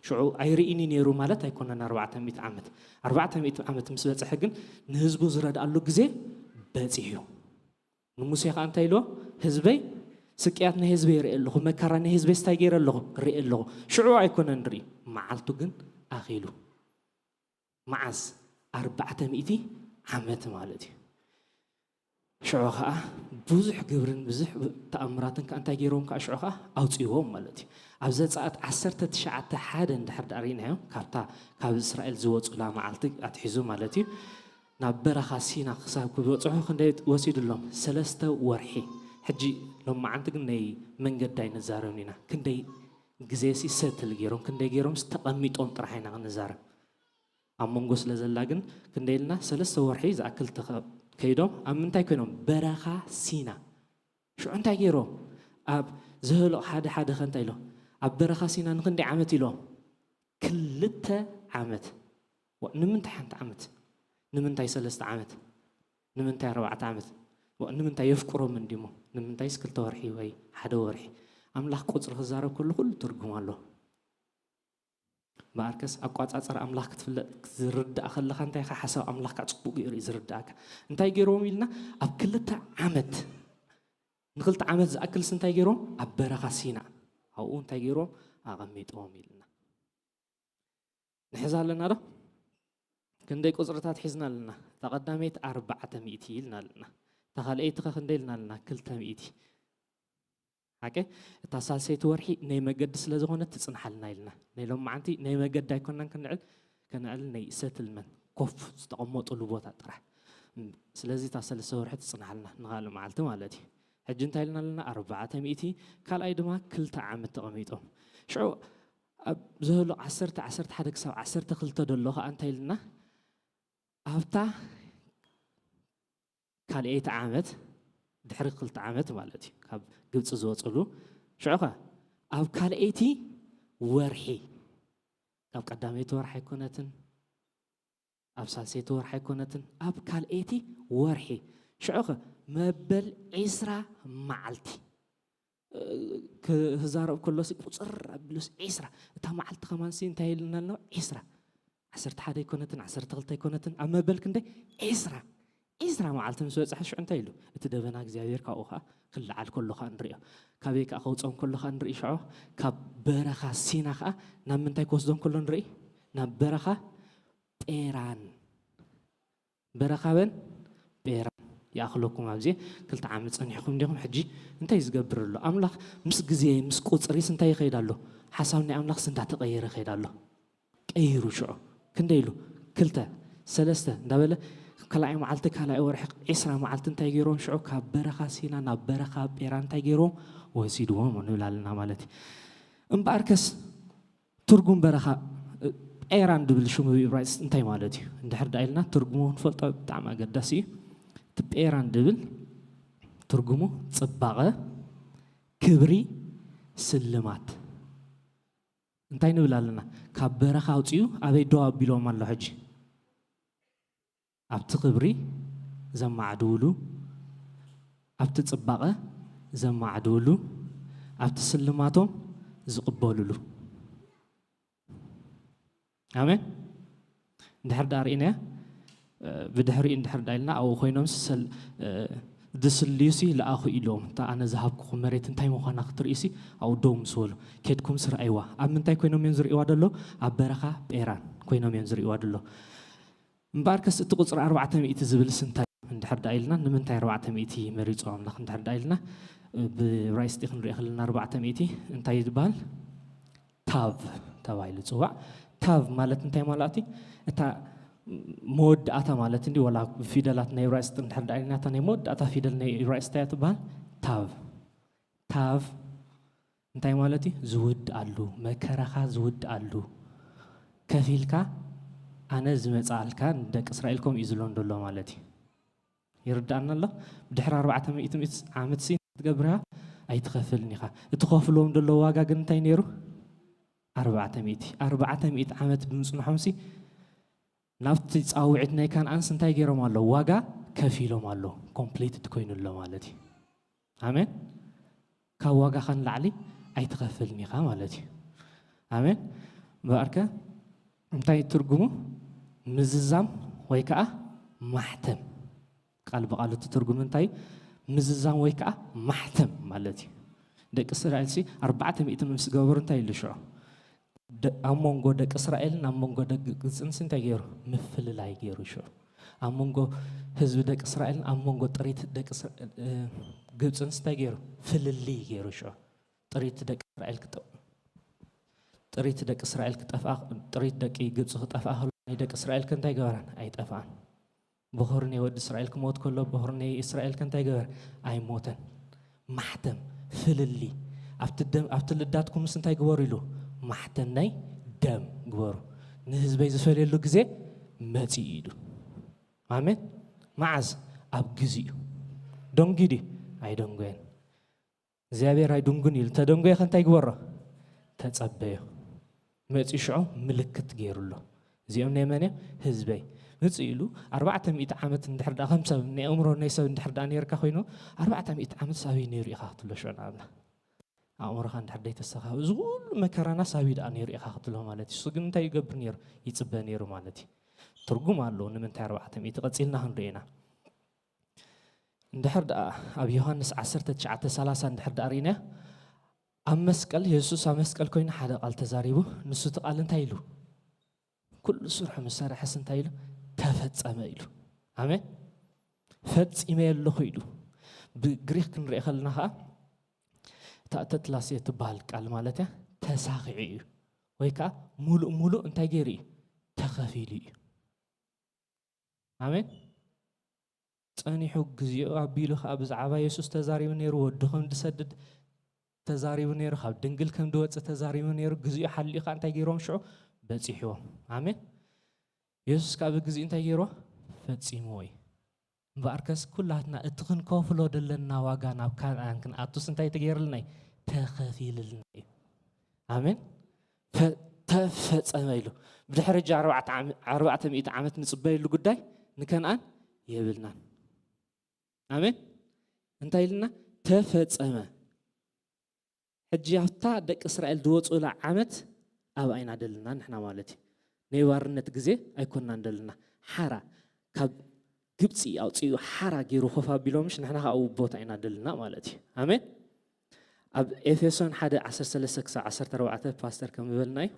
ሽዑ ኣይርኢኒ ነይሩ ማለት ኣይኮነን ኣርባዕተ ሚእቲ ዓመት። ኣርባዕተ ሚእቲ ዓመት ምስ በጽሐ ግን ንህዝቡ ዝረድኣሉ ግዜ በጺሑ። ንሙሴ ከኣ እንታይ ኢልዎ? ህዝበይ፣ ስቅያት ናይ ህዝበይ ይርኢ ኣለኹ፣ መከራ ናይ ህዝበይስ እንታይ ገይረ ኣለኹ? ርኢ ኣለኹ። ሽዑ ኣይኮነን ንርኢ፣ መዓልቱ ግን ኣኺሉ። መዓስ? ኣርባዕተ ሚእቲ ዓመት ማለት እዩ። ሽዑ ኸኣ ብዙሕ ግብርን ብዙሕ ተኣምራትን ከኣ እንታይ ገይሮም ከኣ ሽዑ ኸኣ ኣውጽእዎም ማለት እዩ። ኣብ ዘጸኣት ዓሰርተ ትሽዓተ ሓደ እንድሕር ደኣ ርኢናዮ፣ ካብታ ካብ እስራኤል ዝወጹላ መዓልቲ ኣትሒዙ ማለት እዩ፣ ናብ በረኻ ሲና ክሳብ ክበጽሑ ክንደይ ወሲዱሎም? ሰለስተ ወርሒ። ሕጂ ሎማዓንቲ ግን ናይ መንገዲ ኣይንዛረብን ኢና። ክንደይ ግዜሲ ሰትል ገይሮም፣ ክንደይ ገይሮምስ ተቐሚጦም ጥራሕ ኢና ክንዛረብ። ኣብ መንጎ ስለ ዘላ ግን ክንደይ ኢልና ሰለስተ ወርሒ ዝኣክል ተኸ-፣ ከይዶም ኣብ ምንታይ ኮይኖም? በረኻ ሲና። ሽዑ እንታይ ገይሮም? ኣብ ዘህሎ ሓደ ሓደ ከ እንታይ ኢሎም? ኣብ በረኻ ሲና ንክንደይ ዓመት ኢሎም? ክልተ ዓመት። ዋ፣ ንምንታይ ሓንቲ ዓመት? ንምንታይ ሰለስተ ዓመት? ንምንታይ ኣርባዕተ ዓመት? ዋ፣ ንምንታይ የፍቅሮም እንዲሞ? ንምንታይስ ክልተ ወርሒ ወይ ሓደ ወርሒ? ኣምላኽ ቁጽሪ ክዛረብ ከሎ ኩሉ ትርጉም ኣለዎ። እምበኣርከስ ኣቋጻጽራ ኣምላኽ ክትፍለጥ ክትርዳእ ከለኻ እንታይ ኢኻ ሓሳብ ኣምላኽካ ጽቡቕ ገይሩ እዩ ዝርዳእካ። እንታይ ገይርዎም ኢልና? ኣብ ክልተ ዓመት፣ ንክልተ ዓመት ዝኣክልስ እንታይ ገይርዎም? ኣብ በረኻ ሲና ኣብኡ እንታይ ገይርዎም? ኣቐሚጥዎም ኢልና። ንሕዛ ኣለና ዶ? ክንደይ ቁጽርታት ሒዝና ኣለና? እታ ቀዳመይቲ ኣርባዕተ ሚእቲ ኢልና ኣለና። እታ ካልኣይቲ ኸ ክንደይ ኢልና ኣለና? ክልተ ሚእቲ። ሓቂ? እታ ሳልሰይቲ ወርሒ ናይ መገዲ ስለ ዝኾነት ትጽንሓልና ኢልና። ናይ ሎማዓንቲ ናይ መገዲ ኣይኮናን ክንዕል፣ ከነዕል ናይ ሰትልመንት ኮፍ ዝተቐመጡሉ ቦታ ጥራሕ። እም፣ ስለዚ እታ ሰለስተ ወርሒ ትጽንሓልና ንኻልእ መዓልቲ ማለት እዩ። ሕጂ እንታይ ኢልና ኣለና? ኣርባዕተ ሚእቲ፣ ካልኣይ ድማ ክልተ ዓመት ተቐሚጦም። ሽዑ ኣብ ዝህሉ ዓሰርተ፣ ዓሰርተ ሓደ ክሳብ ዓሰርተ ክልተ ዘሎ ኸዓ እንታይ ኢልና? ኣብታ ካልኣይቲ ዓመት፣ ድሕሪ ክልተ ዓመት ማለት እዩ፣ ካብ ግብፂ ዝወፅሉ። ሽዑ ኸ ኣብ ካልኣይቲ ወርሒ፣ ካብ ቀዳመይቲ ወርሒ ኣይኮነትን፣ ኣብ ሳልሰይቲ ወርሒ ኣይኮነትን፣ ኣብ ካልኣይቲ ወርሒ። ሽዑ ኸ መበል ዒስራ መዓልቲ። ክዛረብ ከሎሲ ቁፅር ኣቢሉስ ዒስራ። እታ መዓልቲ ከማንሲ እንታይ ኢልና ኣሎ? ዒስራ። ዓሰርተ ሓደ ኣይኮነትን፣ ዓሰርተ ክልተ ኣይኮነትን፣ ኣብ መበል ክንደይ? ዒስራ። ዒስራ መዓልቲ ምስ በፅሐ ሽዑ እንታይ ኢሉ? እቲ ደበና እግዚኣብሔር ካብኡ ከዓ ክለዓል ከሎ ከዓ ንሪኦ። ካበይ ከዓ ከውፅኦም ከሎ ከዓ ንርኢ ሽዑ? ካብ በረኻ ሲና ከዓ ናብ ምንታይ ክወስዶም ከሎ ንርኢ? ናብ በረኻ ጴራን። በረኻ በን ጴራን። ይኣኽለኩም፣ ኣብዚ ክልተ ዓመት ጸኒሕኩም እንዲኹም። ሕጂ እንታይ ዝገብር ኣሎ? ኣምላኽ ምስ ግዜ፣ ምስ ቁጽሪስ እንታይ ይኸይድ ኣሎ? ሓሳብ ናይ ኣምላኽስ እንዳተቐየረ ይኸይድ ኣሎ። ቀይሩ ሽዑ። ክንደይ ኢሉ? ክልተ፣ ሰለስተ እንዳበለ፣ ካልኣይ መዓልቲ፣ ካልኣይ ወርሒ፣ ዒስራ መዓልቲ እንታይ ገይሮም? ሽዑ ካብ በረኻ ሲና ናብ በረኻ ጴራን እንታይ ገይሮም? ወሲድዎም ንብል ኣለና ማለት እዩ። እምበኣርከስ ትርጉም በረኻ፣ እ፣ ጴራን ድብል ሽሙ ብዕብራይስጥ እንታይ ማለት እዩ? እንድሕር ደኣ ኢልና ትርጉሙ ክንፈልጦ ብጣዕሚ ኣገዳሲ እዩ። እቲ ጴራን ድብል ትርጉሙ ጽባቐ፣ ክብሪ፣ ስልማት። እንታይ ንብል ኣለና? ካብ በረኻ ኣውጺኡ ኣበይ ደው ኣቢሎም ኣሎ ሕጂ? ኣብቲ ክብሪ ዘማዕድውሉ፣ ኣብቲ ጽባቐ ዘማዕድውሉ፣ ኣብቲ ስልማቶም ዝቕበሉሉ። ኣሜን። እንድሕር ደኣ ርኢናዮ፣ እ፣ ብድሕሪኡ እንድሕር ደኣ ኢልና ኣብኡ ኮይኖም ሰል-፣ እ፣ ዝስልዩሲ ለኣኹ ኢሎም፣ እታ ኣነ ዝሃብኩኹም መሬት እንታይ ምዃና ክትርእዩሲ ኣብኡ ደው ምስ በሉ፣ ኬድኩምስ ረኣይዋ። ኣብ ምንታይ ኮይኖም እዮም ዝርእይዋ ደሎ? ኣብ በረኻ ጴራን ኮይኖም እዮም ዝርእይዋ ደሎ። እምበኣርከስ እቲ ቁጽሪ ኣርባዕተ ሚእቲ ዝብልስ እንታይ? እንድሕር ደኣ ኢልና ንምንታይ ኣርባዕተ ሚእቲ መሪጹ ኣምላኽ? እንድሕር ደኣ ኢልና ብዕብራይስጢ ክንሪኦ ከለና ኣርባዕተ ሚእቲ እንታይ ይበሃል? ታቭ ተባሂሉ ይጽዋዕ። ታቭ ማለት እንታይ ማለት እዩ? እታ መወዳእታ ማለት እንዲ፣ ዋላ ብፊደላት ናይ ዕብራይስጢ እንድሕር ደኣ ኢልና እታ ናይ መወዳእታ ፊደል ናይ ዕብራይስጢ እንታይ እያ ትበሃል? ታቭ። ታቭ እንታይ ማለት እዩ? ዝውድኣሉ፣ መከራኻ ዝውድኣሉ። ከፊልካ ኣነ ዝመጽኣልካ ንደቂ እስራኤል ከምኡ እዩ ዝብሎም ዘሎ ማለት እዩ። ይርድኣና ኣሎ? ድሕሪ ኣርባዕተ ሚእቲ ዓመት ሲ ትገብር ኢኻ? ኣይትኸፍልን ኢኻ። እቲ ከፍልዎም ዘሎ ዋጋ ግን እንታይ ነይሩ? ኣርባዕተ ሚእቲ። ኣርባዕተ ሚእቲ ዓመት ብምጽንሖም ሲ ናብቲ ጻውዒት ናይ ካንኣንስ እንታይ ገይሮም ኣለዉ? ዋጋ ከፊሎም ኣለዉ። ኮምፕሊትድ ኮይኑ ኣሎ ማለት እዩ። ኣሜን። ካብ ዋጋኻ ንላዕሊ ኣይትኸፍልን ኢኻ ማለት እዩ። ኣሜን። እምበኣርከ እንታይ ትርጉሙ? ምዝዛም ወይ ከዓ ማሕተም። ቃል ብቓል እቲ ትርጉም እንታይ እዩ? ምዝዛም ወይ ከዓ ማሕተም ማለት እዩ። ደቂ እስራኤል ሲ ኣርባዕተ ሚእቲ ምስ ገበሩ እንታይ ኢሉ ሽዑ? ደ-፣ ኣብ መንጎ ደቂ እስራኤልን ኣብ መንጎ ደቂ ግብፅን ሲ እንታይ ገይሩ? ምፍልላይ ገይሩ ሽዑ። ኣብ መንጎ ህዝቢ ደቂ እስራኤልን ኣብ መንጎ ጥሪት ደቂ እስራ-፣ እ፣ ግብፅን ሲ እንታይ ገይሩ? ፍልልይ ገይሩ ሽዑ። ጥሪት ደቂ እስራኤል ክጠ-፣ ጥሪት ደቂ እስራኤል ክጠፍኣ፣ ጥሪት ደቂ ግብፂ ክጠፍኣ ከሎ ናይ ደቂ እስራኤል ከ እንታይ ገበራን? ኣይጠፍኣን። በኹር ናይ ወዲ እስራኤል ክሞት ከሎ በኹር ናይ እስራኤል ከ እንታይ ገበር? ኣይሞተን። ማሕተም፣ ፍልሊ። ኣብቲ ደም፣ ኣብቲ ልዳትኩምስ እንታይ ግበሩ ኢሉ? ማሕተም ናይ ደም ግበሩ። ንህዝበይ ዝፈልየሉ ግዜ መጺኡ ኢሉ። ኣሜን። መዓዝ? ኣብ ግዚኡ። ደንጉዩ ድዩ? ኣይደንጎየን። እግዚኣብሔር ኣይድንጉን ኢሉ። ተደንጎየ ከ እንታይ ግበሮ? ተጸበዮ። መጺኡ ሽዑ ምልክት ገይሩ ኣሎ። እዚኦም ናይ መን እዮም? ህዝበይ። ምጽእ ኢሉ ኣርባዕተ ሚእቲ ዓመት እንድሕር ደኣ ከም ሰብ፣ ናይ ኣእምሮ ናይ ሰብ እንድሕር ደኣ ነይርካ ኮይኑ፣ ኣርባዕተ ሚእቲ ዓመት ሳበይ ነይሩ ኢኻ ክትብሎ ሽዑ ንኣብና። ኣእምሮኻ እንድሕር ደይተስተኻኸ፣ እዚ ኩሉ መከራና ሳበይ ደኣ ነይሩ ኢኻ ክትብሎ ማለት እዩ። እሱ ግን እንታይ ይገብር ነይሩ? ይጽበ ነይሩ ማለት እዩ። ትርጉም ኣለዎ ንምንታይ ኣርባዕተ ሚእቲ፣ ቀጺልና ክንርኢ ኢና። እንድሕር ደኣ ኣብ ዮሃንስ ዓሰርተ ትሽዓተ ሰላሳ እንድሕር ደኣ ርኢና፣ ኣብ መስቀል፣ የሱስ ኣብ መስቀል ኮይኑ ሓደ ቃል ተዛሪቡ። ንሱ እቲ ቃል እንታይ ኢሉ? ኩሉ ስርሑ ምስ ሰርሐስ እንታይ ኢሉ? ተፈጸመ ኢሉ። ኣሜን። ፈጺመ ኣለኹ ኢሉ። ብግሪክ ክንርኢ ከለና ኸኣ፣ እታ ተትላስየ ትበሃል ቃል ማለት እያ፣ ተሳኺዑ እዩ። ወይ ከኣ ሙሉእ ሙሉእ እንታይ ገይሩ እዩ? ተኸፊሉ እዩ። ኣሜን። ጸኒሑ፣ ግዜኡ ኣቢሉ ኸኣ ብዛዕባ የሱስ ተዛሪቡ ነይሩ፣ ወዱ ከም ዝሰድድ ተዛሪቡ ነይሩ፣ ካብ ድንግል ከም ዝወፅእ ተዛሪቡ ነይሩ። ግዚኡ ሓሊኡ ከዓ እንታይ ገይርዎም? ሽዑ በፂሕዎም። ኣሜን። የሱስ ከዓ ብግዚኡ እንታይ ገይርዎ? ፈፂምዎ እዩ። እምበኣርከስ ኩላትና እቲ ክንከፍሎ ዘለና ዋጋ ናብ ካንኣን ክንኣቱስ እንታይ ተገይርልና እዩ? ተኸፊልልና እዩ። ኣሜን። ፈ-፣ ተፈጸመ ኢሉ። ብድሕሪ እጃ ኣርባዕተ ዓመ-፣ ኣርባዕተ ሚእቲ ዓመት ንጽበየሉ ጉዳይ ንከንኣን የብልናን። ኣሜን። እንታይ ኢልና? ተፈጸመ። ሕጂ ኣብታ ደቂ እስራኤል ዝወፁላ ዓመት ኣብኣ ኢና ደልና ንሕና ማለት እዩ። ናይ ባርነት ግዜ ኣይኮንናን ደልና። ሓራ ካብ ግብፂ ኣውፅኡ ሓራ ገይሩ ኮፍ ኣቢሎምሽ ንሕና ከዓ ኣብኡ ቦታ ኢና ደልና ማለት እዩ። ኣሜን። ኣብ ኤፌሶን ሓደ ዓሰርተ ሰለስተ ክሳብ ዓሰርተ ኣርባዕተ ፓስተር ከም ዝበልና እዩ።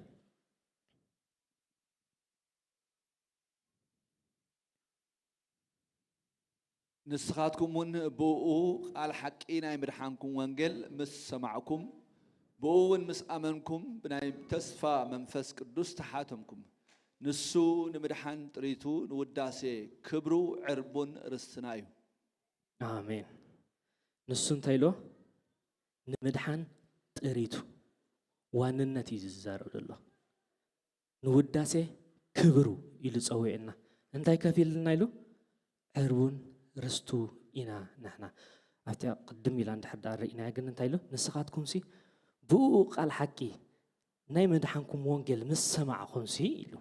ንስኻትኩም እውን ብእኡ ቃል ሓቂ ናይ ምድሓንኩም ወንጌል ምስ ሰማዕኩም፣ ብእኡ እውን ምስ ኣመንኩም፣ ብናይ ተስፋ መንፈስ ቅዱስ ተሓተምኩም። ንሱ ንምድሓን ጥሪቱ ንውዳሴ ክብሩ ዕርቡን ርስትና እዩ። ኣሜን። ንሱ እንታይ ኢሎ? ንምድሓን ጥሪቱ ዋንነት እዩ ዝዛረብ ዘሎ። ንውዳሴ ክብሩ ኢሉ ጸዊዕና። እንታይ ከፊልና ኢሉ? ዕርቡን ርስቱ ኢና ንሕና። ኣብቲ ቅድም ኢላ እንድሕር ደኣ ርኢናያ ግን እንታይ ኢሉ? ንስኻትኩምሲ ብኡ ቃል ሓቂ ናይ መድሓንኩም ወንጌል ምስ ሰማዕኹምሲ ኢሉ።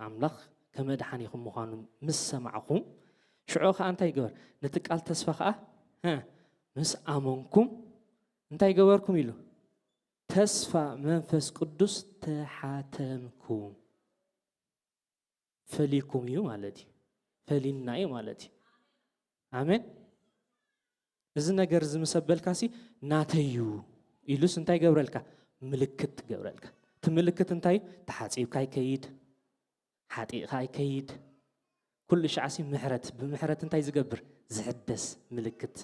ኣምላኽ ከመድሓኒኹም ምዃኑ ምስ ሰማዕኹም ሽዑ ኸዓ እንታይ ይገበር? ነቲ ቃል ተስፋ ኸዓ ሀ፣ ምስ ኣመንኩም እንታይ ገበርኩም ኢሉ? ተስፋ መንፈስ ቅዱስ ተሓተምኩም። ፈሊኩም እዩ ማለት እዩ። ፈሊና እዩ ማለት እዩ። ኣሜን። እዚ ነገር እዚ ምስ ኣበልካሲ ናተይ እዩ ኢሉስ እንታይ ገብረልካ? ምልክት ገብረልካ። እቲ ምልክት እንታይ እዩ? ተሓፂብካ ይከይድ፣ ሓጢእኻ ይከይድ። ኩሉ ሻዕሲ ምሕረት፣ ብምሕረት እንታይ ዝገብር? ዝሕደስ ምልክት።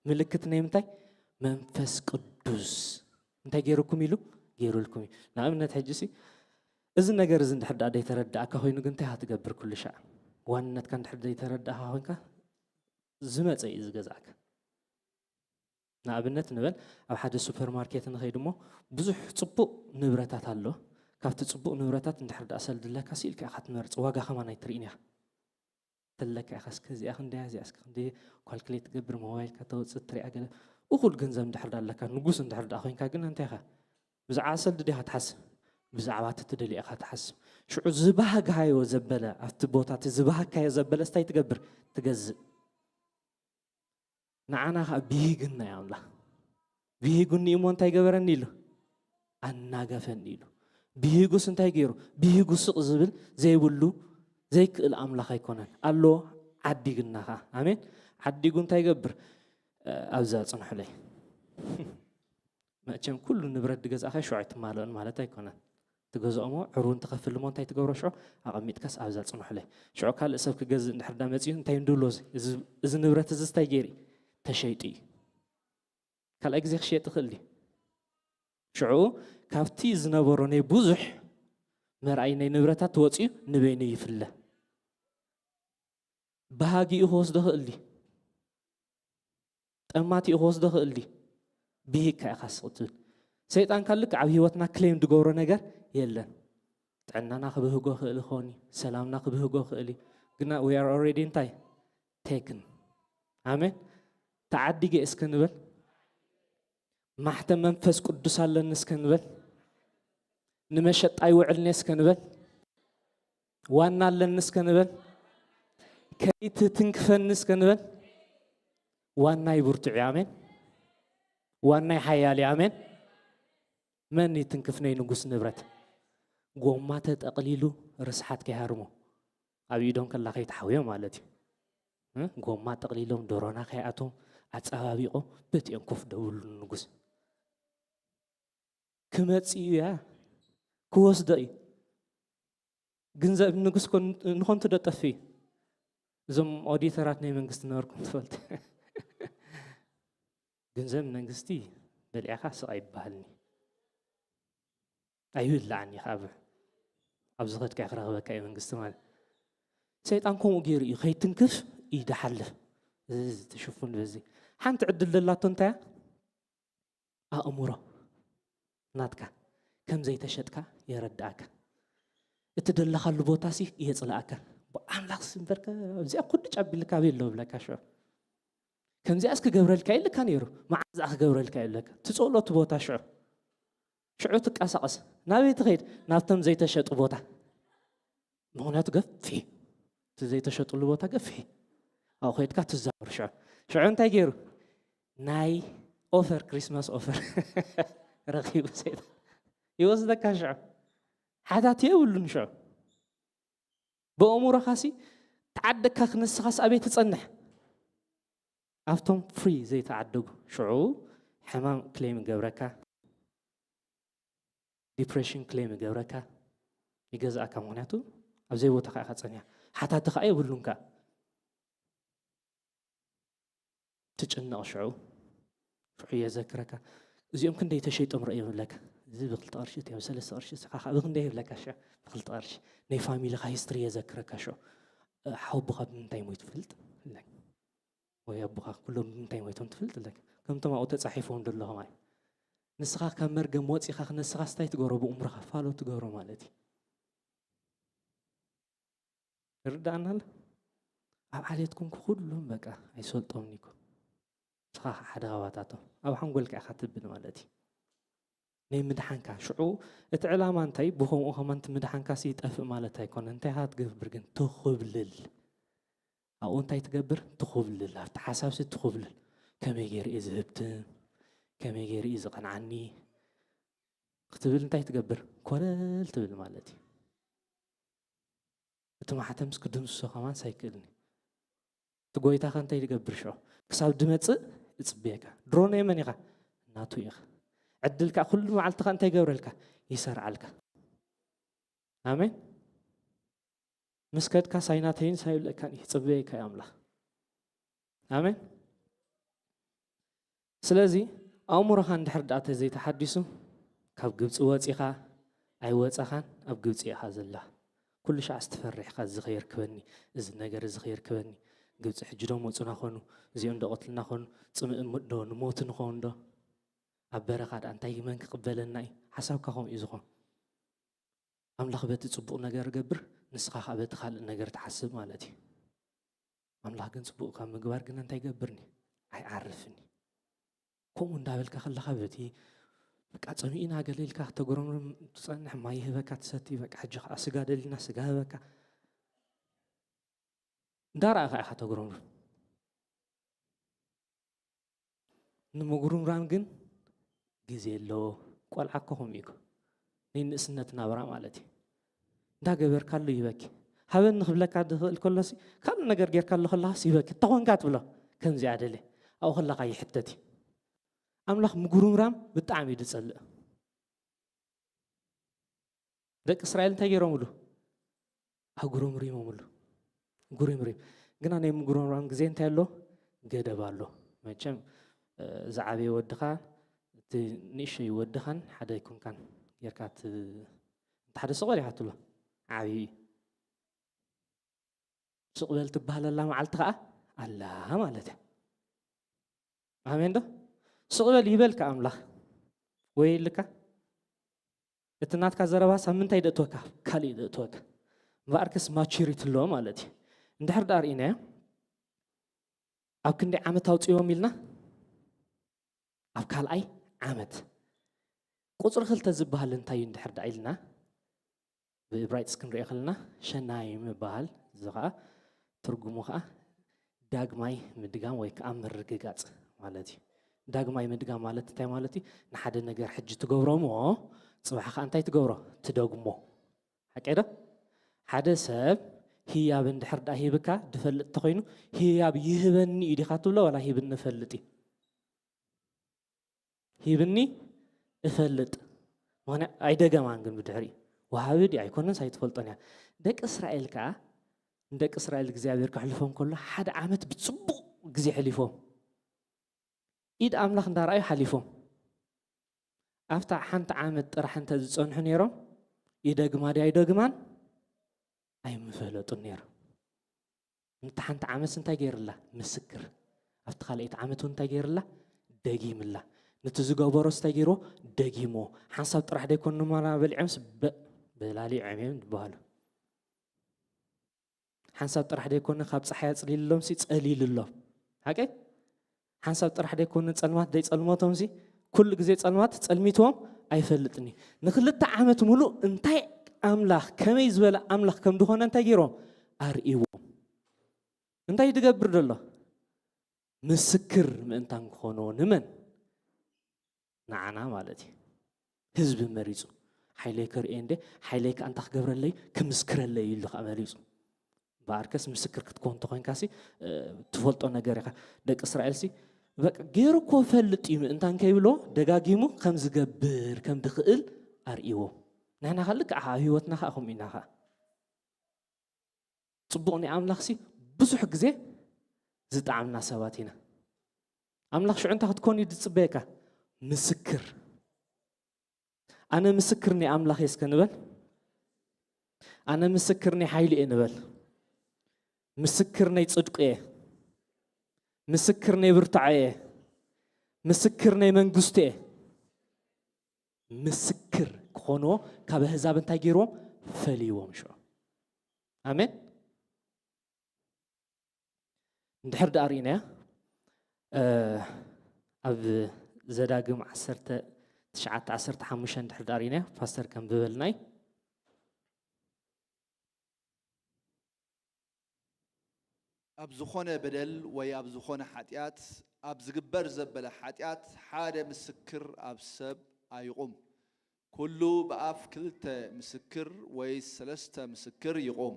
ምልክት ናይ ምንታይ? መንፈስ ቅዱስ እንታይ ገይሩኩም ኢሉ? ገይሩልኩም እዩ። ንኣብነት ሕጂ ሲ እዚ ነገር እዚ እንድሕር ደኣ ደይተረዳእካ ኮይኑ ግን እንታይ ኢኻ ትገብር? ኩሉ ሻዕ ዋንነትካ እንድሕር ደይተረዳእካ ኮይንካ ዝመፀ እዩ ዝገዝኣካ። ንኣብነት ንበል ኣብ ሓደ ሱፐርማርኬት ንኸይድ እሞ ብዙሕ ፅቡቕ ንብረታት ኣሎ። ካብቲ ፅቡቕ ንብረታት እንድሕር ደኣ ሰልዲ ኣለካ ሲ ኢልካ ኢኻ ትመርፅ። ዋጋ ከማን ኣይትርእን ኢኻ። ተለካ ኢኻ እስከ እዚኣ ክንደያ እዚኣ እስከ ክንደየ ኳልኩሌት ትገብር ሞባይልካ ተወፅእ ትሪኣ ገለ እኹል ገንዘብ እንድሕር ደኣ ኣለካ ንጉስ እንድሕር ደኣ ኮይንካ ግን እንታይ ኢኻ ብዛዕባ ሰልዲ ዲኻ ትሓስብ? ብዛዕባ እቲ ትደልዮ ኢኻ ትሓስብ። ሽዑ ዝባህግሃዮ ዘበለ ኣብቲ ቦታ እቲ ዝባህግካዮ ዘበለ ስታይ ትገብር? ትገዝእ። ንዓና ኸዓ ብሂግና እዩ ኣምላኽ። ብሂጉኒ እሞ እንታይ ገበረኒ ኢሉ? ኣናገፈኒ ኢሉ። ብሂጉስ እንታይ ገይሩ? ብሂጉ ስቕ ዝብል ዘይብሉ ዘይክእል ኣምላኽ ኣይኮነን። ኣሎ ዓዲግና ኸዓ። ኣሜን። ዓዲጉ እንታይ ይገብር? ኣብዛ ጽንሑለይ። መቸም ኩሉ ንብረት ድገዛእኻዮ ሽዑ ኣይትማልኦን ማለት ኣይኮነን። ትገዝኦሞ ዕሩን ትኸፍልሞ እንታይ ትገብሮ ሽዑ ኣቐሚጥካስ ኣብዛ ጽንሑለይ። ሽዑ ካልእ ሰብ ክገዝእ እንድሕር ዳ መጺኡ እንታይ እንድብሎ እዚ ንብረት እዚ እንታይ ገይሩ ተሸይጡ እዩ። ካልኣይ ግዜ ክሽየጥ ይኽእል ድዩ? ሽዑ ካብቲ ዝነበሮ ናይ ብዙሕ መርኣይ ናይ ንብረታት ወጺኡ ንበይኑ ይፍለ። ባህጊኡ ክወስዶ ክእል ድዩ? ጠማቲኡ ክወስዶ ክእል ድዩ? ብሂግካ ኢኻ ስቕ ትብል። ሰይጣን ካልእ ኣብ ህይወትና ክሌም ዝገብሮ ነገር የለን። ጥዕናና ክብህጎ ክእል ይኸውን እዩ፣ ሰላምና ክብህጎ ክእል እዩ። ግና we are already እንታይ? ቴክን። ኣሜን። ተዓዲገ እስከ ንበል። ማሕተም መንፈስ ቅዱስ ኣለኒ እስከ ንበል። ንመሸጣ ይውዕልኒ እስከ ንበል። ዋና ኣለኒ እስከ ንበል። ከይትትንክፈኒ እስከ ንበል። ዋናይ ብርቱዕ እዩ። ኣሜን። ዋናይ ሓያል እዩ። ኣሜን። መን ይትንክፍ ናይ ንጉስ ንብረት? ጎማ ተጠቕሊሉ ርስሓት ከይሃርሞ ኣብ ኢዶም ከላ ከይትሓውዮ ማለት እዩ። እ? ጎማ ጠቕሊሎም ዶሮና ከይኣቶም ኣጸባቢቖም በቲኦም ኮፍ ደብሉ ንጉስ። ክመጽእ እዩ ያ ክወስዶ እዩ። ግንዘብ ንጉስ ኮን- ንኾንቱ ዶ ጠፊ? እዞም ኦዲተራት ናይ መንግስቲ ነበርኩም ትፈልጡ። ግንዘብ መንግስቲ በሊዕኻ ስቕ ኣይበሃልኒ። ኣይብላዕን እዩ ካብ ኣብ ዝኸድካ ክረኽበካ እዩ መንግስቲ ማለት። ሰይጣን ከምኡ ገይሩ እዩ ከይትንክፍ እዩ ድሓልፍ። እዚ ትሽፉን በዚ ሓንቲ ዕድል ደላቶ እንታይ እያ? ኣእምሮ። ናትካ ከም ዘይተሸጥካ የረድኣካ። እቲ ደለኻሉ ቦታ ሲ የጽልኣካ። ብኣምላኽ ሲ እምበርከ እዚኣ ኩሉ ጫቢልካ ኣበይ ኣሎ ብለካ ሽዑ። ከምዚኣስ ክገብረልካ ኢልካ ነይሩ፣ መዓዝ ክገብረልካ ኢለካ። ትጸሎ እቲ ቦታ ሽዑ። ሽዑ ትቀሳቐስ። ናበይ ትኸይድ? ናብቶም ዘይተሸጡ ቦታ። ምኽንያቱ ገፊሕ። እቲ ዘይተሸጥሉ ቦታ ገፊሕ። ኣብኡ ኸይድካ ትዛወር ሽዑ። ሽዑ እንታይ ገይሩ? ናይ ኦፈር፣ ክሪስማስ ኦፈር ረኺቡ ሰይጣን። ይወስደካ ሽዑ። ሓታት የብሉን ሽዑ። ብኣእምሮኻሲ ተዓደግካ ክነስኻስ ኣበይ ትጸንሕ? ኣብቶም ፍሪ ዘይተዓደጉ። ሽዑ ሕማም ክሌም ይገብረካ፣ ዲፕሬሽን ክሌም ይገብረካ፣ ይገዝኣካ። ምኽንያቱ ኣብ ዘይቦታኻ ኢኻ ጸኒሓ። ሓታቲ ኸኣ የብሉን ከኣ። ትጭነቕ ሽዑ። ሽዑ የዘክረካ። እዚኦም ክንደይ ተሸይጦም ረእዮም ይብለካ። እዚ ብክልተ ቅርሺ እቲ ብሰለስተ ቅርሺ፣ እስኻ ኸኣ ብክንደይ ይብለካ ሽዑ? ብክልተ ቅርሺ። ናይ ፋሚሊኻ ሂስትሪ የዘክረካ ሽዑ። ሓወቦኻ ብምንታይ ሞይቱ ትፈልጥ? ይብለካ። ወይ ኣቦኻ ኩሎም ብምንታይ ሞይቶም ትፈልጥ? ይብለካ። ከምቶም ኣብኡ ተጻሒፎም ዘለኹ ማለት። ንስኻ ካብ መርገም ወጺኻ ክነስኻስ እንታይ ትገብሮ? ብእምሮኻ ፋሎ ትገብሮ ማለት እዩ። ይርድኣና ኣሎ? ኣብ ዓሌትኩም ኩሎም በቃ ኣይሰልጦምኒ እኮ። ንስኻ ኸዓ ሓደ ኻባታቶም። ኣብ ሓንጎልካ ኢኻ ትብል ማለት እዩ። ናይ ምድሓንካ። ሽዑ እቲ ዕላማ እንታይ? ብኸምኡ ኸማን እቲ ምድሓንካሲ ይጠፍእ ማለት ኣይኮነን። እንታይ ኢኻ ትገብር ግን? ትኹብልል። ኣብኡ እንታይ ትገብር? ትኹብልል። ኣብቲ ሓሳብሲ ትኹብልል። ከመይ ገይሩ እዩ ዝህብትም? ከመይ ገይሩ እዩ ዝቐንዓኒ? ክትብል እንታይ ትገብር? ኮለል ትብል ማለት እዩ። እቲ ማሕተምስ ክድምስሶ ኸማንስ ኣይክእልን እዩ። እቲ ጎይታ ኸ እንታይ ይገብር ሽዑ? ክሳብ ድመጽእ እጽብየካ። ድሮ ናይ መን ኢኻ? ናቱ ኢኻ። ዕድል ከኣ ኩሉ መዓልቲ ኸ እንታይ ይገብረልካ? ይሰርዓልካ። ኣሜን። ምስ ከድካ ሳይናተይን ሳይብለካን እዩ። ጽበየካ እዩ ኣምላኽ። ኣሜን። ስለዚ ኣእምሮኻ እንድሕር ደኣ ተዘይተሓዲሱ፣ ካብ ግብጺ ወጺኻ ኣይወጻኻን፣ ኣብ ግብጺ ኢኻ ዘላ። ኩሉ ሻዕስ ትፈርሕ ኢኻ፣ እዚ ከየርክበኒ፣ እዚ ነገር እዚ ከየርክበኒ፣ ግብጺ ሕጂ ዶ መጹና ኾኑ፣ እዚኦም ዶ ቀትልና ኾኑ፣ ጽምእ ዶ ንሞት ንኸውን ዶ? ኣብ በረኻ ደኣ እንታይ መን ክቕበለና እዩ? ሓሳብካ ከምኡ እዩ ዝኾን። ኣምላኽ በቲ ጽቡቕ ነገር ገብር፣ ንስኻ ኸኣ በቲ ካልእ ነገር ትሓስብ ማለት እዩ። ኣምላኽ ግን ጽቡቕ ካብ ምግባር ግን እንታይ ይገብርኒ? ኣይዓርፍኒ። ከምኡ እንዳበልካ ከለኻ በቲ በቃ ጸሚእና ገለ ኢልካ ከተጉረምርም ትጸንሕ፣ ማይ ይህበካ ትሰቲ፣ በቃ ሕጂ ኸኣ ስጋ ደሊና ስጋ ህበካ። እንዳረኣኻ ኢኻ ተጉረምርም። ንምጉርምራም ግን ግዜ ኣለዎ። ቆልዓ እኮ ከምኡ እዩ እኮ። ናይ ንእስነት ናብራ ማለት እዩ። እንዳገበርካሉ ይህበኪ። ሃበኒ ክብለካ ዝኽእል ከሎሲ፣ ካልእ ነገር ጌርካሉ ከለኻስ ይህበኪ። እንተኾንካ ትብሎ፣ ከምዚኣ ደልየ። ኣብኡ ከለኻ ይሕተት እዩ። ኣምላኽ ምጉርምራም ብጣዕሚ እዩ ዝጸልእ። ደቂ እስራኤል እንታይ ገይሮምሉ? ኣጉረምሪሞምሉ። ጉሪምሪም። ግና ናይ ምጉርምራም ግዜ እንታይ ኣሎ? ገደብ ኣሎ። መቸም፣ እ፣ ዝዓበየ ወድኻ፣ እቲ ንእሸይ ወድኻን ሓደ ኣይኮንካን ጌርካ ት-፣ እንተ ሓደ ስቕ በል ኢኻ ትብሎ። ዓብዪ እዩ። ስቕ በል ትበሃለላ መዓልቲ ኸኣ ኣላ ማለት እያ። ኣሜን ዶ? ስቕ በል ይበልካ ኣምላኽ። ወይ ኢልካ? እቲ ናትካ ዘረባስ ኣብ ምንታይ ደእትወካ? ካልእ ደእትወካ። እምበኣርከስ ማቹሪቲ ኣለዎ ማለት እዩ። እንድሕር ደኣ ርኢናዮ፣ ኣብ ክንደይ ዓመት ኣውፅእዎም ኢልና? ኣብ ካልኣይ ዓመት። ቁፅሪ ክልተ ዝበሃል እንታይ እዩ እንድሕር ደኣ ኢልና? ብዕብራይጥስ ክንሪኦ ከለና ሸናይ ምበሃል፣ እዚ ኸዓ ትርጉሙ ኸዓ ዳግማይ ምድጋም ወይ ከዓ ምርግጋጽ ማለት እዩ። ዳግማይ ምድጋም ማለት እንታይ ማለት እዩ? ንሓደ ነገር ሕጂ ትገብሮ እሞ፣ ጽባሕ ኸዓ እንታይ ትገብሮ? ትደግሞ። ሓቀይ ዶ? ሓደ ሰብ ህያብ እንድሕር ደኣ ሂብካ ድፈልጥ እንተኾይኑ፣ ህያብ ይህበኒ እዩ ዲኻ ትብሎ፣ ዋላ ሂብኒ እፈልጥ እዩ? ሂብኒ እፈልጥ። ምኽንያት ኣይደገማን ግን ብድሕሪኡ። ወሃቢ ድዩ ኣይኮነንስ ኣይትፈልጦን እያ። ደቂ እስራኤል ከኣ፣ ንደቂ እስራኤል እግዚኣብሔር ከሕልፎም ከሎ፣ ሓደ ዓመት ብጽቡቕ ግዜ ሕሊፎም። ኢድ ኣምላኽ እንዳረኣዩ ሓሊፎም። ኣብታ ሓንቲ ዓመት ጥራሕ እንተ ዝጸንሑ ነይሮም፣ ይደግማ ድዩ ኣይደግማን? ኣይምፈለጡን ነይሮም። ነታ ሓንቲ ዓመትስ እንታይ ገይርላ? ምስክር። ኣብቲ ካልኣይቲ ዓመት እውን እንታይ ገይርላ? ደጊምላ። ነቲ ዝገበሮስ እንታይ ገይርዎ? ደጊሞ። ሓንሳብ ጥራሕ ደይኮኑ ማራ በሊዖምስ በ-፣ በላሊዖም እዮም ዝበሃሉ። ሓንሳብ ጥራሕ ደይኮነ ካብ ጸሓይ ኣጽሊልሎምሲ ጸሊልሎም። ሓቂ? ሓንሳብ ጥራሕ ደይኮነ ጸልማት ደይጸልመቶምሲ ኩሉ ግዜ ጸልማት ጸልሚትዎም ኣይፈልጥን እዩ። ንክልተ ዓመት ሙሉእ እንታይ ኣምላኽ፣ ከመይ ዝበለ ኣምላኽ ከም ዝኾነ እንታይ ገይርዎም? ኣርእይዎም። እንታይ እዩ ዝገብር ዘሎ? ምስክር ምእንታን ክኾንዎ ንመን? ንዓና ማለት እዩ። ህዝቢ መሪጹ። ሓይለይ ከርእየ እንደ፣ ሓይለይ ከኣ እንታይ ክገብረለይ? ክምስክረለይ ኢሉ ከኣ መሪጹ። እምበኣርከስ ምስክር ክትኮን እንተኾይንካሲ፣ እ፣ ትፈልጦ ነገር ኢኻ። ደቂ እስራኤልሲ፣ በቃ፣ ገይሩ እኮ ፈልጥ እዩ ምእንታን ከይብሎ፣ ደጋጊሙ ከም ዝገብር፣ ከም ዝኽእል ኣርእይዎ። ንሕና ከኣ ልክዕ ኣብ ህይወትና ከኣ ከምኡ ኢና ከኣ። ጽቡቕ ናይ ኣምላኽሲ ብዙሕ ግዜ ዝጠዓምና ሰባት ኢና። ኣምላኽ ሽዑ እንታይ ክትኮን እዩ ዝጽበየካ? ምስክር። ኣነ ምስክር ናይ ኣምላኽ እየ እስከ ንበል። ኣነ ምስክር ናይ ሓይሊ እየ ንበል። ምስክር ናይ ጽድቁ እየ። ምስክር ናይ ብርታዐ እየ። ምስክር ናይ መንግስቱ እየ። ምስክር ክኾንዎ ካብ ኣህዛብ እንታይ ገይርዎም? ፈልይዎም ሽዑ። ኣሜን። እንድሕር ደኣ ርኢናያ፣ እ፣ ኣብ ዘዳግም ዓሰርተ ትሽዓተ ዓሰርተ ሓሙሽተ እንድሕር ደኣ ርኢናያ፣ ፓስተር ከንብበልና እዩ። ኣብ ዝኾነ በደል ወይ ኣብ ዝኾነ ሓጢኣት፣ ኣብ ዝግበር ዘበለ ሓጢኣት ሓደ ምስክር ኣብ ሰብ ኣይቑም። ኩሉ ብኣፍ ክልተ ምስክር ወይ ሰለስተ ምስክር ይቑም።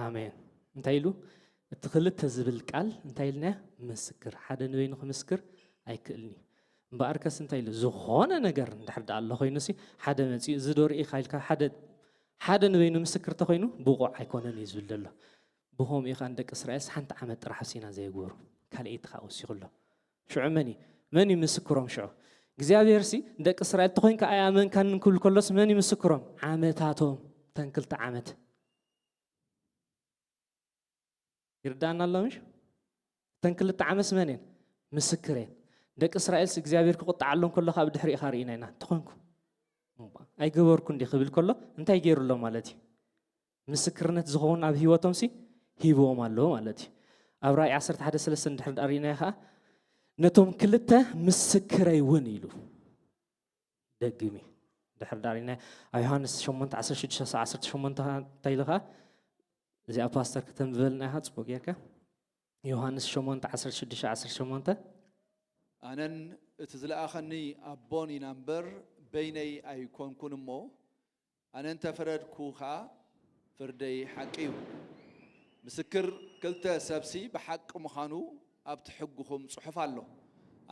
ኣሜን። እንታይ ኢሉ? እቲ ክልተ ዝብል ቃል እንታይ ኢልና? ምስክር። ሓደ ንበይኑ ክምስክር ኣይክእልን እዩ። እምበኣርከስ እንታይ ኢሉ? ዝኾነ ነገር እንድሕር ደኣ ኣሎ ኮይኑሲ፣ ሓደ መጺኡ፣ "እዚ ዶ ርኢኻ?" ኢልካ፣ ሓደ፣ ሓደ ንበይኑ ምስክር ተኾይኑ፣ ብቑዕ ኣይኮነን እዩ ዝብል ዘሎ። ብኸምኡ እዩ ኸኣ ንደቂ እስራኤልስ ሓንቲ ዓመት ጥራሕ ኣብ ሲና ዘየግበሩ፣ ካልኣይቲ ኸኣ ወሲኹ ኣሎ። ሽዑ መን እዩ? መን እዩ ምስክሮም ሽዑ? እግዚኣብሔርሲ ንደቂ እስራኤል ተኾይንካ ኣይኣመንካንን ክብል ከሎስ መን እዩ ምስክሮም? ዓመታቶም፣ እተን ክልተ ዓመት። ይርዳእና ኣሎ ምሽ? እተን ክልተ ዓመትስ መን እየን? ምስክር እየን። ደቂ እስራኤልስ እግዚኣብሔር ክቁጣዓሎም ከሎ ካብ ድሕሪ ኢኻ ርኢና ኢና። እንተኾንኩ ኣይገበርኩ እንዲ ክብል ከሎ እንታይ ገይሩ ኣሎ ማለት እዩ? ምስክርነት ዝኸውን ኣብ ህይወቶምሲ ሂብዎም ኣሎ ማለት እዩ። ኣብ ራእይ ዓሰርተ ሓደ ሰለስተ እንድሕር ደኣ ርኢናዮ ኸኣ፣ "ነቶም ክልተ ምስክረይ እውን" ኢሉ። ደግሚ። ድሕር ደኣ ርኢናዮ ኣብ ዮሃንስ ሸሞንተ ዓሰርተ ሽዱሽተ ዓሰርተ ሸሞንተ እንታይ ኢሉ ኸኣ? እዚኣ ፓስተር ከተንብበልና ኢኻ ጽቡቕ ጌርካ። ዮሃንስ ሸሞንተ ዓሰርተ ሽዱሽተ ዓሰርተ ሸሞንተ። ኣነን እቲ ዝለኣኸኒ ኣቦን ኢና እምበር በይነይ ኣይኮንኩን እሞ፣ ኣነ እንተ ፈረድኩ ኸኣ ፍርደይ ሓቂ እዩ። ምስክር ክልተ ሰብሲ ብሓቂ ምዃኑ ኣብቲ ሕግኹም ጽሑፍ ኣሎ።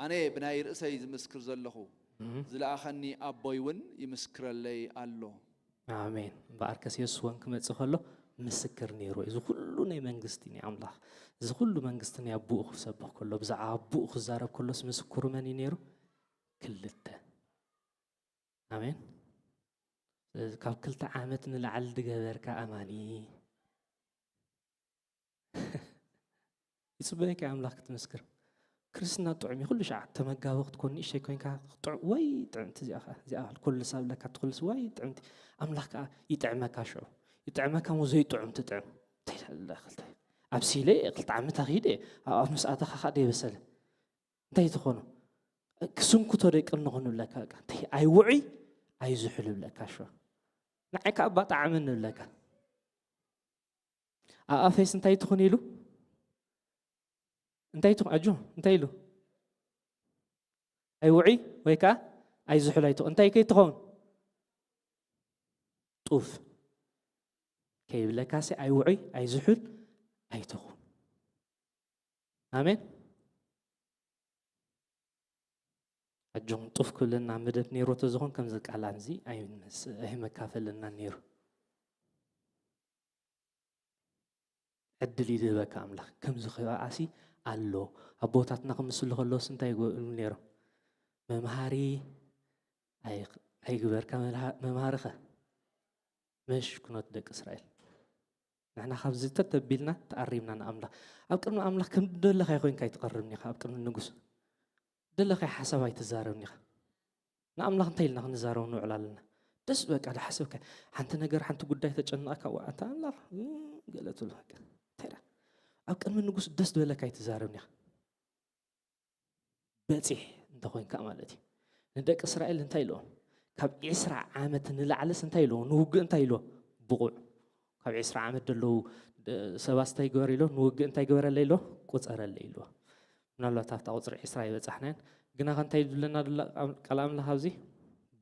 ኣነ ብናይ ርእሰይ ዝምስክር ዘለኹ፣ እህ። ዝለኣኸኒ ኣቦይ እውን ይምስክረለይ ኣሎ። ኣሜን። እምበኣርከስ የሱስ እውን ክመጽእ ከሎ ምስክር ነይሩ። እዚ ኩሉ ናይ መንግስቲ ናይ ኣምላኽ፣ እዚ ኩሉ መንግስቲ ናይ ኣቦኡ ክሰብኽ ከሎ፣ ብዛዕባ ኣቦኡ ክዛረብ ከሎስ ምስክሩ መን እዩ ነይሩ? ክልተ። ኣሜን። ስለዚ ካብ ክልተ ዓመት ንላዕሊ ዝገበርካ ኣማኒ፣ ይጽበየካ ኣምላኽ ክትምስክር። ክርስትና ጥዑም እዩ። ኩሉ ሻዕ ተመጋቢ ክትኮን ንእሽተይ ኮይንካ ጥዑ-፣ ወይ ጥዕምቲ እዚኣ ኸኣ፣ እዚኣ ኣልኮል ሳብ ለካ ትኹልስ ወይ ጥዕምቲ። ኣምላኽ ከኣ ይጥዕመካ ሽዑ። ይጥዕመካ እሞ ዘይጥዑም ትጥዕም። እንታይ ኢለ ክልተ፣ ኣብ ሲለ እየ ክልተ ዓመት ኣኺደ፣ ኣብ ኣፍ ምስ ኣተኻ ኸኣ ደይበሰለ። እንታይ ትኾኑ? ክስንኩቶ ደይ ቅንኹ ንብለካ፣ በቃ። እንታይ ኣይውዑይ ኣይዝሑል ይብለካ ሽዑ። ንዓይ ከኣ ኣባጣዕመኒ ንብለካ። ኣብ ኣፈይስ እንታይ ትኹን ኢሉ? እንታይ ትኹን? ኣጆ፣ እንታይ ኢሉ? ኣይውዑይ ወይ ከኣ ኣይዝሑል ኣይትኹን። እንታይ ከይትኸውን? ጡፍ ከይብለካሲ ኣይውዑይ ኣይዝሑል ኣይትኹን። ኣሜን። ኣጆኹም ጡፍ ክብለና መደብ ነይሩ ተዝኾን ከምዚ ቃል ኣንዚ ኣይመስ-፣ ኣይመካፈለና ነይሩ። ዕድል እዩ ዝህበካ ኣምላኽ። ከምዚ ክበኣሲ ኣሎ። ኣቦታትና ክምስሉ ከለውስ እንታይ ይገብሩ ነይሮም? መምሃሪ ኣይ-፣ ኣይግበርካ መልሃ-፣ መምሃሪ ኸ? መሽ ኩነት ደቂ እስራኤል። ንሕና ካብዚ ተተቢልና ተኣሪምና ንኣምላኽ። ኣብ ቅድሚ ኣምላኽ ከም ደለኻ ኮይንካ ኣይትቐርብን ኢኻ ኣብ ቅድሚ ንጉስ። ደለኻይ ሓሳብ ኣይትዛረብን ኢኻ። ንኣምላኽ እንታይ ኢልና ክንዛረብ ንውዕል ኣለና? ደስ በቃ ዝሓሰብካ ሓንቲ ነገር ሓንቲ ጉዳይ ተጨነቕካ፣ ዋ ኣታ ኣምላኽ፣ እም፣ ገለ ትብል በቃ። እንታይ ደኣ? ኣብ ቅድሚ ንጉስ ደስ ዝበለካ ኣይትዛረብን ኢኻ። በጺሕ እንተኾይንካ ማለት እዩ። ንደቂ እስራኤል እንታይ ኢልዎም? ካብ ዒስራ ዓመት ንላዕልስ እንታይ ኢልዎ? ንውግእ እንታይ ኢልዎ? ብቑዕ። ካብ ዒስራ ዓመት ዘለዉ ደ-፣ ሰባት እንታይ ግበር ኢልዎ? ንውግእ እንታይ ግበረለይ ኢልዎ? ቁጸረለይ ኢልዎ። ምናልባት ኣብታ ቁጽሪ ዒስራ ይበጻሕናን። ግና ከ እንታይ ይብለና ደሎ ቃል ኣምላኽ ኣብዚ?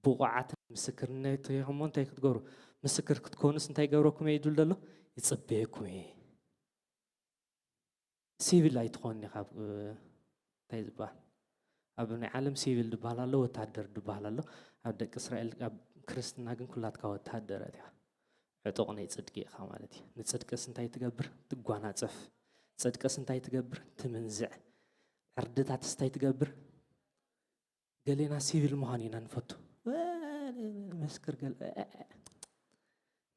ብቑዓት ምስክርነት ኢኹም እሞ እንታይ ክትገብሩ? ምስክር ክትኮኑስ እንታይ ይገብረኩም እየ ይብል ደሎ? ይጽበየኩም እየ። ሲቪል ኣይትኾን ኢኻ። ኣብ፣ እንታይ ዝበሃል? ኣብ ናይ ዓለም ሲቪል ዝበሃል ኣሎ፣ ወታደር ዝበሃል ኣሎ። ኣብ ደቂ እስራኤል፣ ኣብ ክርስትና ግን ኩላትካ ወታደራት ኢኻ። ዕጡቕ ናይ ጽድቂ ኢኻ ማለት እዩ። ንጽድቅስ እንታይ ትገብር? ትጓናጸፍ። ጽድቅስ እንታይ ትገብር? ትምንዝዕ። ዕርድታትስ እንታይ ትገብር? ገሌና ሲቪል ምዃን ኢና ንፈቱ። መስክር ገለ፣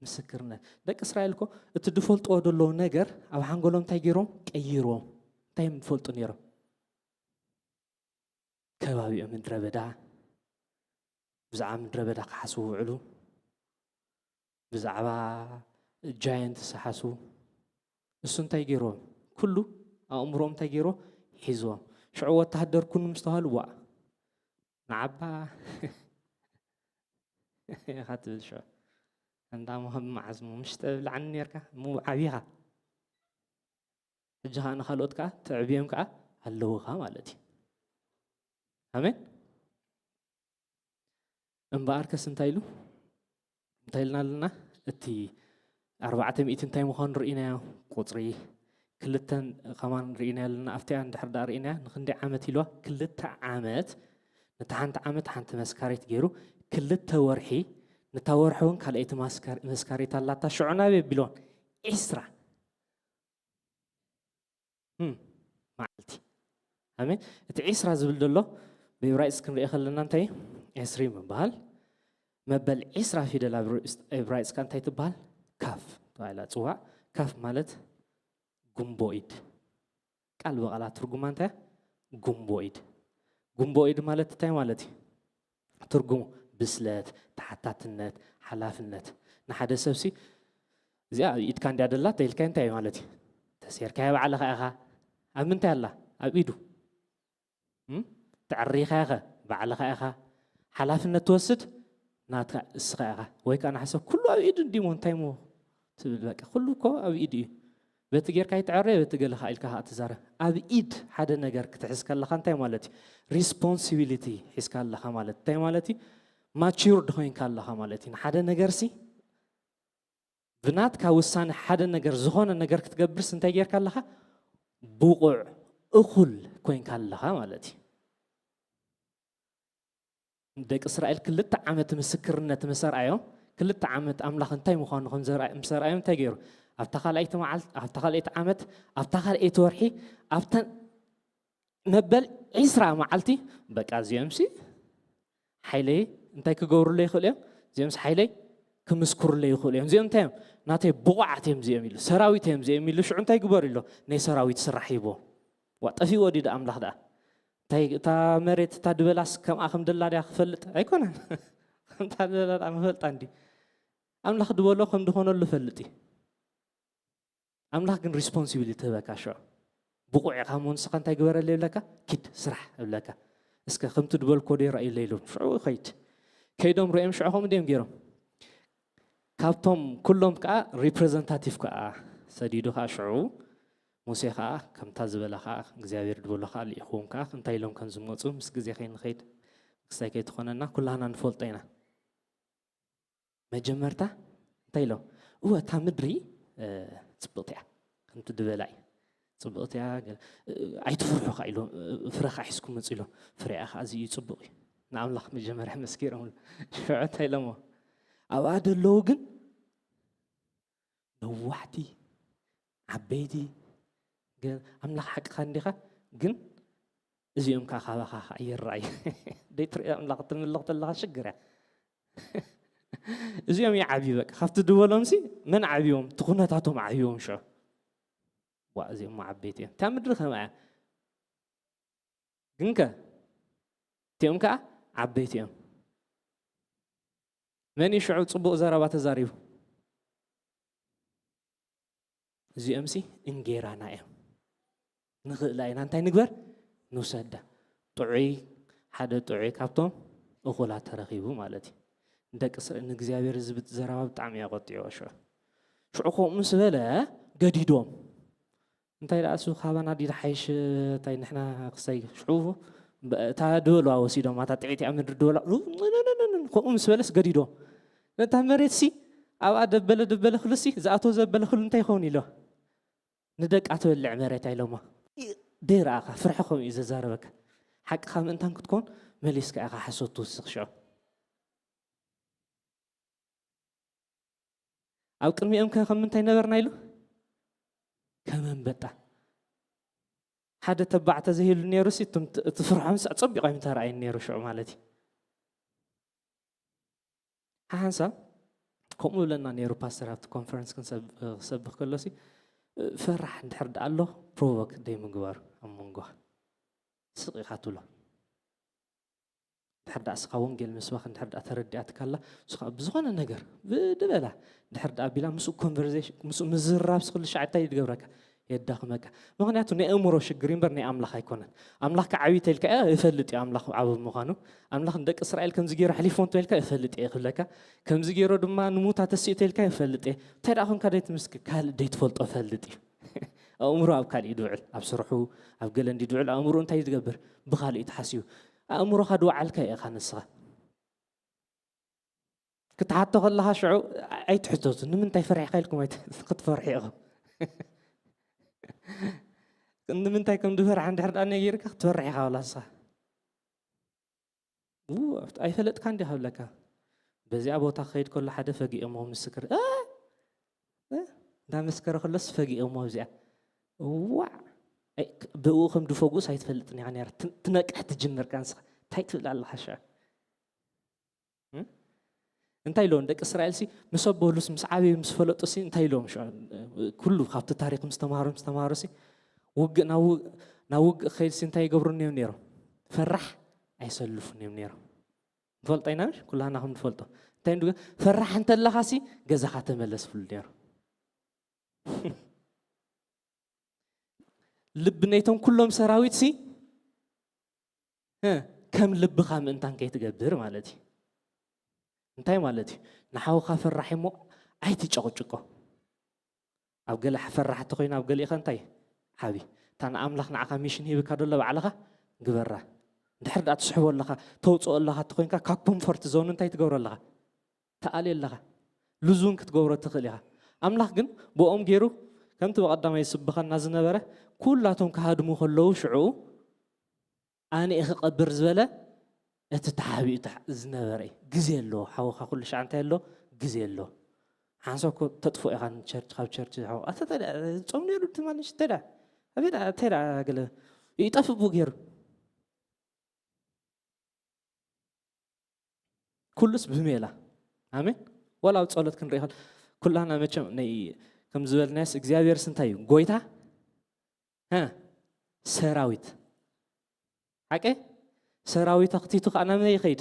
ምስክርነት። ደቂ እስራኤል እኮ እቲ ዝፈልጥዎ ዘለዉ ነገር ኣብ ሓንጎሎም እንታይ ገይሮም? ቀይሮም። እንታይ እዮም ዝፈልጡ ነይሮም? ከባቢኦም ምድረ በዳ፣ ብዛዕባ ምድረ በዳ ክሓስቡ ውዕሉ፣ ብዛዕባ ጃየንትስ ክሓስቡ። እሱ እንታይ ገይርዎም? ኩሉ ኣእምሮኦም እንታይ ገይርዎ? ሒዝዎም። ሽዑ ወታደር ኩኑ ምስ ተባህሉ፣ ዋእ፣ ንዓባ ኢኻ ትብል ሽዑ። እንዳ መኸም መዓዝ እሞ ምሽ ተብልዓኒ ነርካ? እሞ ዓቢኻ። ሕጂ ኸኣ ንኻልኦት ከኣ ተዕብዮም ከኣ ኣለዉኻ ማለት እዩ። ኣሜን። እምበኣርከስ እንታይ ኢሉ? እንታይ ኢልና ኣለና? እቲ ኣርባዕተ ሚእቲ እንታይ ምዃኑ ርኢናዮ? ቁጽሪ። ክልተን ከማን ርኢናዮ ኣለና። ኣብቲኣ እንድሕር ደኣ ርኢናያ፣ ንኽንደይ ዓመት ኢልዋ? ክልተ ዓመት። ነታ ሓንቲ ዓመት ሓንቲ መስካሪት ገይሩ፣ ክልተ ወርሒ፣ ነታ ወርሒ እውን ካልኣይቲ ማስካር-፣ መስካሪት ኣላታ። ሽዑ ናበይ ኣቢልዋ? ዒስራ። እም፣ መዓልቲ። ኣሜን። እቲ ዒስራ ዝብል ዘሎ ብዕብራይስጥ ክንሪኦ ከለና እንታይ እዩ? ኤስሪ ምበሃል። መበል ዒስራ ፊደል ኣብ ዕብራይስጥ፣ ዕብራይስጥ ከ እንታይ ትበሃል? ካፍ ተባሂላ ትጽዋዕ። ካፍ ማለት ጉምቦ ኢድ። ቃል ብቓላ ትርጉማ እንታይ እያ? ጉምቦ ኢድ። ጉምቦ ኢድ ማለት እንታይ ማለት እዩ? ትርጉሙ ብስለት፣ ተሓታትነት፣ ሓላፍነት። ንሓደ ሰብሲ እዚኣ ኣብ ኢድካ እንድያ ደላ ተኢልካ እንታይ እዩ ማለት እዩ? ተሴርካያ ባዕልኻ ኢኻ። ኣብ ምንታይ ኣላ? ኣብ ኢዱ። እም? ተዕሪኻያ ኸ ባዕልኻ ኢኻ። ሓላፍነት ትወስድ ናትካ እስኻ ኢኻ። ወይ ከኣ ንሓሰብ ኩሉ ኣብ ኢዱ እንዲሞ እንታይ ሞ ትብል በቃ። ኩሉ እኮ ኣብ ኢዱ እዩ። በቲ ጌርካ ይትዕረ፣ በቲ ገለ ከኣ ኢልካ ከኣ ትዛረብ። ኣብ ኢድ ሓደ ነገር ክትሕዝ ከለኻ እንታይ ማለት እዩ? ሪስፖንሲቢሊቲ ሒዝካ ኣለኻ ማለት እንታይ ማለት እዩ? ማቹርድ ኮይንካ ኣለኻ ማለት እዩ። ንሓደ ነገርሲ ብናትካ ውሳነ ሓደ ነገር፣ ዝኾነ ነገር ክትገብርስ እንታይ ጌርካ ኣለኻ? ብቑዕ፣ እኹል ኮይንካ ኣለኻ ማለት እዩ። ደቂ እስራኤል ክልተ ዓመት ምስክርነት ምስ ኣርኣዮም፣ ክልተ ዓመት ኣምላኽ እንታይ ምዃኑ ከም ዘርኣ-፣ ምስ ኣርኣዮም እንታይ ገይሩ? ኣብታ ካልኣይቲ መዓልቲ፣ ኣብታ ካልኣይቲ ዓመት፣ ኣብታ ካልኣይቲ ወርሒ፣ ኣብተን መበል ዒስራ መዓልቲ፣ በቃ እዚኦምሲ ሓይለይ እንታይ ክገብሩለይ ይኽእሉ እዮም? እዚኦምሲ ሓይለይ ክምስክሩለይ ይኽእሉ እዮም። እዚኦም እንታይ እዮም? ናተይ ብቑዓት እዮም እዚኦም ኢሉ፣ ሰራዊት እዮም እዚኦም ኢሉ፣ ሽዑ እንታይ ግበሩ ኢሎ? ናይ ሰራዊት ስራሕ ሂቦ። ዋ፣ ጠፊእዎ ድዩ ደኣ ኣምላኽ ደኣ? እንታይ እታ መሬት እታ ድበላስ ከምኣ ከም ደላ ድያ ክፈልጥ? ኣይኮነን። ከምታ ደላ ደኣ ምፈልጣ እንዲ። ኣምላኽ ድበሎ ከም ድኾነሉ ፈልጥ እዩ። ኣምላኽ ግን ሪስፖንሲቢሊቲ ህበካ ሽዑ። ብቑዕ ኢኻ እሞ ንስኻ እንታይ ግበረለይ ይብለካ? ኪድ ስራሕ እብለካ። እስከ ከምቲ ድበልኮ ዶ ይረኣዩለይ ኢሎም ሽዑ ይኸይድ። ከይዶም ርእዮም ሽዑ ከምኡ ድዮም ገይሮም? ካብቶም ኩሎም ከኣ ሪፕሬዘንታቲቭ ከኣ ሰዲዱ ከኣ ሽዑ ሙሴ ከኣ ከምታ ዝበላ ከኣ እግዚኣብሔር ድበሎ ከኣ ልኢኽዎም ከኣ እንታይ ኢሎም ከም ዝመጹ ምስ ግዜ ከይንኸይድ ክስታይ ከይትኾነና ኩላህና ንፈልጦ ኢና። መጀመርታ እንታይ ኢሎም? እወ እታ ምድሪ፣ እ፣ ጽብቕቲ እያ። ከምቲ ድበላ እዩ። ጽብቕቲ እያ፣ ገለ፣ እ፣ ኣይትፍርሑ ከኣ ኢሎም፣ እ፣ ፍረ ከኣ ሒዝኩም መጹ ኢሎም። ፍሬኣ ከኣ እዚ እዩ ጽቡቕ እዩ። ንኣምላኽ መጀመርያ መስኪሮምሉ። ሽዑ እንታይ ኢሎሞ? ኣብኣ ደለዉ ግን ነዋሕቲ፣ ዓበይቲ፣ ገ-፣ ኣምላኽ ሓቅኻ እንዲኻ፣ ግን እዚኦም ከኣ ካባኻ ከኣ ይረኣዩ። ደይ ትርኢ ኣምላኽ ትምልኽ ተለኻ ሽግር እያ። እዚኦም ይዓብዩ በቃ። ካብቲ ድበሎምሲ መን ዓብዮም? እቲ ኩነታቶም ዓብዮም ሽዑ። ዋ፣ እዚኦም ዓበይቲ እዮም። እታ ምድሪ ከምኣ እያ። ግንከ እቲኦም ከዓ ዓበይቲ እዮም። መን እዩ ሽዑ ጽቡቕ ዘረባ ተዛሪቡ? እዚኦምሲ እንጌራና እዮም። ንኽእላ ኢና። እንታይ ንግበር? ንውሰዳ። ጥዑይ፣ ሓደ ጥዑይ ካብቶም እኹላት ተረኺቡ ማለት እዩ። ንደቂ እስራኤል፣ ንእግዚኣብሔር ዝብል ዘረባ ብጣዕሚ እያ ቆጢዑ ሽዑ። ሽዑ ከምኡ ምስ በለ ገዲዶም። እንታይ ደኣ እሱ ካባና ድዩ ዝሓይሽ? እንታይ ንሕና ክሳይ ሽዑ እታ ድበልዋ ወሲዶም፣ ኣታ ጥዕቲ ኣብ ምድሪ ድበልዋ። ከምኡ ምስ በለስ ገዲዶም። ነታ መሬትሲ ኣብኣ ደበለ ደበለ ክሉሲ ዝኣተወ ዘበለ ክሉ እንታይ ይኸውን ኢሎ? ንደቃ ትበልዕ መሬት ኣይሎማ። ደይረኣኻ ፍርሒ ከምኡ እዩ ዘዛረበካ። ሓቅኻ ምእንታን ክትኮን መሊስካ ኢኻ ሓሶት ትውስኽ ሽዑ። ኣብ ቅድሚኦም ከ ከም ምንታይ ነበርና ኢሉ? ከም ኣንበጣ። ሓደ ተባዕ ተዘይህሉ ነይሩ ሲ፣ እቶም ት-፣ እቲ ፍርሖም ስ-፣ ጸቢቖም ተረኣዩ ነይሩ ሽዑ ማለት እዩ። ሓሓንሳብ ከምኡ ብለና ነይሩ ፓስተር ኣብቲ ኮንፈረንስ ክንሰብ-፣ ክሰብኽ ከሎ ሲ፣ ፈራሕ እንድሕር ደኣ ኣሎ ፕሮቮክ ደይ ምግባሩ ኣብ መንጎኻ ስቕ ኢኻ ትብሎ። እንድሕር ደኣ እስኻ ወንጌል ምስባኽ እንድሕር ደኣ ተረዲኣትካ ኣላ፣ ንሱ ኸኣ ብዝኾነ ነገር ብድበላ እንድሕር ደኣ ቢላ ምስኡ ኮንቨርሴሽን፣ ምስኡ ምዝርራብ ስኽሉ ሻዕ እንታይ ይገብረካ? የዳኽመካ። ምኽንያቱ ናይ ኣእምሮ ሽግር እምበር ናይ ኣምላኽ ኣይኮነን። ኣምላኽ ከዓብይ ተልካ እየ እፈልጥ እየ ኣምላኽ ዓቢ ምዃኑ። ኣምላኽ ንደቂ እስራኤል ከምዚ ገይሩ ኣሕሊፎም ተልካ እፈልጥ እየ ክብለካ። ከምዚ ገይሩ ድማ ንሙታ ተሲኡ ተልካ እፈልጥ እየ። እንታይ ደኣ ኾንካ ደይ ትምስክ-፣ ካልእ ደይ ትፈልጦ ፈልጥ እዩ። ኣእምሮ ኣብ ካልእ እዩ ድውዕል። ኣብ ስርሑ፣ ኣብ ገለ እንዲ ድውዕል ኣእምሮ እንታይ እዩ ዝገብር? ብኻልእ እዩ ተሓሲቡ። ኣእምሮኻ ድወዓልካ ኢኻ ንስኻ። ክትሓቶ ከለኻ ሽዑ ኣይትሕተቱ። ንምንታይ ፈሪሕካ ኢልኩም ኣይት-፣ ክትፈርሑ ኢኹም። ንምንታይ ከም ዝፈርሓ እንድሕር ደኣ ነጊርካ ክትፈርሕ ኢኻ ዋላ ንስኻ። ው፣ ኣይፈለጥካን ዲኻ ክብለካ። በዚኣ ቦታ ክኸይድ ከሎ ሓደ ፈጊኦሞ ምስክር፣ እ? እ? እንዳመስከረ ከሎስ ፈጊኦሞ ኣብዚኣ። ዋዕ! ኣይ፣ ክ-፣ ብእኡ ከም ዝፈግኡስ ኣይትፈልጥን ኢኻ ነይራ። ትን-፣ ትነቅሕ ትጅምር ከ ንስኻ። እንታይ ትብል ኣለኻ ሽዑ? እ? እንታይ ኢሎም ደቂ እስራኤልሲ ምስ ኣበሉስ ምስ ዓበዩ ምስ ፈለጡሲ እንታይ ኢሎም ሽዑ? ኩሉ ካብቲ ታሪኽ ምስ ተማሃሩ ምስ ተማሃሩሲ ውግእ ናብ ው-፣ ናብ ውግእ ክኸይድሲ እንታይ ይገብሩ እዮም ነይሮም? ፈራሕ ኣይሰልፉን እዮም ነይሮም። ንፈልጦ ኢና፣ ኩላና ከም ንፈልጦ። እንታይ እንዱ-፣ ፈራሕ እንተለኻሲ ገዛኻ ተመለስ ብሉ ነይሩ። ልቢ ናይቶም ኩሎም ሰራዊትሲ፣ እ፣ ከም ልብኻ ምእንታን ከይትገብር ማለት እዩ። እንታይ ማለት እዩ? ንሓውኻ ፈራሕ እሞ ኣይትጨቕጭቆ። ኣብ ገለ ፈራሕ እንተኾይኑ ኣብ ገሊኡ ኸ እንታይ? ዓቢ። እታ ንኣምላኽ ንዓኻ ሚሽን ሂብካ ደሎ ባዕልኻ ግበራ። እንድሕር ደኣ ትስሕቦ ኣለኻ፣ ተውጽኦ ኣለኻ እንተኾይንካ ካብ ኮምፎርት ዞን እንታይ ትገብሮ ኣለኻ? ትኣልዮ ኣለኻ። ሉዝ እውን ክትገብሮ ትኽእል ኢኻ። ኣምላኽ ግን ብኦም ገይሩ ከምቲ ብቐዳማይ ዝስብኸና ዝነበረ ኩላቶም ክሃድሙ ከለዉ ሽዑ ኣነ እየ ክቐብር ዝበለ እቲ ተሓቢኡ ተሕ-፣ ዝነበረ እዩ። ግዜ ኣለዎ። ሓውኻ ኩሉ ሻዕ እንታይ ኣለዎ? ግዜ ኣለዎ። ሓንሳብ እኮ ተጥፍኦ ኢኻ ንቸርች፣ ካብ ቸርች ሓው-፣ ኣተ ተዳ-፣ ጾም ነይሩ ትማሊ ምሽት ተዳ-፣ ኣበይ ደኣ፣ እንታይ ደኣ ገለ ይጠፍእ ብኡ ገይሩ። ኩሉስ ብሜላ። ኣሜን። ወላ ኣብ ጸሎት ክንርኢ ከል-፣ ኩላና መቸም ናይ፣ ከም ዝበልናዮስ እግዚኣብሔርስ እንታይ እዩ? ጎይታ፣ ሀ፣ ሰራዊት። ሓቀ? ሰራዊት ኣኽቲቱ ከኣ ናብ መን ይኸይድ?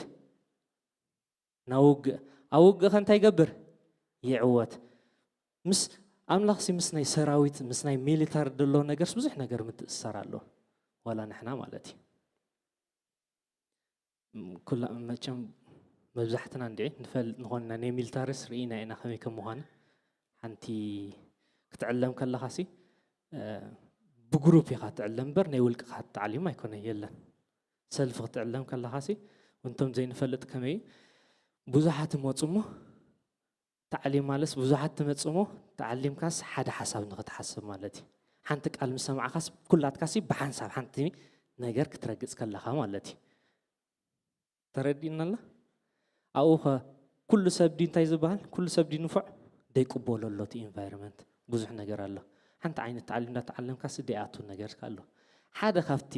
ናብ ውግእ። ኣብ ውግእ ከ እንታይ ይገብር? ይዕወት። ምስ ኣምላኽሲ ምስ ናይ ሰራዊት፣ ምስ ናይ ሚሊታሪ ዘሎ ነገርስ ብዙሕ ነገር ምትእስሳር ኣለዎ። ዋላ ንሕና ማለት እዩ። ም-፣ ኩላ-፣ መቸም መብዛሕትና እንድዒ ንፈልጥ ንኾንና ናይ ሚሊታሪስ ርኢና ኢና ከመይ ከም ምዃኑ። ሓንቲ ክትዕለም ከለኻሲ፣ እ፣ ብግሩፕ ኢኻ ትዕለም እምበር ናይ ውልቅኻ ተዓሊም ኣይኮነ የለን። ሰልፊ ክትዕለም ከለኻሲ፣ እንቶም ዘይንፈልጥ ከመይ ብዙሓት ይመጹ እሞ፣ ተዓሊም ማለትስ ብዙሓት ትመጽእ እሞ፣ ተዓሊምካስ ሓደ ሓሳብ ንኽትሓስብ ማለት እዩ። ሓንቲ ቃል ምስ ሰማዕካስ፣ ኩላትካሲ ብሓንሳብ ሓንቲ ነገር ክትረግጽ ከለኻ ማለት እዩ። ተረዲእና ኣላ? ኣብኡ ኸ ኩሉ ሰብ ድዩ እንታይ ዝበሃል? ኩሉ ሰብ ድዩ ንፉዕ? ደይቅበሎ ኣሎ እቲ ኢንቫይሮንመንት። ብዙሕ ነገር ኣሎ። ሓንቲ ዓይነት ተዓሊም እንዳተዓለምካሲ ደይኣቱ ነገር ከ ኣሎ። ሓደ ካብቲ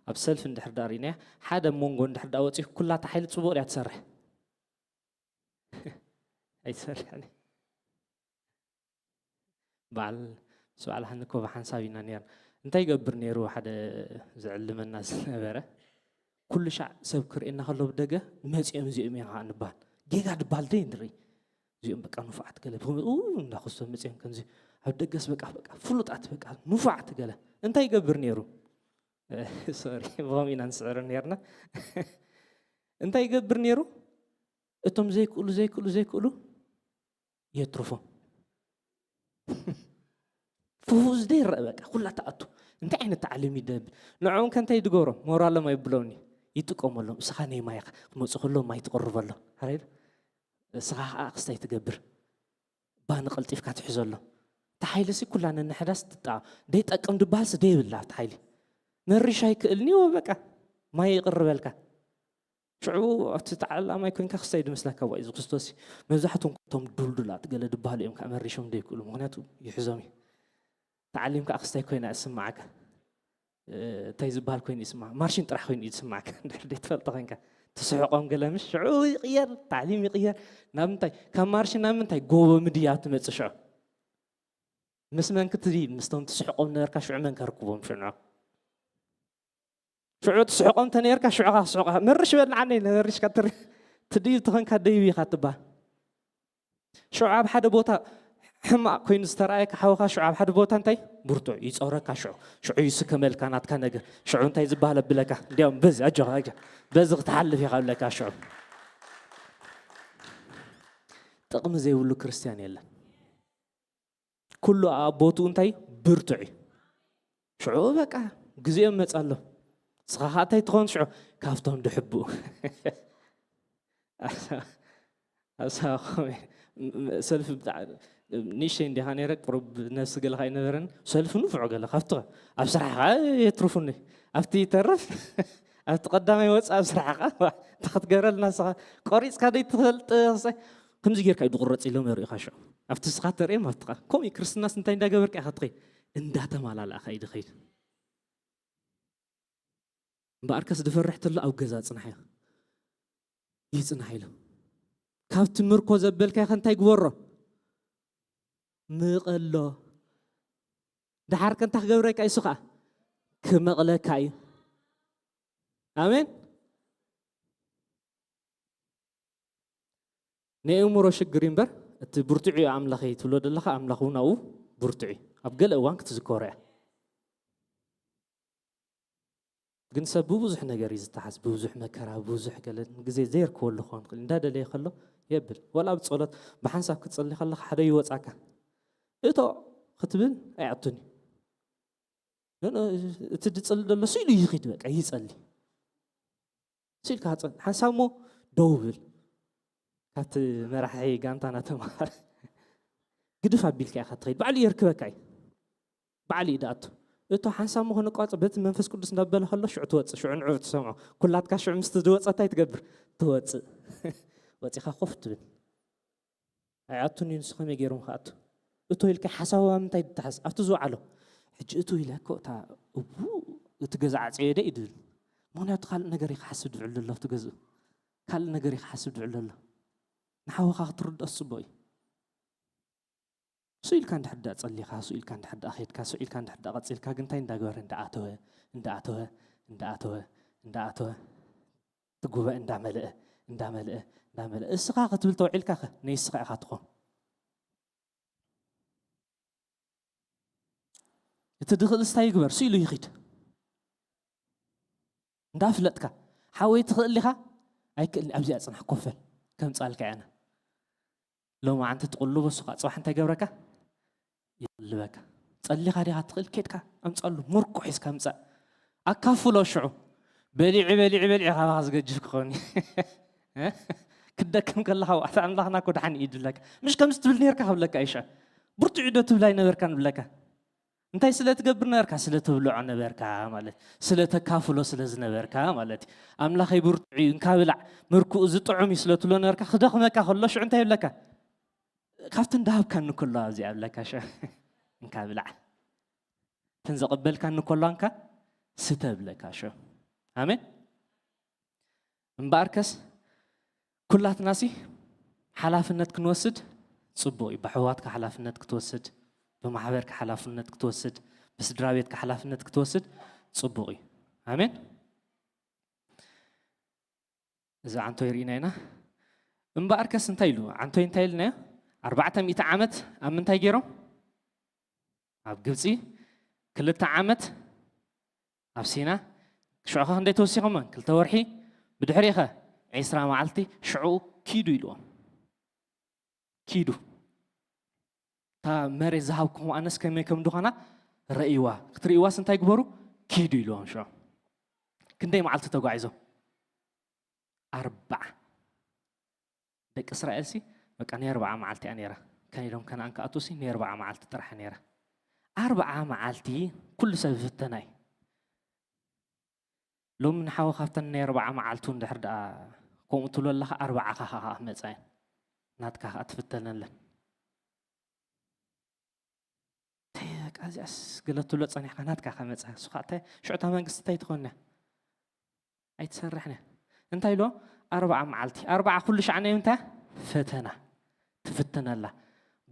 ኣብ ሰልፊ እንድሕር ደኣ ርኢናዮ፣ ሓደ ኣብ መንጎ እንድሕር ደኣ ወጺኡ፣ ኩላታ ሓይሊ ጽቡቕ ድያ ትሰርሕ? ኣይትሰርሕን። በዓል፣ ምስ በዓል ሃኒ እኮ ብሓንሳብ ኢና ነይርና። እንታይ ይገብር ነይሩ ሓደ ዝዕልመና ዝነበረ? ኩሉ ሻዕ ሰብ ክርእየና ከሎ ብደገ መጺኦም እዚኦም እዮም ከዓ ንበሃል። ጌጋ ድበሃል ደይ ንርኢ። እዚኦም በቃ ንፉዓት ገለ ብኸምኡ ኡ እንዳኸሱ መጺኦም ከምዚ ኣብ ደገስ በቃ በቃ ፍሉጣት በቃ ንፉዓት ገለ እንታይ ይገብር ነይሩ? ሶሪ ብኸምኡ ኢና ንስዕር ነርና። እንታይ ይገብር ነይሩ? እቶም ዘይክእሉ ዘይክእሉ ዘይክእሉ የትርፎም። ፍውዝ ደይ ይረአ በቃ ኩላ ትኣቱ። እንታይ ዓይነት ተዓሊም ይደብል? ንዕኦም ከ እንታይ ድገብሮም? ሞራሎም ኣይብለውኒ። ይጥቀመሎም። እስኻ ናይ ማይ ኢኻ። ክመፁ ከሎ ማይ ትቕርበሎም። ኣረይዶ? እስኻ ከዓ ክስታይ ትገብር። ባኒ ቀልጢፍካ ትሕዘሎም። እቲ ሓይሊ ሲ ኩላ ነንሕዳስ ትጣ-፣ ደይጠቅም ድበሃልስ ደይብላ እቲ ሓይሊ። መሪሽ ኣይክእልኒ ይዎ በቃ። ማይ ይቕርበልካ። ሽዑ ኣብቲ ተዓላማይ ኮይንካ ክስታይ ድመስለካ ዋ እዚ ክርስቶስ እዩ። መብዛሕትኦም እቶም ዱልዱላት ገለ ድበሃሉ እዮም ከዓ መሪሾም ደይክእሉ። ምኽንያቱ ይሕዞም እዩ። ተዓሊም ከዓ ክስታይ ኮይና ይስማዓካ። እ፣ እንታይ ዝበሃል ኮይኑ ይስማዕ? ማርሽን ጥራሕ ኮይኑ እዩ ዝስማዓካ። እንድሕር ደይትፈልጦ ኮይንካ። ትስሕቆም ገለ ምሽ ሽዑ ይቕየር፣ ተዓሊም ይቕየር። ናብ ምንታይ? ካብ ማርሽን ናብ ምንታይ? ጎቦ ምድያ ትመጽእ ሽዑ። ምስ መን ክትድይብ? ምስቶም ትስሕቆም ነበርካ ሽዑ መን ከርክቦም ሽዑ ንዖም? ሽዑ ትስሕቆም ተነይርካ ሽዑ ኻ ክስሕቆ። መርሽ በል ንዓነይ፣ መርሽካ ትር-፣ ትድይብ ተኾንካ ደይብ ኢኻ ትበሃል። ሽዑ ኣብ ሓደ ቦታ ሕማቕ ኮይኑ ዝተረኣየካ ሓውኻ ሽዑ ኣብ ሓደ ቦታ እንታይ? ብርቱዕ ይጸረካ ሽዑ። ሽዑ ይስከመልካ ናትካ ነገር። ሽዑ እንታይ ዝበሃል ኣብለካ? እንዲያውም በዚ ኣጆኻ፣ ኣጆኻ። በዚ ክትሓልፍ ኢኻ ኣብለካ ሽዑ። ጥቕሚ ዘይብሉ ክርስትያን የለን። ኩሉ ኣብ ቦትኡ እንታይ? ብርቱዕ እዩ። ሽዑ በቃ ግዜኦም መጻ ኣሎ። ንስኻ ኸኣ እንታይ ትኸውን ሽዑ? ካብቶም ድሕብኡ። ኣሳ-፣ ኣሳ-፣ ሰልፊ ብጣዕ-፣ ንእሽተይ እንዲኻ ነይረ፣ ቁሩብ ነፍሲ ገለኻ ኣይነበረን። ሰልፊ ንፉዕ ገለ ካብቲ ኸ-፣ ኣብ ስራሕ ኸኣ የትርፉኒ። ኣብቲ ይተርፍ፣ ኣብቲ ቀዳማይ ወጽእ ኣብ ስራሕ ኸኣ፣ እንታይ ክትገብረልና ንስኻ? ቆሪጽካ ደይትፈልጥ፣ ከምዚ ጌርካ እዩ ዝቑረጽ ኢሎም የርእዩኻ ሽዑ። ኣብቲ ንስኻ ተርእዮም ኣብቲ ኸኣ። ከምኡ እዩ ክርስትናስ እንታይ እንዳገበርካ ኢኻ ትኸይድ? እንዳተማላላእካ እዩ ዝኸይድ። እምበኣርከስ ዝፈርሕ ተሎ ኣብ ገዛ ጽናሕ ኢኻ። ይጽናሕ ኢሎም። ካብቲ ምርኮ ዘበልካዮ ከ እንታይ ግበሮ? ምቐሎ። ደሓር ከ እንታይ ክገብረካ እዩ? እሱ ኸኣ ክመቕለካ እዩ። ኣሜን። ናይ ኣእምሮ ሽግር እዩ እምበር፣ እቲ ብርቱዕ እዩ ኣምላኸይ ትብሎ ዘለኻ፣ ኣምላኽ እውን ኣብኡ ብርቱዕ እዩ። ኣብ ገለ እዋን ክትዝከሮ እያ። ግን ሰብ ብብዙሕ ነገር እዩ ዝተሓዝ፣ ብብዙሕ መከራ፣ ብብዙሕ ገለ ግዜ ዘይርከበሉ ክኸውን ይኽእል። እንዳደለየ ከሎ የብል። ወላ ኣብ ጸሎት ብሓንሳብ ክትጸሊ ከለኻ ሓደ ይወጻካ። እቶ ክትብል ኣይኣቱን እዩ። ኖ፣ ኖ፣ እቲ ዝጸሊ ዘሎ ስኢሉ ይኺድ፣ በቃ ይጸሊ። ስኢልካ ጸ-፣ ሓንሳብ እሞ ደው ብል። ካብቲ መራሒ ጋንታና ተማሃር። ግድፍ ኣቢልካ ኢኻ ትኸይድ። ባዕሉ የርክበካ እዩ። ባዕሉ እዩ ድኣቱ። እቶ ሓንሳብ እሞ ክነቋጽ በቲ መንፈስ ቅዱስ እንዳበለ ከሎ ሽዑ ትወጽእ። ሽዑ ንዕኡ ትሰምዖ። ኩላትካ ሽዑ ምስቲ ዝወጸ እንታይ ትገብር? ትወጽእ። ወጺኻ ኮፍ ትብል። ኣይኣቱን እዩ፣ ንሱ ከመይ ገይሮም ክኣቱ? እቶ ኢልካ ሓሳቡ ኣብ ምንታይ ድተሓዝ? ኣብቲ ዝወዓሎ። ሕጂ እቶ ኢለ እኮ እታ እቡ እቲ ገዛ ዓጽዮ ደ እዩ ድብል። ምኽንያቱ ካልእ ነገር እዩ ክሓስብ ድውዕል ዘሎ ኣብቲ ገዝኡ። ካልእ ነገር እዩ ክሓስብ ድውዕል ዘሎ። ንሓውኻ ክትርድኦ ጽቡቕ እዩ። ስኡ ኢልካ እንድሕር ደኣ ጸሊኻ፣ ስኡ ኢልካ እንድሕር ደኣ ኸይድካ፣ ስኡ ኢልካ እንድሕር ደኣ ቀጺልካ፣ ግን እንታይ እንዳገበረ? እንዳኣተወ፣ እንዳኣተወ፣ እንዳኣተወ፣ እንዳኣተወ፣ እቲ ጉባኤ እንዳመልአ፣ እንዳመልአ፣ እንዳመልአ። እስኻ ክትብል ተውዒልካ ኸ? ነይስኻ ኢኻ ትኾን። እቲ ድኽእል ስታይ ይግበር፣ ስኢሉ ይኺድ። እንዳፍለጥካ፣ ሓወይ ትኽእል ዲኻ? ኣይክእልን፣ ኣብዚኣ ጽናሕ ኮፈል፣ ከምጻልካ እያና። ሎማዓንቲ ትቕልቦ፣ እሱ ኸኣ ጽባሕ እንታይ ገብረካ? ይቕልበካ። ጸሊኻ ዲኻ ትኽእል? ኬድካ ኣምጻሉ፣ ምርኮ ሒዝካ ምጻእ። ኣካፍሎ ሽዑ። በሊዑ፣ በሊዑ፣ በሊዑ ካባኻ ዝገጅፍ ክኸውን እዩ። እ? ክትደክም ከለኻ፣ "ዋዕታ ኣምላኽና እኮ ደሓን እዩ" ድብለካ። ምሽ ከምዚ ትብል ነርካ ክብለካ እዩ ሽዑ። ብርቱዕ ዶ ትብል ኣይነበርካን ንብለካ። እንታይ ስለ ትገብር ነበርካ? ስለ ተብልዖ ነበርካ ማለት፣ ስለ ተካፍሎ ስለ ዝነበርካ ማለት እዩ። ኣምላኸይ ብርቱዕ እዩ፣ እንካ ብላዕ፣ ምርኩኡ ዝጥዑም እዩ ስለ ትብሎ ነበርካ፣ ክደኽመካ ከሎ ሽዑ እንታይ ይብለካ? ካብቲ እንዳሃብካኒ ከሎ ኣብዚኣ ይብለካ ሽዑ፣ እንካ ብላዕ። እተን ዘቐበልካኒ ከሎ እንካ ስተ ይብለካ ሽዑ። ኣሜን። እምበኣርከስ ኩላትናሲ ሓላፍነት ክንወስድ ጽቡቕ እዩ። ብኣሕዋትካ ሓላፍነት ክትወስድ፣ ብማሕበርካ ሓላፍነት ክትወስድ፣ ብስድራ ቤትካ ሓላፍነት ክትወስድ ጽቡቕ እዩ። ኣሜን። እዚ ዓንቶይ ርኢና ኢና። እምበኣርከስ እንታይ ኢሉ? ዓንቶይ እንታይ ኢልናዮ? ኣርባዕተ ሚእቲ ዓመት ኣብ ምንታይ ገይሮም? ኣብ ግብፂ። ክልተ ዓመት ኣብ ሲና። ሽዑ ኸ ክንደይ ተወሲኾም? ክልተ ወርሒ። ብድሕሪኡ ኸ ዒስራ መዓልቲ። ሽዑ ኪዱ ኢልዎም። ኪዱ። እታ መሬት ዝሃብኩም ኣነስ ከመይ ከም ድኾና ረእይዋ። ክትርእይዋስ እንታይ ግበሩ? ኪዱ ኢልዎም። ሽዑ ክንደይ መዓልቲ ተጓዒዞም? ኣርባዓ። ደቂ እስራኤል ሲ በቃ ናይ ኣርባዓ መዓልቲ እያ ነይራ። ከን ኢሎም ከነኣን ክኣትዉ ሲ ናይ ኣርባዓ መዓልቲ ጥራሕ ነይራ። ኣርባዓ መዓልቲ ኩሉ ሰብ ዝፍተና እዩ። ሎሚ ንሓወ ካብተን ናይ ኣርባዓ መዓልቱ እንድሕር ደኣ ከምኡ ትብሎ ኣለኻ፣ ኣርባዓኻ ኸዓ ክመጻ እየን። ናትካ ኸዓ ትፍተነለን። እንታይ በቃ እዚኣስ ገለ ትብሎ ጸኒሕካ ናትካ ከመጻ። እሱ ኸዓ እንታይ ሽዑ እታ መንግስቲ እንታይ ትኾን እያ? ኣይትሰርሕን እያ። እንታይ ኢሎ? ኣርባዓ መዓልቲ። ኣርባዓ ኩሉ ሻዕ ናይ ምንታይ? ፈተና። ትፍተነላ።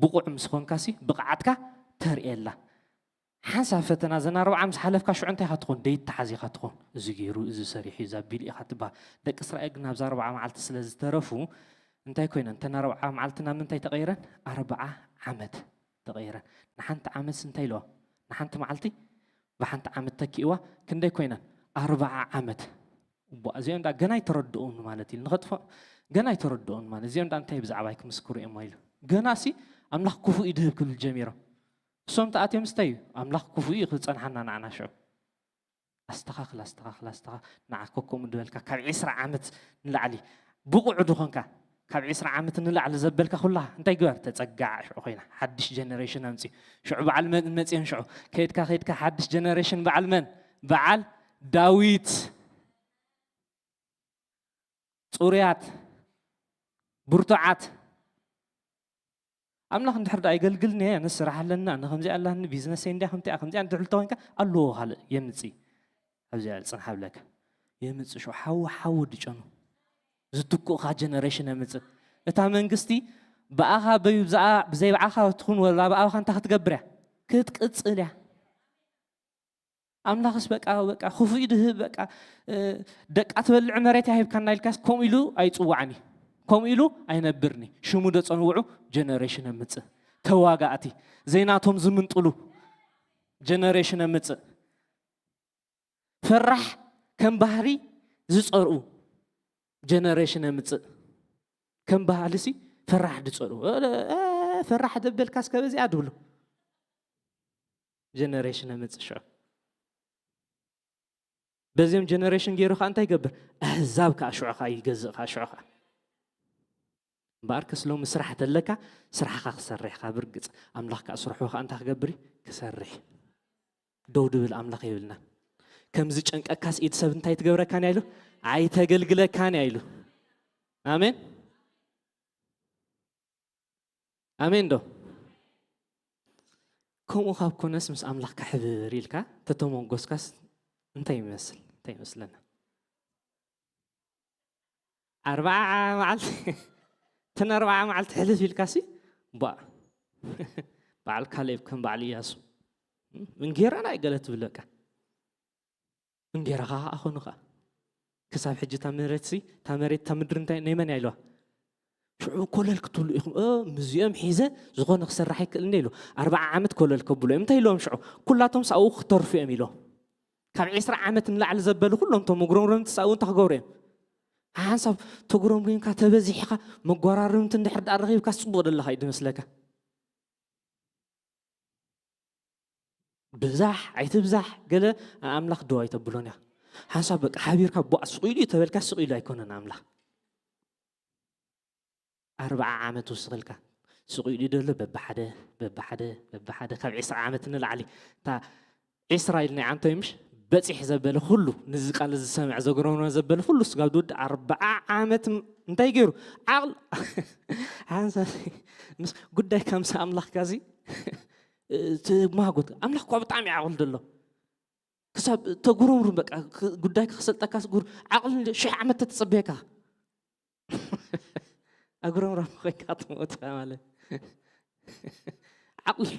ብቑዕ ምስ ኾንካ ሲ ብቕዓትካ ተርእየላ። ሓንሳብ ፈተና ዘን ኣርባዓ ምስ ሓለፍካ ሽዑ እንታይ ኢኻ ትኾን? ደይተሓዝ ኢኻ ትኾን። እዚ ገይሩ፣ እዚ ሰሪሑ እዩ፣ እዛ ቢሉ ኢኻ ትበሃል። ደቂ እስራኤል ግን ናብዛ ኣርባዓ መዓልቲ ስለ ዝተረፉ እንታይ ኮይነን? እተን ኣርባዓ መዓልቲ ናብ ምንታይ ተቐይረን? ኣርባዓ ዓመት ተቐይረን። ንሓንቲ ዓመትስ እንታይ ኢልዋ? ንሓንቲ መዓልቲ ብሓንቲ ዓመት ተኪእዋ ክንደይ ኮይነን? ኣርባዓ ዓመት። እቧ፣ እዚኦም ደኣ ገና ኣይተረድኡን ማለት እዩ። ንኸጥፍኦ ገና ኣይተረድኡን ማለት። እዚኦም ደኣ እንታይ ብዛዕባይ ክምስክሩ እዮም ኢሉ። ገና ሲ ኣምላኽ ክፉእ እዩ ድህብ ክብል ጀሚሮም። እሶም ተኣትዮም ስታይ እዩ። ኣምላኽ ክፉእ እዩ ክጸንሓና ንዓና ሽዑ። ኣስተኻኽል፣ ኣስተኻኽል፣ ኣስተኻኽል። ንዓ ኮ ከምኡ ድበልካ ካብ ዒስራ ዓመት ንላዕሊ ብቑዕ ድኾንካ፣ ካብ ዒስራ ዓመት ንላዕሊ ዘበልካ ኩላ እንታይ ግበር? ተጸጋዕ። ሽዑ ኮይና ሓድሽ ጀነሬሽን ኣምጺ። ሽዑ በዓል መን መጽዮም? ሽዑ ከይድካ ከይድካ ሓድሽ ጀነሬሽን በዓል መን? በዓል ዳዊት። ጽሩያት፣ ብርቱዓት። ኣምላኽ እንድሕር ደኣ የገልግልኒ እየ፣ ኣነ ስራሕ ኣለኒ፣ ኣነ ከምዚ ኣለኒ፣ ቢዝነሰይ እንድያ ከምቲ እያ፣ ከምዚኣ እንድሕር ተኾይንካ ኣለዎ ካልእ የምጽእ። ኣብዚኣ ጽንሓ ብለካ። የምጽእ ሽዑ ሓዊ ሓዊ ድጨኑ። ዝትኩእኻ ጀነሬሽን የምጽእ። እታ መንግስቲ ብኣኻ በዩ ብዛኣ ብዘይ ብኣኻ ትኹን ወላ ብኣኻ እንታይ ክትገብር እያ? ክትቅጽል እያ። ኣምላኽስ በቃ በቃ ክፉእ ድህብ በቃ እ፣ ደቃ ትበልዕ መሬት እያ ሂብካና ኢልካስ ከምኡ ኢሉ ኣይጽዋዕኒ። ከምኡ ኢሉ ኣይነብርኒ። ሽሙ ደጸንውዑ ጀነሬሽን የምጽእ። ተዋጋእቲ ዘይናቶም ዝምንጥሉ ጀነሬሽን የምጽእ። ፈራሕ ከም ባህሪ ዝጸርኡ ጀነሬሽን የምጽእ። ከም ባህሊ ሲ ፈራሕ ድጸርኡ። እ፣ እ፣ ፈራሕ ደበልካስ ከበዚኣ ድብሉ። ጀነሬሽን የምጽእ ሽዑ። በዚኦም ጀነሬሽን ገይሩ ኸዓ እንታይ ይገብር? ኣህዛብ ከኣ ሽዑ ኸዓ ይገዝእ ከኣ ሽዑ ኸዓ። እምበኣርከስ ሎሚ ስራሕ ተለካ ስራሕኻ ክሰርሕ ኢኻ ብርግጽ። ኣምላኽ ከኣ ስርሑ ኸዓ እንታይ ክገብር እዩ? ክሰርሕ እዩ። ደው ድብል ኣምላኽ የብልናን። ከም ዝጨንቀካስ ኢድ ሰብ እንታይ ትገብረካን እያ ኢሉ? ኣይተገልግለካን እያ ኢሉ። ኣሜን። ኣሜን ዶ? ከምኡ ካብ ኮነስ ምስ ኣምላኽካ ሕብር ኢልካ ተተመጎስካስ እንታይ ይመስል? እንታይ ይመስለና? ኣርባዓ መዓልቲ እተን ኣርባዓ መዓልቲ ሕልፍ ኢልካሲ ቧ በዓል ካሌብ ከም በዓል እያሱ እንጌራና ይገለ ትብል በቃ። እንጌራኻ ኸኣ ኾኑ ኸኣ። ክሳብ ሕጂ እታ መሬትሲ፣ እታ መሬት፣ እታ ምድሪ እንታይ ናይ መን እያ ኢልዋ? ሽዑ ኮለል ክትብሉ ኢኹም። እ፣ ምስዚኦም ሒዘ ዝኾነ ክሰርሕ ኣይክእልን ኢሉ። ኣርብዓ ዓመት ኮለል ከብሉ እዮም። እንታይ ኢሎም ሽዑ? ኩላቶም ሳብኡ ክተርፉ እዮም ኢሎም። ካብ ዒስራ ዓመት ንላዕሊ ዘበሉ ኩሎም እቶም መጉረምረምቲ ሳብኡ እንታይ ክገብሩ እዮም? ሓንሳብ ተጉረምሪምካ ተበዚሕካ መጓራርምቲ እንድሕር ደኣ ረኺብካ ጽቡቕ ደለኻ እዩ ዝመስለካ። ብዛሕ ኣይትብዛሕ ገለ ኣምላኽ ደው ኣይተብሎን ኢኻ። ሓንሳብ በቃ ሓቢርካ ቧእ ስቕ ኢሉ እዩ ተበልካ ስቕ ኢሉ ኣይኮነን ኣምላኽ። ኣርብዓ ዓመት ውስኽልካ ስቕ ኢሉ እዩ ደሎ በብሓደ በብሓደ በብሓደ ካብ ዒስራ ዓመት ንላዕሊ እታ ዒስራ ኢልና ዓንቶይ ምሽ በፂሕ ዘበለ ኩሉ ንዚ ቃል ዝሰምዕ ዘጉረምረመ ዘበለ ኩሉ ስጋብ ድውድ ኣርብዓ ዓመት ም- እንታይ ገይሩ ዓቕል ሓንሳብ ምስ ጉዳይካ ምስ ኣምላኽካ እዚ ትማጎት ኣምላኽ እኳ ብጣዕሚ ዓቕል ደሎ ክሳብ ተጉረምሩም በቃ ክ- ጉዳይካ ክሰልጠካ ስጉር ዓቕሊ ሽሕ ዓመት ተትፅበየካ ኣጉረምራም ኮይንካ ትሞት ኢኻ ማለት ዓቕሊ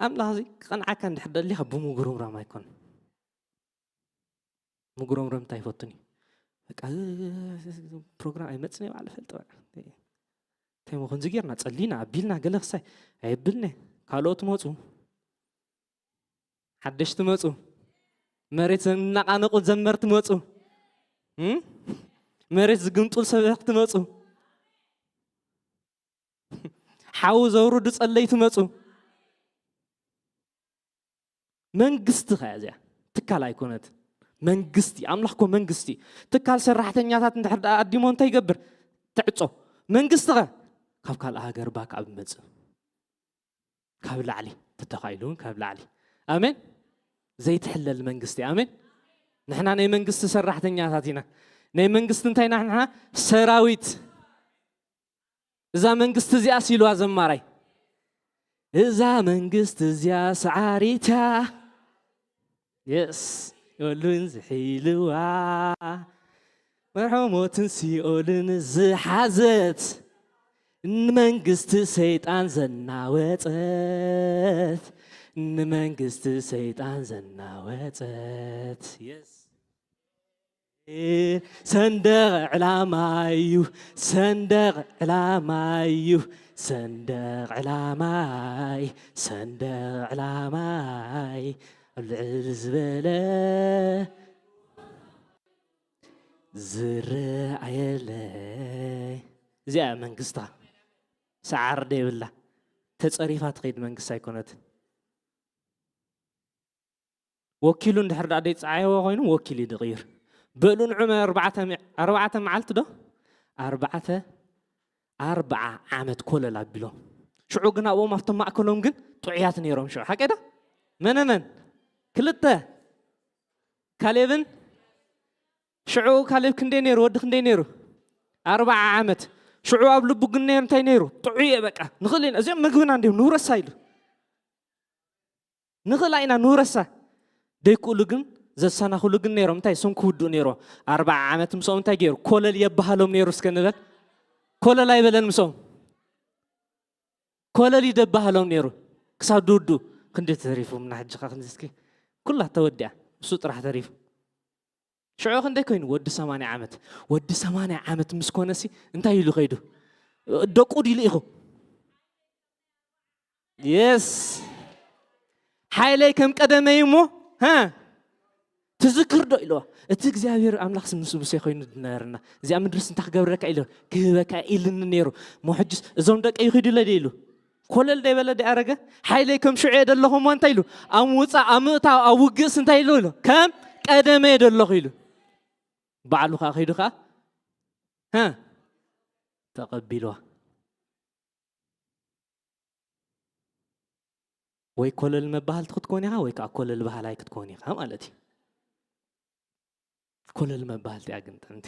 ኣምላኽ እዚ ክቐንዓካ እንድሕር ደሊኻ ብምጉርምራም ኣይኮን ምጉረምረምታ ኣይፈቱን እዩ በቃ ፕሮግራም ኣይመፅን እየ ባዕሉ ፈልጠ እንታይ ሞ ከምዚ ጌርና ጸሊና ኣቢልና ገለ ክሳይ ኣየብልነ ካልኦት መፁ ሓደሽቲ መፁ መሬት ዘናቃነቁ ዘመርቲ መፁ እም? መሬት ዝግምጡል ሰበኽቲ መፁ ሓዊ ዘውርዱ ጸለይቲ መፁ መንግስቲ ከያ እዚኣ ትካል ኣይኮነት መንግስቲ ኣምላኽ ኮ መንግስቲ ትካል ሰራሕተኛታት እንድሕር ደኣ ኣዲሞ እንታይ ይገብር ትዕጾ መንግስቲ ኸ ካብ ካልእ ሃገር ባክ ኣብ መጽእ ካብ ላዕሊ ተተኻኢሉ እውን ካብ ላዕሊ ኣሜን ዘይትሕለል መንግስቲ ኣሜን ንሕና ናይ መንግስቲ ሰራሕተኛታት ኢና ናይ መንግስቲ እንታይ ኢና ንሕና ሰራዊት እዛ መንግስቲ እዚኣ ሲልዋ ዘማራይ እዛ መንግስቲ እዚኣ ሰዓሪታ የስ የሉን ዝሒልዋ መርሖ ሞትን ሲኦልን ዝሓዘት ንመንግስቲ ሰይጣን ዘናወፀት ንመንግስቲ ሰይጣን ዘናወፀት የስ ሰንደቕ ዕላማዩ ሰንደቕ ዕላማዩ ሰንደቕ ዕላማይ ሰንደቕ ዕላማይ ኣብ ልዕል ዝበለ ዝረኣየለይ እዚኣ መንግስታ ሰዓር ደይብላ ተፀሪፋ ትኸይድ መንግስቲ ኣይኮነትን ወኪሉ እንድሕር ደኣ ደይፀዓየዎ ኮይኑ ወኪል እዩ ድቕይር በሉ ንዑ ኣርባዕተ መዓልቲ ዶ ኣርባዕተ ኣርብዓ ዓመት ኮለል ኣቢሎም ሽዑ ግን ኣብኦም ኣብቶም ማእከሎም ግን ጥዑያት ነይሮም ሽዑ ሓቀ ዶ መነመን ክልተ ካሌብን ሽዑ ካሌብ ክንደይ ነይሩ ወዲ ክንደይ ነይሩ ኣርብዓ ዓመት ሽዑ ኣብ ልቡ ግን ነይሩ እንታይ ነይሩ ጥዑየ በቃ ንኽእል ኢና እዚኦም ምግብና እንዲም ንውረሳ ኢሉ ንኽእላ ኢና ንውረሳ ደይክእሉ ግን ዘሰናኽሉ ግን ነይሮም እንታይ እሶም ክውድኡ ነይሮ ኣርባዓ ዓመት ምስኦም እንታይ ገይሩ ኮለል የባሃሎም ነይሩ እስከ ንበል ኮለል ኣይበለን ምስኦም ኮለል ይደባሃሎም ነይሩ ክሳብ ድውድኡ ክንዲ ተሪፉ ምና ሕጂ ኸ ክንዲ እስኪ ኩላ ተወዲኣ እሱ ጥራሕ ተሪፉ ሽዑ ክንደይ ኮይኑ ወዲ ሰማንያ ዓመት ወዲ ሰማንያ ዓመት ምስ ኮነሲ እንታይ ኢሉ ከይዱ ደቁ ድኢሉ ኢኹ የስ ሓይለይ ከም ቀደመይ እሞ ትዝክር ዶ ኢልዋ እቲ እግዚኣብሔር ኣምላኽ ምስ ሙሴ ኮይኑ ዝነበረና እዚኣ ምድርስ እንታይ ክገብረካ ኢለ ክህበካ ኢልኒ ነይሩ እሞ ሕጅስ እዞም ደቀይ ይኺዱ ኢለ ኢሉ ኮለል ደይበለ ደኣረገ ሓይለይ ከም ሽዑ እየ ደለኹ እሞ እንታይ ኢሉ ኣብ ምውፃእ ኣብ ምእታው ኣብ ውግእስ እንታይ ኢሉ ኢሉ ከም ቀደመ እየ ደለኹ ኢሉ ባዕሉ ከዓ ከይዱ ከዓ ተቐቢልዋ ወይ ኮለል መባህልቲ ክትኮን ኢኻ ወይ ከዓ ኮለል ባህላይ ክትኮን ኢኻ ማለት እዩ ኮለል መባህልቲ እያ ግን ጥዕምቲ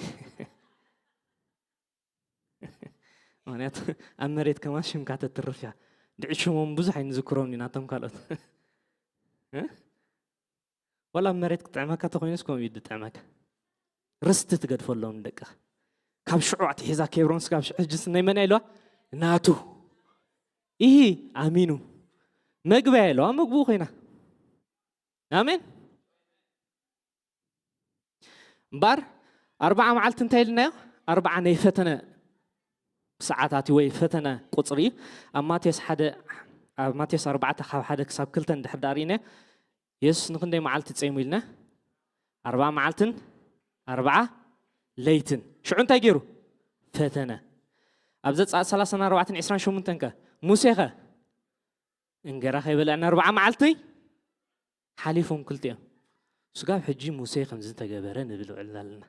ምክንያቱ ኣብ መሬት ከማ ሽምካ ተትርፍ እያ ድዒ ሽሞም ብዙሕ ኣይንዝክሮም ኢና እቶም ካልኦት ወላ ኣብ መሬት ክጥዕመካ ተኮይኑስ ከምኡ እዩ ዝጥዕመካ ርስቲ ትገድፈሎም ንደቅኻ ካብ ሽዑ ኣትሒዛ ኬብሮን ስጋብ ሕጂ ስነይ መን ኢልዋ ናቱ ኢሂ ኣሚኑ መግቢ ኢልዋ መግብኡ ኮይና ኣሜን እምበር ኣርባዓ መዓልቲ እንታይ ኢልናዮ ኣርባዓ ናይ ፈተነ ሰዓታት ወይ ፈተነ ቁፅሪ እዩ ኣብ ማቴዎስ ሓደ ኣብ ማቴዎስ ኣርባዕተ ካብ ሓደ ክሳብ ክልተ እንድሕር ዳኣ ርኢናዮ የሱስ ንክንደይ መዓልቲ ጸይሙ ኢልና ኣርባዓ መዓልትን ኣርባዓ ለይትን ሽዑ እንታይ ገይሩ ፈተነ ኣብ ዘጻት ሰላሳን ኣርባዕተን ዕስራን ሸሞንተን ከ ሙሴ ከ እንገራ ከይበልዐና ኣርባዓ መዓልቲ ሓሊፎም ክልቲኦም ስጋብ ሕጂ ሙሴ ከምዚ ተገበረ ንብል ውዕልና ኣለና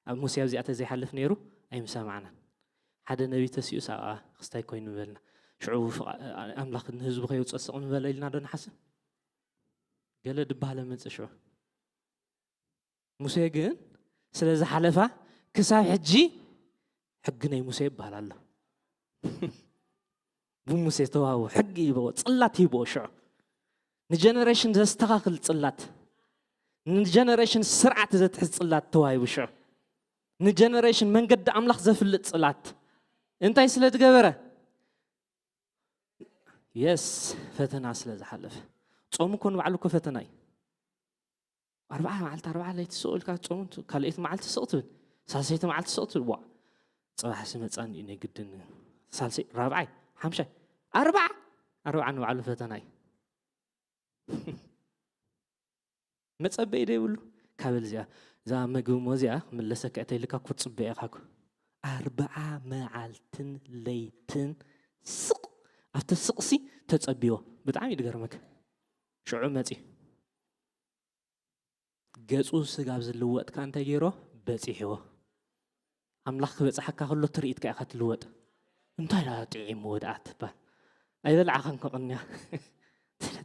ኣብ ሙሴ ኣብዚኣ ተዘይሓልፍ ነይሩ ኣይምሰማዕናን ሓደ ነቢ ተሲኡስ ኣብኣ ክስታይ ኮይኑ ምበልና ሽዑ ኣምላኽ ንህዝቡ ከየውፀእ ስቕ ምበለ ኢልና ዶ ንሓስብ ገለ ድባሃለ መፅእ ሽዑ ሙሴ ግን ስለ ዝሓለፋ ክሳብ ሕጂ ሕጊ ናይ ሙሴ ይበሃል ኣሎ ብሙሴ ዝተዋህቦ ሕጊ ይበዎ ፅላት ይበዎ ሽዑ ንጀነሬሽን ዘስተኻኽል ፅላት ንጀነሬሽን ስርዓት ዘትሕዝ ፅላት ተዋሂቡ ሽዑ ንጀነሬሽን መንገዲ ኣምላኽ ዘፍልጥ ፅላት እንታይ ስለ ዝገበረ የስ ፈተና ስለ ዝሓለፈ ጾም እኮ ንባዕሉ እኮ ፈተና እዩ ኣርባዓ መዓልቲ ኣርባዓ ለይቲ ስቕ ኢልካ ጾም ካልኣይቲ መዓልቲ ስቕ ትብል ሳልሰይቲ መዓልቲ ስቕ ትብል፣ ዋ፣ ጽባሕ ሲ መጻኒ እዩ፣ ናይ ግድን። ሳልሰይ፣ ራብዓይ፣ ሓምሻይ፣ ኣርባዓ፣ ኣርባዓ ንባዕሉ ፈተና እዩ። መጸበዪ ዶ ይብሉ? ካበል እዚኣ፣ እዛ መግቢ እሞ እዚኣ ክምለሰካ እተይልካ ክትጽበ ኢኻ እኮ። ኣርባዓ መዓልትን ለይትን ስቕ፣ ኣብቲ ስቕሲ ተጸቢዎ። ብጣዕሚ እዩ ዝገርመካ። ሽዑ መጺ። ገጹ ስጋብ ዝልወጥ ከኣ እንታይ ገይሮ? በጺሕዎ። ኣምላኽ ክበጽሓካ ከሎ ትርኢትካ ኢኻ ትልወጥ። እንታይ ደኣ ጥዒምዎ ደኣ ትባል። ኣይበልዓኻን ከቕንያ።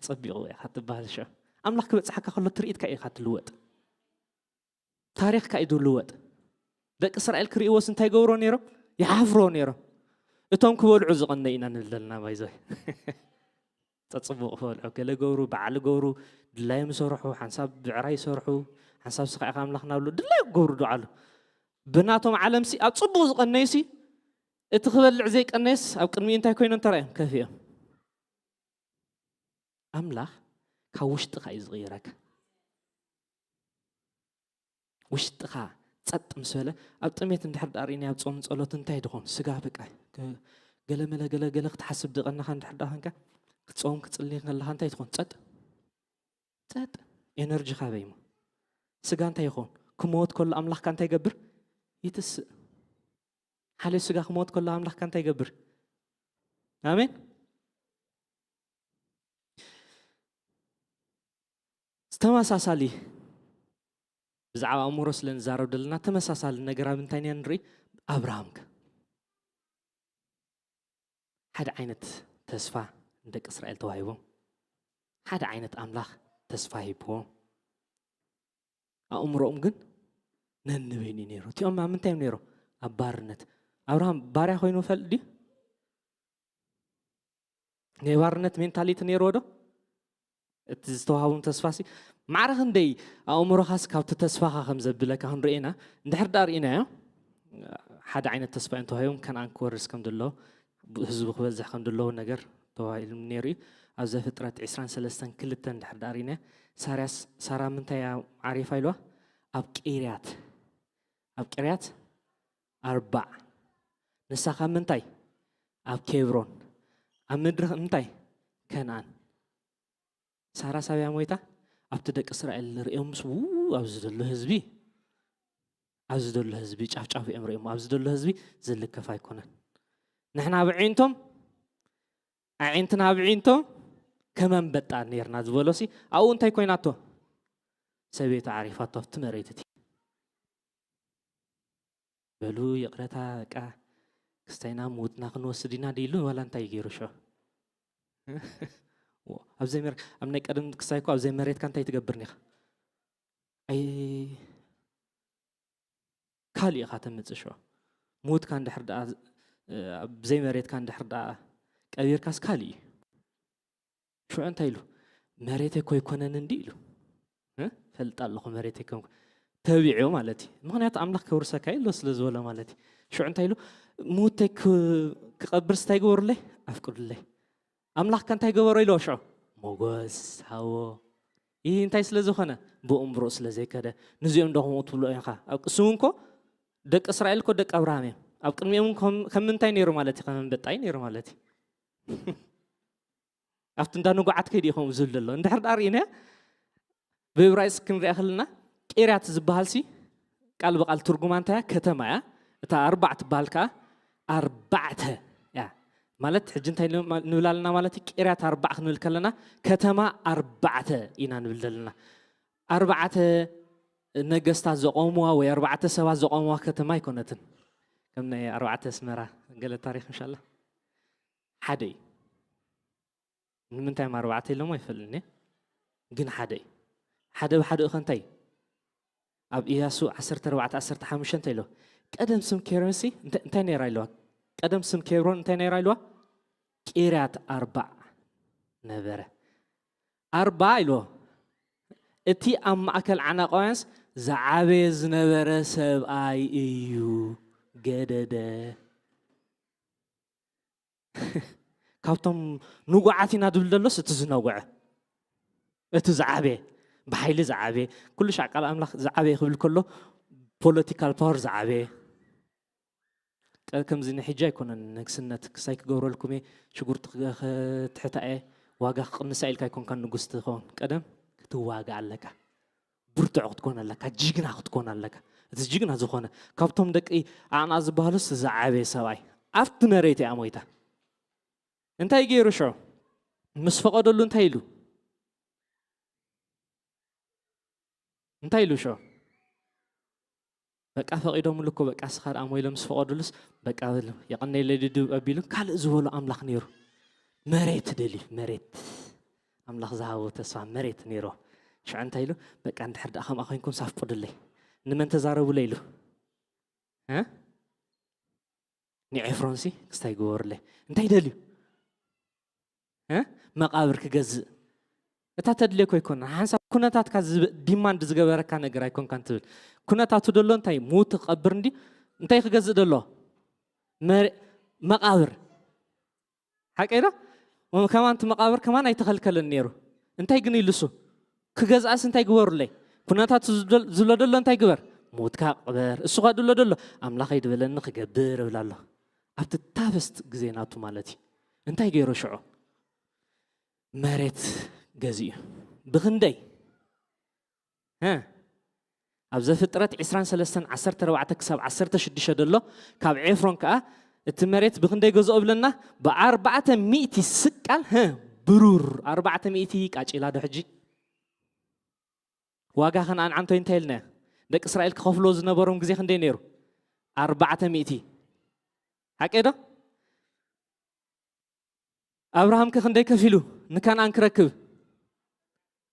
ጸቢቑ ኢኻ ትባል። ሽዑ ኣምላኽ ክበጽሓካ ከሎ ትርኢትካ ኢኻ ትልወጥ። ታሪኽካ እዩ ዝልወጥ። ደቂ እስራኤል ክርእይዎስ እንታይ ገብሮ ነይሮም? ይሓፍሮ ነይሮም። እቶም ክበልዑ ዝቐነ ኢና ንብል ዘለና ባይዞይ። ጸጽቡቕ ክበልዑ፣ ገለ ገብሩ፣ በዓል ገብሩ፣ ድላዮም ይሰርሑ፣ ሓንሳብ ብዕራይ ይሰርሑ፣ ሓንሳብ ስኻ ኢኻ ኣምላኽ ናብሉ፣ ድላዮም ክገብሩ ዶ ኣሉ። ብናቶም ዓለምሲ ኣብ ጽቡቕ ዝቐነዩሲ፣ እቲ ክበልዕ ዘይቀነየስ ኣብ ቅድሚኡ እንታይ ኮይኖም ተራእዮም? ከፊኦም። ኣምላኽ ካብ ውሽጥኻ እዩ ዝቕይረካ። ውሽጥኻ ጸጥ ምስ በለ፣ ኣብ ጥሜት እንድሕር ደኣ ርኢናዮ፣ ኣብ ጾም ጸሎት እንታይ ድኾን? ስጋ በቃ፣ ገ-፣ ገለመለ ገለ ገለ ክትሓስብ ድቐናኻ እንድሕር ደኣ ኸንካ፣ ክትጾም ክትጽሊ ከለኻ እንታይ ትኾን? ጸጥ። ጸጥ። ኤነርጂኻ በይሞ። ስጋ እንታይ ይኾን? ክመወት ከሎ ኣምላኽካ እንታይ ይገብር? ይትስእ። ሓደ ስጋ ክመወት ከሎ ኣምላኽካ እንታይ ይገብር? ኣሜን። ተመሳሳሊ፣ ብዛዕባ ኣእምሮ ስለ ንዛረብ ዘለና፣ ተመሳሳሊ ነገር ኣብ እንታይ ኢና ንርኢ? ኣብርሃም ከ ሓደ ዓይነት ተስፋ ንደቂ እስራኤል ተዋሂቦም፣ ሓደ ዓይነት ኣምላኽ ተስፋ ሂብዎም። ኣእምሮኦም ግን ነንበይኑ እዩ ነይሩ። እቲኦም ኣብ ምንታይ እዮም ነይሮም? ኣብ ባርነት። ኣብርሃም ባርያ ኮይኑ ፈልጥ ድዩ? ናይ ባርነት ሜንታሊቲ ነይርዎ ዶ? እቲ ዝተዋህቦም ተስፋ ሲ፣ ማዕረ ክንደይ ኣእምሮኻስ ካብቲ ተስፋኻ ከም ዘብለካ ክንርኢ ኢና። እንድሕር ደኣ ርኢናዮ፣ ሓደ ዓይነት ተስፋ እዮም ተዋሂቦም፣ ከነኣን ክወርስ ከም ዘሎ፣ ህዝቡ ክበዝሕ ከም ዘለዎ ነገር ተዋሂሉ ነይሩ እዩ። ኣብ ዘፍጥረት ዕስራን ሰለስተን ክልተ እንድሕር ደኣ ርኢናዮ፣ ሳራስ-፣ ሳራ ምንታይ እያ ዓሪፋ ኢልዋ? ኣብ ቂርያት፣ ኣብ ቅርያት ኣርባዕ። ንሳ ካብ ምንታይ? ኣብ ኬብሮን። ኣብ ምድሪ ምንታይ? ከነኣን። ሳራ ሳብያ ሞይታ፣ ኣብቲ ደቂ እስራኤል ርእዮም ምስ፣ ው፣ ኣብዚ ዘሎ ህዝቢ፣ ኣብዚ ዘሎ ህዝቢ ጫፍጫፍ እዮም ርእዮም፣ ኣብዚ ዘሎ ህዝቢ ዝልከፍ ኣይኮነን። ንሕና ኣብ ኣዒንቶም፣ ኣዒንትና ኣብ ኣዒንቶም ከም ኣንበጣ ነርና ዝበሎሲ፣ ኣብኡ እንታይ ኮይናቶ? ሰበይቱ ዓሪፋቶ ኣብቲ መሬት እቲ። በሉ ይቕረታ፣ በቃ ክስታይና ምውትና ክንወስድ ኢና ድኢሉ ዋላ እንታይ ገይሩ ሽዑ? ዎ፣ ኣብ ዘይመር-፣ ኣብ ናይ ቀደም ክስታይ እኮ ኣብ ዘይመሬትካ እንታይ ትገብር ኒኻ? ኣይ፣ ካልእ ኢኻ ተምጽእ ሽዑ። ምውትካ እንድሕር ደኣ፣ ኣብ ዘይመሬትካ እንድሕር ደኣ ቀቢርካስ ካልእ እዩ። ሽዑ እንታይ ኢሉ? መሬተይ እኮ ኣይኮነን እንዲ ኢሉ። እ? ፈልጥ ኣለኹ መሬተይ ከም ተቢዑ ማለት እዩ። ምኽንያቱ ኣምላኽ ከውርሰካ ኢሎ ስለ ዝበሎ ማለት እዩ። ሽዑ እንታይ ኢሉ? ምውተይ ክ-፣ ክቐብርስ እንታይ ግበሩለይ? ኣፍቅዱለይ። ኣምላኽ ከ እንታይ ገበሮ ኢልዎ ሽዑ? ሞጎስ ሃቦ። ይህ እንታይ ስለ ዝኾነ? ብእምብሮ ስለ ዘይከደ። ንዚኦም ዶ ከምኡ ትብሎ ኢኻ? ኣብ ቅስሙ እንኮ ደቂ እስራኤል እኮ ደቂ ኣብርሃም እዮም። ኣብ ቅድሚኦም ከም፣ ከም ምንታይ ነይሩ ማለት እዩ? ከም ኣንበጣ እዩ ነይሩ ማለት እዩ። ኣብቲ እንዳ ንጉዓት ከይዱ እዩ ከምኡ ዝብል ዘሎ። እንድሕር ደኣ ርኢናዮ፣ ብእብራይስጥ ክንሪኣ ከለና፣ ቂርያት ዝበሃል ሲ፣ ቃል ብቃል ትርጉማ እንታይ እያ? ከተማ እያ። እታ ኣርባዕ ትበሃል ከኣ ኣርባዕተ እያ። ማለት፣ ሕጂ እንታይ ንብል ኣለና ማለት እዩ? ቂርያት ኣርባዕ ክንብል ከለና፣ ከተማ ኣርባዕተ ኢና ንብል ዘለና። ኣርባዕተ ነገስታት ዘቆምዋ ወይ ኣርባዕተ ሰባት ዘቆምዋ ከተማ ኣይኮነትን። ከም ናይ ኣርባዕተ ኣስመራ ገለ ታሪኽ፣ እንሻላ። ሓደ እዩ። ንምንታይ እዮም ኣርባዕተ ኢሎሞ ኣይፈልጥን እየ፣ ግን ሓደ እዩ። ሓደ ብሓደኡ ከ እንታይ እዩ? ኣብ ኢያሱ ዓሰርተ ኣርባዕተ ዓሰርተ ሓሙሽተ እንታይ ኢልዎ? ቀደም ስም ኬብሮንሲ እንተ-፣ እንታይ ነይራ ኢልዋ? ቀደም ስም ኬብሮን እንታይ ነይራ ኢልዋ? ቂርያት ኣርባዕ ነበረ። ኣርባ ኢልዎ። እቲ ኣብ ማእከል ዓናቃውያንስ ዝዓበየ ዝነበረ ሰብኣይ እዩ። ገደደ። ካብቶም ንጉዓት ኢና ዝብል ዘሎስ እቲ ዝነጉዐ፣ እቲ ዝዓበየ፣ ብሓይሊ ዝዓበየ፣ ኩሉ ሻዕ ቃል ኣምላኽ ዝዓበየ ክብል ከሎ ፖለቲካል ፓወር ዝዓበየ። ቀ- ከምዚ ንሕጂ ኣይኮነን ንግስነት ክሳይ ክገብረልኩም እየ፣ ሽጉርቲ ክገ- ክትሕታ እየ፣ ዋጋ ክቕንሳ ኢልካ ኣይኮንካን ንጉስ ትኸውን። ቀደም ክትዋጋእ ኣለካ፣ ብርቱዕ ክትኮን ኣለካ፣ ጅግና ክትኮን ኣለካ። እቲ ጅግና ዝኾነ ካብቶም ደቂ ኣና ዝበሃሉስ ዝዓበየ ሰብኣይ ኣብቲ መሬት እያ ሞይታ። እንታይ ገይሩ ሽዑ? ምስ ፈቐደሉ እንታይ ኢሉ? እንታይ ኢሉ ሽዑ? በቃ ፈቒዶምሉ እኮ፣ በቃ ስኻ ደኣ ሞ ኢሎም ምስ ፈቐዱሉስ፣ በቃ በሉ፣ የቐነየለይ ድድብ ኣቢሉ ካልእ ዝበሎ ኣምላኽ ነይሩ። መሬት ደልዩ፣ መሬት። ኣምላኽ ዝሃቦ ተስፋ መሬት ነይሩ። ሽዑ እንታይ ኢሉ? በቃ እንድሕር ደኣ ከምኣ ኮይንኩም ሳፍቁድለይ። ንመን ተዛረቡለይ ኢሉ? እ? ንኤፍሮንሲ ክስታይ ግበሩለይ። እንታይ ደልዩ? እ? መቓብር ክገዝእ። እታ ተድልየኮ ኣይኮን። ሓንሳብ ኩነታትካ ዝብ- ዲማንድ ዝገበረካ ነገር ኣይኮንካን ትብል። ኩነታቱ ደሎ እንታይ? ሙት ክቐብር እንዲ እንታይ ክገዝእ ደሎ? መሬ- መቓብር። ሓቀይ ዶ? ወ- ከማን እቲ መቓብር ከማን ኣይተኸልከለን ነይሩ። እንታይ ግን ኢሉ እሱ? ክገዝኣስ እንታይ ግበሩለይ? ኩነታቱ ዝደል- ዝብሎ ደሎ እንታይ ግበር? ሙትካ ቅበር። እሱ ኸ ድሎ ደሎ? ኣምላኸይ ድበለኒ ክገብር እብል ኣሎ። ኣብቲ ታፈስት ግዜ ናቱ ማለት እዩ። እንታይ ገይሩ ሽዑ? መሬት ገዚኡ። ብኽንደይ? እ? ኣብ ዘፍጥረት ዕስራን ሰለስተን ዓሰርተ ኣርባዕተ ክሳብ ዓሰርተ ሽዱሽተ ደሎ፣ ካብ ኤፍሮን ከኣ እቲ መሬት ብኽንደይ ገዝኦ ብለና? ብኣርባዕተ ሚእቲ ስቃል፣ እ፣ ብሩር። ኣርባዕተ ሚእቲ ቃጭላ ዶ ሕጂ? ዋጋ ከነኣን ዓንቶይ እንታይ ኢልና? ደቂ እስራኤል ክኸፍልዎ ዝነበሮም ግዜ ክንደይ ነይሩ? ኣርባዕተ ሚእቲ። ሓቀይ ዶ? ኣብርሃም ከ ክንደይ ከፊሉ ንከነኣን ክረክብ?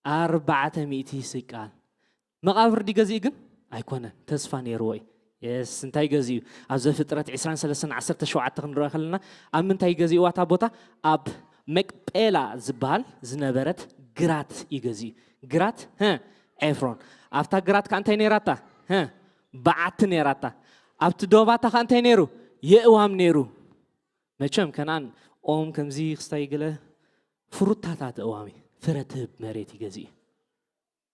ኣርባዕተ ሚእቲ ስቃል። መቓብር ድዩ ገዚኡ ግን? ኣይኮነን። ተስፋ ነይርዎ እዩ። የስ፣ እንታይ ገዚኡ? ኣብ ዘፍጥረት ዕስራን ሰለስተን ዓሰርተ ሸውዓተ ክንረኦ ከለና፣ ኣብ ምንታይ ገዚእዋ እታ ቦታ? ኣብ መቅጴላ ዝበሃል ዝነበረት ግራት እዩ ገዚኡ። ግራት፣ ሀ፣ ኤፍሮን። ኣብታ ግራት ከ እንታይ ነይራታ? ሀ፣ በዓቲ ነይራታ። ኣብቲ ዶባታ ከ እንታይ ነይሩ? የእዋም ነይሩ። መቸም ከነኣን ኦም ከምዚ ክስታይ ገለ ፍሩታታት እዋሚ ፍረ ትህብ መሬት ይገዝእ እዩ።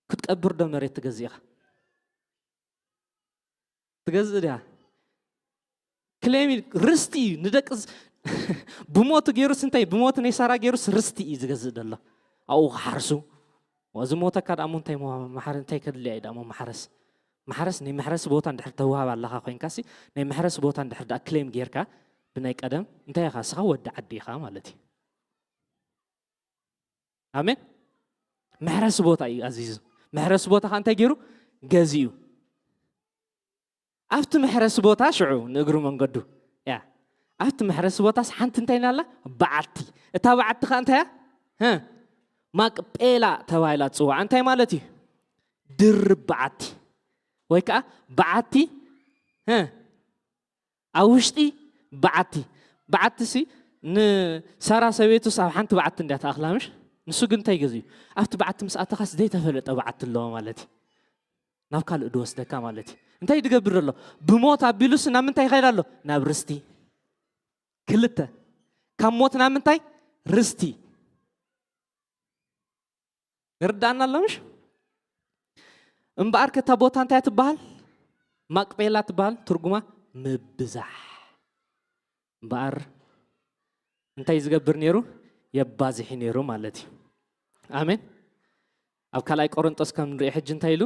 ክትቀብር ዶ መሬት ትገዝእ ኢኻ? ትገዝእ ድያ? ክሌም እዩ፣ ርስቲ እዩ። ንደቂ ዝ- ብሞቱ ገይሩስ እንታይ? ብሞቱ ናይ ሳራ ገይሩስ ርስቲ እዩ ዝገዝእ ዘሎ። ኣብኡ ክሓርሱ። ዝሞተካ ደኣ እሞ እንታይ ሞ- ማሕረ- እንታይ ከድልያ እዩ ደኣ እሞ ማሕረስ? ማሕረስ፣ ናይ መሕረሲ ቦታ እንድሕር ተዋህብ ኣለኻ ኮይንካሲ፣ ናይ መሕረሲ ቦታ እንድሕር ደኣ ክሌም ጌርካ ብናይ ቀደም፣ እንታይ ኢኻ? እስኻ ወዲ ዓዲ ኢኻ ማለት እዩ። ኣሜን። መሕረሲ ቦታ እዩ ኣዚዙ። መሕረሲ ቦታ ኸ እንታይ ገይሩ? ገዚኡ። ኣብቲ መሕረሲ ቦታ ሽዑ ንእግሪ መንገዱ እያ። ኣብቲ መሕረሲ ቦታስ ሓንቲ እንታይ ኢላ ኣላ? በዓቲ። እታ በዓቲ ኸ እንታይ እያ? ሀ፣ ማቅጴላ ተባሂላ ትጽዋዕ። እንታይ ማለት እዩ? ድርብ በዓቲ ወይ ከዓ በዓቲ፣ ሀ፣ ኣብ ውሽጢ በዓቲ። በዓቲ ሲ ንሳራ ሰበይቱስ ኣብ ሓንቲ በዓቲ እንድያ ትኣኽላ ምሽ? ንሱ ግን እንታይ ገዚኡ? ኣብቲ በዓቲ ምስ ኣተኻስ ዘይተፈለጠ በዓቲ ኣለዎ ማለት እዩ። ናብ ካልእ ድወስደካ ማለት እዩ። እንታይ ድገብር ዘሎ? ብሞት ኣቢሉስ ናብ ምንታይ ይኸይድ ኣሎ? ናብ ርስቲ። ክልተ፣ ካብ ሞት ናብ ምንታይ? ርስቲ። ይርዳእና ኣሎ ምሽ? እምበኣር ከታ ቦታ እንታይ ትበሃል? ማቅጴላ ትበሃል። ትርጉማ ምብዛሕ። እምበኣር እንታይ ዝገብር ነይሩ? የባዝሒ ነይሩ ማለት እዩ። ኣሜን። ኣብ ካልኣይ ቆሮንጦስ ከም ንሪኦ ሕጂ እንታይ ኢሉ?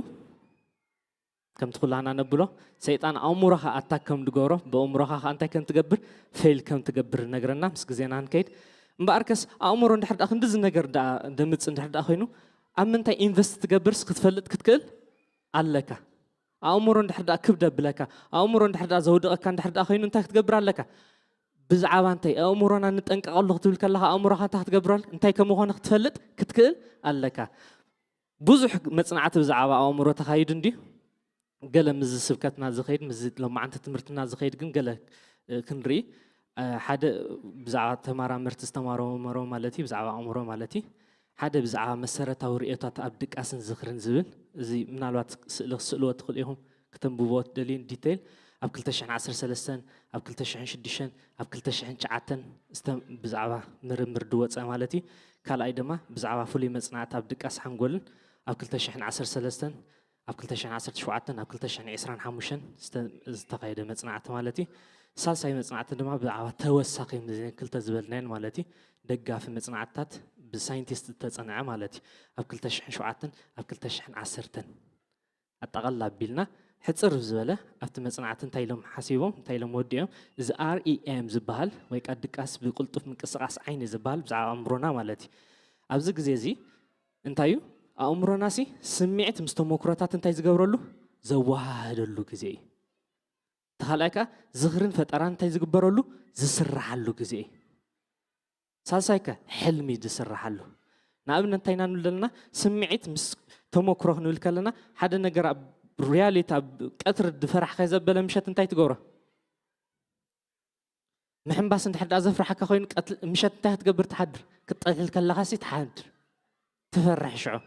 ከምቲ ኩላና ነብሎ፣ ሰይጣን ኣእምሮኻ ኣታክ ከም ድገብሮ፣ ብኣእምሮኻ ኸዓ እንታይ ከም ትገብር፣ ፌል ከም ትገብር ነግረና። ምስ ግዜና ንከይድ። እምበኣርከስ ኣእምሮ እንድሕር ደኣ ክንድዚ ነገር ደኣ ደምጽ እንድሕር ደኣ ኮይኑ፣ ኣብ ምንታይ ኢንቨስት ትገብርስ ክትፈልጥ ክትክእል ኣለካ። ኣእምሮ እንድሕር ደኣ ክብደ ብለካ፣ ኣእምሮ እንድሕር ደኣ ዘውድቐካ እንድሕር ደኣ ኮይኑ እንታይ ክትገብር ኣለካ? ብዛዕባ እንታይ ኣእምሮና ንጠንቀቐሉ ክትብል ከለኻ ኣእምሮኻ እንታይ ክትገብረሉ እንታይ ከም ዝኾነ ክትፈልጥ ክትክእል ኣለካ። ብዙሕ መጽናዕቲ ብዛዕባ ኣእምሮ ተኻይዱ እንድዩ። ገለ ምስዚ ስብከትና ዝኸይድ ምስዚ ሎማዓንቲ ትምህርትና ዝኸይድ ግን ገለ ክንርኢ ሓደ ብዛዕባ ተመራመርቲ ዝተመራመሮ ማለት እዩ ብዛዕባ ኣእምሮ ማለት እዩ ሓደ ብዛዕባ መሰረታዊ ርእዮታት ኣብ ድቃስን ዝኽርን ዝብል እዚ ምናልባት ስእሊ ክስእልዎ ትኽእሉ ኢኹም ክተንብብዎ ትደልዩ ዲቴይል ኣብ ክልተ ሽሕን ዓሰርተ ሰለስተን ኣብ ክልተ ሽሕን ሽዱሽተን ኣብ ክልተ ሽሕን ትሽዓተን ብዛዕባ ምርምር ድወፀ ማለት እዩ ካልኣይ ድማ ብዛዕባ ፍሉይ መፅናዕቲ ኣብ ድቃስ ሓንጎልን ኣብ ክልተ ሽሕን ዓሰርተ ሰለስተን ኣብ ክልተ ሽሕን ዓሰርተ ሸውዓተን ኣብ ክልተ ሽሕን ዕስራን ሓሙሽተን ዝተ-፣ ዝተኻየደ መጽናዕቲ ማለት እዩ። ሳልሳይ መጽናዕቲ ድማ ብዛዕባ ተወሳኺ ምዘን ክልተ ዝበልናየን ማለት እዩ፣ ደጋፊ መጽናዕትታት ብሳይንቲስት ዝተጸንዐ ማለት እዩ። ኣብ ክልተ ሽሕን ሸውዓተን ኣብ ክልተ ሽሕን ዓሰርተን ኣጠቓልላ ኣቢልና ሕጽር ዝበለ ኣብቲ መጽናዕቲ እንታይ ኢሎም ሓሲቦም፣ እንታይ ኢሎም ወዲኦም፣ እዚ ኣር ኢ ኤም ዝበሃል ወይ ከዓ ድቃስ ብቅልጡፍ ምንቅስቃስ ዓይኒ ዝበሃል ብዛዕባ ኣእምሮና ማለት እዩ። ኣብዚ ግዜ እዚ እንታይ እዩ? ኣእምሮና ሲ ስምዒት ምስ ተመኩሮታት እንታይ ዝገብረሉ? ዘወሃህደሉ ግዜ እዩ። እቲ ካልኣይ ከኣ ዝኽርን ፈጠራን እንታይ ዝግበረሉ? ዝስራሓሉ ግዜ እዩ። ሳልሳይ ከ ሕልሚ ዝስራሓሉ። ንኣብነት እንታይ ኢና ንብል ዘለና? ስምዒት ምስ ተመኩሮ ክንብል ከለና ሓደ ነገር ኣብ ሪያሊቲ ኣብ ቀትሪ ዝፈራሕካዮ ዘበለ ምሸት እንታይ ትገብሮ? ምሕንባስ እንድሕር ደኣ ዘፍርሓካ ኮይኑ ቀትል-፣ ምሸት እንታይ ክትገብር ትሓድር? ክትጠልዕል ከለኻሲ ትሓድር። ትፈርሕ ሽዑ።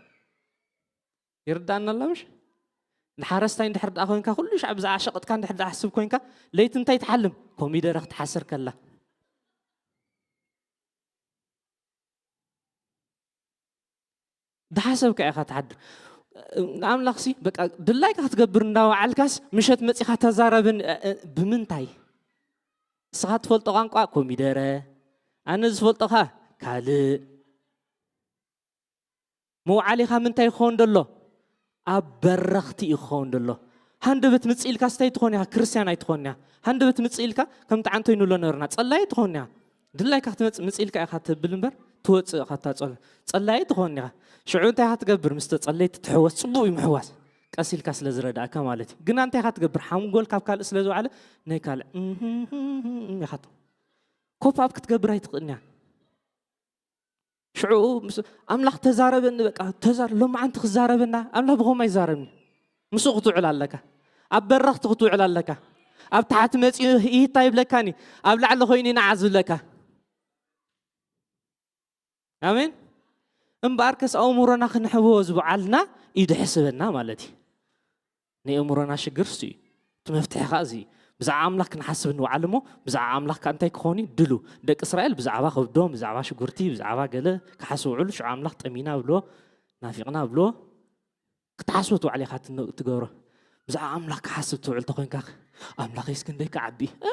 ይርድኣና ኣሎ ምሽ? ንሓረስታይ እንድሕር ደኣ ኮይንካ ኩሉ ሻዕ ብዛዕባ ሸቕጥካ እንድሕር ደኣ ሕስብ ኮይንካ ለይቲ እንታይ ትሓልም? ኮሚደረ ክትሓስር ከላ። ድሓሰብካ ኢኻ ትሓድር። ንኣምላኽሲ በቃ ድላይካ ክትገብር እንዳወዓልካስ ምሸት መጺኻ ተዛረብን፣ እ፣ እ፣ ብምንታይ? ንስኻ ትፈልጦ ቋንቋ ኮሚደረ፣ ኣነ ዝፈልጦ ኸኣ ካልእ። መውዓሊኻ ምንታይ ክኸውን ደሎ? ኣብ በረኽቲ እዩ ክኸውን ደሎ። ሃንደበት ምጽእ ኢልካ ስታይ ትኾን ኢኻ፣ ክርስትያን ኣይትኾን ኢኻ። ሃንደበት ምጽእ ኢልካ ከምቲ ዓንቶይ ንብሎ ነበርና፣ ጸላይ ትኾን ኢኻ። ድላይካ ክትመጽእ ምጽእ ኢልካ ኢኻ ትብል እምበር፣ ትወጽእ ኢኻ እታ ጸላ-፣ ጸላይ ትኾን ኢኻ። ሽዑ እንታይ ኢኻ ትገብር? ምስ ተጸለይቲ ትሕወስ፣ ጽቡቕ እዩ ምሕዋስ። ቀስ ኢልካ ስለ ዝረዳእካ ማለት እዩ። ግና እንታይ ኢኻ ትገብር? ሓንጎል ካብ ካልእ ስለ ዝወዓለ፣ ናይ ካልእ እህህህህ ኢኻ ት-፣ ኮፕ ኣፕ ክትገብር ኣይትኽእልን ኢኻ። ሽዑ ምስ ኣምላኽ ተዛረበኒ፣ በቃ ተዛር-፣ ሎማዓንቲ ክዛረበና፣ ኣምላኽ ብኸምኡ ኣይዛረብን እዩ። ምስኡ ክትውዕል ኣለካ። ኣብ በረኽቲ ክትውዕል ኣለካ። ኣብ ታሕቲ መጺኡ ይህታ ይብለካን እዩ። ኣብ ላዕሊ ኮይኑ ይንዓ ዝብለካ። ኣሜን። እምበኣርከስ ኣእምሮና ክንሕብቦ ዝወዓልና እዩ ድሕስበና ማለት እዩ። ናይ ኣእምሮና ሽግር እሱ እዩ። እቲ መፍትሒ ኸኣ እዚ እዩ። ብዛዕባ ኣምላኽ ክንሓስብ ንውዓል እሞ፣ ብዛዕባ ኣምላኽ ከኣ እንታይ ክኾን እዩ? ድሉ። ደቂ እስራኤል ብዛዕባ ከብዶም፣ ብዛዕባ ሽጉርቲ፣ ብዛዕባ ገለ ክሓስቡ ውዕሉ፣ ሽዑ ኣምላኽ ጠሚና ብልዎ፣ ናፊቕና ብልዎ፣ ክትሓስቡ ትውዕል ኢኻ ትን-፣ ትገብሮ። ብዛዕባ ኣምላኽ ክሓስብ ትውዕል ተኾይንካ፣ ኣምላኸይስ ክንደይ ክዓቢ፣ እ፣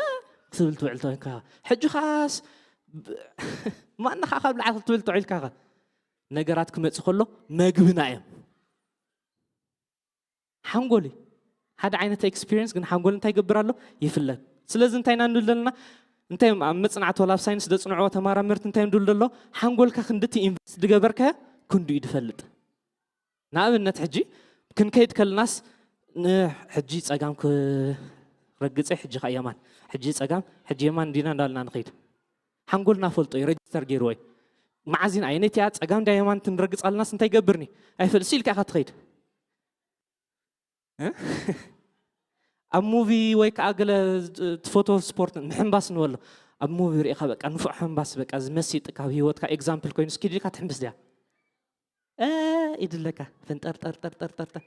ክትብል ትውዕል ተኾይንካ፣ ሕጂ ኸኣስ፣ ብ-፣ ማና ኸኣ ካብ ላዕሊ ክትብል ትውዕል ኢኻ። ነገራት ክመጽእ ከሎ መግብና እዮም። ሓንጎል እዩ። ሓደ ዓይነት ኤክስፒሪየንስ ግን ሓንጎል እንታይ ይገብር ኣሎ? ይፍለግ። ስለዚ እንታይ ኢና ንብል ዘለና? እንታይ እዮም ኣብ መጽናዕቲ ወላ ኣብ ሳይንስ ዘጽንዕዎ ተመራመርቲ እንታይ እዮም ዝብሉ ዘሎ? ሓንጎልካ ክንድቲ ኢንቨስት ዝገበርካዮ ክንዱ እዩ ዝፈልጥ። ንኣብነት ሕጂ ክንከይድ ከለናስ ን-፣ ሕጂ ጸጋም ክረግጽ እየ፣ ሕጂ ኸኣ የማን፣ ሕጂ ጸጋም፣ ሕጂ የማን እንዲና እንዳበልና ንኸይድ። ሓንጎልና ፈልጦ እዩ፣ ሬጅስተር ገይርዎ እዩ። መዓዝ ኢና ኣየነይቲ እያ ጸጋም ድያ የማን ትንረግጽ ኣለናስ እንታይ ይገብርኒ? ኣይፈልጥ፣ ስኢልካ ኢኻ ትኸይድ። እ? ኣብ ሙቪ ወይ ከዓ ገለ ትፈትዎ ስፖርት ምሕንባስ ንበሎ። ኣብ ሙቪ ርኢኻ በቃ ንፉዕ ሕንባስ በቃ ዝመሲጥ ካብ ህይወትካ ኤግዛምፕል ኮይኑ እስኪ ኢድካ ትሕንብስ ድያ? እ፣ ኢድለካ ፍንጠርጠርጠርጠርጠርጠር።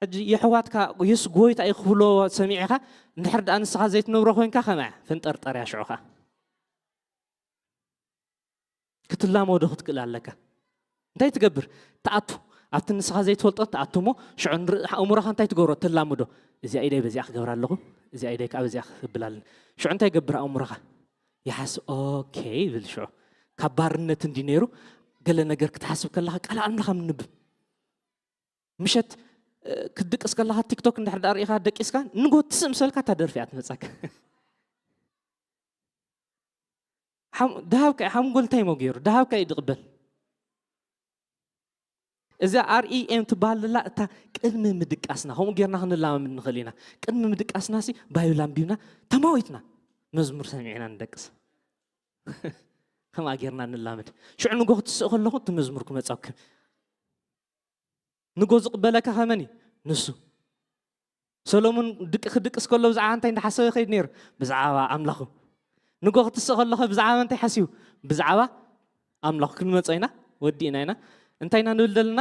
ሕጂ የሕዋትካ የሱስ ጎይታ እዩ ክብሎ ሰሚዕኻ እንድሕር ደኣ ንስኻ ዘይትነብሮ ኮይንካ ከመያ ፍንጠርጠር እያ ሽዑ ኸዓ። ክትላመዶ ክትክእል ኣለካ። እንታይ ትገብር? ትኣቱ። ኣብቲ ንስኻ ዘይትፈልጦ ትኣቱ እሞ ሽዑ ንር-፣ ኣእምሮኻ እንታይ ትገብሮ? ትላምዶ። እዚኣ ኢደይ በዚኣ ክገብራ ኣለኹ፣ እዚኣ ኢደይ ከዓ በዚኣ ክብል ኣለኒ። ሽዑ እንታይ ይገብር ኣእምሮኻ? ይሓስብ፣ ኦኬ ይብል ሽዑ። ካብ ባርነት እንዲ ነይሩ ገለ ነገር ክትሓስብ ከለኻ ቃል ኣምላኽ ምንብብ። ምሸት፣ እ፣ ክትድቅስ ከለኻ ቲክቶክ እንድሕር ደኣ ርኢኻ ደቂስካ፣ ንጎ ትስእ ምስ በልካ እታ ደርፊ እያ ትመጻካ። ሓም-፣ ደሃብካ ሓንጎል እንታይ እሞ ገይሩ? ደሃብካ እዩ ዝቕበል። እዛ ኣር ኢ ኤም ትበሃል ዘላ እታ ቅድሚ ምድቃስና፣ ከምኡ ጌርና ክንለማመድ ንኽእል ኢና። ቅድሚ ምድቃስና ሲ ባይብል ኣንቢብና ተማዊትና መዝሙር ሰሚዕና ንደቅስ። ከምኣ ጌርና ንላመድ። ሽዑ ንጎ ክትስእ ከለኹ እቲ መዝሙር ክመጻኩም። ንጎ ዝቕበለካ ከመን እዩ? ንሱ። ሰሎሙን ድቂ ክድቅስ ከሎ ብዛዕባ እንታይ እንዳሓሰበ ይኸይድ ነይሩ? ብዛዕባ ኣምላኹ። ንጎ ክትስእ ከለኸ ብዛዕባ እንታይ ሓሲቡ? ብዛዕባ ኣምላኹ። ክንመጾ ኢና፣ ወዲእና ኢና። እንታይ ኢና ንብል ዘለና?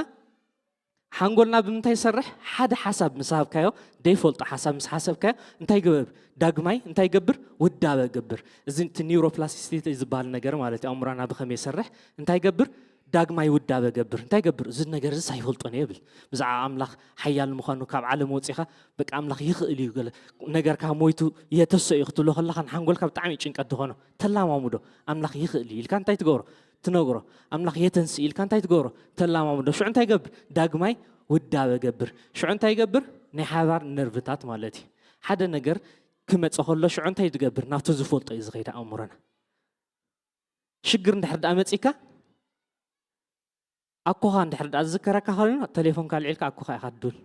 ሓንጎልና ብምንታይ ይሰርሕ? ሓደ ሓሳብ ምስ ሃብካዮ፣ ዘይፈልጦ ሓሳብ ምስ ሓሰብካዮ፣ እንታይ ግበር? ዳግማይ እንታይ ይገብር? ውዳበ ይገብር። እዚ እቲ ኒውሮፕላስቲሲቲ ዝበሃል ነገር ማለት እዩ። ኣእምሮና ብኸመይ ይሰርሕ? እንታይ ይገብር? ዳግማይ ውዳበ ገብር። እንታይ ገብር? እዚ ነገር እዚ ኣይፈልጦን እየ ይብል። ብዛዕባ ኣምላኽ ሓያል ምዃኑ ካብ ዓለም ወጺኻ፣ በቃ ኣምላኽ ይኽእል እዩ፣ ገለ ነገርካ ሞይቱ የተሰ እዩ ክትብሎ ከለኻ፣ ንሓንጎልካ ብጣዕሚ እዩ ጭንቀት ዝኾኖ። ተላማሙዶ። ኣምላኽ ይኽእል እዩ ኢልካ እንታይ ትገብሮ? ትነግሮ። ኣምላኽ የተንስእ ኢልካ እንታይ ትገብሮ? ተላማሙዶ። ሽዑ እንታይ ገብር? ዳግማይ ውዳበ ገብር። ሽዑ እንታይ ገብር? ናይ ሓባር ነርቭታት ማለት እዩ። ሓደ ነገር ክመጽእ ከሎ ሽዑ እንታይ ትገብር? ናብቲ ዝፈልጦ እዩ ዝኸይድ ኣእምሮና። ሽግር እንድሕር ደኣ መጺካ፣ ኣኮኻ እንድሕር ደኣ ዝዝከረካ ኮይኑ፣ ተሌፎንካ ኣልዒልካ ኣኮኻ ኢኻ ትድውል።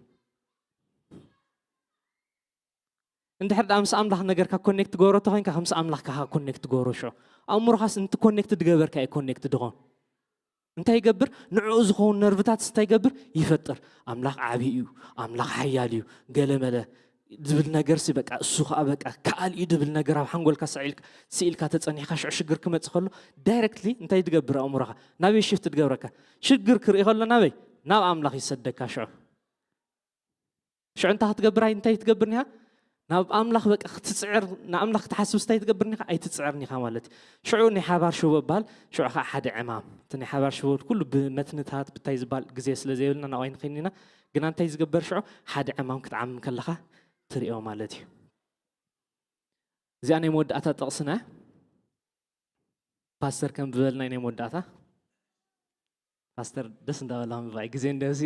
እንድሕር ደኣ ምስ ኣምላኽ ነገርካ ኮኔክት ትገብሮ እንተኾይንካ፣ ከም ምስ ኣምላኽ ካኻ ኮኔክት ትገብሮ ሽዑ። ኣእምሮኻስንቲ ኮኔክት ድገበርካ እዩ ኮኔክት ድኾን። እንታይ ይገብር? ንዕኡ ዝኸውን ነርቭታት እንታይ ይገብር? ይፈጥር። ኣምላኽ ዓቢ እዩ፣ ኣምላኽ ሓያል እዩ፣ ገለመለ ዝብል ነገር ሲ በቃ እሱ ከኣ በቃ ከኣል እዩ ድብል ነገር ኣብ ሓንጎልካ ስዒልካ፣ ስኢልካ ተጸኒሕካ ሽዑ ሽግር ክመጽእ ከሎ ዳይረክትሊ እንታይ ትገብር? ኣእምሮኻ ናበይ ሽፍት ትገብረካ? ሽግር ክርኢ ከሎ ናበይ? ናብ ኣምላኽ ይሰደካ። ሽዑ ሽዑ እንታይ ክትገብር ኣይ-፣ እንታይ ትገብር ኒኻ? ናብ ኣምላኽ በቃ ክትጽዕር፣ ንኣምላኽ ክትሓስብ እንታይ ትገብር ኒኻ? ኣይትጽዕር ኒኻ ማለት እዩ። ሽዑ ናይ ሓባር ሽቦ ይበሃል፣ ሽዑ ኸዓ ሓደ ዕማም። እቲ ናይ ሓባር ሽቦ ኩሉ ብመትንታት ብታይ ዝበሃል ግዜ ስለ ዘይብልና ናብኡ ኣይንኸይድን ኢና። ግና እንታይ ዝግበር ሽዑ? ሓደ ዕማም ክትዓምም ከለኻ ትርእዮ ማለት እዩ። እዚኣ ናይ መወዳእታ ጥቕስና። ፓስተር ከም ዝበልና ናይ መወዳእታ። ፓስተር ደስ እንዳበላ ምባይ ግዜ እንደዚ።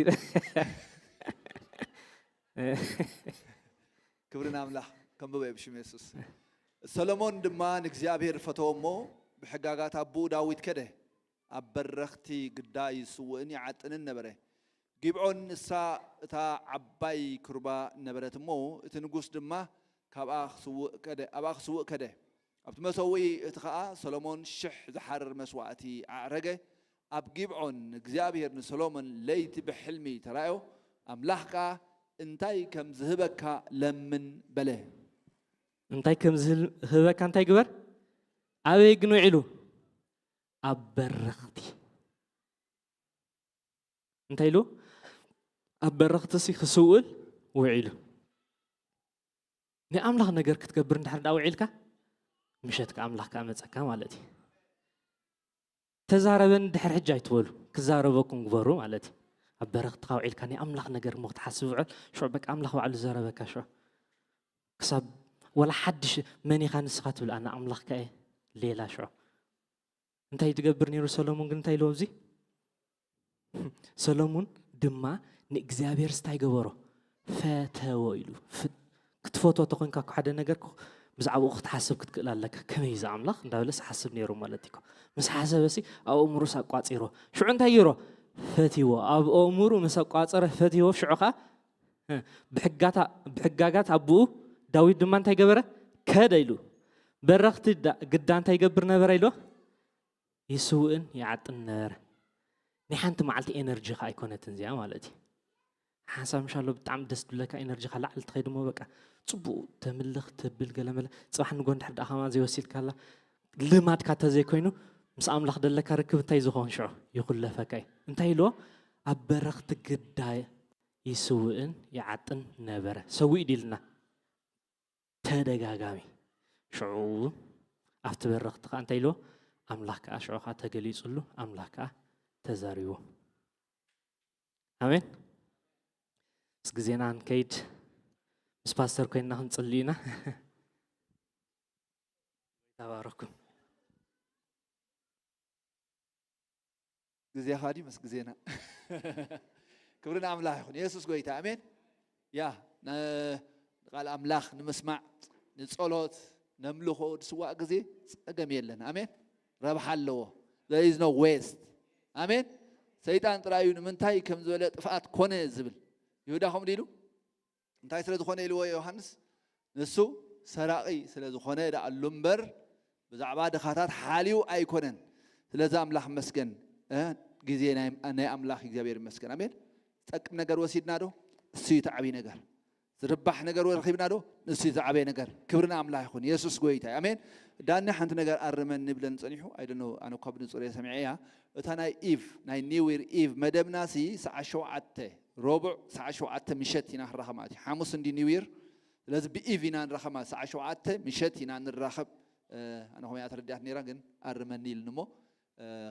ክብሪ ንኣምላኽ። ከንብቦ እየ ብሽም የሱስ። ሰሎሞን ድማ ንእግዚኣብሔር ፈተወ እሞ ብሕጋጋት ኣቦኡ ዳዊት ከደ። ኣብ በረኽቲ ግዳ ይስውእን ይዓጥንን ነበረ። ጊብዖን ንሳ እታ ዓባይ ክሩባ ነበረት እሞ እቲ ንጉስ ድማ ካብኣ ክስውእ ከደ ኣብኣ ክስውእ ከደ። ኣብቲ መሰውኢ እቲ ኸኣ ሰሎሞን ሽሕ ዝሓርር መስዋእቲ ኣዕረገ። ኣብ ጊብዖን እግዚኣብሔር ንሰሎሞን ለይቲ ብሕልሚ ተራእዮ። ኣምላኽ ከኣ እንታይ ከም ዝህበካ ለምን በለ። እንታይ ከም ዝህበካ እንታይ ግበር? ኣበይ ግን ውዒሉ? ኣብ በረኽቲ። እንታይ ኢሉ? ኣብ በረኽቲ ሲ ክስውል ውዒሉ። ናይ ኣምላኽ ነገር ክትገብር እንድሕር ደኣ ውዒልካ ምሸት ከኣ ኣምላኽ ከኣ መጸካ ማለት እዩ። ተዛረበን ድሕር ሕጂ ኣይትበሉ፣ ክዛረበኩም ግበሩ ማለት እዩ። ኣብ በረኽትኻ ውዒልካ ናይ ኣምላኽ ነገር እሞ ክትሓስብ ውዕል፣ ሽዑ በቃ ኣምላኽ ባዕሉ ዘረበካ ሽዑ። ክሳብ ወላ ሓድሽ መን ኢኻ ንስኻ ትብል ኣነ ኣምላኽ ከኣ ሌላ ሽዑ። እንታይ ትገብር ነይሩ ሰሎሙን ግን እንታይ ኢልዎ ኣብዚ? ሰሎሙን ድማ ንእግዚኣብሔር ስታይ ገበሮ ፈተዎ ኢሉ። ክትፈትዎ ተኾንካ እኮ ሓደ ነገር እኮ ብዛዕባኡ ክትሓስብ ክትክእል ኣለካ። ከመይ እዚ ኣምላኽ እንዳበለስ ሓስብ ነይሩ ማለት እዩ። ምስ ሓሰበሲ ኣብ ኣእምሮስ ኣቋፂሮ። ሽዑ እንታይ ገይሮ? ፈትዎ። ኣብ ኣእምሩ ምስ ኣቋፀረ ፈትዎ። ሽዑ ከዓ ብሕጋጋት ኣቦኡ ዳዊት ድማ እንታይ ገበረ? ከደ ኢሉ። በረኽቲ ግዳ እንታይ ይገብር ነበረ ኢሉ? ይስውእን ይዓጥን ነበረ። ናይ ሓንቲ መዓልቲ ኤነርጂ ከ ኣይኮነትን እዚኣ ማለት እዩ። ሓንሳብ ምሻሎ ብጣዕሚ ደስ ድብለካ፣ ኤነርጂ ካ ላዕሊ ትኸይድ እሞ በቃ ፅቡቅ ተምልኽ ተብል ገለመለ። ፅባሕ ንጎ እንድሕር ደኣ ከማ ዘይወሲድካላ ልማድካ ተዘይኮይኑ ምስ ኣምላኽ ደለካ ርክብ እንታይ ዝኸውን ሽዑ ይኹለፈካ እዩ። እንታይ ኢልዎ? ኣብ በረኽቲ ግዳ ይስውእን ይዓጥን ነበረ። ሰዊእ ዲልና ተደጋጋሚ። ሽዑ ኣብቲ በረኽቲ ከዓ እንታይ ኢልዎ? ኣምላኽ ከዓ ሽዑ ከዓ ተገሊፅሉ፣ ኣምላኽ ከዓ ተዛሪቦ። ኣሜን። ምስ ግዜና ንከይድ ምስ ፓስተር ኮይንና ክንፅሊ ኢና። ተባረኩም። ግዜኻ ድዩ ምስ ግዜና? ክብሪ ንኣምላኽ ይኹን። የሱስ ጎይታ። ኣሜን። ያ ንቃል ኣምላኽ ንምስማዕ፣ ንጸሎት፣ ነምልኾ ዝስዋእ ግዜ ጸገም የለን። ኣሜን። ረብሓ ኣለዎ። There is no waste። ኣሜን። ሰይጣን ጥራይ እዩ ንምንታይ ከም ዝበለ ጥፍኣት ኮነ ዝብል። ይሁዳ ከምኡ ኢሉ እንታይ ስለ ዝኾነ ኢልዎ ዮሃንስ? ንሱ ሰራቒ ስለ ዝኾነ ደኣሉ እምበር ብዛዕባ ድኻታት ሓልዩ ኣይኮነን። ስለዚ ኣምላኽ መስገን ግዜ ናይ ኣምላኽ እግዚኣብሔር ይመስገን። ኣሜን። ዝጠቅም ነገር ወሲድና ዶ? እሱ እዩ እቲ ዓብዪ ነገር። ዝርባሕ ነገር ረኺብና ዶ? ንሱ እዩ ዝዓበየ ነገር። ክብሪ ንኣምላኽ ይኹን። የሱስ ጎይታ እዩ። ኣሜን። ዳኒ ሓንቲ ነገር ኣርመኒ ብለን ጸኒሑ። ኣይደኖ ኣነ እኳ ብንጹር እየ ሰሚዐ እያ። እታ ናይ ኢቭ ናይ ኒው ይር ኢቭ መደብና ሲ ሰዓ ሸውዓተ ረቡዕ ሰዓ ሸውዓተ ምሸት ኢና ክንራኸብ ማለት እዩ። ሓሙስ እንዲ ኒው ይር። ስለዚ ብኢቭ ኢና ንራኸብ ማለት ሰዓ ሸውዓተ ምሸት ኢና ንራኸብ። ኣነ ኸመይ ተረዲኣት ነይራ ግን ኣርመኒ ኢልኒ እሞ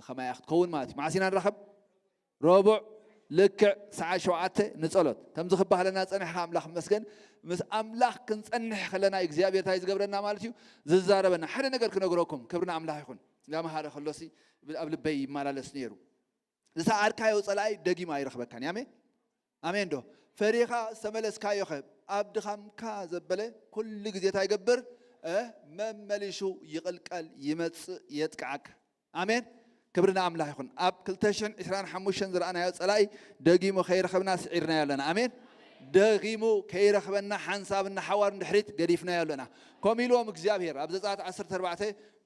ከማያ ክትከውን ማለት እዩ። መዓስ ኢና ንራኸብ? ረቡዕ ልክዕ ሰዓት ሸውዓተ ንጸሎት። ከምዚ ክባህለና ጸኒሕካ ኣምላኽ መስገን። ምስ ኣምላኽ ክንጸንሕ ከለና እግዚኣብሔር እንታይ ዝገብረና ማለት እዩ? ዝዛረበና። ሓደ ነገር ክነግረኩም፣ ክብርና ኣምላኽ ይኹን። እንዳመሃረ ከሎሲ ኣብ ልበይ ይመላለስ ነይሩ። ዝሰዓርካዮ ጸላኢ ደጊሙ ኣይረኽበካን። ኣሜን። ኣሜን ዶ? ፈሪኻ ዝተመለስካዮ ኸ? ኣብ ድኻምካ ዘበለ ኩሉ ግዜ እንታይ ይገብር? እ፣ መመሊሱ ይቕልቀል፣ ይመጽእ፣ የጥቅዓካ። ኣሜን። ክብሪ ንኣምላኽ ይኹን። ኣብ ክልተ ሽሕን ዕስራን ሓሙሽተን ዝረኣናዮ ጸላኢ ደጊሙ ከይረኸብና ስዒርናዮ ኣለና። ኣሜን። ደጊሙ ከይረኽበና ሓንሳብ እናሓዋር ንድሕሪት ገዲፍናዮ ኣለና። ከምኡ ኢልዎም እግዚኣብሔር ኣብ ዘጸኣት ዓሰርተ ኣርባዕተ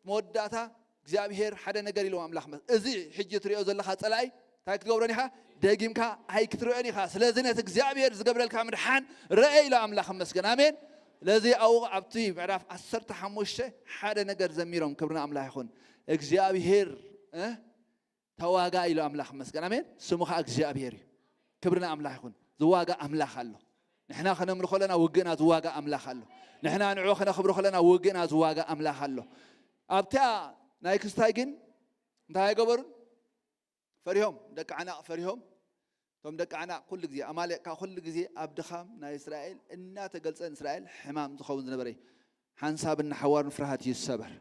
መወዳእታ እግዚኣብሔር ሓደ ነገር ኢልዎም ኣምላኽ መ-፣ እዚ ሕጂ ትሪኦ ዘለኻ ጸላኢ እንታይ ክትገብሮን ኢኻ? ደጊምካ ኣይክትሪኦን ኢኻ። ስለዚ ነቲ እግዚኣብሔር ዝገብረልካ ምድሓን ረአ ኢሎ ኣምላኽ መስገን። ኣሜን። ስለዚ ኣብኡ ኣብቲ ምዕራፍ ዓሰርተ ሓሙሽተ ሓደ ነገር ዘሚሮም፣ ክብሪ ንኣምላኽ ይኹን። እግዚኣብሔር፣ እ፣ ተዋጋ ኢሎ ኣምላኽ መስገን። ኣሜን። ስሙ ኸዓ እግዚኣብሔር እዩ። ክብሪ ንኣምላኽ ይኹን። ዝዋጋ ኣምላኽ ኣሎ። ንሕና ከነምልኾ ኣለና፣ ውግእና ዝዋጋ ኣምላኽ ኣሎ። ንሕና ንዕኡ ከነኽብሮ ከለና፣ ውግእና ዝዋጋ ኣምላኽ ኣሎ። ኣብታ ናይ ክስታይ ግን እንታይ ኣይገበሩን? ፈሪሆም፣ ደቂ ዓናቕ ፈሪሆም። እቶም ደቂ ዓናቕ ኩሉ ግዜ፣ ኣማሌቕ ከኣ ኩሉ ግዜ ኣብ ድኻም ናይ እስራኤል እናተገልጸ ንእስራኤል ሕማም ዝኸውን ዝነበረ እዩ። ሓንሳብ እናሓዋሩን ፍርሃት ይሰበር።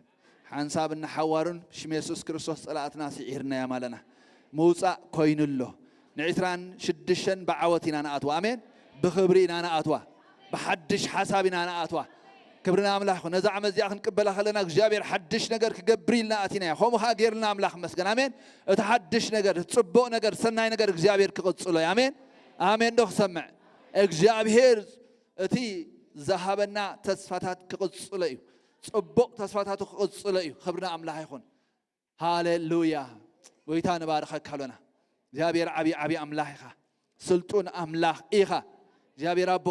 ሓንሳብ እናሓዋሩን ብሽም የሱስ ክርስቶስ ጸላእትና ስዒርናዮም ኣለና። ምውጻእ ኮይኑ ኣሎ። ንዕስራን ሽዱሽተን ብዓወት ኢና ንኣትዋ። ኣሜን። ብኽብሪ ኢና ንኣትዋ። ብሓድሽ ሓሳብ ኢና ንኣትዋ። ክብሪ ንኣምላኽ ይኹን። ነዛ ዓመት እዚኣ ክንቅበላ ከለና እግዚኣብሔር ሓድሽ ነገር ክገብር ኢልና ኣቲናዮ። ከምኡ ኸዓ ገይርልና ኣምላኽ መስገን። ኣሜን። እቲ ሓድሽ ነገር፣ እቲ ጽቡቕ ነገር፣ ሰናይ ነገር እግዚኣብሔር ክቕጽሎ እዩ። ኣሜን። ኣሜን ዶ ክሰምዕ? እግዚኣብሔር እቲ ዝሃበና ተስፋታት ክቕጽሎ እዩ። ጽቡቕ ተስፋታቱ ክቕጽሎ እዩ። ክብሪ ንኣምላኽ ይኹን። ሃሌሉያ። ጎይታ ንባርኸካ ኣሎና። እግዚኣብሔር ዓብዪ ዓብዪ ኣምላኽ ኢኻ። ስልጡን ኣምላኽ ኢኻ። እግዚኣብሔር ኣቦ፣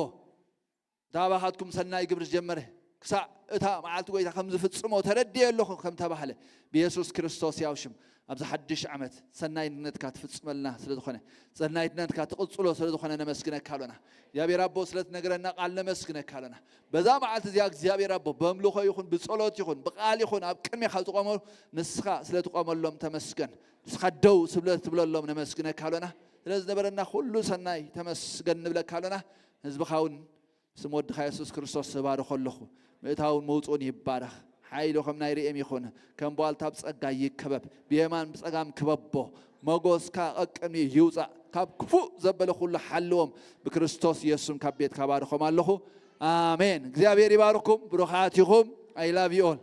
እታ ባኻትኩም ሰናይ ግብሪ ዝጀመረ ክሳዕ እታ መዓልቲ ጎይታ ከም ዝፍጽሞ ተረድየ ኣለኹ ከም ተባህለ ብየሱስ ክርስቶስ ያው ሽም ኣብዚ ሓድሽ ዓመት ሰናይነትካ ትፍጽመልና ስለ ዝኾነ፣ ሰናይነትካ ትቕጽሎ ስለ ዝኾነ ነመስግነካ ኣሎና። እግዚኣብሔር ኣቦ ስለ ትነግረና ቃል ነመስግነካ ኣሎና። በዛ መዓልቲ እዚኣ እግዚኣብሔር ኣቦ በምልኾ ይኹን ብጸሎት ይኹን ብቃል ይኹን ኣብ ቅድሜኻ ዝቖመ ንስኻ ስለ ትቖመሎም ተመስገን። ንስኻ ደው ስለ ትብለሎም ነመስግነካ ኣሎና። ስለ ዝነበረና ኩሉ ሰናይ ተመስገን ንብለካ ኣሎና። ህዝብኻ እውን ስም ወድኻ የሱስ ክርስቶስ እባርኾ ኣለኹ። ምእታውን መውፅኡን ይባረኽ። ሓይሉ ከም ናይ ርኤም ይኹን። ከም ቧልታ ብጸጋ ይከበብ። ብየማን ብጸጋም ክበቦ። መጎስካ ቀቅድሚ ይውጻእ። ካብ ክፉእ ዘበለ ኩሉ ሓልዎም። ብክርስቶስ የሱስም ካብ ቤትካ ባርኾም ኣለኹ። ኣሜን። እግዚኣብሔር ይባርኩም። ብሩኻት ኢኹም። I love you all።